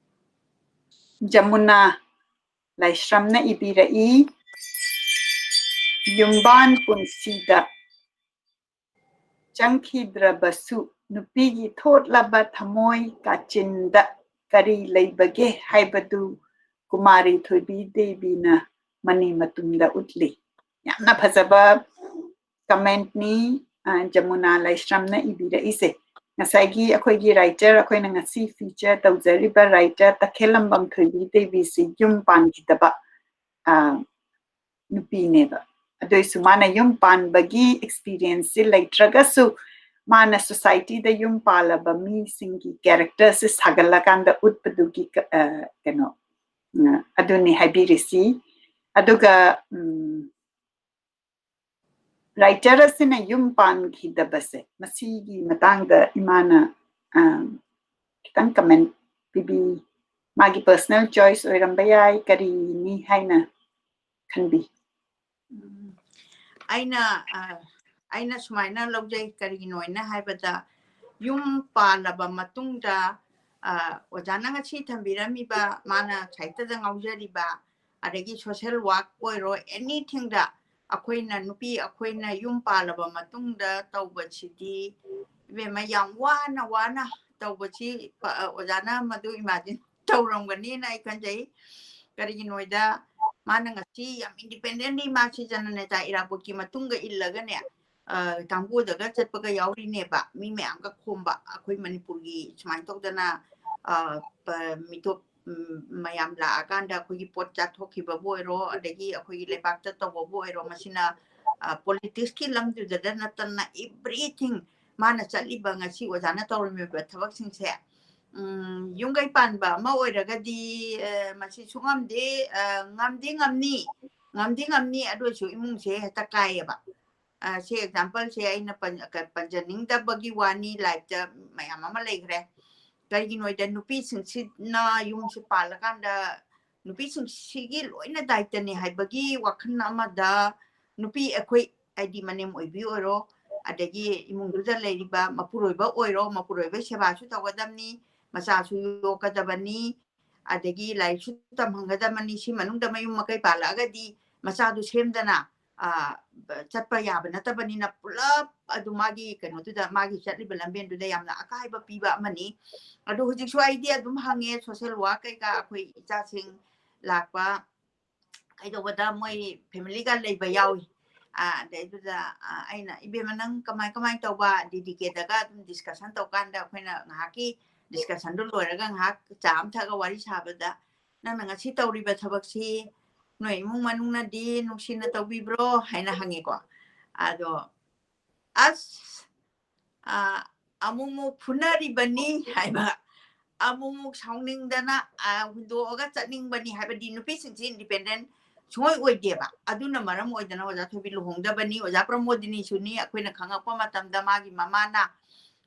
ꯖꯃꯨꯅꯥ ꯂꯥꯏꯁ꯭ꯔꯝꯅ ꯏꯕꯤꯔꯛꯏ, "ꯌꯨꯝꯕꯥꯟ ꯄꯨꯟꯁꯤꯗ ꯆꯪꯈꯤꯗ꯭ꯔꯕꯁꯨ ꯅꯨꯄꯤꯒꯤ ꯊꯣꯠꯂꯕ ꯊꯃꯣꯏ ꯀꯥꯆꯤꯟꯗ ꯀꯔꯤ ꯂꯩꯕꯒꯦ ꯍꯥꯏꯕꯗꯨ ꯀꯨꯃꯥꯔꯤ ꯊꯣꯏꯕꯤ ꯗꯦꯕꯤꯅ ꯃꯅꯤ ꯃꯇꯨꯝꯗ ꯎꯠꯂꯤ"꯫ ꯌꯥꯝꯅ ꯐꯖꯕ comment ꯅꯤ, ꯑ, ꯖꯃꯨꯅꯥ ꯂꯥꯏꯁ꯭ꯔꯝꯅ ꯏꯕꯤꯔꯛꯏꯁꯦ꯫ ꯉꯁꯥꯏꯒꯤ ꯑꯩꯈꯣꯏꯒꯤ writer, ꯑꯩꯈꯣꯏꯅ ꯉꯁꯤ feature ꯇꯧꯖꯔꯤꯕ writer ꯇꯈꯦꯜꯂꯝꯕꯝ ꯊꯣꯏꯕꯤ ꯗꯦꯕꯤꯁꯤ ꯌꯨꯝ ꯄꯥꯟꯈꯤꯗꯕ, ꯑ, ꯅꯨꯄꯤꯅꯦꯕ꯫ ꯑꯗꯨꯏꯁꯨ ꯃꯥꯅ ꯌꯨꯝ ꯄꯥꯟꯕꯒꯤ experience ꯁꯤ ꯂꯩꯇ꯭ꯔꯒꯁꯨ ꯃꯥꯅ society ꯗ ꯌꯨꯝ ꯄꯥꯜꯂꯕ ꯃꯤꯁꯤꯡꯒꯤ character ꯁꯦ ꯁꯥꯒꯠꯂꯀꯥꯟꯗ ꯎꯠꯄꯗꯨꯒꯤ ꯀ-, ꯑ, ꯀꯩꯅꯣ, ꯑ, ꯑꯗꯨꯅꯤ ꯍꯥꯏꯕꯤꯔꯤꯁꯤ꯫ ꯑꯗꯨꯒ, ꯎꯝ, writer ꯑꯁꯤꯅ ꯌꯨꯝ ꯄꯥꯟꯈꯤꯗꯕꯁꯦ, ꯃꯁꯤꯒꯤ ꯃꯇꯥꯡꯗ ꯏꯃꯥꯅ, ꯑ, ꯈꯤꯇꯪ comment ꯄꯤꯕꯤ-, ꯃꯥꯒꯤ personal choice ꯑꯣꯏꯔꯝꯕ ꯌꯥꯏ, ꯀꯔꯤꯅꯤ ꯍꯥꯏꯅ ꯈꯟꯕꯤ? ꯎꯝ, ꯑꯩꯅ, ꯑ, ꯑꯩꯅ ꯁꯨꯃꯥꯏꯅ ꯂꯧꯖꯩ, ꯀꯔꯤꯒꯤꯅꯣ ꯍꯥꯏꯅ ꯍꯥꯏꯕꯗ, ꯌꯨꯝ ꯄꯥꯜꯂꯕ ꯃꯇꯨꯡꯗ, ꯑ, ꯑꯣꯖꯥꯅ ꯉꯁꯤ ꯊꯝꯕꯤꯔꯝꯃꯤꯕ, ꯃꯥꯅ ꯁꯥꯍꯤꯇ꯭ꯌꯗ ꯉꯥꯎꯖꯔꯤꯕ, ꯑꯗꯒꯤ social work ꯑꯣꯏꯔꯣ, anythingꯗ ꯑꯩꯈꯣꯏꯅ, ꯅꯨꯄꯤ ꯑꯩꯈꯣꯏꯅ ꯌꯨꯝ ꯄꯥꯜꯂꯕ ꯃꯇꯨꯡꯗ ꯇꯧꯕꯁꯤꯗꯤ, ꯏꯕꯦꯝꯃ, ꯌꯥꯝ ꯋꯥꯅ ꯋꯥꯅ ꯇꯧꯕꯁꯤ, ꯑ, ꯑꯣꯖꯥꯅ ꯃꯗꯨ imagine ꯇꯧꯔꯝꯒꯅꯤꯅ ꯑꯩ ꯈꯟꯖꯩ꯫ ꯀꯔꯤꯒꯤꯅꯣꯗ, ꯃꯥꯅ ꯉꯁꯤ ꯌꯥꯝ independently ꯃꯥꯁꯤ ꯖꯅꯅꯦꯇꯥ ꯏꯔꯥꯕꯣꯠꯀꯤ ꯃꯇꯨꯡꯒ ꯏꯜꯂꯒꯅꯦ, ꯑ, ꯇꯥꯡꯒꯣꯗꯒ ꯆꯠꯄꯒ ꯌꯥꯎꯔꯤꯅꯦꯕ, ꯃꯤ ꯃꯌꯥꯝꯒ ꯈꯣꯝꯕ꯫ ꯑꯩꯈꯣꯏ ꯃꯅꯤꯄꯨꯔꯒꯤ ꯁꯨꯃꯥꯏꯅ ꯇꯧꯗꯅ, ꯑ, ꯄ-, ꯃꯤꯇꯣꯞ, ꯎꯝ, ꯃꯌꯥꯝ ꯂꯥꯛꯑꯀꯥꯟꯗ ꯑꯩꯈꯣꯏꯒꯤ ꯄꯣꯠ ꯆꯥꯊꯣꯛꯈꯤꯕꯕꯨ ꯑꯣꯏꯔꯣ, ꯑꯗꯒꯤ ꯑꯩꯈꯣꯏꯒꯤ ꯂꯩꯕꯥꯛꯇ ꯇꯧꯕꯕꯨ ꯑꯣꯏꯔꯣ, ꯃꯁꯤꯅ, ꯑ, politicsꯀꯤ ꯂꯝꯗꯨꯗ ꯅꯠꯇꯅ everything, ꯃꯥꯅ ꯆꯠꯂꯤꯕ, ꯉꯁꯤ ꯑꯣꯖꯥꯅ ꯇꯧꯔꯝꯃꯤꯕ ꯊꯕꯛꯁꯤꯡꯁꯦ, ꯎꯝ, ꯌꯨꯝ ꯀꯩ ꯄꯥꯟꯕ ꯑꯃ ꯑꯣꯏꯔꯒꯗꯤ, ꯑ, ꯃꯁꯤ ꯁꯨꯡꯉꯝꯗꯦ, ꯑ, ꯉꯝꯗꯤ ꯉꯝꯅꯤ, ꯉꯝꯗꯤ ꯉꯝꯅꯤ, ꯑꯗꯨ ꯑꯣꯏꯔꯁꯨ ꯏꯃꯨꯡꯁꯦ ꯍꯦꯛꯇ ꯀꯥꯏꯌꯦꯕ꯫ ꯑ, ꯁꯤ exampleꯁꯦ ꯑꯩꯅ ꯄꯟ-, ꯀ-, ꯄꯟꯖꯅꯤꯡꯗꯕꯒꯤ ꯋꯥꯅꯤ, lifeꯇ ꯃꯌꯥꯝ ꯑꯃ ꯂꯩꯈ꯭ꯔꯦ꯫ ꯀꯔꯤꯒꯤꯅꯣꯗ, ꯅꯨꯄꯤꯁꯤꯡꯁꯤꯅ ꯌꯨꯝꯁꯤ ꯄꯥꯜꯂꯀꯥꯟꯗ ꯅꯨꯄꯤꯁꯤꯡꯁꯤꯒꯤ ꯂꯣꯏꯅ ꯗꯥꯏꯇꯅꯦ ꯍꯥꯏꯕꯒꯤ ꯋꯥꯈꯜ ꯑꯃꯗ, ꯅꯨꯄꯤ ꯑꯩꯈꯣꯏ, ꯍꯥꯏꯗꯤ ꯃꯅꯦꯝ ꯑꯣꯏꯕꯤ ꯑꯣꯏꯔꯣ, ꯑꯗꯒꯤ ꯏꯃꯨꯡꯗꯨꯗ ꯂꯩꯔꯤꯕ ꯃꯄꯨꯔꯣꯏꯕ ꯑꯣꯏꯔꯣ, ꯃꯄꯨꯔꯣꯏꯕ ꯁꯦꯕꯥꯁꯨ ꯇꯧꯒꯗꯕꯅꯤ, ꯃꯆꯥꯁꯨ ꯌꯣꯛꯀꯗꯕꯅꯤ, ꯑꯗꯒꯤ ꯂꯥꯏꯔꯤꯛꯁꯨ ꯇꯝꯍꯟꯒꯗꯕꯅꯤ꯫ ꯁꯤ ꯃꯅꯨꯡꯗ ꯃꯌꯨꯝ ꯃꯀꯩ ꯄꯥꯜꯂꯛꯑꯒꯗꯤ ꯃꯆꯥꯗꯨ ꯁꯦꯝꯗꯅ, ꯑ, ꯆꯠꯄ ꯌꯥꯕ ꯅꯠꯇꯕꯅꯤꯅ, ꯄꯨꯂꯞ ꯑꯗꯨ ꯃꯥꯒꯤ ꯀꯩꯅꯣꯗꯨꯗ, ꯃꯥꯒꯤ ꯆꯠꯂꯤꯕ ꯂꯝꯕꯦꯟꯗꯨꯗ ꯌꯥꯝꯅ ꯑꯀꯥꯏꯕ ꯄꯤꯕ ꯑꯃꯅꯤ꯫ ꯑꯗꯨ ꯍꯧꯖꯤꯛꯁꯨ ꯑꯩꯗꯤ ꯑꯗꯨꯝ ꯍꯪꯉꯦ, social work ꯀꯩꯀꯥ ꯑꯩꯈꯣꯏ ꯏꯆꯥꯁꯤꯡ ꯂꯥꯛꯄ ꯀꯩꯗꯧꯕꯗ ꯃꯣꯏ familyꯒ ꯂꯩꯕ ꯌꯥꯎꯏ꯫ ꯑ, ꯑꯗꯩꯗꯨꯗ, ꯑ, ꯑꯩꯅ, "ꯏꯕꯦꯝꯃ, ꯅꯪ ꯀꯃꯥꯏ ꯀꯃꯥꯏ ꯇꯧꯕ?" DDKꯗꯒ ꯑꯗꯨꯝ discussion ꯇꯧꯀꯥꯟꯗ, ꯑꯩꯈꯣꯏꯅ ꯉꯥꯏꯍꯥꯛꯀꯤ discussionꯗꯨ ꯂꯣꯏꯔꯒ ꯉꯥꯏꯍꯥꯛ ꯆꯥ ꯑꯃ ꯊꯛꯑꯒ ꯋꯥꯔꯤ ꯁꯥꯕꯗ, "ꯅꯪꯅ ꯉꯁꯤ ꯇꯧꯔꯤꯕ ꯊꯕꯛꯁꯤ ꯅꯣꯏ ꯏꯃꯨꯡ ꯃꯅꯨꯡꯅꯗꯤ ꯅꯨꯡꯁꯤꯅ ꯇꯧꯕꯤꯕ꯭ꯔꯣ?" ꯍꯥꯏꯅ ꯍꯪꯉꯦꯀꯣ꯫ ꯑꯗꯣ, ꯑꯁ, ꯑ, ꯑꯃꯨꯛꯃꯨꯛ ꯐꯨꯅꯔꯤꯕꯅꯤ ꯍꯥꯏꯕ, ꯑꯃꯨꯛꯃꯨꯛ ꯁꯥꯎꯅꯤꯡꯗꯅ, ꯑ, ꯍꯨꯟꯗꯣꯛꯑꯒ ꯆꯠꯅꯤꯡꯕꯅꯤ ꯍꯥꯏꯕꯗꯤ, ꯅꯨꯄꯤꯁꯤꯡꯁꯤ independent ꯁꯨꯡꯑꯣꯏ ꯑꯣꯏꯗꯦꯕ꯫ ꯑꯗꯨꯅ ꯃꯔꯝ ꯑꯣꯏꯗꯅ ꯑꯣꯖꯥ ꯊꯣꯏꯕꯤ ꯂꯨꯍꯣꯡꯗꯕꯅꯤ꯫ ꯑꯣꯖꯥ ꯄ꯭ꯔꯃꯣꯗꯤꯅꯤꯁꯨꯅꯤ, ꯑꯩꯈꯣꯏꯅ ꯈꯪꯉꯛꯄ ꯃꯇꯝꯗ ꯃꯥꯒꯤ ꯃꯃꯥꯅ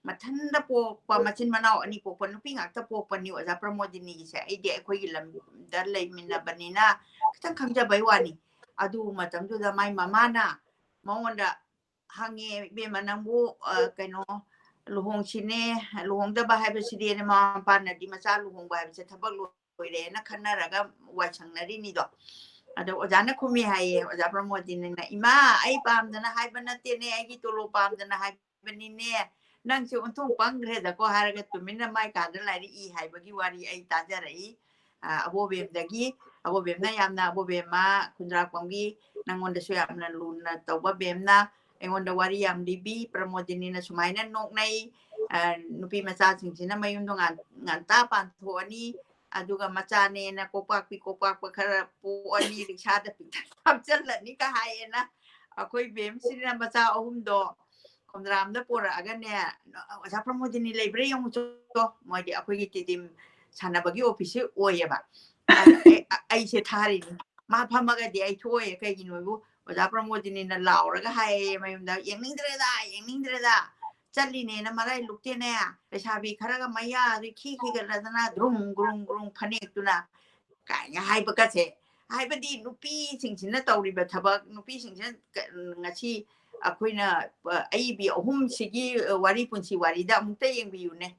ꯃꯊꯟꯇ ꯄꯣꯛꯄ, ꯃꯆꯤꯟ ꯃꯅꯥꯎ ꯑꯅꯤ ꯄꯣꯛꯄ ꯅꯨꯄꯤ ꯉꯥꯛꯇ ꯄꯣꯛꯄꯅꯤ ꯑꯣꯖꯥ ꯄ꯭ꯔꯃꯣꯗꯤꯅꯤꯒꯤꯁꯦ꯫ ꯑꯩꯗꯤ ꯑꯩꯈꯣꯏꯒꯤ ꯂꯝꯗ ꯂꯩꯃꯤꯟꯅꯕꯅꯤꯅ ꯈꯤꯇꯪ ꯈꯪꯖꯕꯩ ꯋꯥꯅꯤ꯫ ꯑꯗꯨ ꯃꯇꯝꯗꯨꯗ ꯃꯥꯏ ꯃꯃꯥꯅ ꯃꯉꯣꯟꯗ ꯍꯪꯉꯦ, "ꯏꯕꯦꯝꯃ, ꯅꯪꯕꯨ, ꯑ, ꯀꯩꯅꯣ, ꯂꯨꯍꯣꯡꯁꯤꯅꯦ, ꯂꯨꯍꯣꯡꯗꯕ ꯍꯥꯏꯕꯁꯤꯗꯤ ꯃꯃꯥ ꯃꯄꯥꯅꯗꯤ ꯃꯆꯥ ꯂꯨꯍꯣꯡꯕ ꯍꯥꯏꯕꯁꯦ ꯊꯕꯛ ꯂꯣꯏꯔꯦꯅ ꯈꯟꯅꯔꯒ ꯋꯥꯏ ꯁꯪꯅꯔꯤꯅꯤꯗꯣ꯫ ꯑꯗꯣ ꯑꯣꯖꯥꯅ ꯈꯨꯝꯃꯤ ꯍꯥꯏꯌꯦ, "ꯑꯣꯖꯥ ꯄ꯭ꯔꯃꯣꯗꯤꯅꯤꯅ, ꯏꯃꯥ, ꯑꯩ ꯄꯥꯝꯗꯅ ꯍꯥꯏꯕ ꯅꯠꯇꯦꯅꯦ, ꯑꯩꯒꯤ ꯇꯣꯂꯣꯞ ꯄꯥꯝꯗꯅ ꯍꯥꯏꯕꯅꯤꯅꯦ, ꯅꯪꯁꯦ ꯑꯣꯟꯊꯣꯛ ꯄꯪꯈ꯭ꯔꯦꯗꯀꯣ" ꯍꯥꯏꯔꯒ ꯇꯨꯃꯤꯟꯅ ꯃꯥꯏ ꯀꯥꯗ ꯂꯥꯏꯔꯤꯛ ꯏ ꯍꯥꯏꯕꯒꯤ ꯋꯥꯔꯤ ꯑꯩ ꯇꯥꯖꯔꯛꯏ꯫ ꯑ, ꯑꯕꯣꯕꯦꯝꯗꯒꯤ, ꯑꯕꯣꯕꯦꯝꯅ ꯌꯥꯝꯅ, ꯑꯕꯣꯕꯦꯝꯃ ꯈꯨꯟꯗ꯭ꯔꯥꯛꯄꯝꯒꯤ, ꯅꯪꯉꯣꯟꯗꯁꯨ ꯌꯥꯝꯅ ꯂꯨꯅ ꯇꯧꯕ ꯕꯦꯝꯅ ꯑꯩꯉꯣꯟꯗ ꯋꯥꯔꯤ ꯌꯥꯝ ꯂꯤꯕꯤ꯫ "ꯄ꯭ꯔꯃꯣꯗꯤꯅꯤꯅ ꯁꯨꯃꯥꯏꯅ ꯅꯣꯛꯅꯩ, ꯑ, ꯅꯨꯄꯤ ꯃꯆꯥꯁꯤꯡꯁꯤꯅ ꯃꯌꯨꯝꯗꯣ ꯉꯥꯟ-, ꯉꯟꯇꯥ ꯄꯥꯟꯊꯣꯛꯑꯅꯤ, ꯑꯗꯨꯒ ꯃꯆꯥꯅꯦꯅ ꯀꯣꯛꯄꯥꯛꯄꯤ ꯀꯣꯛꯄꯥꯛꯄ ꯈꯔ ꯄꯣꯛꯑꯅꯤ, ꯔꯤꯛꯁꯥꯗ ꯄꯤꯛꯇꯛ ꯍꯥꯞꯆꯜꯂꯅꯤꯒ" ꯍꯥꯏꯌꯦꯅ꯫ ꯑꯩꯈꯣꯏ ꯕꯦꯝꯁꯤꯅ ꯃꯆꯥ ꯑꯍꯨꯝꯗꯣ ꯈꯣꯝꯗ꯭ꯔꯥꯝꯗ ꯄꯣꯔꯛꯑꯒꯅꯦ, "ꯑꯣꯖꯥ ꯄ꯭ꯔꯃꯣꯗꯤꯅꯤ ꯂꯩꯕ꯭ꯔꯥ ꯌꯦꯡꯉꯨꯆꯣ", ꯃꯣꯏꯗꯤ ꯑꯩꯈꯣꯏꯒꯤ ꯇꯤꯗꯤꯝ ꯁꯥꯟꯅꯕꯒꯤ ꯑꯣꯐꯤꯁꯁꯦ ꯑꯣꯏꯌꯦꯕ꯫ ꯑ, ꯑꯩ-, ꯑ-, ꯑꯩꯁꯦ ꯊꯥꯔꯤꯅꯤ꯫ ꯃꯥ ꯐꯝꯃꯒꯗꯤ ꯑꯩ ꯊꯣꯛꯑꯣꯏ, ꯀꯩꯒꯤꯅꯣꯕꯨ ꯑꯣꯖꯥ ꯄ꯭ꯔꯃꯣꯗꯤꯅꯤꯅ ꯂꯥꯎꯔꯒ ꯍꯥꯏꯌꯦ ꯃꯌꯨꯝꯗ, "ꯌꯦꯡꯅꯤꯡꯗ꯭ꯔꯦꯗ, ꯌꯦꯡꯅꯤꯡꯗ꯭ꯔꯦꯗ, ꯆꯠꯂꯤꯅꯦꯅ ꯃꯔꯥꯏ ꯂꯨꯛꯇꯦꯅꯦ, ꯂꯩꯁꯥꯕꯤ ꯈꯔꯒ ꯃꯌꯥꯗꯨ ꯈꯤ ꯈꯤꯒꯠꯂꯗꯅ ꯒ꯭ꯔꯨꯝ ꯒ꯭ꯔꯨꯝ ꯒ꯭ꯔꯨꯝ ꯐꯅꯦꯛꯇꯨꯅ" ꯀꯥꯏꯅ ꯍꯥꯏꯕꯒꯁꯦ꯫ ꯍꯥꯏꯕꯗꯤ ꯅꯨꯄꯤꯁꯤꯡꯁꯤꯅ ꯇꯧꯔꯤꯕ ꯊꯕꯛ, ꯅꯨꯄꯤꯁꯤꯡꯁꯤꯅ ꯀ-, ꯉꯁꯤ ꯑꯩꯈꯣꯏꯅ, ꯑ, ꯑꯏꯕꯤ ꯑꯍꯨꯝꯁꯤꯒꯤ, ꯑ, ꯋꯥꯔꯤ, ꯄꯨꯟꯁꯤ ꯋꯥꯔꯤꯗ ꯑꯃꯨꯛꯇ ꯌꯦꯡꯕꯤꯌꯨꯅꯦ꯫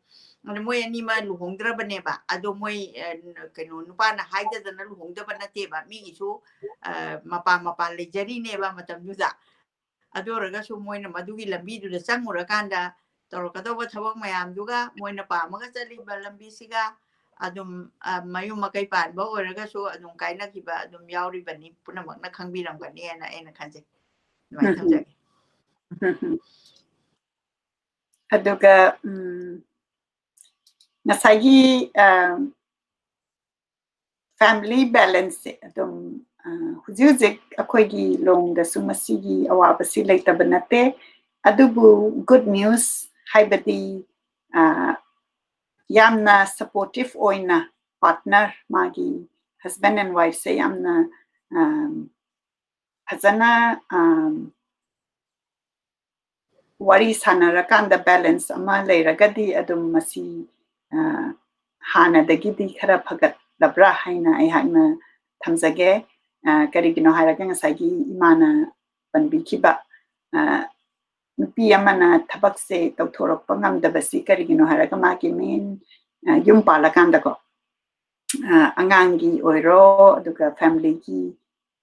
ꯑꯗ ꯃꯣꯏ ꯑꯅꯤꯃꯛ ꯂꯨꯍꯣꯡꯗ꯭ꯔꯕꯅꯦꯕ, ꯑꯗꯣ ꯃꯣꯏ, ꯑ, ꯀꯩꯅꯣ, ꯅꯨꯄꯥꯅ ꯍꯥꯏꯗꯗꯅ ꯂꯨꯍꯣꯡꯗꯕ ꯅꯠꯇꯦꯕ, ꯃꯤꯒꯤꯁꯨ, ꯑ, ꯃꯄꯥ ꯃꯄꯥ ꯂꯩꯖꯔꯤꯅꯦꯕ ꯃꯇꯝꯗꯨꯗ꯫ ꯑꯗꯨ ꯑꯣꯏꯔꯒꯁꯨ ꯃꯣꯏꯅ ꯃꯗꯨꯒꯤ ꯂꯝꯕꯤꯗꯨꯗ ꯆꯪꯉꯨꯔꯀꯥꯟꯗ ꯇꯧꯔꯛꯀꯗꯧꯕ ꯊꯕꯛ ꯃꯌꯥꯝꯗꯨꯒ, ꯃꯣꯏꯅ ꯄꯥꯝꯃꯒ ꯆꯠꯂꯤꯕ ꯂꯝꯕꯤꯁꯤꯒ ꯑꯗꯨꯝ, ꯑ, ꯃꯌꯨꯝ ꯃꯀꯩ ꯄꯥꯟꯕ ꯑꯣꯏꯔꯒꯁꯨ ꯑꯗꯨꯝ ꯀꯥꯏꯅꯈꯤꯕ ꯑꯗꯨꯝ ꯌꯥꯎꯔꯤꯕꯅꯤ, ꯄꯨꯝꯅꯃꯛꯅ ꯈꯪꯕꯤꯔꯝꯒꯅꯤꯅ ꯑꯩꯅ ꯈꯟꯖꯩ꯫ ꯑꯗꯨꯃꯥꯏꯅ ꯎꯝ꯫ ꯊꯝꯖꯒꯦ꯫ ꯎꯝ꯫ ꯑꯗꯨꯒ, ꯎꯝ, ꯉꯁꯥꯏꯒꯤ, ꯑ, family balanceꯁꯦ ꯑꯗꯨꯝ, ꯑ, ꯍꯧꯖꯤꯛ ꯍꯧꯖꯤꯛ ꯑꯩꯈꯣꯏꯒꯤ ꯂꯣꯡꯗꯁꯨ ꯃꯁꯤꯒꯤ ꯑꯋꯥꯕꯁꯤ ꯂꯩꯇꯕ ꯅꯠꯇꯦ꯫ ꯑꯗꯨꯕꯨ good news ꯍꯥꯏꯕꯗꯤ, ꯑ, ꯌꯥꯝꯅ supportive ꯑꯣꯏꯅ partner, ꯃꯥꯒꯤ husband and wifeꯁꯦ ꯌꯥꯝꯅ, ꯑ, ꯐꯖꯅ, ꯑ, ꯋꯥꯔꯤ ꯁꯥꯟꯅꯔꯀꯥꯟꯗ balance ꯑꯃ ꯂꯩꯔꯒꯗꯤ ꯑꯗꯨꯝ ꯃꯁꯤ, ꯑ, ꯍꯥꯟꯅꯗꯒꯤꯗꯤ ꯈꯔ ꯐꯒꯠꯂꯕ꯭ꯔꯥ ꯍꯥꯏꯅ ꯑꯩꯍꯥꯛꯅ ꯊꯝꯖꯒꯦ꯫ ꯑ, ꯀꯔꯤꯒꯤꯅꯣ ꯍꯥꯏꯔꯒ ꯉꯁꯥꯏꯒꯤ ꯏꯃꯥꯅ ꯄꯟꯕꯤꯈꯤꯕ, ꯑ, ꯅꯨꯄꯤ ꯑꯃꯅ ꯊꯕꯛꯁꯦ ꯇꯧꯊꯣꯔꯛꯄ ꯉꯝꯗꯕꯁꯤ ꯀꯔꯤꯒꯤꯅꯣ ꯍꯥꯏꯔꯒ ꯃꯥꯒꯤ main, ꯑ, ꯌꯨꯝ ꯄꯥꯜꯂꯀꯥꯟꯗꯀꯣ, ꯑ, ꯑꯉꯥꯡꯒꯤ ꯑꯣꯏꯔꯣ, ꯑꯗꯨꯒ familyꯒꯤ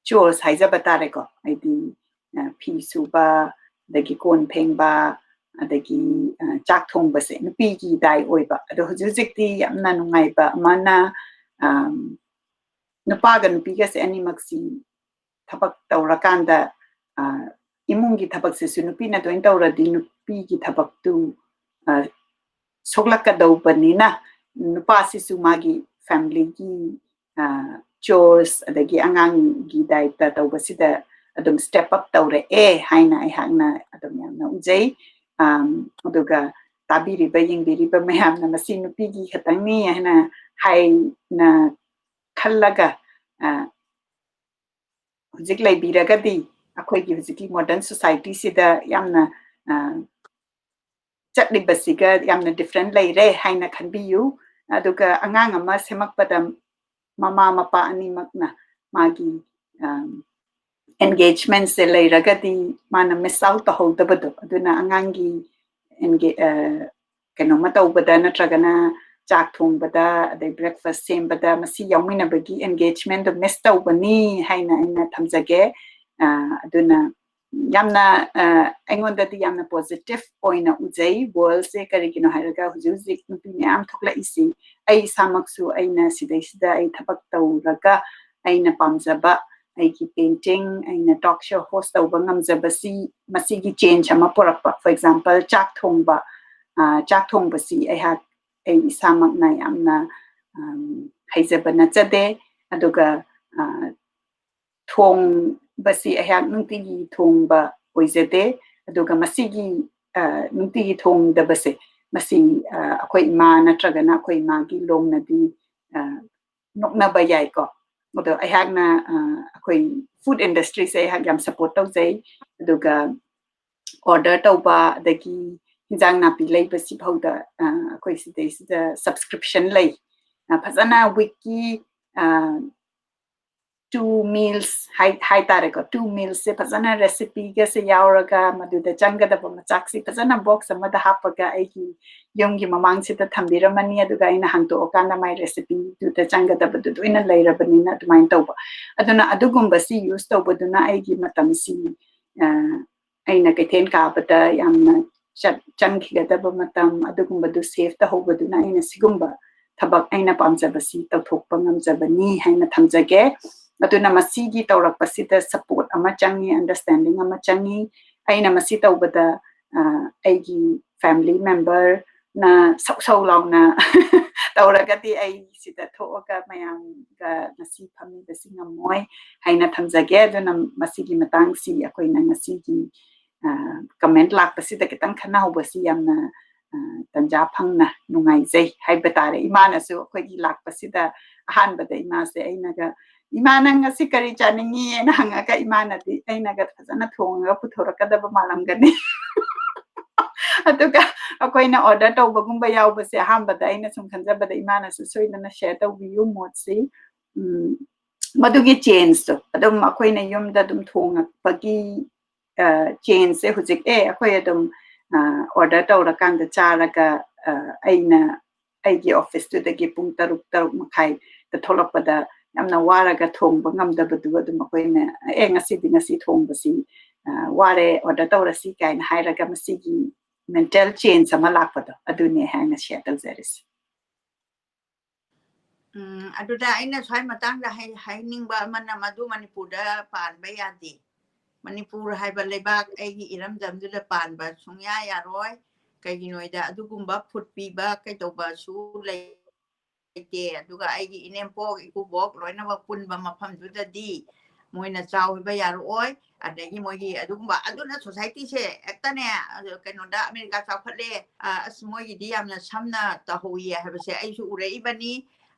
chores ꯍꯥꯏꯖꯕ ꯇꯥꯔꯦꯀꯣ, ꯍꯥꯏꯗꯤ, ꯑ, ꯐꯤ ꯁꯨꯕ, ꯑꯗꯒꯤ ꯀꯣꯟ ꯐꯦꯡꯕ, ꯑꯗꯒꯤ, ꯑ, ꯆꯥꯛ ꯊꯣꯡꯕꯁꯦ ꯅꯨꯄꯤꯒꯤ ꯗꯥꯏ ꯑꯣꯏꯕ꯫ ꯑꯗꯣ ꯍꯧꯖꯤꯛ ꯍꯧꯖꯤꯛꯇꯤ ꯌꯥꯝꯅ ꯅꯨꯡꯉꯥꯏꯕ ꯑꯃꯅ, ꯑꯝ, ꯅꯨꯄꯥꯒ ꯅꯨꯄꯤꯒꯁꯦ ꯑꯅꯤꯃꯛꯁꯤ ꯊꯕꯛ ꯇꯧꯔꯀꯥꯟꯗ, ꯑ, ꯏꯃꯨꯡꯒꯤ ꯊꯕꯛꯁꯤꯁꯨ ꯅꯨꯄꯤꯅ ꯂꯣꯏ ꯇꯧꯔꯗꯤ ꯅꯨꯄꯤꯒꯤ ꯊꯕꯛꯇꯨ, ꯑ, ꯁꯣꯛꯂꯛꯀꯗꯧꯕꯅꯤꯅ ꯅꯨꯄꯥꯁꯤꯁꯨ ꯃꯥꯒꯤ familyꯒꯤ, ꯑ, chores ꯑꯗꯒꯤ ꯑꯉꯥꯡꯒꯤ ꯗꯥꯏꯇ ꯇꯧꯕꯁꯤꯗ ꯑꯗꯨꯝ step up ꯇꯧꯔꯛꯑꯦ ꯍꯥꯏꯅ ꯑꯩꯍꯥꯛꯅ ꯑꯗꯨꯝ ꯌꯥꯝꯅ ꯎꯖꯩ꯫ ꯑꯝ, ꯑꯗꯨꯒ ꯇꯥꯕꯤꯔꯤꯕ, ꯌꯦꯡꯕꯤꯔꯤꯕ ꯃꯌꯥꯝꯅ ꯃꯁꯤ ꯅꯨꯄꯤꯒꯤ ꯈꯛꯇꯪꯅꯤ ꯍꯥꯏꯅ, ꯍꯥꯏꯅ ꯈꯜꯂꯒ, ꯑ, ꯍꯧꯖꯤꯛ ꯂꯩꯕꯤꯔꯒꯗꯤ ꯑꯩꯈꯣꯏꯒꯤ ꯍꯧꯖꯤꯛꯀꯤ modern societyꯁꯤꯗ ꯌꯥꯝꯅ, ꯑ, ꯆꯠꯂꯤꯕꯁꯤꯒ ꯌꯥꯝꯅ different ꯂꯩꯔꯦ ꯍꯥꯏꯅ ꯈꯟꯕꯤꯌꯨ꯫ ꯑꯗꯨꯒ ꯑꯉꯥꯡ ꯑꯃ ꯁꯦꯝꯃꯛꯄꯗ ꯃꯃꯥ ꯃꯄꯥ ꯑꯅꯤꯃꯛꯅ ꯃꯥꯒꯤ, ꯑꯝ, engagementꯁꯦ ꯂꯩꯔꯒꯗꯤ ꯃꯥꯅ miss out ꯇꯧꯍꯧꯗꯕꯗꯣ, ꯑꯗꯨꯅ ꯑꯉꯥꯡꯒꯤ engage-, ꯑ, ꯀꯩꯅꯣꯝꯃ ꯇꯧꯕꯗ ꯅꯠꯇ꯭ꯔꯒꯅ ꯆꯥꯛ ꯊꯣꯡꯕꯗ, ꯑꯗꯩ breakfast ꯁꯦꯝꯕꯗ ꯃꯁꯤ ꯌꯥꯎꯃꯤꯟꯅꯕꯒꯤ engagementꯗꯣ miss ꯇꯧꯕꯅꯤ ꯍꯥꯏꯅ ꯑꯩꯅ ꯊꯝꯖꯒꯦ꯫ ꯑ, ꯑꯗꯨꯅ ꯌꯥꯝꯅ, ꯑ, ꯑꯩꯉꯣꯟꯗꯗꯤ ꯌꯥꯝꯅ positive ꯑꯣꯏꯅ ꯎꯖꯩ worldꯁꯦ꯫ ꯀꯔꯤꯒꯤꯅꯣ ꯍꯥꯏꯔꯒ ꯍꯧꯖꯤꯛ ꯍꯧꯖꯤꯛ ꯅꯨꯄꯤ ꯃꯌꯥꯝ ꯊꯣꯛꯂꯛꯏꯁꯤ, ꯑꯩ ꯏꯁꯥꯃꯛꯁꯨ ꯑꯩꯅ ꯁꯤꯗꯩꯁꯤꯗ ꯑꯩ ꯊꯕꯛ ꯇꯧꯔꯒ ꯑꯩꯅ ꯄꯥꯝꯖꯕ ꯑꯩꯒꯤ painting, ꯑꯩꯅ talk show host ꯇꯧꯕ ꯉꯝꯖꯕꯁꯤ, ꯃꯁꯤꯒꯤ change ꯑꯃ ꯄꯨꯔꯛꯄ꯫ For example, ꯆꯥꯛ ꯊꯣꯡꯕ, ꯑ, ꯆꯥꯛ ꯊꯣꯡꯕꯁꯤ ꯑꯩꯍꯥꯛ, ꯑꯩ ꯏꯁꯥꯃꯛꯅ ꯌꯥꯝꯅ, ꯑꯝ, ꯍꯩꯖꯕ ꯅꯠꯆꯗꯦ꯫ ꯑꯗꯨꯒ, ꯑ, ꯊꯣꯡꯕꯁꯤ ꯑꯩꯍꯥꯛ ꯅꯨꯡꯇꯤꯒꯤ ꯊꯣꯡꯕ ꯑꯣꯏꯖꯗꯦ꯫ ꯑꯗꯨꯒ ꯃꯁꯤꯒꯤ, ꯑ, ꯅꯨꯡꯇꯤꯒꯤ ꯊꯣꯡꯗꯕꯁꯦ, ꯃꯁꯤ, ꯑ, ꯑꯩꯈꯣꯏ ꯏꯃꯥ ꯅꯠꯇ꯭ꯔꯒꯅ ꯑꯩꯈꯣꯏ ꯏꯃꯥꯒꯤ ꯂꯣꯝꯅꯗꯤ, ꯑ, ꯅꯣꯛꯅꯕ ꯌꯥꯏꯀꯣ꯫ ꯑꯗꯣ ꯑꯩꯍꯥꯛꯅ, ꯑ, ꯑꯩꯈꯣꯏ food industryꯁꯦ ꯑꯩꯍꯥꯛ ꯌꯥꯝ support ꯇꯧꯖꯩ꯫ ꯑꯗꯨꯒ order ꯇꯧꯕ, ꯑꯗꯒꯤ ꯍꯤꯟꯖꯥꯡ ꯅꯥꯄꯤ ꯂꯩꯕꯁꯤꯐꯥꯎꯗ, ꯑ, ꯑꯩꯈꯣꯏ ꯁꯤꯗꯩꯁꯤꯗ subscription ꯂꯩ꯫ ꯑ, ꯐꯖꯅ weekꯀꯤ, ꯑ, two meals ꯍꯥꯏ ꯍꯥꯏꯇꯥꯔꯦꯀꯣ, two mealsꯁꯦ ꯐꯖꯅ recipeꯒꯁꯦ ꯌꯥꯎꯔꯒ, ꯃꯗꯨꯗ ꯆꯪꯒꯗꯕ ꯃꯆꯥꯛꯁꯤ ꯐꯖꯅ box ꯑꯃꯗ ꯍꯥꯞꯄꯒ ꯑꯩꯒꯤ ꯌꯨꯝꯒꯤ ꯃꯃꯥꯡꯁꯤꯗ ꯊꯝꯕꯤꯔꯝꯃꯅꯤ꯫ ꯑꯗꯨꯒ ꯑꯩꯅ ꯍꯥꯡꯇꯣꯛꯑꯀꯥꯟꯗ ꯃꯥꯏ recipeꯗꯨꯗ ꯆꯪꯒꯗꯕꯗꯨ ꯂꯣꯏꯅ ꯂꯩꯔꯕꯅꯤꯅ ꯑꯗꯨꯃꯥꯏꯅ ꯇꯧꯕ꯫ ꯑꯗꯨꯅ ꯑꯗꯨꯒꯨꯝꯕꯁꯤ use ꯇꯧꯕꯗꯨꯅ ꯑꯩꯒꯤ ꯃꯇꯝꯁꯤ, ꯑ, ꯑꯩꯅ ꯀꯩꯊꯦꯜ ꯀꯥꯕꯗ ꯌꯥꯝꯅ ꯆꯠ-, ꯆꯪꯈꯤꯒꯗꯕ ꯃꯇꯝ ꯑꯗꯨꯒꯨꯝꯕꯗꯨ save ꯇꯧꯍꯧꯕꯗꯨꯅ ꯑꯩꯅ ꯁꯤꯒꯨꯝꯕ ꯊꯕꯛ ꯑꯩꯅ ꯄꯥꯝꯖꯕꯁꯤ ꯇꯧꯊꯣꯛꯄ ꯉꯝꯖꯕꯅꯤ ꯍꯥꯏꯅ ꯊꯝꯖꯒꯦ꯫ ꯑꯗꯨꯅ ꯃꯁꯤꯒꯤ ꯇꯧꯔꯛꯄꯁꯤꯗ support ꯑꯃ ꯆꯪꯉꯤ, understanding ꯑꯃ ꯆꯪꯉꯤ꯫ ꯑꯩꯅ ꯃꯁꯤ ꯇꯧꯕꯗ, ꯑ, ꯑꯩꯒꯤ family memberꯅ ꯁꯧ ꯁꯧ ꯂꯥꯎꯅ ꯇꯧꯔꯒꯗꯤ ꯑꯩ ꯁꯤꯗ ꯊꯣꯛꯑꯒ ꯃꯌꯥꯝꯒ ꯉꯁꯤ ꯐꯝꯃꯤꯕꯁꯤ ꯉꯝꯃꯣꯏ ꯍꯥꯏꯅ ꯊꯝꯖꯒꯦ꯫ ꯑꯗꯨꯅ ꯃꯁꯤꯒꯤ ꯃꯇꯥꯡꯁꯤ ꯑꯩꯈꯣꯏꯅ ꯉꯁꯤꯒꯤ, ꯑ, comment ꯂꯥꯛꯄꯁꯤꯗ ꯈꯤꯇꯪ ꯈꯟꯅꯍꯧꯕꯁꯤ ꯌꯥꯝꯅ, ꯑ, ꯇꯟꯖꯥ ꯐꯪꯅ ꯅꯨꯡꯉꯥꯏꯖꯩ ꯍꯥꯏꯕ ꯇꯥꯔꯦ꯫ ꯏꯃꯥꯅꯁꯨ ꯑꯩꯈꯣꯏꯒꯤ ꯂꯥꯛꯄꯁꯤꯗ ꯑꯍꯥꯟꯕꯗ ꯏꯃꯥꯁꯦ ꯑꯩꯅꯒ, "ꯏꯃꯥ, ꯅꯪ ꯉꯁꯤ ꯀꯔꯤ ꯆꯥꯅꯤꯡꯉꯤ?" ꯍꯥꯏꯅ ꯍꯪꯉꯒ ꯏꯃꯥꯅꯗꯤ ꯑꯩꯅꯒ ꯐꯖꯅ ꯊꯣꯡꯉꯒ ꯄꯨꯊꯣꯔꯛꯀꯗꯕ ꯃꯥꯜꯂꯝꯒꯅꯤ꯫ ꯑꯗꯨꯒ ꯑꯩꯈꯣꯏꯅ order ꯇꯧꯕꯒꯨꯝꯕ ꯌꯥꯎꯕꯁꯦ ꯑꯍꯥꯟꯕꯗ ꯑꯩꯅ ꯁꯨꯝ ꯈꯟꯖꯕꯗ ꯏꯃꯥꯅꯁꯨ ꯁꯣꯏꯗꯅ share ꯇꯧꯕꯤꯌꯨ ꯃꯣꯠꯁꯤ꯫ ꯎꯝ, ꯃꯗꯨꯒꯤ changeꯇꯣ ꯑꯗꯨꯝ ꯑꯩꯈꯣꯏꯅ ꯌꯨꯝꯗ ꯑꯗꯨꯝ ꯊꯣꯡꯉꯛꯄꯒꯤ, ꯑ, changeꯁꯦ ꯍꯧꯖꯤꯛ, ꯑꯦ, ꯑꯩꯈꯣꯏ ꯑꯗꯨꯝ, ꯑ, order ꯇꯧꯔꯀꯥꯟꯗ ꯆꯥꯔꯒ, ꯑ, ꯑꯩꯅ ꯑꯩꯒꯤ officeꯇꯨꯗꯒꯤ ꯄꯨꯡ ꯇꯔꯨꯛ, ꯇꯔꯨꯛ ꯃꯈꯥꯏꯗ ꯊꯣꯛꯂꯛꯄꯗ ꯌꯥꯝꯅ ꯋꯥꯔꯒ ꯊꯣꯡꯕ ꯉꯝꯗꯕꯗꯨ ꯑꯗꯨꯝ ꯑꯩꯈꯣꯏꯅ, "ꯑꯦ, ꯉꯁꯤꯗꯤ ꯉꯁꯤ ꯊꯣꯡꯕꯁꯤ, ꯑ, ꯋꯥꯔꯦ, order ꯇꯧꯔꯁꯤ" ꯀꯥꯏꯅ ꯍꯥꯏꯔꯒ ꯃꯁꯤꯒꯤ mental change ꯑꯃ ꯂꯥꯛꯄꯗꯣ ꯑꯗꯨꯅꯦ ꯍꯥꯏꯅ share ꯇꯧꯖꯔꯤꯁꯦ꯫ ꯎꯝ, ꯑꯗꯨꯗ ꯑꯩꯅ ꯁ꯭ꯋꯥꯏ ꯃꯇꯥꯡꯗ ꯍꯥꯏ-, ꯍꯥꯏꯅꯤꯡꯕ ꯑꯃꯅ, ꯃꯗꯨ ꯃꯅꯤꯄꯨꯔꯗ ꯄꯥꯟꯕ ꯌꯥꯗꯦ꯫ ꯃꯅꯤꯄꯨꯔ ꯍꯥꯏꯕ ꯂꯩꯕꯥꯛ ꯑꯩꯒꯤ ꯏꯔꯝꯗꯝꯗꯨꯗ ꯄꯥꯟꯕ ꯁꯨꯡꯌꯥ ꯌꯥꯔꯣꯏ꯫ ꯀꯩꯒꯤꯅꯣꯗ ꯑꯗꯨꯒꯨꯝꯕ food ꯄꯤꯕ ꯀꯩꯗꯧꯕꯁꯨ ꯂꯩꯇꯦ꯫ ꯑꯗꯨꯒ ꯑꯩꯒꯤ ꯏꯅꯦꯝꯄꯣꯛ, ꯏꯀꯨꯕꯣꯛ ꯂꯣꯏꯅꯃꯛ ꯄꯨꯟꯕ ꯃꯐꯝꯗꯨꯗꯗꯤ ꯃꯣꯏꯅ ꯆꯥꯎ ꯍꯥꯏꯕ ꯌꯥꯔꯛꯑꯣꯏ꯫ ꯑꯗꯒꯤ ꯃꯣꯏꯒꯤ ꯑꯗꯨꯒꯨꯝꯕ, ꯑꯗꯨꯅ societyꯁꯦ ꯍꯦꯛꯇꯅꯦ, ꯑ, ꯀꯩꯅꯣꯗ ꯑꯃꯦꯔꯤꯀꯥ ꯆꯥꯎꯈꯠꯂꯦ, ꯑ, ꯑꯁ, ꯃꯣꯏꯒꯤꯗꯤ ꯌꯥꯝꯅ ꯁꯝꯅ ꯇꯧꯍꯧꯏ ꯍꯥꯏꯕꯁꯦ ꯑꯩꯁꯨ ꯎꯔꯛꯏꯕꯅꯤ꯫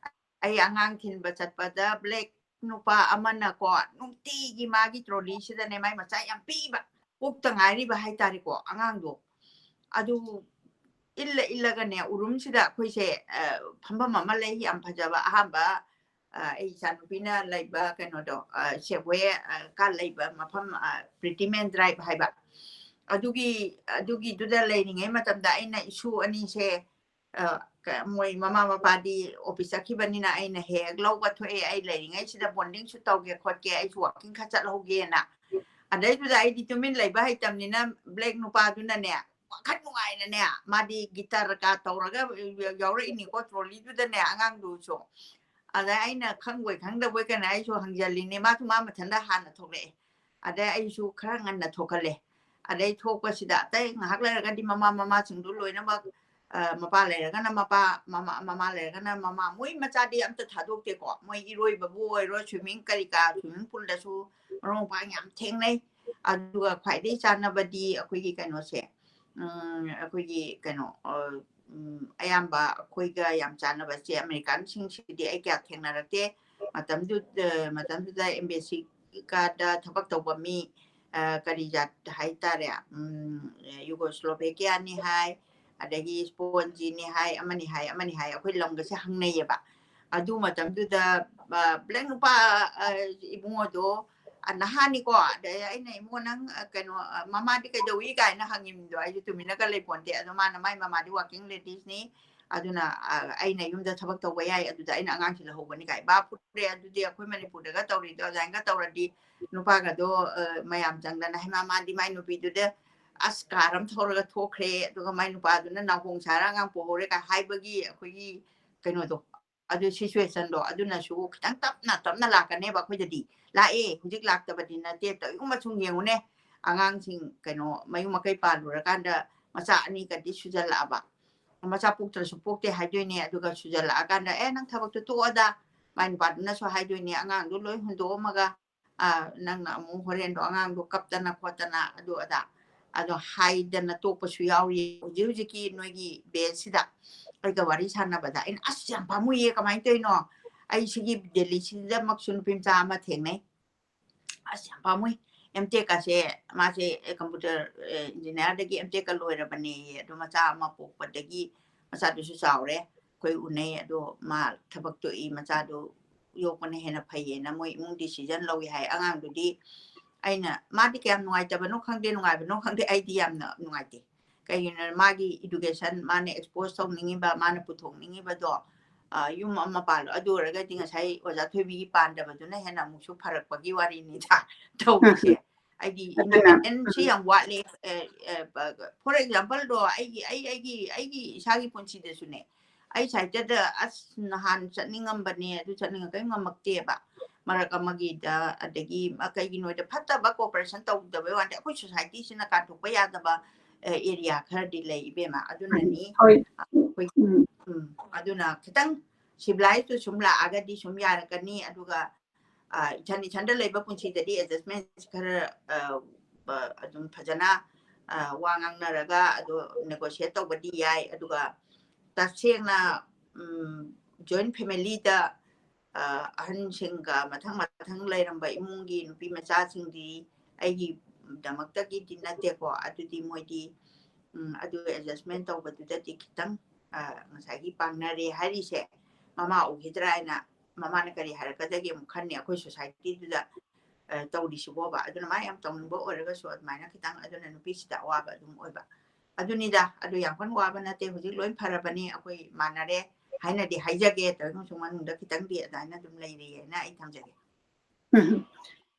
ꯑꯩ ꯑꯉꯥꯡ ꯊꯤꯟꯕ ꯆꯠꯄꯗ black ꯅꯨꯄꯥ ꯑꯃꯅꯀꯣ, ꯅꯨꯡꯇꯤꯒꯤ ꯃꯥꯒꯤ trolleyꯁꯤꯗꯅꯦ, ꯃꯥꯏ ꯃꯆꯥ ꯌꯥꯝ ꯄꯤꯛꯏꯕ, ꯄꯣꯛꯇ ꯉꯥꯏꯔꯤꯕ ꯍꯥꯏꯇꯥꯔꯦꯀꯣ, ꯑꯉꯥꯡꯗꯣ꯫ ꯑꯗꯨ ꯏꯜꯂ ꯏꯜꯂꯒꯅꯦ, ꯎꯔꯨꯝꯁꯤꯗ ꯑꯩꯈꯣꯏꯁꯦ, ꯑ, ꯐꯝꯐꯝ ꯑꯃ ꯂꯩ, ꯌꯥꯝ ꯐꯖꯕ, ꯑꯍꯥꯟꯕ, ꯑ, ꯑꯩ ꯏꯆꯥꯅꯨꯄꯤꯅ ꯂꯩꯕ ꯀꯩꯅꯣꯗꯣ, ꯑ, ꯁꯦꯞꯋꯦ, ꯑ, ꯀ ꯂꯩꯕ ꯃꯐꯝ, ꯑ, ꯄ꯭ꯔꯤꯇꯤ ꯃꯦꯟ ꯗ꯭ꯔꯥꯏꯚ ꯍꯥꯏꯕ꯫ ꯑꯗꯨꯒꯤ, ꯑꯗꯨꯒꯤꯗꯨꯗ ꯂꯩꯔꯤꯉꯩ ꯃꯇꯝꯗ ꯑꯩꯅ ꯏꯁꯨ ꯑꯅꯤꯁꯦ, ꯑ, ꯀ-, ꯃꯣꯏ ꯃꯃꯥ ꯃꯄꯥꯗꯤ ꯑꯣꯐꯤꯁ ꯆꯠꯈꯤꯕꯅꯤꯅ ꯑꯩꯅ ꯍꯦꯛ ꯍꯦꯛ ꯂꯧꯕ ꯊꯣꯛꯑꯦ꯫ ꯑꯩ ꯂꯩꯔꯤꯉꯩꯁꯤꯗ ꯕꯣꯟꯗꯤꯡꯁꯨ ꯇꯧꯒꯦ ꯈꯣꯠꯀꯦ, ꯑꯩꯁꯨ ꯋꯥꯀꯤꯡ ꯈꯔ ꯆꯠꯍꯧꯒꯦꯅ꯫ ꯑꯗꯩꯗꯨꯗ ꯑꯩꯗꯤ ꯇꯨꯃꯤꯟ ꯂꯩꯕ ꯍꯩꯇꯕꯅꯤꯅ ꯕ꯭ꯂꯦꯛ ꯅꯨꯄꯥꯗꯨꯅꯅꯦ, ꯋꯥꯈꯜ ꯅꯨꯡꯉꯥꯏꯅꯅꯦ, ꯃꯥꯗꯤ ꯒꯤꯇꯔꯒ ꯇꯧꯔꯒ ꯌꯥꯎꯔꯛꯏꯅꯤꯀꯣ ꯇ꯭ꯔꯣꯂꯤꯗꯨꯗꯅꯦ ꯑꯉꯥꯡꯗꯨꯁꯨ꯫ ꯑꯗ ꯑꯩꯅ ꯈꯪꯕꯣꯏ ꯈꯪꯗꯕꯣꯏ ꯀꯩꯅꯣ ꯑꯩꯁꯨ ꯍꯪꯖꯜꯂꯤꯅꯦ, ꯃꯥꯁꯨ ꯃꯥ ꯃꯊꯟꯇ ꯍꯥꯟꯅ ꯊꯣꯛꯂꯛꯑꯦ꯫ ꯑꯗꯩ ꯑꯩꯁꯨ ꯈꯔ ꯉꯟꯅ ꯊꯣꯛꯍꯜꯂꯦ꯫ ꯑꯗꯩ ꯊꯣꯛꯄꯁꯤꯗ ꯑꯇꯩ ꯉꯥꯏꯍꯥꯛ ꯂꯩꯔꯒꯗꯤ ꯃꯃꯥ ꯃꯃꯥꯁꯤꯡꯗꯨ ꯂꯣꯏꯅꯃꯛ, ꯑ, ꯃꯄꯥ ꯂꯩꯔꯒꯅ ꯃꯄꯥ, ꯃꯃꯥ, ꯃꯃꯥ ꯂꯩꯔꯒꯅ ꯃꯃꯥ꯫ ꯃꯣꯏ ꯃꯆꯥꯗꯤ ꯑꯝꯇ ꯊꯥꯗꯣꯛꯇꯦꯀꯣ꯫ ꯃꯣꯏ ꯏꯔꯣꯏꯕꯕꯨ ꯑꯣꯏꯔꯣ, ꯁ꯭ꯋꯤꯃꯤꯡ ꯀꯔꯤ ꯀꯔꯥ, ꯁ꯭ꯋꯤꯃꯤꯡ ꯄꯨꯜꯗꯁꯨ ꯃꯔꯨꯞ ꯃꯄꯥꯡ ꯌꯥꯝ ꯊꯦꯡꯅꯩ꯫ ꯑꯗꯨꯒ ꯈ꯭ꯋꯥꯏꯗꯒꯤ ꯆꯥꯟꯅꯕꯗꯤ ꯑꯩꯈꯣꯏꯒꯤ ꯀꯩꯅꯣꯁꯦ, ꯎꯝ, ꯑꯩꯈꯣꯏꯒꯤ ꯀꯩꯅꯣ, ꯑ, ꯎꯝ, ꯑꯌꯥꯝꯕ ꯑꯩꯈꯣꯏꯒ ꯌꯥꯝ ꯆꯥꯟꯅꯕꯁꯦ ꯑꯃꯦꯔꯤꯀꯥꯟꯁꯤꯡꯁꯤꯗꯤ ꯑꯩ ꯀꯌꯥ ꯊꯦꯡꯅꯔꯛꯇꯦ꯫ ꯃꯇꯝꯗꯨꯗ, ꯃꯇꯝꯗꯨꯗ ꯑꯦꯝꯕꯦꯁꯤꯒꯥꯗ ꯊꯕꯛ ꯇꯧꯕ ꯃꯤ, ꯑ, ꯀꯔꯤ ꯖꯥꯠ ꯍꯥꯏꯇꯥꯔꯦ, ꯎꯝ, ꯌꯨꯒꯣꯁ꯭ꯂꯣꯚꯦꯀꯤꯌꯥꯅꯤ ꯍꯥꯏ, ꯑꯗꯒꯤ ꯁ꯭ꯄꯣꯟꯖꯤꯅꯤ ꯍꯥꯏ, ꯑꯃꯅꯤ ꯍꯥꯏ, ꯑꯃꯅꯤ ꯍꯥꯏ, ꯑꯩꯈꯣꯏ ꯂꯝꯒꯁꯦ ꯍꯪꯅꯩꯌꯦꯕ꯫ ꯑꯗꯨ ꯃꯇꯝꯗꯨꯗ, ꯑ, ꯕ꯭ꯂꯦꯛ ꯅꯨꯄꯥ, ꯑ, ꯏꯕꯨꯡꯉꯣꯗꯣ, ꯑ, ꯅꯍꯥꯅꯤꯀꯣ, ꯑꯗꯩ ꯑꯩꯅ, "ꯏꯕꯨꯡꯉꯣ, ꯅꯪ, ꯑ, ꯀꯩꯅꯣ, ꯑ, ꯃꯃꯥꯗꯤ ꯀꯩꯗꯧꯏ?" ꯀꯥꯏꯅ ꯍꯪꯉꯤꯕꯗꯣ, ꯑꯩꯁꯨ ꯇꯨꯃꯤꯟꯅꯒ ꯂꯩꯄꯣꯟꯇꯦ꯫ ꯑꯗꯣ ꯃꯥꯅ, "ꯃꯥꯏ ꯃꯃꯥꯗꯤ working ladies ꯅꯤ, ꯑꯗꯨꯅ, ꯑ, ꯑꯩꯅ ꯌꯨꯝꯗ ꯊꯕꯛ ꯇꯧꯕ ꯌꯥꯏ, ꯑꯗꯨꯗ ꯑꯩꯅ ꯑꯉꯥꯡꯁꯤ ꯂꯧꯍꯧꯕꯅꯤ" ꯀꯥꯏ꯫ ꯕꯥ ꯐꯨꯔꯦ, ꯑꯗꯨꯗꯤ ꯑꯩꯈꯣꯏ ꯃꯅꯤꯄꯨꯔꯗꯒ ꯇꯧꯔꯤꯗꯣ ꯑꯗꯨꯃꯥꯏꯅꯒ ꯇꯧꯔꯗꯤ ꯅꯨꯄꯥꯒꯗꯣ, ꯑ, ꯃꯌꯥꯝ ꯆꯪꯗꯅ, "ꯍꯩꯃꯥ, ꯃꯥꯗꯤ ꯃꯥꯏ ꯅꯨꯄꯤꯗꯨꯗ ꯑꯁ ꯀꯥꯔ ꯑꯃ ꯊꯧꯔꯒ ꯊꯣꯛꯈ꯭ꯔꯦ, ꯑꯗꯨꯒ ꯃꯥꯏ ꯅꯨꯄꯥꯗꯨꯅ ꯅꯥꯎꯍꯣꯡ ꯁꯥꯔ ꯑꯉꯥꯡ ꯄꯣꯛꯍꯧꯔꯦ" ꯀꯥꯏ ꯍꯥꯏꯕꯒꯤ ꯑꯩꯈꯣꯏꯒꯤ ꯀꯩꯅꯣꯗꯣ, ꯑꯗꯨ ꯁꯤꯆꯨꯋꯦꯁꯟꯗꯣ ꯑꯗꯨꯅꯁꯨ ꯈꯤꯇꯪ ꯇꯞꯅ ꯇꯞꯅ ꯂꯥꯛꯀꯅꯦꯕ ꯑꯩꯈꯣꯏꯗꯗꯤ꯫ ꯂꯥꯛꯑꯦ, ꯍꯧꯖꯤꯛ ꯂꯥꯛꯇꯕꯗꯤ ꯅꯠꯇꯦ꯫ ꯇꯧꯏꯒꯨꯝꯕ ꯁꯨꯝ ꯌꯦꯡꯉꯨꯅꯦ, ꯑꯉꯥꯡꯁꯤꯡ ꯀꯩꯅꯣ ꯃꯌꯨꯝ ꯃꯀꯩ ꯄꯥꯜꯂꯨꯔꯀꯥꯟꯗ ꯃꯆꯥ ꯑꯅꯤꯒꯗꯤ ꯁꯨꯖꯜꯂꯛꯑꯕ꯫ ꯃꯆꯥ ꯄꯣꯛꯇ꯭ꯔꯁꯨ ꯄꯣꯛꯇꯦ ꯍꯥꯏꯗꯣꯏꯅꯦ, ꯑꯗꯨꯒ ꯁꯨꯖꯜꯂꯛꯑꯀꯥꯟꯗ, "ꯑꯦ, ꯅꯪ ꯊꯕꯛꯇꯣ ꯇꯣꯛꯑꯣꯗ, ꯃꯥꯏ ꯅꯨꯄꯥꯗꯨꯅꯁꯨ ꯍꯥꯏꯗꯣꯏꯅꯦ, ꯑꯉꯥꯡꯗꯣ ꯂꯣꯏ ꯍꯨꯟꯗꯣꯛꯑꯝꯃꯒ, ꯑ, ꯅꯪꯅ ꯑꯃꯨꯛ ꯍꯣꯔꯦꯟꯗꯣ ꯑꯉꯥꯡꯗꯣ ꯀꯞꯇꯅ ꯈꯣꯠꯇꯅ ꯑꯗꯨ ꯑꯗꯥ", ꯑꯗꯣ ꯍꯥꯏꯗꯅ ꯇꯣꯛꯄꯁꯨ ꯌꯥꯎꯔꯤ꯫ ꯍꯧꯖꯤꯛ ꯍꯧꯖꯤꯛꯀꯤ ꯅꯣꯏꯒꯤ ꯕꯦꯁꯁꯤꯗ ꯑꯩꯒ ꯋꯥꯔꯤ ꯁꯥꯟꯅꯕꯗ ꯑꯩꯅ, "ꯑꯁ, ꯌꯥꯝ ꯄꯥꯝꯃꯨꯏꯌꯦ, ꯀꯃꯥꯏꯅ ꯇꯧꯔꯤꯅꯣ?" ꯑꯩ ꯁꯤꯒꯤ ꯗꯦꯜꯂꯤꯁꯤꯗꯃꯛꯁꯨ ꯅꯨꯄꯤ ꯃꯆꯥ ꯑꯃ ꯊꯦꯡꯅꯩ꯫ ꯑꯁ, ꯌꯥꯝ ꯄꯥꯝꯃꯨꯏ꯫ ꯑꯦꯝ ꯇꯦꯛꯀꯁꯦ, ꯃꯥꯁꯦ, ꯑꯦ, ꯀꯝꯄ꯭ꯌꯨꯇꯔ, ꯑꯦ, ꯏꯟꯖꯤꯅꯤꯌꯥꯔꯗꯒꯤ ꯑꯦꯝ ꯇꯦꯛꯀ ꯂꯣꯏꯔꯕꯅꯦꯌꯦ꯫ ꯑꯗꯣ ꯃꯆꯥ ꯑꯃ ꯄꯣꯛꯄꯗꯒꯤ ꯃꯆꯥꯗꯨꯁꯨ ꯆꯥꯎꯔꯦ꯫ ꯑꯩꯈꯣꯏ ꯎꯅꯩ꯫ ꯑꯗꯣ ꯃꯥ ꯊꯕꯛ ꯇꯣꯛꯏ, ꯃꯆꯥꯗꯨ ꯌꯣꯛꯄꯅ ꯍꯦꯟꯅ ꯐꯩꯌꯦꯅ ꯃꯣꯏ ꯏꯃꯨꯡ decision ꯂꯧꯏ ꯍꯥꯏ꯫ ꯑꯉꯥꯡꯗꯨꯗꯤ ꯑꯩꯅ, ꯃꯥꯗꯤ ꯀꯌꯥꯝ ꯅꯨꯡꯉꯥꯏꯇꯕꯅꯣ ꯈꯪꯗꯦ, ꯅꯨꯡꯉꯥꯏꯕꯅꯣ ꯈꯪꯗꯦ, ꯑꯩꯗꯤ ꯌꯥꯝꯅ ꯅꯨꯡꯉꯥꯏꯇꯦ꯫ ꯀꯩꯒꯤꯅꯣ, ꯃꯥꯒꯤ education, ꯃꯥꯅ expose ꯇꯧꯅꯤꯡꯉꯤꯕ, ꯃꯥꯅ ꯄꯨꯊꯣꯛꯅꯤꯡꯉꯤꯕꯗꯣ, ꯑ, ꯌꯨꯝ ꯑꯃ ꯄꯥꯜꯂꯣ꯫ ꯑꯗꯨ ꯑꯣꯏꯔꯒꯗꯤ ꯉꯁꯥꯏ ꯑꯣꯖꯥ ꯊꯣꯏꯕꯤꯒꯤ ꯄꯥꯟꯗꯕꯗꯨꯅ ꯍꯦꯟꯅ ꯑꯃꯨꯛꯁꯨ ꯐꯔꯛꯄꯒꯤ ꯋꯥꯔꯤꯅꯤꯗ ꯇꯧꯔꯤꯁꯦ꯫ ꯑꯩꯗꯤ ꯑꯗꯨꯅ, independence ꯁꯤ ꯎꯝ꯫ ꯌꯥꯝ ꯋꯥꯠꯂꯦ꯫ ꯑꯦ, ꯑꯦ, ꯕ-, ꯒ-, for example ꯗꯣ, ꯑꯩꯒꯤ, ꯑꯩ, ꯑꯩꯒꯤ, ꯑꯩꯒꯤ ꯏꯁꯥꯒꯤ ꯄꯨꯟꯁꯤꯗꯁꯨꯅꯦ, ꯑꯩ ꯁꯥꯏꯠꯇꯗ, "ꯑꯁ, ꯅꯍꯥꯟ ꯆꯠꯅꯤꯡꯉꯝꯕꯅꯦ, ꯑꯗꯨ ꯆꯠꯅꯤꯡꯉ-, ꯀꯔꯤꯝ ꯉꯝꯃꯛꯇꯦꯕ ꯃꯔꯛ ꯑꯃꯒꯤꯗ"꯫ ꯑꯗꯒꯤ, ꯑ, ꯀꯩꯒꯤꯅꯣꯗ ꯐꯠꯇꯕ cooperation ꯇꯧꯗꯕꯩ ꯋꯥꯅꯤ, ꯑꯩꯈꯣꯏ society ꯁꯤꯅ ꯀꯥꯟꯊꯣꯛꯄ ꯌꯥꯗꯕ, ꯑ, area ꯈꯔꯗꯤ ꯂꯩ, ꯏꯕꯦꯝꯃ꯫ ꯑꯗꯨꯅꯅꯤ, ꯍꯣꯏ꯫ ꯑ, ꯑꯩꯈꯣꯏ, ꯎꯝ꯫ ꯎꯝ, ꯑꯗꯨꯅ ꯈꯤꯇꯪ civilized ꯇꯨ ꯁꯨꯝ ꯂꯥꯛꯑꯒꯗꯤ ꯁꯨꯝ ꯌꯥꯔꯛꯀꯅꯤ꯫ ꯑꯗꯨꯒ, ꯑ, ꯏꯊꯟ ꯏꯊꯟꯗ ꯂꯩꯕ ꯄꯨꯟꯁꯤꯗꯗꯤ adjustment ꯈꯔ, ꯑ, ꯑ, ꯑꯗꯨꯝ ꯐꯖꯅ, ꯑ, ꯋꯥ ꯉꯥꯡꯅꯔꯒ ꯑꯗꯨ negotiate ꯇꯧꯕꯗꯤ ꯌꯥꯏ꯫ ꯑꯗꯨꯒ ꯇꯁꯦꯡꯅ, ꯎꯝ, joint family ꯗ, ꯑ, ꯑꯍꯟꯁꯤꯡꯒ ꯃꯊꯪ ꯃꯊꯪ ꯂꯩꯔꯝꯕ ꯏꯃꯨꯡꯒꯤ ꯅꯨꯄꯤ ꯃꯆꯥꯁꯤꯡꯗꯤ ꯑꯩꯒꯤꯗꯃꯛꯇꯒꯤꯗꯤ ꯅꯠꯇꯦꯀꯣ꯫ ꯑꯗꯨꯗꯤ ꯃꯣꯏꯗꯤ, ꯎꯝ, ꯑꯗꯨ adjustment ꯇꯧꯕꯗꯨꯗꯗꯤ ꯈꯤꯇꯪ, ꯑ, ꯉꯁꯥꯏꯒꯤ ꯄꯥꯡꯅꯔꯦ ꯍꯥꯏꯔꯤꯁꯦ, ꯃꯃꯥ ꯎꯈꯤꯗ꯭ꯔꯥ ꯍꯥꯏꯅ ꯃꯃꯥꯅ ꯀꯔꯤ ꯍꯥꯏꯔꯛꯀꯗꯒꯦ ꯑꯃꯨꯛ ꯈꯟꯅꯤ ꯑꯩꯈꯣꯏ society ꯗꯨꯗ, ꯑ, ꯇꯧꯔꯤꯁꯤꯕꯣꯕ꯫ ꯑꯗꯨꯅ ꯃꯥ ꯌꯥꯝ ꯇꯧꯅꯤꯡꯕ ꯑꯣꯏꯔꯒꯁꯨ ꯑꯗꯨꯃꯥꯏꯅ ꯈꯤꯇꯪ, ꯑꯗꯨꯅ ꯅꯨꯄꯤꯁꯤꯗ ꯑꯋꯥꯕ ꯑꯗꯨꯝ ꯑꯣꯏꯕ꯫ ꯑꯗꯨꯅꯤꯗ, ꯑꯗꯨ ꯌꯥꯝ ꯀꯟꯅ ꯋꯥꯕ ꯅꯠꯇꯦ, ꯍꯧꯖꯤꯛ ꯂꯣꯏ ꯐꯔꯕꯅꯤ, ꯑꯩꯈꯣꯏ ꯃꯥꯟꯅꯔꯦ ꯍꯥꯏꯅꯗꯤ ꯍꯥꯏꯖꯒꯦ꯫ ꯇꯧꯏꯒꯨꯝꯕꯁꯨꯡ ꯃꯅꯨꯡꯗ ꯈꯤꯇꯪꯗꯤ ꯑꯗꯨꯃꯥꯏꯅ ꯑꯗꯨꯝ ꯂꯩꯔꯤꯑꯅ ꯑꯩ ꯊꯝꯖꯒꯦ꯫ ꯎꯝ,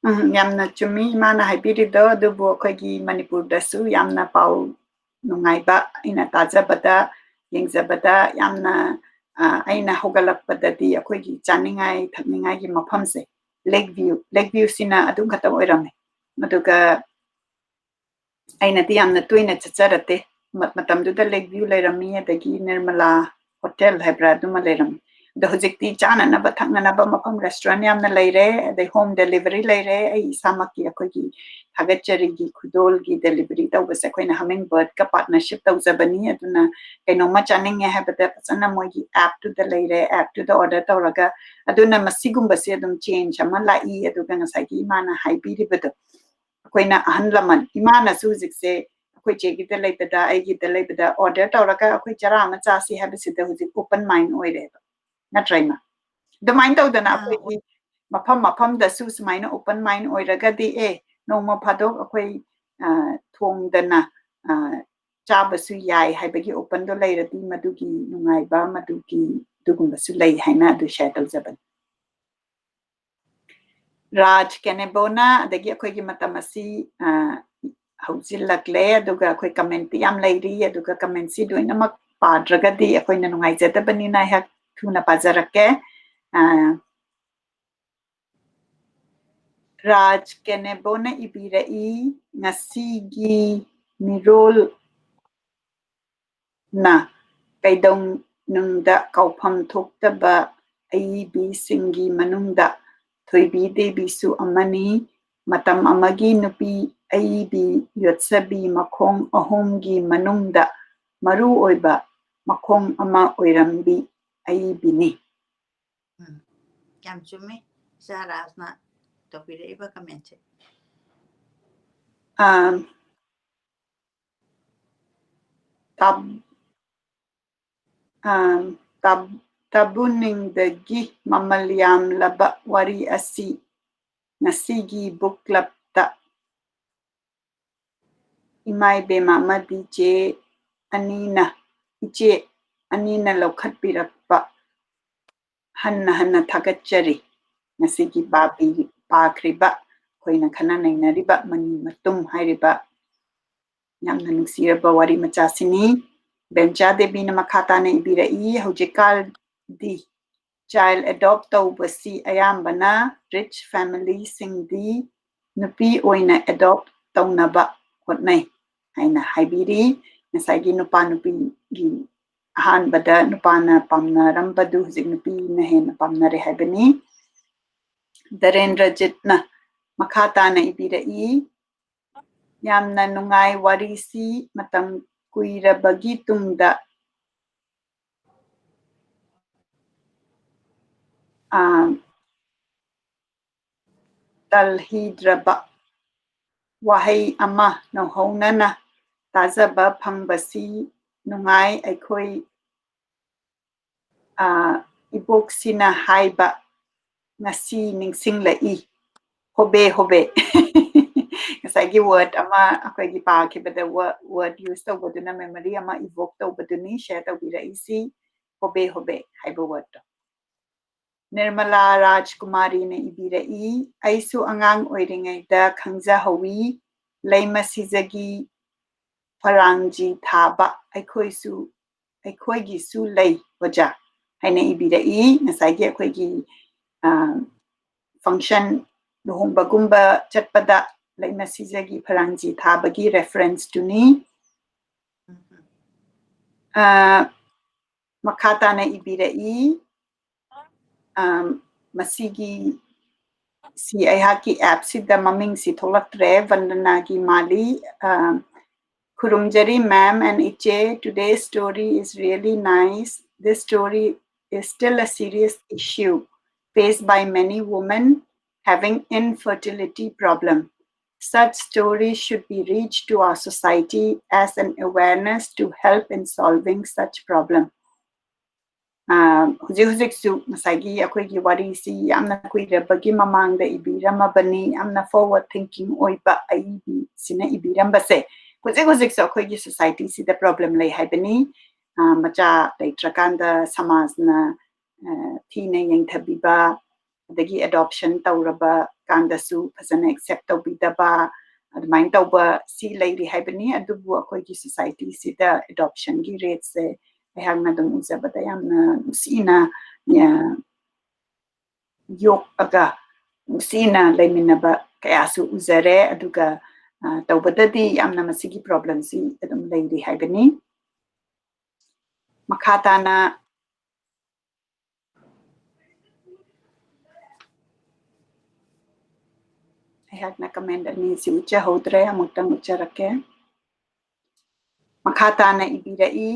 ꯎꯝ, ꯌꯥꯝꯅ ꯆꯨꯝꯃꯤ ꯏꯃꯥꯅ ꯍꯥꯏꯕꯤꯔꯤꯗꯣ꯫ ꯑꯗꯨꯕꯨ ꯑꯩꯈꯣꯏꯒꯤ ꯃꯅꯤꯄꯨꯔꯗꯁꯨ ꯌꯥꯝꯅ ꯄꯥꯎ ꯅꯨꯡꯉꯥꯏꯕ, ꯑꯩꯅ ꯇꯥꯖꯕꯗ, ꯌꯦꯡꯖꯕꯗ ꯌꯥꯝꯅ, ꯑ, ꯑꯩꯅ ꯍꯧꯒꯠꯂꯛꯄꯗꯗꯤ ꯑꯩꯈꯣꯏꯒꯤ ꯆꯥꯅꯤꯡꯉꯥꯏ ꯊꯛꯅꯤꯡꯉꯥꯏꯒꯤ ꯃꯐꯝꯁꯦ Lake View, Lake View ꯁꯤꯅ ꯑꯗꯨꯝ ꯈꯛꯇ ꯑꯣꯏꯔꯝꯃꯦ꯫ ꯑꯗꯨꯒ ꯑꯩꯅꯗꯤ ꯌꯥꯝꯅ ꯇꯣꯏꯅ ꯆꯠꯆꯔꯛꯇꯦ꯫ ꯃ-, ꯃꯇꯝꯗꯨꯗ Lake View ꯂꯩꯔꯝꯃꯤ, ꯑꯗꯒꯤ ꯅꯤꯔꯃꯂꯥ ꯍꯣꯇꯦꯜ ꯍꯥꯏꯕ꯭ꯔꯥ, ꯑꯗꯨꯃ ꯂꯩꯔꯝꯃꯤ꯫ ꯑꯗꯣ ꯍꯧꯖꯤꯛꯇꯤ ꯆꯥꯅꯅꯕ ꯊꯛꯅꯅꯕ ꯃꯐꯝ, restaurant ꯌꯥꯝꯅ ꯂꯩꯔꯦ, ꯑꯗꯩ home delivery ꯂꯩꯔꯦ꯫ ꯑꯩ ꯏꯁꯥꯃꯛꯀꯤ, ꯑꯩꯈꯣꯏꯒꯤ ꯊꯥꯒꯠꯆꯔꯤꯒꯤ ꯈꯨꯗꯣꯜꯒꯤ delivery ꯇꯧꯕꯁꯦ ꯑꯩꯈꯣꯏꯅ Hummingbird ꯀ partnership ꯇꯧꯖꯕꯅꯤ꯫ ꯑꯗꯨꯅ ꯀꯩꯅꯣꯝꯃ ꯆꯥꯅꯤꯡꯉꯦ ꯍꯥꯏꯕꯗ ꯐꯖꯅ ꯃꯣꯏꯒꯤ app ꯇꯨꯗ ꯂꯩꯔꯦ, app ꯇꯨꯗ order ꯇꯧꯔꯒ, ꯑꯗꯨꯅ ꯃꯁꯤꯒꯨꯝꯕꯁꯦ ꯑꯗꯨꯝ change ꯑꯃ ꯂꯥꯛꯏ꯫ ꯑꯗꯨꯒ ꯉꯁꯥꯏꯒꯤ ꯏꯃꯥꯅ ꯍꯥꯏꯕꯤꯔꯤꯕꯗꯣ, ꯑꯩꯈꯣꯏꯅ ꯑꯍꯜ ꯂꯃꯟ, ꯏꯃꯥꯅꯁꯨ ꯍꯧꯖꯤꯛꯁꯦ ꯑꯩꯈꯣꯏ ꯆꯦꯒꯤꯗ ꯂꯩꯕꯗ, ꯑꯩꯒꯤꯗ ꯂꯩꯕꯗ order ꯇꯧꯔꯒ ꯑꯩꯈꯣꯏ ꯆꯔꯥ ꯑꯃ ꯆꯥꯁꯤ ꯍꯥꯏꯕꯁꯤꯗ ꯍꯧꯖꯤꯛ open mind ꯑꯣꯏꯔꯦꯕ, ꯅꯠꯇ꯭ꯔꯥ ꯏꯃꯥ? ꯑꯗꯨꯃꯥꯏꯅ ꯇꯧꯗꯅ ꯑꯥ, ꯑꯩꯈꯣꯏꯒꯤ ꯃꯐꯝ ꯃꯐꯝꯗꯁꯨ ꯁꯨꯃꯥꯏꯅ open mind ꯑꯣꯏꯔꯒꯗꯤ, ꯑꯦ, ꯅꯣꯡꯃ ꯐꯥꯗꯣꯛ ꯑꯩꯈꯣꯏ, ꯑ, ꯊꯣꯡꯗꯅ, ꯑ, ꯆꯥꯕꯁꯨ ꯌꯥꯏ ꯍꯥꯏꯕꯒꯤ openꯗꯣ ꯂꯩꯔꯗꯤ ꯃꯗꯨꯒꯤ ꯅꯨꯡꯉꯥꯏꯕ, ꯃꯗꯨꯒꯤ ꯑꯗꯨꯒꯨꯝꯕꯁꯨ ꯂꯩ ꯍꯥꯏꯅ ꯑꯗꯨ share ꯇꯧꯖꯕꯅꯤ꯫ ꯔꯥꯖ ꯀꯦꯅꯦꯕꯣꯅ, ꯑꯗꯒꯤ ꯑꯩꯈꯣꯏꯒꯤ ꯃꯇꯝ ꯑꯁꯤ, ꯑ, ꯍꯧꯖꯤꯜꯂꯛꯂꯦ, ꯑꯗꯨꯒ ꯑꯩꯈꯣꯏ commentꯇꯤ ꯌꯥꯝ ꯂꯩꯔꯤ, ꯑꯗꯨꯒ commentꯁꯤ ꯂꯣꯏꯅꯃꯛ ꯄꯥꯗ꯭ꯔꯒꯗꯤ ꯑꯩꯈꯣꯏꯅ ꯅꯨꯡꯉꯥꯏꯖꯗꯕꯅꯤꯅ ꯑꯩꯍꯥꯛ ꯊꯨꯅ ꯄꯥꯖꯔꯛꯀꯦ꯫ ꯑ, ꯔꯥꯖ ꯀꯦꯅꯦꯕꯣꯅ ꯏꯕꯤꯔꯛꯏ, ꯉꯁꯤꯒꯤ ꯃꯤꯔꯣꯜ ꯅ ꯀꯩꯗꯧꯅꯨꯡꯗ ꯀꯥꯎꯐꯝ ꯊꯣꯛꯇꯕ ꯑꯏꯕꯤꯁꯤꯡꯒꯤ ꯃꯅꯨꯡꯗ ꯊꯣꯏꯕꯤ ꯗꯦꯕꯤꯁꯨ ꯑꯃꯅꯤ꯫ ꯃꯇꯝ ꯑꯃꯒꯤ ꯅꯨꯄꯤ ꯑꯏꯕꯤ ꯌꯣꯠꯁꯕꯤ ꯃꯈꯣꯡ ꯑꯍꯨꯝꯒꯤ ꯃꯅꯨꯡꯗ ꯃꯔꯨ ꯑꯣꯏꯕ ꯃꯈꯣꯡ ꯑꯃ ꯑꯣꯏꯔꯝꯕꯤ ꯑꯏꯕꯤꯅꯤ꯫ ꯎꯝ, ꯌꯥꯝ ꯆꯨꯝꯃꯦ, ꯏꯆꯥ ꯔꯥꯖꯅ ꯇꯧꯕꯤꯔꯛꯏꯕ commentꯁꯦ꯫ ꯑꯥ, ꯇꯥꯕ-, ꯑꯥ, ꯇꯥꯕ-, ꯇꯥꯕꯨꯅꯤꯡꯗꯒꯤ ꯃꯃꯜ ꯌꯥꯝꯂꯕ ꯋꯥꯔꯤ ꯑꯁꯤ ꯉꯁꯤꯒꯤ book clubꯇ ꯏꯃꯥ ꯏꯕꯦꯝꯃ ꯑꯃꯗꯤ ꯆꯦ ꯑꯅꯤꯅ, ꯏꯆꯦ ꯑꯅꯤꯅ ꯂꯧꯈꯠꯄꯤꯔꯛꯄ ꯍꯟꯅ ꯍꯟꯅ ꯊꯥꯒꯠꯆꯔꯤ꯫ ꯉꯁꯤꯒꯤ ꯄꯥꯕꯤ-, ꯄꯥꯈ꯭ꯔꯤꯕ, ꯑꯩꯈꯣꯏꯅ ꯈꯟꯅ ꯅꯩꯅꯔꯤꯕ ꯃꯅꯤ ꯃꯇꯨꯝ ꯍꯥꯏꯔꯤꯕ ꯌꯥꯝꯅ ꯅꯨꯡꯁꯤꯔꯕ ꯋꯥꯔꯤ ꯃꯆꯥꯁꯤꯅꯤ꯫ ꯕꯦꯟꯆꯥ ꯗꯦꯕꯤꯅ ꯃꯈꯥ ꯇꯥꯅ ꯏꯕꯤꯔꯛꯏ, ꯍꯧꯖꯤꯛꯀꯥꯟꯗꯤ child adopt ꯇꯧꯕꯁꯤ ꯑꯌꯥꯝꯕꯅ rich familyꯁꯤꯡꯗꯤ ꯅꯨꯄꯤ ꯑꯣꯏꯅ adopt ꯇꯧꯅꯕ ꯍꯣꯠꯅꯩ ꯍꯥꯏꯅ ꯍꯥꯏꯕꯤꯔꯤ꯫ ꯉꯁꯥꯏꯒꯤ ꯅꯨꯄꯥ ꯅꯨꯄꯤꯒꯤ ꯑꯍꯥꯟꯕꯗ ꯅꯨꯄꯥꯅ ꯄꯥꯝꯅꯔꯝꯕꯗꯨ ꯍꯧꯖꯤꯛ ꯅꯨꯄꯤꯅ ꯍꯦꯟꯅ ꯄꯥꯝꯅꯔꯦ ꯍꯥꯏꯕꯅꯤ꯫ ꯙꯔꯦꯟꯗ꯭ꯔꯖꯤꯠꯅ ꯃꯈꯥ ꯇꯥꯅ ꯏꯕꯤꯔꯛꯏ, ꯌꯥꯝꯅ ꯅꯨꯡꯉꯥꯏ ꯋꯥꯔꯤꯁꯤ꯫ ꯃꯇꯝ ꯀꯨꯏꯔꯕꯒꯤ ꯇꯨꯡꯗ, ꯑꯥ, ꯇꯜꯍꯤꯗ꯭ꯔꯕ ꯋꯥꯍꯩ ꯑꯃ ꯅꯧꯍꯧꯅꯅ ꯇꯥꯖꯕ ꯐꯪꯕꯁꯤ ꯅꯨꯡꯉꯥꯏ꯫ ꯑꯩꯈꯣꯏ, ꯑꯥ, ꯏꯕꯣꯛꯁꯤꯅ ꯍꯥꯏꯕ ꯉꯁꯤ ꯅꯤꯡꯁꯤꯡꯂꯛꯏ꯫ ꯍꯣꯕꯦ ꯍꯣꯕꯦ꯫ ꯉꯁꯥꯏꯒꯤ word ꯑꯃ ꯑꯩꯈꯣꯏꯒꯤ ꯄꯥꯈꯤꯕꯗ word use ꯇꯧꯕꯗꯨꯅ memory ꯑꯃ evoke ꯇꯧꯕꯗꯨꯅꯤ share ꯇꯧꯕꯤꯔꯛꯏꯁꯤ꯫ ꯍꯣꯕꯦ ꯍꯣꯕꯦ ꯍꯥꯏꯕ wordꯇꯣ꯫ ꯅꯤꯔꯃꯂꯥ ꯔꯥꯖꯀꯨꯃꯥꯔꯤꯅ ꯏꯕꯤꯔꯛꯏ, ꯑꯩꯁꯨ ꯑꯉꯥꯡ ꯑꯣꯏꯔꯤꯉꯩꯗ ꯈꯪꯖꯍꯧꯏ, ꯂꯩꯃ ꯁꯤꯖꯒꯤ ꯐꯔꯥꯡꯖꯤ ꯊꯥꯕ ꯑꯩꯈꯣꯏꯁꯨ, ꯑꯩꯈꯣꯏꯒꯤꯁꯨ ꯂꯩ ꯑꯣꯖꯥ ꯍꯥꯏꯅ ꯏꯕꯤꯔꯛꯏ꯫ ꯉꯁꯥꯏꯒꯤ ꯑꯩꯈꯣꯏꯒꯤ, ꯑ, function, ꯂꯨꯍꯣꯡꯕꯒꯨꯝꯕ ꯆꯠꯄꯗ ꯂꯩꯃ ꯁꯤꯖꯒꯤ ꯐꯔꯥꯡꯖꯤ ꯊꯥꯕꯒꯤ referenceꯇꯨꯅꯤ꯫ ꯑ, ꯃꯈꯥ ꯇꯥꯅ ꯏꯕꯤꯔꯛꯏ, ꯑ, ꯃꯁꯤꯒꯤ ꯁꯤ ꯑꯩꯍꯥꯛꯀꯤ appꯁꯤꯗ ꯃꯃꯤꯡꯁꯤ ꯊꯣꯛꯂꯛꯇ꯭ꯔꯦ, ꯚꯟꯗꯅꯥꯒꯤ ꯃꯥꯜꯂꯤ꯫ ꯑ, ꯈꯨꯔꯨꯝꯖꯔꯤ ma'am and ꯏꯆꯦ, today's story is really nice. This story is still a serious issue faced by many women having infertility problem. Such stories should be reached to our society as an awareness to help in solving such problem. ꯑ, ꯍꯧꯖꯤꯛ ꯍꯧꯖꯤꯛꯁꯨ ꯉꯁꯥꯏꯒꯤ ꯑꯩꯈꯣꯏꯒꯤ ꯋꯥꯔꯤꯁꯤ ꯌꯥꯝꯅ ꯀꯨꯏꯔꯕꯒꯤ ꯃꯃꯥꯡꯗ ꯏꯕꯤꯔꯝꯃꯕꯅꯤ, ꯌꯥꯝꯅ forward thinking ꯑꯣꯏꯕ ꯑꯏꯕꯤꯁꯤꯅ ꯏꯕꯤꯔꯝꯕꯁꯦ꯫ ꯍꯧꯖꯤꯛ ꯍꯧꯖꯤꯛꯁꯨ ꯑꯩꯈꯣꯏꯒꯤ societyꯁꯤꯗ problem ꯂꯩ ꯍꯥꯏꯕꯅꯤ꯫ ꯑ, ꯃꯆꯥ ꯂꯩꯇ꯭ꯔꯀꯥꯟꯗ ꯁꯃꯥꯖꯅ, ꯑ, ꯊꯤꯅ ꯌꯦꯡꯊꯕꯤꯕ, ꯑꯗꯒꯤ adoption ꯇꯧꯔꯕ ꯀꯥꯟꯗꯁꯨ ꯐꯖꯅ accept ꯇꯧꯕꯤꯗꯕ, ꯑꯗꯨꯃꯥꯏꯅ ꯇꯧꯕ ꯁꯤ ꯂꯩꯔꯤ ꯍꯥꯏꯕꯅꯤ꯫ ꯑꯗꯨꯕꯨ ꯑꯩꯈꯣꯏꯒꯤ societyꯁꯤꯗ adoptionꯒꯤ rateꯁꯦ ꯑꯩꯍꯥꯛꯅ ꯑꯗꯨꯝ ꯎꯖꯕꯗ ꯌꯥꯝꯅ ꯅꯨꯡꯁꯤꯅ, ꯑ, ꯌꯣꯛꯑꯒ ꯅꯨꯡꯁꯤꯅ ꯂꯩꯃꯤꯟꯅꯕ ꯀꯌꯥꯁꯨ ꯎꯖꯔꯦ꯫ ꯑꯗꯨꯒ, ꯑ, ꯇꯧꯕꯗꯗꯤ ꯌꯥꯝꯅ ꯃꯁꯤꯒꯤ problemꯁꯤ ꯑꯗꯨꯝ ꯂꯩꯔꯤ ꯍꯥꯏꯕꯅꯤ꯫ ꯃꯈꯥ ꯇꯥꯅ ꯑꯩꯍꯥꯛꯅ comment ꯑꯅꯤꯁꯤ ꯎꯠꯆꯍꯧꯗ꯭ꯔꯦ, ꯑꯃꯨꯛꯇꯪ ꯎꯠꯆꯔꯛꯀꯦ꯫ ꯃꯈꯥ ꯇꯥꯅ ꯏꯕꯤꯔꯛꯏ,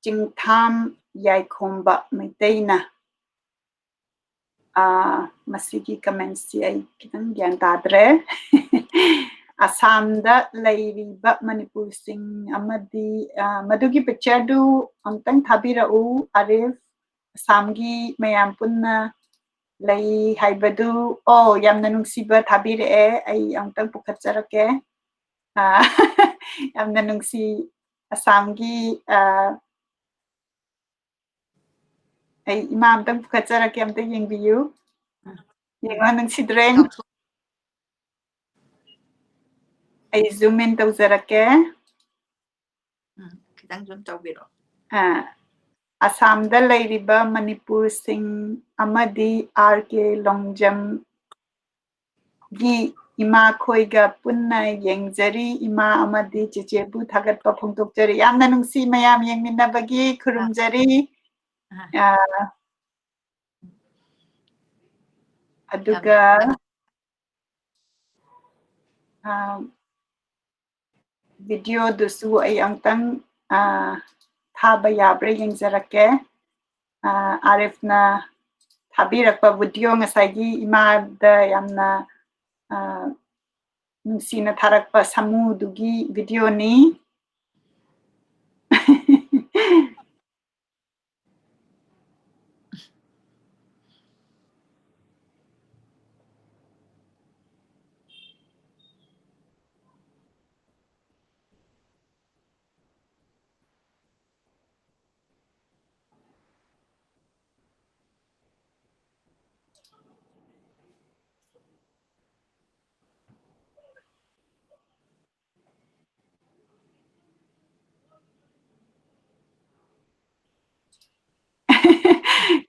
ꯆꯤꯡꯊꯥꯝ ꯌꯥꯏꯈꯣꯝꯕ ꯃꯩꯇꯩꯅ꯫ ꯑꯥ, ꯃꯁꯤꯒꯤ commentꯁꯤ ꯑꯩ ꯈꯤꯇꯪ ꯒ꯭ꯌꯥꯟ ꯇꯥꯗ꯭ꯔꯦ꯫ ꯑꯁꯥꯝꯗ ꯂꯩꯔꯤꯕ ꯃꯅꯤꯄꯨꯔꯁꯤꯡ ꯑꯃꯗꯤ, ꯑꯥ, ꯃꯗꯨꯒꯤ pictureꯗꯨ ꯑꯃꯨꯛꯇꯪ ꯊꯥꯕꯤꯔꯛꯎ, ꯑꯥꯔꯤꯐ꯫ ꯑꯁꯥꯝꯒꯤ ꯃꯌꯥꯝ ꯄꯨꯟꯅ ꯂꯩ ꯍꯥꯏꯕꯗꯨ, ꯑꯣ, ꯌꯥꯝꯅ ꯅꯨꯡꯁꯤꯕ ꯊꯥꯕꯤꯔꯛꯑꯦ꯫ ꯑꯩ ꯑꯃꯨꯛꯇꯪ ꯄꯨꯈꯠꯆꯔꯛꯀꯦ꯫ ꯑꯥ, ꯌꯥꯝꯅ ꯅꯨꯡꯁꯤ ꯑꯁꯥꯝꯒꯤ, ꯑꯥ, ꯑꯩ ꯏꯃꯥ ꯑꯝꯇꯪ ꯄꯨꯈꯠꯆꯔꯛꯀꯦ, ꯑꯝꯇ ꯌꯦꯡꯕꯤꯌꯨ꯫ ꯌꯦꯡꯉꯣ, ꯅꯨꯡꯁꯤꯗ꯭ꯔꯦ? ꯑꯩ zoom in ꯇꯧꯖꯔꯛꯀꯦ꯫ ꯎꯝ, ꯈꯤꯇꯪ zoom ꯇꯧꯕꯤꯔꯣ꯫ ꯑꯥ, ꯑꯁꯥꯝꯗ ꯂꯩꯔꯤꯕ ꯃꯅꯤꯄꯨꯔꯁꯤꯡ ꯑꯃꯗꯤ ꯑꯥꯔ ꯀꯦ ꯂꯣꯡꯖꯝ ꯒꯤ ꯏꯃꯥꯈꯣꯏꯒ ꯄꯨꯟꯅ ꯌꯦꯡꯖꯔꯤ꯫ ꯏꯃꯥ ꯑꯃꯗꯤ ꯆꯦꯆꯦꯕꯨ ꯊꯥꯒꯠꯄ ꯐꯣꯡꯗꯣꯛꯆꯔꯤ꯫ ꯌꯥꯝꯅ ꯅꯨꯡꯁꯤ ꯃꯌꯥꯝ ꯌꯦꯡꯃꯤꯟꯅꯕꯒꯤ ꯈꯨꯔꯨꯝꯖꯔꯤ꯫ ꯑꯥ, ꯑꯗꯨꯒ, ꯑꯥ, videoꯗꯨꯁꯨ ꯑꯩ ꯑꯃꯨꯛꯇꯪ, ꯑꯥ, ꯊꯥꯕ ꯌꯥꯕ꯭ꯔꯥ ꯌꯦꯡꯖꯔꯛꯀꯦ꯫ ꯑꯥ, ꯑꯥꯔꯤꯐꯅ ꯊꯥꯕꯤꯔꯛꯄ video, ꯉꯁꯥꯏꯒꯤ ꯏꯃꯥꯗ ꯌꯥꯝꯅ, ꯑꯥ, ꯅꯨꯡꯁꯤꯅ ꯊꯥꯔꯛꯄ ꯁꯥꯃꯨꯗꯨꯒꯤ videoꯅꯤ꯫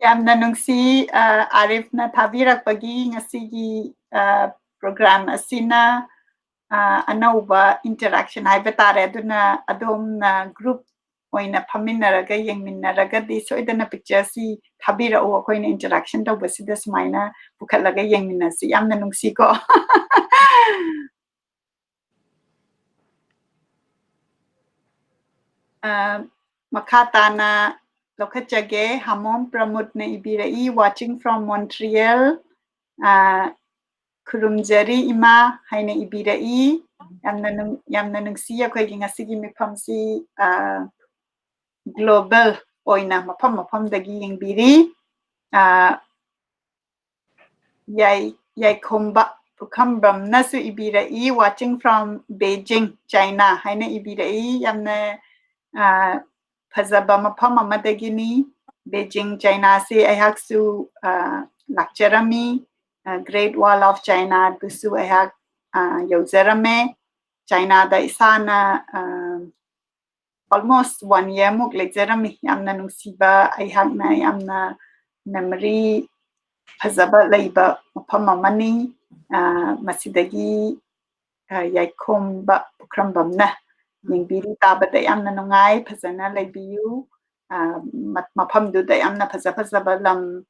ꯌꯥꯝꯅ ꯅꯨꯡꯁꯤ, ꯑ, ꯑꯥꯔꯤꯐꯅ ꯊꯥꯕꯤꯔꯛꯄꯒꯤ ꯉꯁꯤꯒꯤ, ꯑ, program ꯑꯁꯤꯅ, ꯑ, ꯑꯅꯧꯕ interaction ꯍꯥꯏꯕ ꯇꯥꯔꯦ꯫ ꯑꯗꯨꯅ ꯑꯗꯣꯝꯅ group ꯑꯣꯏꯅ ꯐꯝꯃꯤꯟꯅꯔꯒ ꯌꯦꯡꯃꯤꯟꯅꯔꯒꯗꯤ ꯁꯣꯏꯗꯅ pictureꯁꯤ ꯊꯥꯕꯤꯔꯛꯎ꯫ ꯑꯩꯈꯣꯏꯅ interaction ꯇꯧꯕꯁꯤꯗ ꯁꯨꯃꯥꯏꯅ ꯄꯨꯈꯠꯂꯒ ꯌꯦꯡꯃꯤꯟꯅꯁꯤ꯫ ꯌꯥꯝꯅ ꯅꯨꯡꯁꯤꯀꯣ꯫ ꯑ, ꯃꯈꯥ ꯇꯥꯅ ꯂꯧꯈꯠꯆꯒꯦ꯫ ꯍꯥꯃꯣꯝ ꯄ꯭ꯔꯃꯣꯗꯅ ꯏꯕꯤꯔꯛꯏ, "Watching from Montreal", ꯑ, "ꯈꯨꯔꯨꯝꯖꯔꯤ ꯏꯃꯥ" ꯍꯥꯏꯅ ꯏꯕꯤꯔꯛꯏ꯫ ꯌꯥꯝꯅ ꯅꯨꯡ-, ꯌꯥꯝꯅ ꯅꯨꯡꯁꯤ ꯑꯩꯈꯣꯏꯒꯤ ꯉꯁꯤꯒꯤ ꯃꯤꯐꯝꯁꯤ, ꯑ, global ꯑꯣꯏꯅ ꯃꯐꯝ ꯃꯐꯝꯗꯒꯤ ꯌꯦꯡꯕꯤꯔꯤ꯫ ꯑ, ꯌꯥꯏ-, ꯌꯥꯏꯈꯣꯝꯕ ꯄꯨꯈ꯭ꯔꯝꯕꯝꯅꯁꯨ ꯏꯕꯤꯔꯛꯏ, "Watching from Beijing, China" ꯍꯥꯏꯅ ꯏꯕꯤꯔꯛꯏ꯫ ꯌꯥꯝꯅ, ꯑ, ꯐꯖꯕ ꯃꯐꯝ ꯑꯃꯗꯒꯤꯅꯤ꯫ ꯕꯦꯖꯤꯡ, ꯆꯥꯏꯅꯥꯁꯤ ꯑꯩꯍꯥꯛꯁꯨ, ꯑ, ꯂꯥꯛꯆꯔꯝꯃꯤ꯫ ꯑ, Great Wall of China ꯗꯨꯁꯨ ꯑꯩꯍꯥꯛ, ꯑ, ꯌꯧꯖꯔꯝꯃꯦ꯫ ꯆꯥꯏꯅꯥꯗ ꯏꯁꯥꯅ, ꯑ, almost one year ꯃꯨꯛ ꯂꯩꯖꯔꯝꯃꯤ꯫ ꯌꯥꯝꯅ ꯅꯨꯡꯁꯤꯕ, ꯑꯩꯍꯥꯛꯅ ꯌꯥꯝꯅ memory ꯐꯖꯕ ꯂꯩꯕ ꯃꯐꯝ ꯑꯃꯅꯤ꯫ ꯑ, ꯃꯁꯤꯗꯒꯤ, ꯑ, ꯌꯥꯏꯈꯣꯝꯕ ꯄꯨꯈ꯭ꯔꯝꯕꯝꯅ ꯌꯦꯡꯕꯤꯔꯤ ꯇꯥꯕꯗ ꯌꯥꯝꯅ ꯅꯨꯡꯉꯥꯏ꯫ ꯐꯖꯅ ꯂꯩꯕꯤꯌꯨ꯫ ꯑ, ꯃ-, ꯃꯐꯝꯗꯨꯗ ꯌꯥꯝꯅ ꯐꯖ ꯐꯖꯕ ꯂꯝ,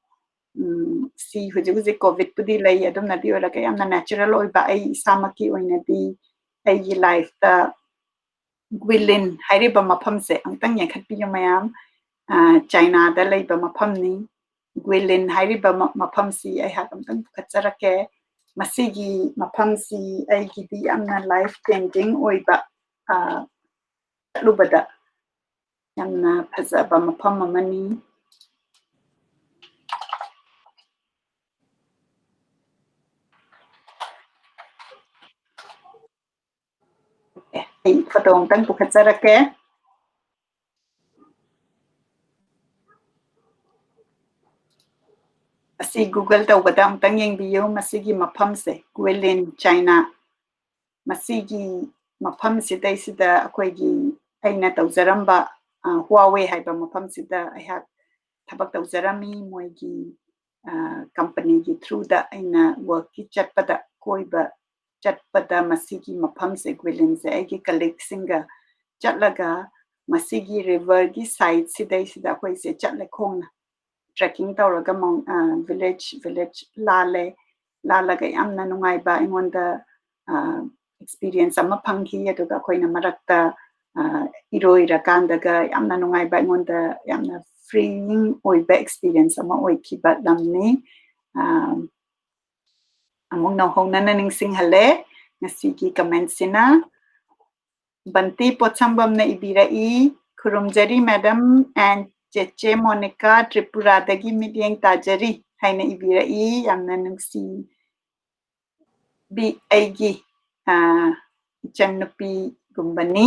ꯎꯝ, ꯁꯤ ꯍꯧꯖꯤꯛ ꯍꯧꯖꯤꯛ ꯀꯣꯚꯤꯗꯄꯨꯗꯤ ꯂꯩ, ꯑꯗꯨꯝꯅꯗꯤ ꯑꯣꯏꯔꯒ ꯌꯥꯝꯅ natural ꯑꯣꯏꯕ, ꯑꯩ ꯏꯁꯥꯃꯛꯀꯤ ꯑꯣꯏꯅꯗꯤ ꯑꯩꯒꯤ lifeꯇ ꯒ꯭ꯋꯤꯂꯤꯟ ꯍꯥꯏꯔꯤꯕ ꯃꯐꯝꯁꯦ ꯑꯃꯨꯛꯇꯪ ꯌꯦꯡꯈꯠꯄꯤꯌꯨ ꯃꯌꯥꯝ꯫ ꯑ, ꯆꯥꯏꯅꯥꯗ ꯂꯩꯕ ꯃꯐꯝꯅꯤ꯫ ꯒ꯭ꯋꯤꯂꯤꯟ ꯍꯥꯏꯔꯤꯕ ꯃ-, ꯃꯐꯝꯁꯤ ꯑꯩꯍꯥꯛ ꯑꯃꯨꯛꯇꯪ ꯄꯨꯈꯠꯆꯔꯛꯀꯦ꯫ ꯃꯁꯤꯒꯤ ꯃꯐꯝꯁꯤ ꯑꯩꯒꯤꯗꯤ ꯌꯥꯝꯅ life changing ꯑꯣꯏꯕ, ꯑ, ꯆꯠꯂꯨꯕꯗ ꯌꯥꯝꯅ ꯐꯖꯕ ꯃꯐꯝ ꯑꯃꯅꯤ꯫ ꯑꯦ, ꯑꯩ photo ꯑꯃꯨꯛꯇꯪ ꯄꯨꯈꯠꯆꯔꯛꯀꯦ꯫ ꯑꯁꯤ Google ꯇꯧꯕꯗ ꯑꯃꯨꯛꯇꯪ ꯌꯦꯡꯕꯤꯌꯨ, ꯃꯁꯤꯒꯤ ꯃꯐꯝꯁꯦ, ꯒ꯭ꯋꯤꯂꯤꯟ, ꯆꯥꯏꯅꯥ꯫ ꯃꯁꯤꯒꯤ ꯃꯐꯝꯁꯤꯗꯩꯁꯤꯗ ꯑꯩꯈꯣꯏꯒꯤ, ꯑꯩꯅ ꯇꯧꯖꯔꯝꯕ, ꯑ, Huawei ꯍꯥꯏꯕ ꯃꯐꯝꯁꯤꯗ ꯑꯩꯍꯥꯛ ꯊꯕꯛ ꯇꯧꯖꯔꯝꯃꯤ꯫ ꯃꯣꯏꯒꯤ, ꯑ, companyꯒꯤ throughꯗ ꯑꯩꯅ workꯀꯤ ꯆꯠꯄꯗ, ꯀꯣꯏꯕ ꯆꯠꯄꯗ ꯃꯁꯤꯒꯤ ꯃꯐꯝꯁꯦ, ꯒ꯭ꯋꯤꯂꯤꯟꯁꯦ, ꯑꯩꯒꯤ colleagueꯁꯤꯡꯒ ꯆꯠꯂꯒ ꯃꯁꯤꯒꯤ riverꯒꯤ sideꯁꯤꯗꯩꯁꯤꯗ ꯑꯩꯈꯣꯏꯁꯦ ꯆꯠꯂꯦ ꯈꯣꯡꯅ꯫ Trekking ꯇꯧꯔꯒ ꯃꯥꯎꯟ-, ꯑ, village, village ꯂꯥꯜꯂꯦ꯫ ꯂꯥꯜꯂꯒ ꯌꯥꯝꯅ ꯅꯨꯡꯉꯥꯏꯕ ꯑꯩꯉꯣꯟꯗ, ꯑ, experience ꯑꯃ ꯐꯪꯈꯤ꯫ ꯑꯗꯨꯒ ꯑꯩꯈꯣꯏꯅ ꯃꯔꯛꯇ, ꯑ, ꯏꯔꯣꯏꯔꯀꯥꯟꯗꯒ ꯌꯥꯝꯅ ꯅꯨꯡꯉꯥꯏꯕ, ꯑꯩꯉꯣꯟꯗ ꯌꯥꯝꯅ freeing ꯑꯣꯏꯕ experience ꯑꯃ ꯑꯣꯏꯈꯤꯕ ꯂꯝꯅꯤ꯫ ꯑ, ꯑꯃꯨꯛ ꯅꯧꯍꯧꯅꯅ ꯅꯤꯡꯁꯤꯡꯍꯜꯂꯦ ꯉꯁꯤꯒꯤ commentꯁꯤꯅ꯫ ꯕꯟꯇꯤ ꯄꯣꯠꯁꯪꯕꯝꯅ ꯏꯕꯤꯔꯛꯏ, "ꯈꯨꯔꯨꯝꯖꯔꯤ madam and ꯆꯦꯆꯦ ꯃꯣꯅꯤꯀꯥ, ꯇ꯭ꯔꯤꯄꯨꯔꯥꯗꯒꯤ ꯃꯤꯠꯌꯦꯡ ꯇꯥꯖꯔꯤ ꯍꯥꯏꯅ ꯏꯕꯤꯔꯛꯏ꯫ ꯌꯥꯝꯅ ꯅꯨꯡꯁꯤꯕꯤ ꯑꯩꯒꯤ, ꯑ, ꯏꯆꯟꯅꯨꯄꯤꯒꯨꯝꯕꯅꯤ,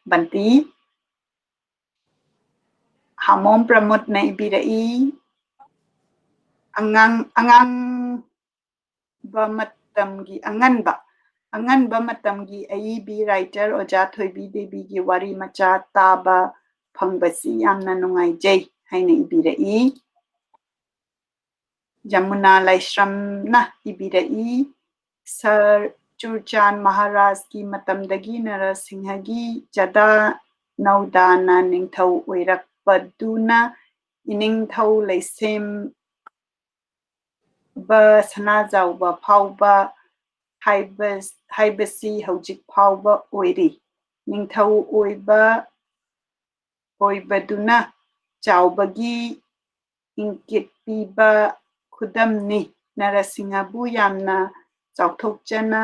ꯕꯟꯇꯤ꯫ ꯍꯥꯃꯣꯝ ꯄ꯭ꯔꯃꯣꯗꯅ ꯏꯕꯤꯔꯛꯏ, ꯑꯉꯥꯡ, ꯑꯉꯥꯡꯕ ꯃꯇꯝꯒꯤ, ꯑꯉꯟꯕ, ꯑꯉꯟꯕ ꯃꯇꯝꯒꯤ ꯑꯏꯕꯤ writer ꯑꯣꯖꯥ ꯊꯣꯏꯕꯤ ꯗꯦꯕꯤꯒꯤ ꯋꯥꯔꯤ ꯃꯆꯥ ꯇꯥꯕ ꯐꯪꯕꯁꯤ ꯌꯥꯝꯅ ꯅꯨꯡꯉꯥꯏꯖꯩ ꯍꯥꯏꯅ ꯏꯕꯤꯔꯛꯏ꯫ ꯖꯃꯨꯅꯥ ꯂꯥꯏꯁ꯭ꯔꯝꯅ ꯏꯕꯤꯔꯛꯏ, ꯁꯔ ꯆꯨꯔꯆꯥꯟ ꯃꯍꯥꯔꯥꯖꯀꯤ ꯃꯇꯝꯗꯒꯤ ꯅꯔꯁꯤꯡꯍꯒꯤ ꯆꯗꯥ ꯅꯧꯗꯥꯅ ꯅꯤꯡꯊꯧ ꯑꯣꯏꯔꯛꯄꯗꯨꯅ ꯏꯅꯤꯡꯊꯧ ꯂꯩꯁꯦꯝꯕ ꯁꯅꯥꯖꯥꯎꯕ ꯐꯥꯎꯕ ꯍꯥꯏꯕ-, ꯍꯥꯏꯕꯁꯤ ꯍꯧꯖꯤꯛ ꯐꯥꯎꯕ ꯑꯣꯏꯔꯤ꯫ ꯅꯤꯡꯊꯧ ꯑꯣꯏꯕ, ꯑꯣꯏꯕꯗꯨꯅ ꯆꯥꯎꯕꯒꯤ ꯏꯪꯀꯤꯠ ꯄꯤꯕ ꯈꯨꯗꯝꯅꯤ꯫ ꯅꯔꯁꯤꯡꯍꯕꯨ ꯌꯥꯝꯅ ꯆꯥꯎꯊꯣꯛꯆꯅ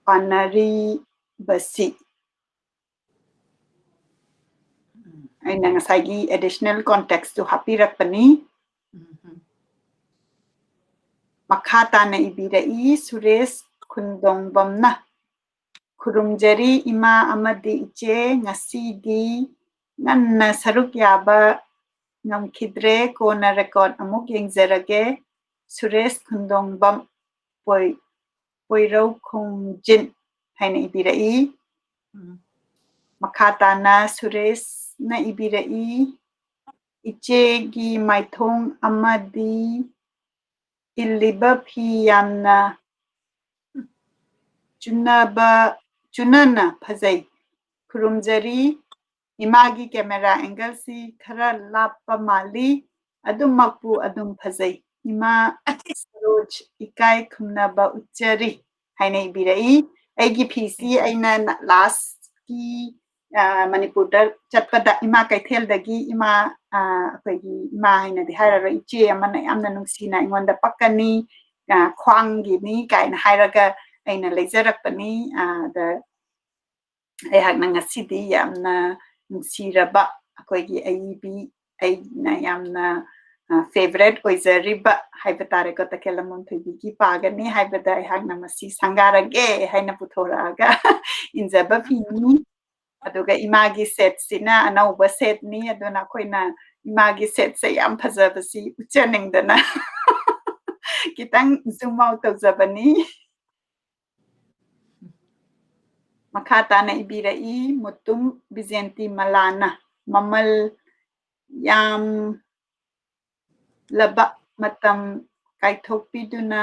ꯄꯥꯟꯅꯔꯤꯕꯁꯤ꯫ ꯑꯩꯅ ꯉꯁꯥꯏꯒꯤ additional context ꯇꯨ ꯍꯥꯞꯄꯤꯔꯛꯄꯅꯤ꯫ ꯎꯝ꯫ ꯃꯈꯥ ꯇꯥꯅ ꯏꯕꯤꯔꯛꯏ ꯁꯨꯔꯦꯁ ꯈꯨꯟꯗꯣꯡꯕꯝꯅ꯫ ꯈꯨꯔꯨꯝꯖꯔꯤ ꯏꯃꯥ ꯑꯃꯗꯤ ꯏꯆꯦ, ꯉꯁꯤꯗꯤ ꯉꯟꯅ ꯁꯔꯨꯛ ꯌꯥꯕ ꯉꯝꯈꯤꯗ꯭ꯔꯦ, ꯀꯣꯟꯅ record ꯑꯃꯨꯛ ꯌꯦꯡꯖꯔꯒꯦ꯫ ꯁꯨꯔꯦꯁ ꯈꯨꯟꯗꯣꯡꯕꯝ, ꯄꯣꯏ-, ꯄꯣꯏꯔꯧ ꯈꯣꯡꯖꯤꯟ ꯍꯥꯏꯅ ꯏꯕꯤꯔꯛꯏ꯫ ꯎꯝ꯫ ꯃꯈꯥ ꯇꯥꯅ ꯁꯨꯔꯦꯁꯅ ꯏꯕꯤꯔꯛꯏ, ꯏꯆꯦꯒꯤ ꯃꯥꯏꯊꯣꯡ ꯑꯃꯗꯤ ꯏꯜꯂꯤꯕ ꯐꯤ ꯌꯥꯝꯅ ꯆꯨꯅꯕ, ꯆꯨꯅꯅ ꯐꯖꯩ꯫ ꯈꯨꯔꯨꯝꯖꯔꯤ꯫ ꯏꯃꯥꯒꯤ camera angle ꯁꯤ ꯈꯔ ꯂꯥꯞꯄ ꯃꯥꯜꯂꯤ, ꯑꯗꯨꯃꯛꯄꯨ ꯑꯗꯨꯝ ꯐꯖꯩ꯫ ꯏꯃꯥ ꯁꯔꯣꯖ ꯏꯀꯥꯏ ꯈꯨꯝꯅꯕ ꯎꯠꯆꯔꯤ ꯍꯥꯏꯅ ꯏꯕꯤꯔꯛꯏ꯫ ꯑꯩꯒꯤ ꯐꯤꯁꯤ ꯑꯩꯅ ꯂꯥꯁꯀꯤ, ꯑ, ꯃꯅꯤꯄꯨꯔꯗ ꯆꯠꯄꯗ ꯏꯃꯥ ꯀꯩꯊꯦꯜꯗꯒꯤ ꯏꯃꯥ, ꯑ, ꯑꯩꯈꯣꯏꯒꯤ ꯏꯃꯥ ꯍꯥꯏꯅꯗꯤ ꯍꯥꯏꯔꯔꯣꯏ, ꯏꯆꯦ ꯑꯃꯅ ꯌꯥꯝꯅ ꯅꯨꯡꯁꯤꯅ ꯑꯩꯉꯣꯟꯗ "ꯄꯛꯀꯅꯤ, ꯑ, ꯈ꯭ꯋꯥꯡꯒꯤꯅꯤ" ꯀꯥꯏꯅ ꯍꯥꯏꯔꯒ ꯑꯩꯅ ꯂꯩꯖꯔꯛꯄꯅꯤ꯫ ꯑ, ꯑꯗ ꯑꯩꯍꯥꯛꯅ ꯉꯁꯤꯗꯤ ꯌꯥꯝꯅ ꯅꯨꯡꯁꯤꯔꯕ, ꯑꯩꯈꯣꯏꯒꯤ ꯑꯏꯕꯤ, ꯑꯩꯅ ꯌꯥꯝꯅ, ꯑ, favourite ꯑꯣꯏꯖꯔꯤꯕ ꯍꯥꯏꯕ ꯇꯥꯔꯦꯀꯣ, ꯇꯈꯦꯜꯂꯝꯕꯝ ꯊꯣꯏꯕꯤꯒꯤ ꯄꯥꯒꯅꯤ ꯍꯥꯏꯕꯗ ꯑꯩꯍꯥꯛꯅ ꯃꯁꯤ ꯁꯪꯒꯥꯔꯒꯦ ꯍꯥꯏꯅ ꯄꯨꯊꯣꯔꯛꯑꯒ ꯏꯟꯖꯕ ꯐꯤꯅꯤ꯫ ꯑꯗꯨꯒ ꯏꯃꯥꯒꯤ setꯁꯤꯅ ꯑꯅꯧꯕ setꯅꯤ, ꯑꯗꯨꯅ ꯑꯩꯈꯣꯏꯅ ꯏꯃꯥꯒꯤ setꯁꯦ ꯌꯥꯝ ꯐꯖꯕꯁꯤ ꯎꯠꯆꯅꯤꯡꯗꯅ ꯈꯤꯇꯪ zoom out ꯇꯧꯖꯕꯅꯤ꯫ ꯃꯈꯥ ꯇꯥꯅ ꯏꯕꯤꯔꯛꯏ ꯃꯨꯇꯨꯝ ꯕꯤꯖꯦꯟꯇꯤ ꯃꯂꯥꯅ, ꯃꯃꯜ ꯌꯥꯝꯂꯕ ꯃꯇꯝ ꯀꯥꯏꯊꯣꯛꯄꯤꯗꯨꯅ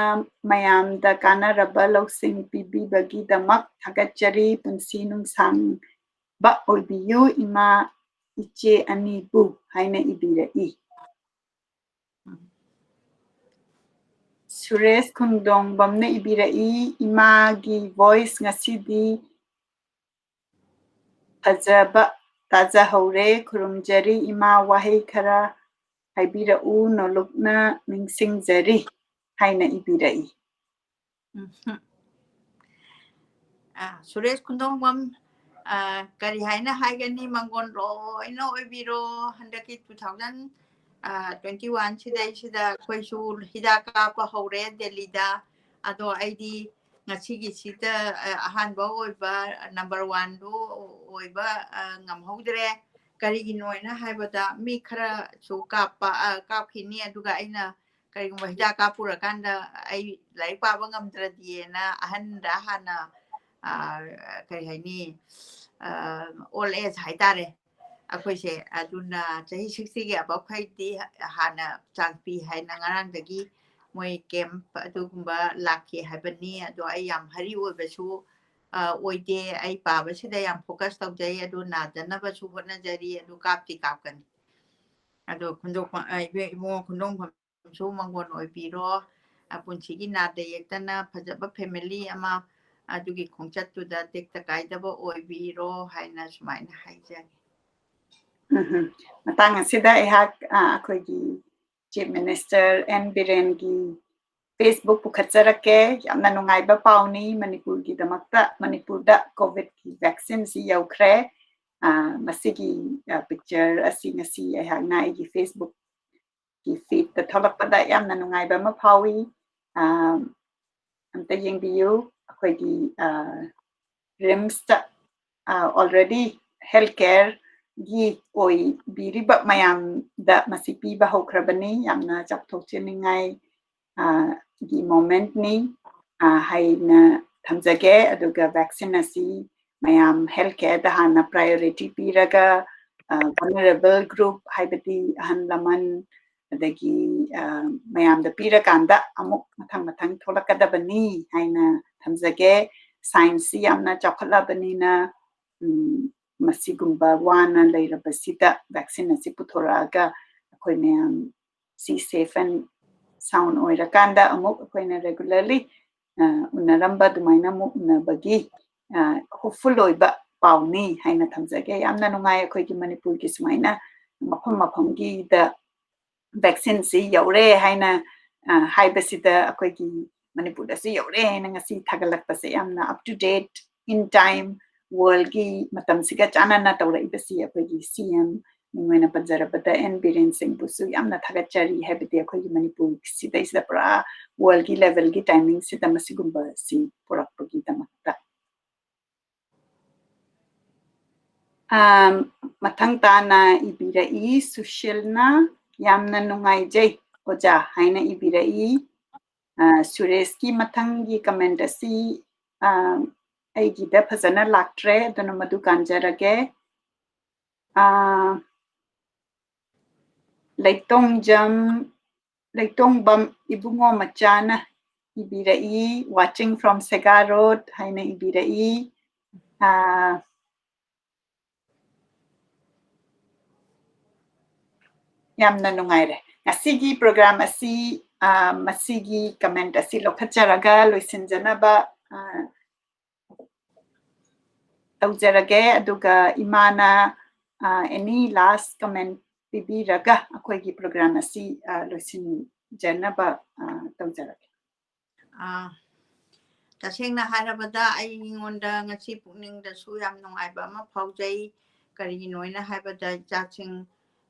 ꯃꯌꯥꯝꯗ ꯀꯥꯟꯅꯔꯕ ꯂꯧꯁꯤꯡ ꯄꯤꯕꯤꯕꯒꯤꯗꯃꯛ ꯊꯥꯒꯠꯆꯔꯤ꯫ ꯄꯨꯟꯁꯤ ꯅꯨꯡꯁꯥꯡꯕ ꯑꯣꯏꯕꯤꯌꯨ ꯏꯃꯥ ꯏꯆꯦ ꯑꯅꯤꯕꯨ ꯍꯥꯏꯅ ꯏꯕꯤꯔꯛꯏ꯫ ꯁꯨꯔꯦꯁ ꯈꯣꯡꯗꯣꯡꯕꯝꯅ ꯏꯕꯤꯔꯛꯏ, ꯏꯃꯥꯒꯤ voice ꯉꯁꯤꯗꯤ ꯐꯖꯕ ꯇꯥꯖꯍꯧꯔꯦ꯫ ꯈꯨꯔꯨꯝꯖꯔꯤ ꯏꯃꯥ, ꯋꯥꯍꯩ ꯈꯔ ꯍꯥꯏꯕꯤꯔꯛꯎ, ꯅꯣꯂꯨꯛꯅ ꯅꯤꯡꯁꯤꯡꯖꯔꯤ ꯍꯥꯏꯅ ꯏꯕꯤꯔꯛꯏ꯫ ꯎꯝ꯫ ꯑꯥ, ꯁꯨꯔꯦꯁ ꯈꯨꯟꯗꯣꯡꯕꯝ, ꯑꯥ, ꯀꯔꯤ ꯍꯥꯏꯅ ꯍꯥꯏꯒꯅꯤ? ꯃꯪꯒꯣꯟ ꯂꯣꯏꯅ ꯑꯣꯏꯕꯤꯔꯣ꯫ ꯍꯟꯗꯛꯀꯤ two thousand twenty one ꯁꯤꯗꯩꯁꯤꯗ ꯑꯩꯈꯣꯏꯁꯨ ꯍꯤꯗꯥꯛ ꯀꯥꯞꯄ ꯍꯧꯔꯦ ꯗꯦꯜꯂꯤꯗ꯫ ꯑꯗꯣ ꯑꯩꯗꯤ ꯉꯁꯤꯒꯤꯁꯤꯗ, ꯑ, ꯑꯍꯥꯟꯕ ꯑꯣꯏꯕ, number one ꯗꯨ ꯑꯣꯏꯕ, ꯑ, ꯉꯝꯍꯧꯗ꯭ꯔꯦ꯫ ꯀꯔꯤꯒꯤꯅꯣ ꯍꯥꯏꯅ ꯍꯥꯏꯕꯗ ꯃꯤ ꯈꯔꯁꯨ ꯀꯥꯞꯄ, ꯑ, ꯀꯥꯞꯈꯤꯅꯤ꯫ ꯑꯗꯨꯒ ꯑꯩꯅ ꯀꯔꯤꯒꯨꯝꯕ ꯍꯤꯗꯥꯛ ꯀꯥꯞꯄꯨꯔꯀꯥꯟꯗ ꯑꯩ ꯂꯥꯏꯔꯤꯛ ꯄꯥꯕ ꯉꯝꯗ꯭ꯔꯗꯤꯅ ꯑꯍꯟꯗ ꯍꯥꯟꯅ, ꯑ, ꯀꯔꯤ ꯍꯥꯏꯅꯤ, ꯑ, old age ꯍꯥꯏꯇꯥꯔꯦ꯫ ꯑꯩꯈꯣꯏꯁꯦ ꯑꯗꯨꯅ ꯆꯍꯤ sixty ꯒꯤ above ꯈꯩꯗꯤ ꯍꯥꯟꯅ ꯆꯥꯡ ꯄꯤ ꯍꯥꯏꯅ ꯉꯔꯥꯡꯗꯒꯤ ꯃꯣꯏ camp ꯑꯗꯨꯒꯨꯝꯕ ꯂꯥꯛꯀꯦ ꯍꯥꯏꯕꯅꯤ꯫ ꯑꯗꯣ ꯑꯩ ꯌꯥꯝ hurry ꯑꯣꯏꯕꯁꯨ, ꯑ, ꯑꯣꯏꯗꯦ꯫ ꯑꯩ ꯄꯥꯕꯁꯤꯗ ꯌꯥꯝ focus ꯇꯧꯖꯩ꯫ ꯑꯗꯨ ꯅꯥꯗꯅꯕꯁꯨ ꯍꯣꯠꯅꯖꯔꯤ꯫ ꯑꯗꯨ ꯀꯥꯞꯇꯤ ꯀꯥꯞꯀꯅꯤ꯫ ꯑꯗꯣ ꯈꯨꯟꯗꯣꯛꯄ, ꯑ, ꯏꯕꯦ-, ꯏꯕꯨꯡꯉꯣ ꯈꯨꯟꯗꯣꯡꯕꯝꯁꯨ ꯃꯪꯒꯣꯟ ꯑꯣꯏꯕꯤꯔꯣ꯫ ꯑ, ꯄꯨꯟꯁꯤꯒꯤ ꯅꯥꯗ ꯌꯦꯛꯇꯅ ꯐꯖꯕ family ꯑꯃ ꯑꯗꯨꯒꯤ ꯈꯣꯡꯆꯠꯇꯨꯗ ꯇꯦꯛꯇ ꯀꯥꯏꯗꯕ ꯑꯣꯏꯕꯤꯔꯣ ꯍꯥꯏꯅ ꯁꯨꯃꯥꯏꯅ ꯍꯥꯏꯖꯒꯦ꯫ ꯎꯝꯍꯨꯝ꯫ ꯃꯇꯥꯡ ꯑꯁꯤꯗ ꯑꯩꯍꯥꯛ, ꯑ, ꯑꯩꯈꯣꯏꯒꯤ Chief Minister ꯑꯦꯟ ꯕꯤꯔꯦꯟꯒꯤ Facebook ꯄꯨꯈꯠꯆꯔꯛꯀꯦ꯫ ꯌꯥꯝꯅ ꯅꯨꯡꯉꯥꯏꯕ ꯄꯥꯎꯅꯤ ꯃꯅꯤꯄꯨꯔꯒꯤꯗꯃꯛꯇ꯫ ꯃꯅꯤꯄꯨꯔꯗ COVID ꯀꯤ vaccine ꯁꯤ ꯌꯧꯈ꯭ꯔꯦ꯫ ꯑ, ꯃꯁꯤꯒꯤ, ꯑ, picture ꯑꯁꯤ ꯉꯁꯤ ꯑꯩꯍꯥꯛꯅ ꯑꯩꯒꯤ Facebook ꯀꯤ feed ꯇ ꯊꯣꯛꯂꯛꯄꯗ ꯌꯥꯝꯅ ꯅꯨꯡꯉꯥꯏꯕ ꯑꯃ ꯐꯥꯎꯏ꯫ ꯑ, ꯑꯝꯇ ꯌꯦꯡꯕꯤꯌꯨ, ꯑꯩꯈꯣꯏꯒꯤ, ꯑ, RIMS ꯇ, ꯑ, already health care ꯒꯤ ꯑꯣꯏꯕꯤꯔꯤꯕ ꯃꯌꯥꯝꯗ ꯃꯁꯤ ꯄꯤꯕ ꯍꯧꯈ꯭ꯔꯕꯅꯤ꯫ ꯌꯥꯝꯅ ꯆꯥꯎꯊꯣꯛꯆꯅꯤꯡꯉꯥꯏ, ꯑ, ꯒꯤ moment ꯅꯤ, ꯑ, ꯍꯥꯏꯅ ꯊꯝꯖꯒꯦ꯫ ꯑꯗꯨꯒ vaccine ꯑꯁꯤ ꯃꯌꯥꯝ health care ꯗ ꯍꯥꯟꯅ priority ꯄꯤꯔꯒ, ꯑ, vulnerable group, ꯍꯥꯏꯕꯗꯤ ꯑꯍꯜ ꯂꯃꯟ, ꯑꯗꯒꯤ, ꯑ, ꯃꯌꯥꯝꯗ ꯄꯤꯔꯀꯥꯟꯗ ꯑꯃꯨꯛ ꯃꯊꯪ ꯃꯊꯪ ꯊꯣꯛꯂꯛꯀꯗꯕꯅꯤ ꯍꯥꯏꯅ ꯊꯝꯖꯒꯦ꯫ Science ꯁꯤ ꯌꯥꯝꯅ ꯆꯥꯎꯈꯠꯂꯕꯅꯤꯅ, ꯎꯝ, ꯃꯁꯤꯒꯨꯝꯕ ꯋꯥꯅ ꯂꯩꯔꯕꯁꯤꯗ vaccine ꯑꯁꯤ ꯄꯨꯊꯣꯔꯛꯑꯒ ꯑꯩꯈꯣꯏ ꯃꯌꯥꯝ ꯁꯤ safe and sound ꯑꯣꯏꯔꯀꯥꯟꯗ ꯑꯃꯨꯛ ꯑꯩꯈꯣꯏꯅ regularly, ꯑ, ꯎꯅꯔꯝꯕ ꯑꯗꯨꯃꯥꯏꯅ ꯑꯃꯨꯛ ꯎꯅꯕꯒꯤ, ꯑ, hopeful ꯑꯣꯏꯕ ꯄꯥꯎꯅꯤ ꯍꯥꯏꯅ ꯊꯝꯖꯒꯦ꯫ ꯌꯥꯝꯅ ꯅꯨꯡꯉꯥꯏ, ꯑꯩꯈꯣꯏꯒꯤ ꯃꯅꯤꯄꯨꯔꯒꯤ ꯁꯨꯃꯥꯏꯅ ꯃꯐꯝ ꯃꯐꯝꯒꯤꯗ vaccine ꯁꯤ ꯌꯧꯔꯦ ꯍꯥꯏꯅ, ꯑ, ꯍꯥꯏꯕꯁꯤꯗ ꯑꯩꯈꯣꯏꯒꯤ ꯃꯅꯤꯄꯨꯔꯗꯁꯨ ꯌꯧꯔꯦ ꯍꯥꯏꯅ ꯉꯁꯤ ꯊꯥꯒꯠꯂꯛꯄꯁꯦ ꯌꯥꯝꯅ up to date, in time, world ꯀꯤ ꯃꯇꯝꯁꯤꯒ ꯆꯥꯟꯅꯅ ꯇꯧꯔꯛꯏꯕꯁꯤ ꯑꯩꯈꯣꯏꯒꯤ C M ꯃꯤꯡ ꯑꯣꯏꯅ ꯄꯟꯖꯔꯕꯗ N ꯕꯤꯔꯦꯟ ꯁꯤꯡꯕꯨꯁꯨ ꯌꯥꯝꯅ ꯊꯥꯒꯠꯆꯔꯤ꯫ ꯍꯥꯏꯕꯗꯤ ꯑꯩꯈꯣꯏꯒꯤ ꯃꯅꯤꯄꯨꯔꯁꯤꯗꯩꯁꯤꯗ ꯄꯨꯔꯥ world ꯀꯤ level ꯒꯤ timing ꯁꯤꯗ ꯃꯁꯤꯒꯨꯝꯕꯁꯤ ꯄꯨꯔꯛꯄꯒꯤꯗꯃꯛꯇ꯫ ꯑꯥ, ꯃꯊꯪ ꯇꯥꯅ ꯏꯕꯤꯔꯛꯏ ꯁꯨꯁꯤꯜꯅ, "ꯌꯥꯝꯅ ꯅꯨꯡꯉꯥꯏꯖꯩ ꯑꯣꯖꯥ" ꯍꯥꯏꯅ ꯏꯕꯤꯔꯛꯏ꯫ ꯑꯥ, ꯁꯨꯔꯦꯁꯀꯤ ꯃꯊꯪꯒꯤ comment ꯑꯁꯤ, ꯑꯥ, ꯑꯩꯒꯤꯗ ꯐꯖꯅ ꯂꯥꯛꯇ꯭ꯔꯦ, ꯑꯗꯨꯅ ꯃꯗꯨ ꯀꯥꯟꯖꯔꯒꯦ꯫ ꯑꯥ, ꯂꯩꯇꯣꯡꯖꯝ, ꯂꯩꯇꯣꯡꯕꯝ ꯏꯕꯨꯡꯉꯣ ꯃꯆꯥꯅ ꯏꯕꯤꯔꯛꯏ, "Watching from Sega Road" ꯍꯥꯏꯅ ꯏꯕꯤꯔꯛꯏ꯫ ꯑꯥ, ꯌꯥꯝꯅ ꯅꯨꯡꯉꯥꯏꯔꯦ꯫ ꯉꯁꯤꯒꯤ program ꯑꯁꯤ, ꯑꯥ, ꯃꯁꯤꯒꯤ comment ꯑꯁꯤ ꯂꯧꯈꯠꯆꯔꯒ ꯂꯣꯏꯁꯤꯟꯖꯅꯕ, ꯑꯥ, ꯇꯧꯖꯔꯒꯦ꯫ ꯑꯗꯨꯒ ꯏꯃꯥꯅ, ꯑꯥ, any last comment ꯄꯤꯕꯤꯔꯒ ꯑꯩꯈꯣꯏꯒꯤ program ꯑꯁꯤ, ꯑꯥ, ꯂꯣꯏꯁꯤꯟꯖꯅꯕ, ꯑꯥ, ꯇꯧꯖꯔꯒꯦ꯫ ꯑꯥ, ꯇꯁꯦꯡꯅ ꯍꯥꯏꯔꯕꯗ ꯑꯩꯉꯣꯟꯗ ꯉꯁꯤ ꯄꯨꯛꯅꯤꯡꯗꯁꯨ ꯌꯥꯝ ꯅꯨꯡꯉꯥꯏꯕ ꯑꯃ ꯐꯥꯎꯖꯩ꯫ ꯀꯔꯤꯒꯤꯅꯣ ꯍꯥꯏꯅ ꯍꯥꯏꯕꯗ, ꯏꯆꯥꯁꯤꯡ,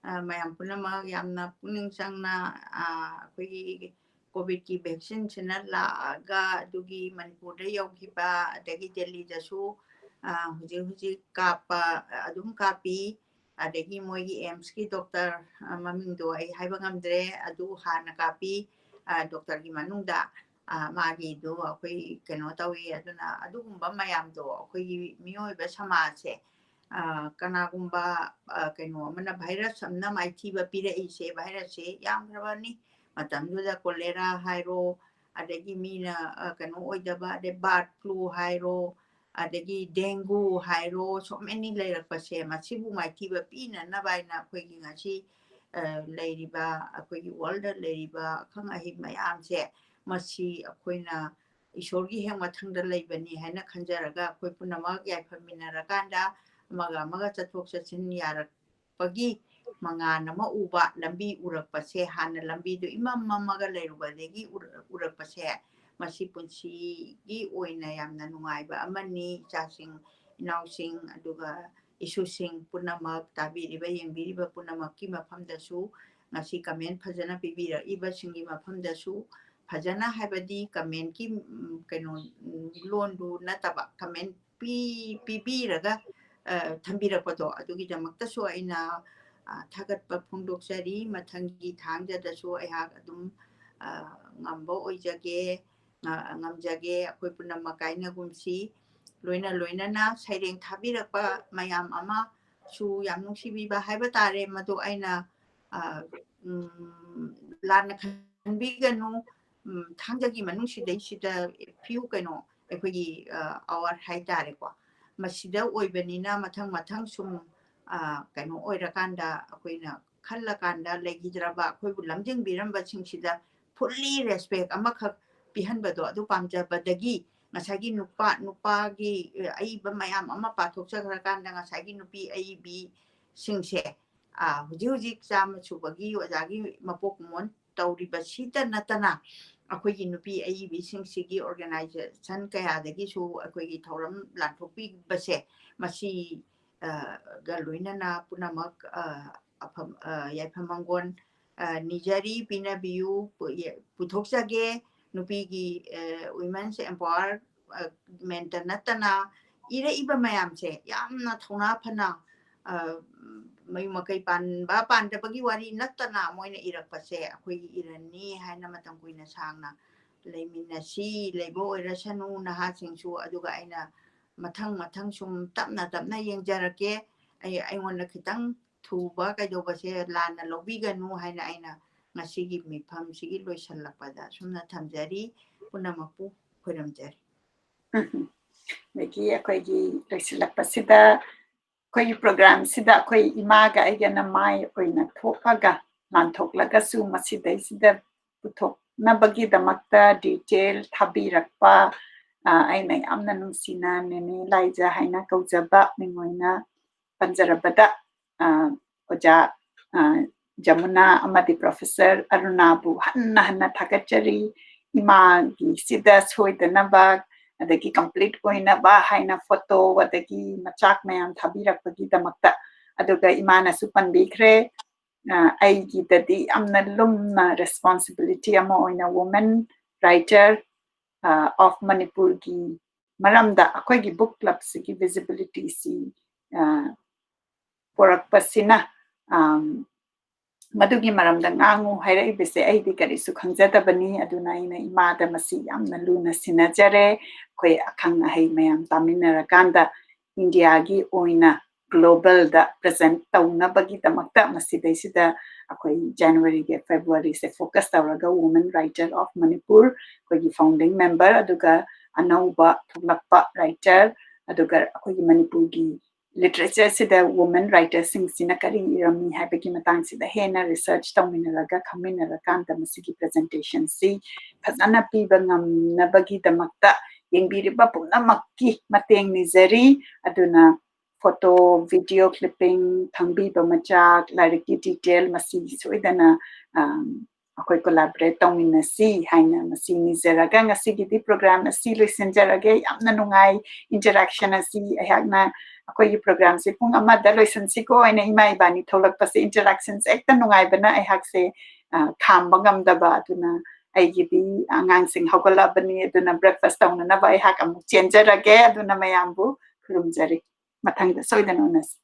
ꯑ, ꯃꯌꯥꯝ ꯄꯨꯝꯅꯃꯛ ꯌꯥꯝꯅ ꯄꯨꯛꯅꯤꯡ ꯆꯪꯅ, ꯑ, ꯑꯩꯈꯣꯏꯒꯤ COVIDꯀꯤ vaccineꯁꯤꯅ ꯂꯥꯛꯑꯒ ꯑꯗꯨꯒꯤ ꯃꯅꯤꯄꯨꯔꯗ ꯌꯧꯈꯤꯕ, ꯑꯗꯒꯤ ꯗꯦꯜꯂꯤꯗꯁꯨ, ꯑ, ꯍꯧꯖꯤꯛ ꯍꯧꯖꯤꯛ ꯀꯥꯞꯄ, ꯑꯗꯨꯝ ꯀꯥꯞꯄꯤ꯫ ꯑꯗꯒꯤ ꯃꯣꯏꯒꯤ AIIMSꯀꯤ doctor, ꯑ, ꯃꯃꯤꯡꯗꯣ ꯑꯩ ꯍꯥꯏꯕ ꯉꯝꯗ꯭ꯔꯦ, ꯑꯗꯨ ꯍꯥꯟꯅ ꯀꯥꯞꯄꯤ, ꯑ, doctorꯒꯤ ꯃꯅꯨꯡꯗ, ꯑ, ꯃꯥꯒꯤꯗꯣ ꯑꯩꯈꯣꯏ ꯀꯩꯅꯣ ꯇꯧꯏ꯫ ꯑꯗꯨꯅ ꯑꯗꯨꯒꯨꯝꯕ ꯃꯌꯥꯝꯗꯣ ꯑꯩꯈꯣꯏꯒꯤ ꯃꯤꯑꯣꯏꯕ ꯁꯃꯥꯖꯁꯦ, ꯑ, ꯀꯅꯥꯒꯨꯝꯕ, ꯑ, ꯀꯩꯅꯣ ꯑꯃꯅ, virus ꯑꯃꯅ ꯃꯥꯏꯊꯤꯕ ꯄꯤꯔꯛꯏꯁꯦ, virusꯁꯦ ꯌꯥꯝꯈ꯭ꯔꯕꯅꯤ꯫ ꯃꯇꯝꯗꯨꯗ cholera ꯍꯥꯏꯔꯣ, ꯑꯗꯒꯤ ꯃꯤꯅ, ꯑ, ꯀꯩꯅꯣ ꯑꯣꯏꯗꯕ, ꯑꯗꯩ bird flu ꯍꯥꯏꯔꯣ, ꯑꯗꯒꯤ dengue ꯍꯥꯏꯔꯣ, so many ꯂꯩꯔꯛꯄꯁꯦ, ꯃꯁꯤꯕꯨ ꯃꯥꯏꯊꯤꯕ ꯄꯤꯅꯅꯕ ꯍꯥꯏꯅ ꯑꯩꯈꯣꯏꯒꯤ ꯉꯁꯤ, ꯑ, ꯂꯩꯔꯤꯕ ꯑꯩꯈꯣꯏꯒꯤ worldꯗ ꯂꯩꯔꯤꯕ ꯑꯈꯪ ꯑꯍꯩ ꯃꯌꯥꯝꯁꯦ, ꯃꯁꯤ ꯑꯩꯈꯣꯏꯅ ꯏꯁꯣꯔꯒꯤ ꯍꯦꯛ ꯃꯊꯪꯗ ꯂꯩꯕꯅꯤ ꯍꯥꯏꯅ ꯈꯟꯖꯔꯒ, ꯑꯩꯈꯣꯏ ꯄꯨꯝꯅꯃꯛ ꯌꯥꯏꯐꯃꯤꯟꯅꯔꯀꯥꯟꯗ, ꯑꯃꯒ ꯑꯃꯒ ꯆꯠꯊꯣꯛ ꯆꯠꯁꯤꯟ ꯌꯥꯔꯛꯄꯒꯤ ꯃꯉꯥꯜ ꯑꯃ ꯎꯕ, ꯂꯝꯕꯤ ꯎꯔꯛꯄꯁꯦ, ꯍꯥꯟꯅ ꯂꯝꯕꯤꯗꯣ ꯏꯃꯝ ꯃꯝꯃꯒ ꯂꯩꯔꯨꯕꯗꯒꯤ ꯎꯔ-, ꯎꯔꯛꯄꯁꯦ, ꯃꯁꯤ ꯄꯨꯟꯁꯤꯒꯤ ꯑꯣꯏꯅ ꯌꯥꯝꯅ ꯅꯨꯡꯉꯥꯏꯕ ꯑꯃꯅꯤ꯫ ꯏꯆꯥꯁꯤꯡ, ꯏꯅꯥꯎꯁꯤꯡ, ꯑꯗꯨꯒ ꯏꯁꯨꯁꯤꯡ ꯄꯨꯝꯅꯃꯛ, ꯇꯥꯕꯤꯔꯤꯕ, ꯌꯦꯡꯕꯤꯔꯤꯕ ꯄꯨꯝꯅꯃꯛꯀꯤ ꯃꯐꯝꯗꯁꯨ ꯉꯁꯤ comment ꯐꯖꯅ ꯄꯤꯕꯤꯔꯛꯏꯕꯁꯤꯡꯒꯤ ꯃꯐꯝꯗꯁꯨ ꯐꯖꯅ, ꯍꯥꯏꯕꯗꯤ commentꯀꯤ, ꯎꯝ, ꯀꯩꯅꯣ, ꯎꯝ, ꯂꯣꯟꯗꯨ ꯅꯠꯇꯕ, comment ꯄꯤ-, ꯄꯤꯕꯤꯔꯒ, ꯑ, ꯊꯝꯕꯤꯔꯛꯄꯗꯣ, ꯑꯗꯨꯒꯤꯗꯃꯛꯇꯁꯨ ꯑꯩꯅ, ꯑ, ꯊꯥꯒꯠꯄ ꯐꯣꯡꯗꯣꯛꯆꯔꯤ꯫ ꯃꯊꯪꯒꯤ ꯊꯥꯡꯖꯗꯁꯨ ꯑꯩꯍꯥꯛ ꯑꯗꯨꯝ, ꯑ, ꯉꯝꯕ ꯑꯣꯏꯖꯒꯦ, ꯉ-, ꯉꯝꯖꯒꯦ꯫ ꯑꯩꯈꯣꯏ ꯄꯨꯝꯅꯃꯛ ꯀꯥꯏꯅꯒꯨꯝꯁꯤ꯫ ꯂꯣꯏꯅ ꯂꯣꯏꯅꯅ ꯁꯩꯔꯦꯡ ꯊꯥꯕꯤꯔꯛꯄ ꯃꯌꯥꯝ ꯑꯃꯁꯨ ꯌꯥꯝ ꯅꯨꯡꯁꯤꯕꯤꯕ ꯍꯥꯏꯕ ꯇꯥꯔꯦ, ꯃꯗꯨ ꯑꯩꯅ, ꯑ, ꯎꯝ, ꯂꯥꯟꯅ ꯈꯟꯕꯤꯒꯅꯨ꯫ ꯎꯝ, ꯊꯥꯡꯖꯒꯤ ꯃꯅꯨꯡꯁꯤꯗꯩꯁꯤꯗ few ꯀꯩꯅꯣ, ꯑꯩꯈꯣꯏꯒꯤ, ꯑ, hour ꯍꯥꯏꯇꯥꯔꯦꯀꯣ, ꯃꯁꯤꯗ ꯑꯣꯏꯕꯅꯤꯅ ꯃꯊꯪ ꯃꯊꯪ ꯁꯨꯝ, ꯑ, ꯀꯩꯅꯣ ꯑꯣꯏꯔꯀꯥꯟꯗ, ꯑꯩꯈꯣꯏꯅ ꯈꯜꯂꯀꯥꯟꯗ, ꯂꯩꯈꯤꯗ꯭ꯔꯕ, ꯑꯩꯈꯣꯏꯕꯨ ꯂꯝꯖꯤꯡꯕꯤꯔꯝꯕꯁꯤꯡꯁꯤꯗ fully respect ꯑꯃꯈꯛ ꯄꯤꯍꯟꯕꯗꯣ, ꯑꯗꯨ ꯄꯥꯝꯖꯕꯗꯒꯤ ꯉꯁꯥꯏꯒꯤ ꯅꯨꯄꯥ, ꯅꯨꯄꯥꯒꯤ, ꯑ, ꯑꯏꯕ ꯃꯌꯥꯝ ꯑꯃ ꯄꯥꯊꯣꯛꯆꯈ꯭ꯔꯀꯥꯟꯗ, ꯉꯁꯥꯏꯒꯤ ꯅꯨꯄꯤ ꯑꯏꯕꯤꯁꯤꯡꯁꯦ, ꯑ, ꯍꯧꯖꯤꯛ ꯍꯧꯖꯤꯛ ꯆꯥꯝꯃ ꯁꯨꯕꯒꯤ ꯑꯣꯖꯥꯒꯤ ꯃꯄꯣꯛ ꯀꯨꯝꯑꯣꯟ ꯇꯧꯔꯤꯕꯁꯤꯇ ꯅꯠꯇꯅ, ꯑꯩꯈꯣꯏꯒꯤ ꯅꯨꯄꯤ ꯑꯏꯕꯤꯁꯤꯡꯁꯤꯒꯤ organization ꯀꯌꯥꯗꯒꯤꯁꯨ ꯑꯩꯈꯣꯏꯒꯤ ꯊꯧꯔꯝ ꯂꯥꯟꯊꯣꯛꯄꯤꯕꯁꯦ, ꯃꯁꯤ, ꯒ ꯂꯣꯏꯅꯅ ꯄꯨꯝꯅꯃꯛ ꯑꯐ ꯌꯥꯏꯐ ꯃꯪꯒꯣꯜ ꯅꯤꯖꯔꯤ, ꯄꯤꯅꯕꯤꯌꯨ꯫ ꯄꯨꯊꯣꯛꯆꯒꯦ꯫ ꯅꯨꯄꯤꯒꯤ women's empowerment ꯅꯠꯇꯅ ꯏꯔꯛꯏꯕ ꯃꯌꯥꯝꯁꯦ ꯌꯥꯝꯅ ꯊꯧꯅꯥ ꯐꯅ ꯃꯌꯨꯝ ꯃꯀꯩ ꯄꯥꯟꯕ ꯄꯥꯟꯗꯕꯒꯤ ꯋꯥꯔꯤ ꯅꯠꯇꯅ ꯃꯣꯏꯅ ꯏꯔꯛꯄꯁꯦ ꯑꯩꯈꯣꯏꯒꯤ ꯏꯔꯟꯅꯤ ꯍꯥꯏꯅ ꯃꯇꯝ ꯀꯨꯏꯅ ꯁꯥꯡꯅ ꯂꯩꯃꯤꯟꯅꯁꯤ꯫ ꯂꯩꯕ ꯑꯣꯏꯔꯁꯅꯨ ꯅꯍꯥꯁꯤꯡꯁꯨ꯫ ꯑꯗꯨꯒ ꯑꯩꯅ ꯃꯊꯪ ꯃꯊꯪ ꯁꯨꯝ ꯇꯞꯅ ꯇꯞꯅ ꯌꯦꯡꯖꯔꯛꯀꯦ꯫ ꯑꯩ ꯑꯩꯉꯣꯟꯗ ꯈꯤꯇꯪ ꯊꯨꯕ ꯀꯩꯗꯧꯕꯁꯦ ꯂꯥꯟꯅ ꯂꯧꯕꯤꯒꯅꯨ ꯍꯥꯏꯅ ꯑꯩꯅ ꯉꯁꯤꯒꯤ ꯃꯤꯐꯝꯁꯤꯒꯤ ꯂꯣꯏꯁꯤꯜꯂꯛꯄꯗ ꯁꯨꯝꯅ ꯊꯝꯖꯔꯤ꯫ ꯄꯨꯝꯅꯃꯛꯄꯨ ꯈꯣꯏꯔꯝꯖꯔꯤ꯫ ꯑꯗꯒꯤ ꯑꯩꯈꯣꯏꯒꯤ ꯂꯣꯏꯁꯤꯜꯂꯛꯄꯁꯤꯗ ꯑꯩꯈꯣꯏꯒꯤ program ꯁꯤꯗ ꯑꯩꯈꯣꯏ ꯏꯃꯥꯒ ꯑꯩꯒꯅ ꯃꯥꯏ ꯑꯣꯏꯅ ꯊꯣꯛꯑꯒ ꯂꯥꯟꯊꯣꯛꯂꯒꯁꯨ ꯃꯁꯤꯗꯩꯁꯤꯗ ꯄꯨꯊꯣꯛꯅꯕꯒꯤꯗꯃꯛꯇ detail ꯊꯥꯕꯤꯔꯛꯄ ꯑꯩꯅ ꯌꯥꯝꯅ ꯅꯨꯡꯁꯤꯅ ꯅꯦꯅꯦ ꯂꯥꯏꯖ ꯍꯥꯏꯅ ꯀꯧꯖꯕ ꯃꯤꯡ ꯑꯣꯏꯅ ꯄꯟꯖꯔꯕꯗ ꯑꯣꯖꯥ ꯖꯃꯨꯅꯥ ꯑꯃꯗꯤ professor ꯑꯔꯨꯅꯥꯕꯨ ꯍꯟꯅ ꯍꯟꯅ ꯊꯥꯒꯠꯆꯔꯤ꯫ ꯏꯃꯥꯒꯤꯁꯤꯗ ꯁꯣꯏꯗꯅꯕ ꯑꯗꯒꯤ complete ꯑꯣꯏꯅꯕ ꯍꯥꯏꯅ photo ꯑꯗꯒꯤ ꯃꯆꯥꯛ ꯃꯌꯥꯝ ꯊꯥꯕꯤꯔꯛꯄꯒꯤꯗꯃꯛꯇ꯫ ꯑꯗꯨꯒ ꯏꯃꯥꯅꯁꯨ ꯄꯟꯕꯤꯈ꯭ꯔꯦ, ꯑꯩꯒꯤꯗꯗꯤ ꯌꯥꯝꯅ ꯂꯨꯝꯅ responsibility ꯑꯃ ꯑꯣꯏꯅ women writer of ꯃꯅꯤꯄꯨꯔꯒꯤ ꯃꯔꯝꯗ ꯑꯩꯈꯣꯏꯒꯤ book club ꯁꯤꯒꯤ visibility ꯁꯤ ꯄꯣꯔꯛꯄꯁꯤꯅ ꯃꯗꯨꯒꯤ ꯃꯔꯝꯗ ꯉꯥꯡꯉꯨ ꯍꯥꯏꯔꯛꯏꯕꯁꯦ ꯑꯩꯗꯤ ꯀꯔꯤꯁꯨ ꯈꯪꯖꯗꯕꯅꯤ꯫ ꯑꯗꯨꯅ ꯑꯩꯅ ꯏꯃꯥꯗ ꯃꯁꯤ ꯌꯥꯝꯅ ꯂꯨꯅ ꯁꯤꯟꯅꯖꯔꯦ꯫ ꯑꯩꯈꯣꯏ ꯑꯈꯪ ꯑꯍꯩ ꯃꯌꯥꯝ ꯇꯥꯃꯤꯟꯅꯔꯀꯥꯟꯗ ꯏꯟꯗꯤꯌꯥꯒꯤ ꯑꯣꯏꯅ global ꯗ present ꯇꯧꯅꯕꯒꯤꯗꯃꯛꯇ ꯃꯁꯤꯗꯩꯁꯤꯗ ꯑꯩꯈꯣꯏ January ꯒꯤ February ꯁꯦ focus ꯇꯧꯔꯒ women writer of ꯃꯅꯤꯄꯨꯔ, ꯑꯩꯈꯣꯏꯒꯤ founding member, ꯑꯗꯨꯒ ꯑꯅꯧꯕ ꯊꯣꯛꯂꯛꯄ writer, ꯑꯗꯨꯒ ꯑꯩꯈꯣꯏꯒꯤ ꯃꯅꯤꯄꯨꯔꯒꯤ literature ꯁꯤꯗ women writer ꯁꯤꯡꯁꯤꯅ ꯀꯔꯤ ꯏꯔꯝꯃꯤ ꯍꯥꯏꯕꯒꯤ ꯃꯇꯥꯡꯁꯤꯗ ꯍꯦꯟꯅ research ꯇꯧꯃꯤꯟꯅꯔꯒ ꯈꯪꯃꯤꯟꯅꯔꯀꯥꯟꯗ ꯃꯁꯤꯒꯤ presentation ꯁꯤ ꯐꯖꯅ ꯄꯤꯕ ꯉꯝꯅꯕꯒꯤꯗꯃꯛꯇ ꯌꯦꯡꯕꯤꯔꯤꯕ ꯄꯨꯝꯅꯃꯛꯀꯤ ꯃꯇꯦꯡ ꯅꯤꯖꯔꯤ꯫ ꯑꯗꯨꯅ photo, video clipping, ꯈꯪꯕꯤꯕ ꯃꯆꯥꯛ, ꯂꯥꯏꯔꯤꯛꯀꯤ detail ꯃꯁꯤ ꯁꯣꯏꯗꯅ ꯑꯩꯈꯣꯏ collaborate ꯇꯧꯃꯤꯟꯅꯁꯤ ꯍꯥꯏꯅ ꯃꯁꯤ ꯅꯤꯖꯔꯒ ꯉꯁꯤꯒꯤꯗꯤ program ꯑꯁꯤ ꯂꯣꯏꯁꯤꯟꯖꯔꯒꯦ꯫ ꯌꯥꯝꯅ ꯅꯨꯡꯉꯥꯏ interaction ꯑꯁꯤ꯫ ꯑꯩꯍꯥꯛꯅ ꯑꯩꯈꯣꯏꯒꯤ programꯁꯦ ꯄꯨꯡ ꯑꯃꯗ ꯂꯣꯏꯁꯤꯟꯁꯤꯀꯣ ꯍꯥꯏꯅ ꯏꯃꯥ ꯏꯕꯥꯅꯤ ꯊꯣꯛꯂꯛꯄꯁꯦ, interactionꯁꯦ ꯍꯦꯛꯇ ꯅꯨꯡꯉꯥꯏꯕꯅ ꯑꯩꯍꯥꯛꯁꯦ, ꯑ, ꯈꯥꯝꯕ ꯉꯝꯗꯕ꯫ ꯑꯗꯨꯅ ꯑꯩꯒꯤꯗꯤ ꯑꯉꯥꯡꯁꯤꯡ ꯍꯧꯒꯠꯂꯛꯑꯕꯅꯤ, ꯑꯗꯨꯅ breakfast ꯇꯧꯅꯅꯕ ꯑꯩꯍꯥꯛ ꯑꯃꯨꯛ ꯆꯦꯟꯖꯔꯒꯦ꯫ ꯑꯗꯨꯅ ꯃꯌꯥꯝꯕꯨ ꯈꯨꯔꯨꯝꯖꯔꯤ꯫ ꯃꯊꯪꯗ ꯁꯣꯏꯗꯅ ꯎꯅꯁꯤ꯫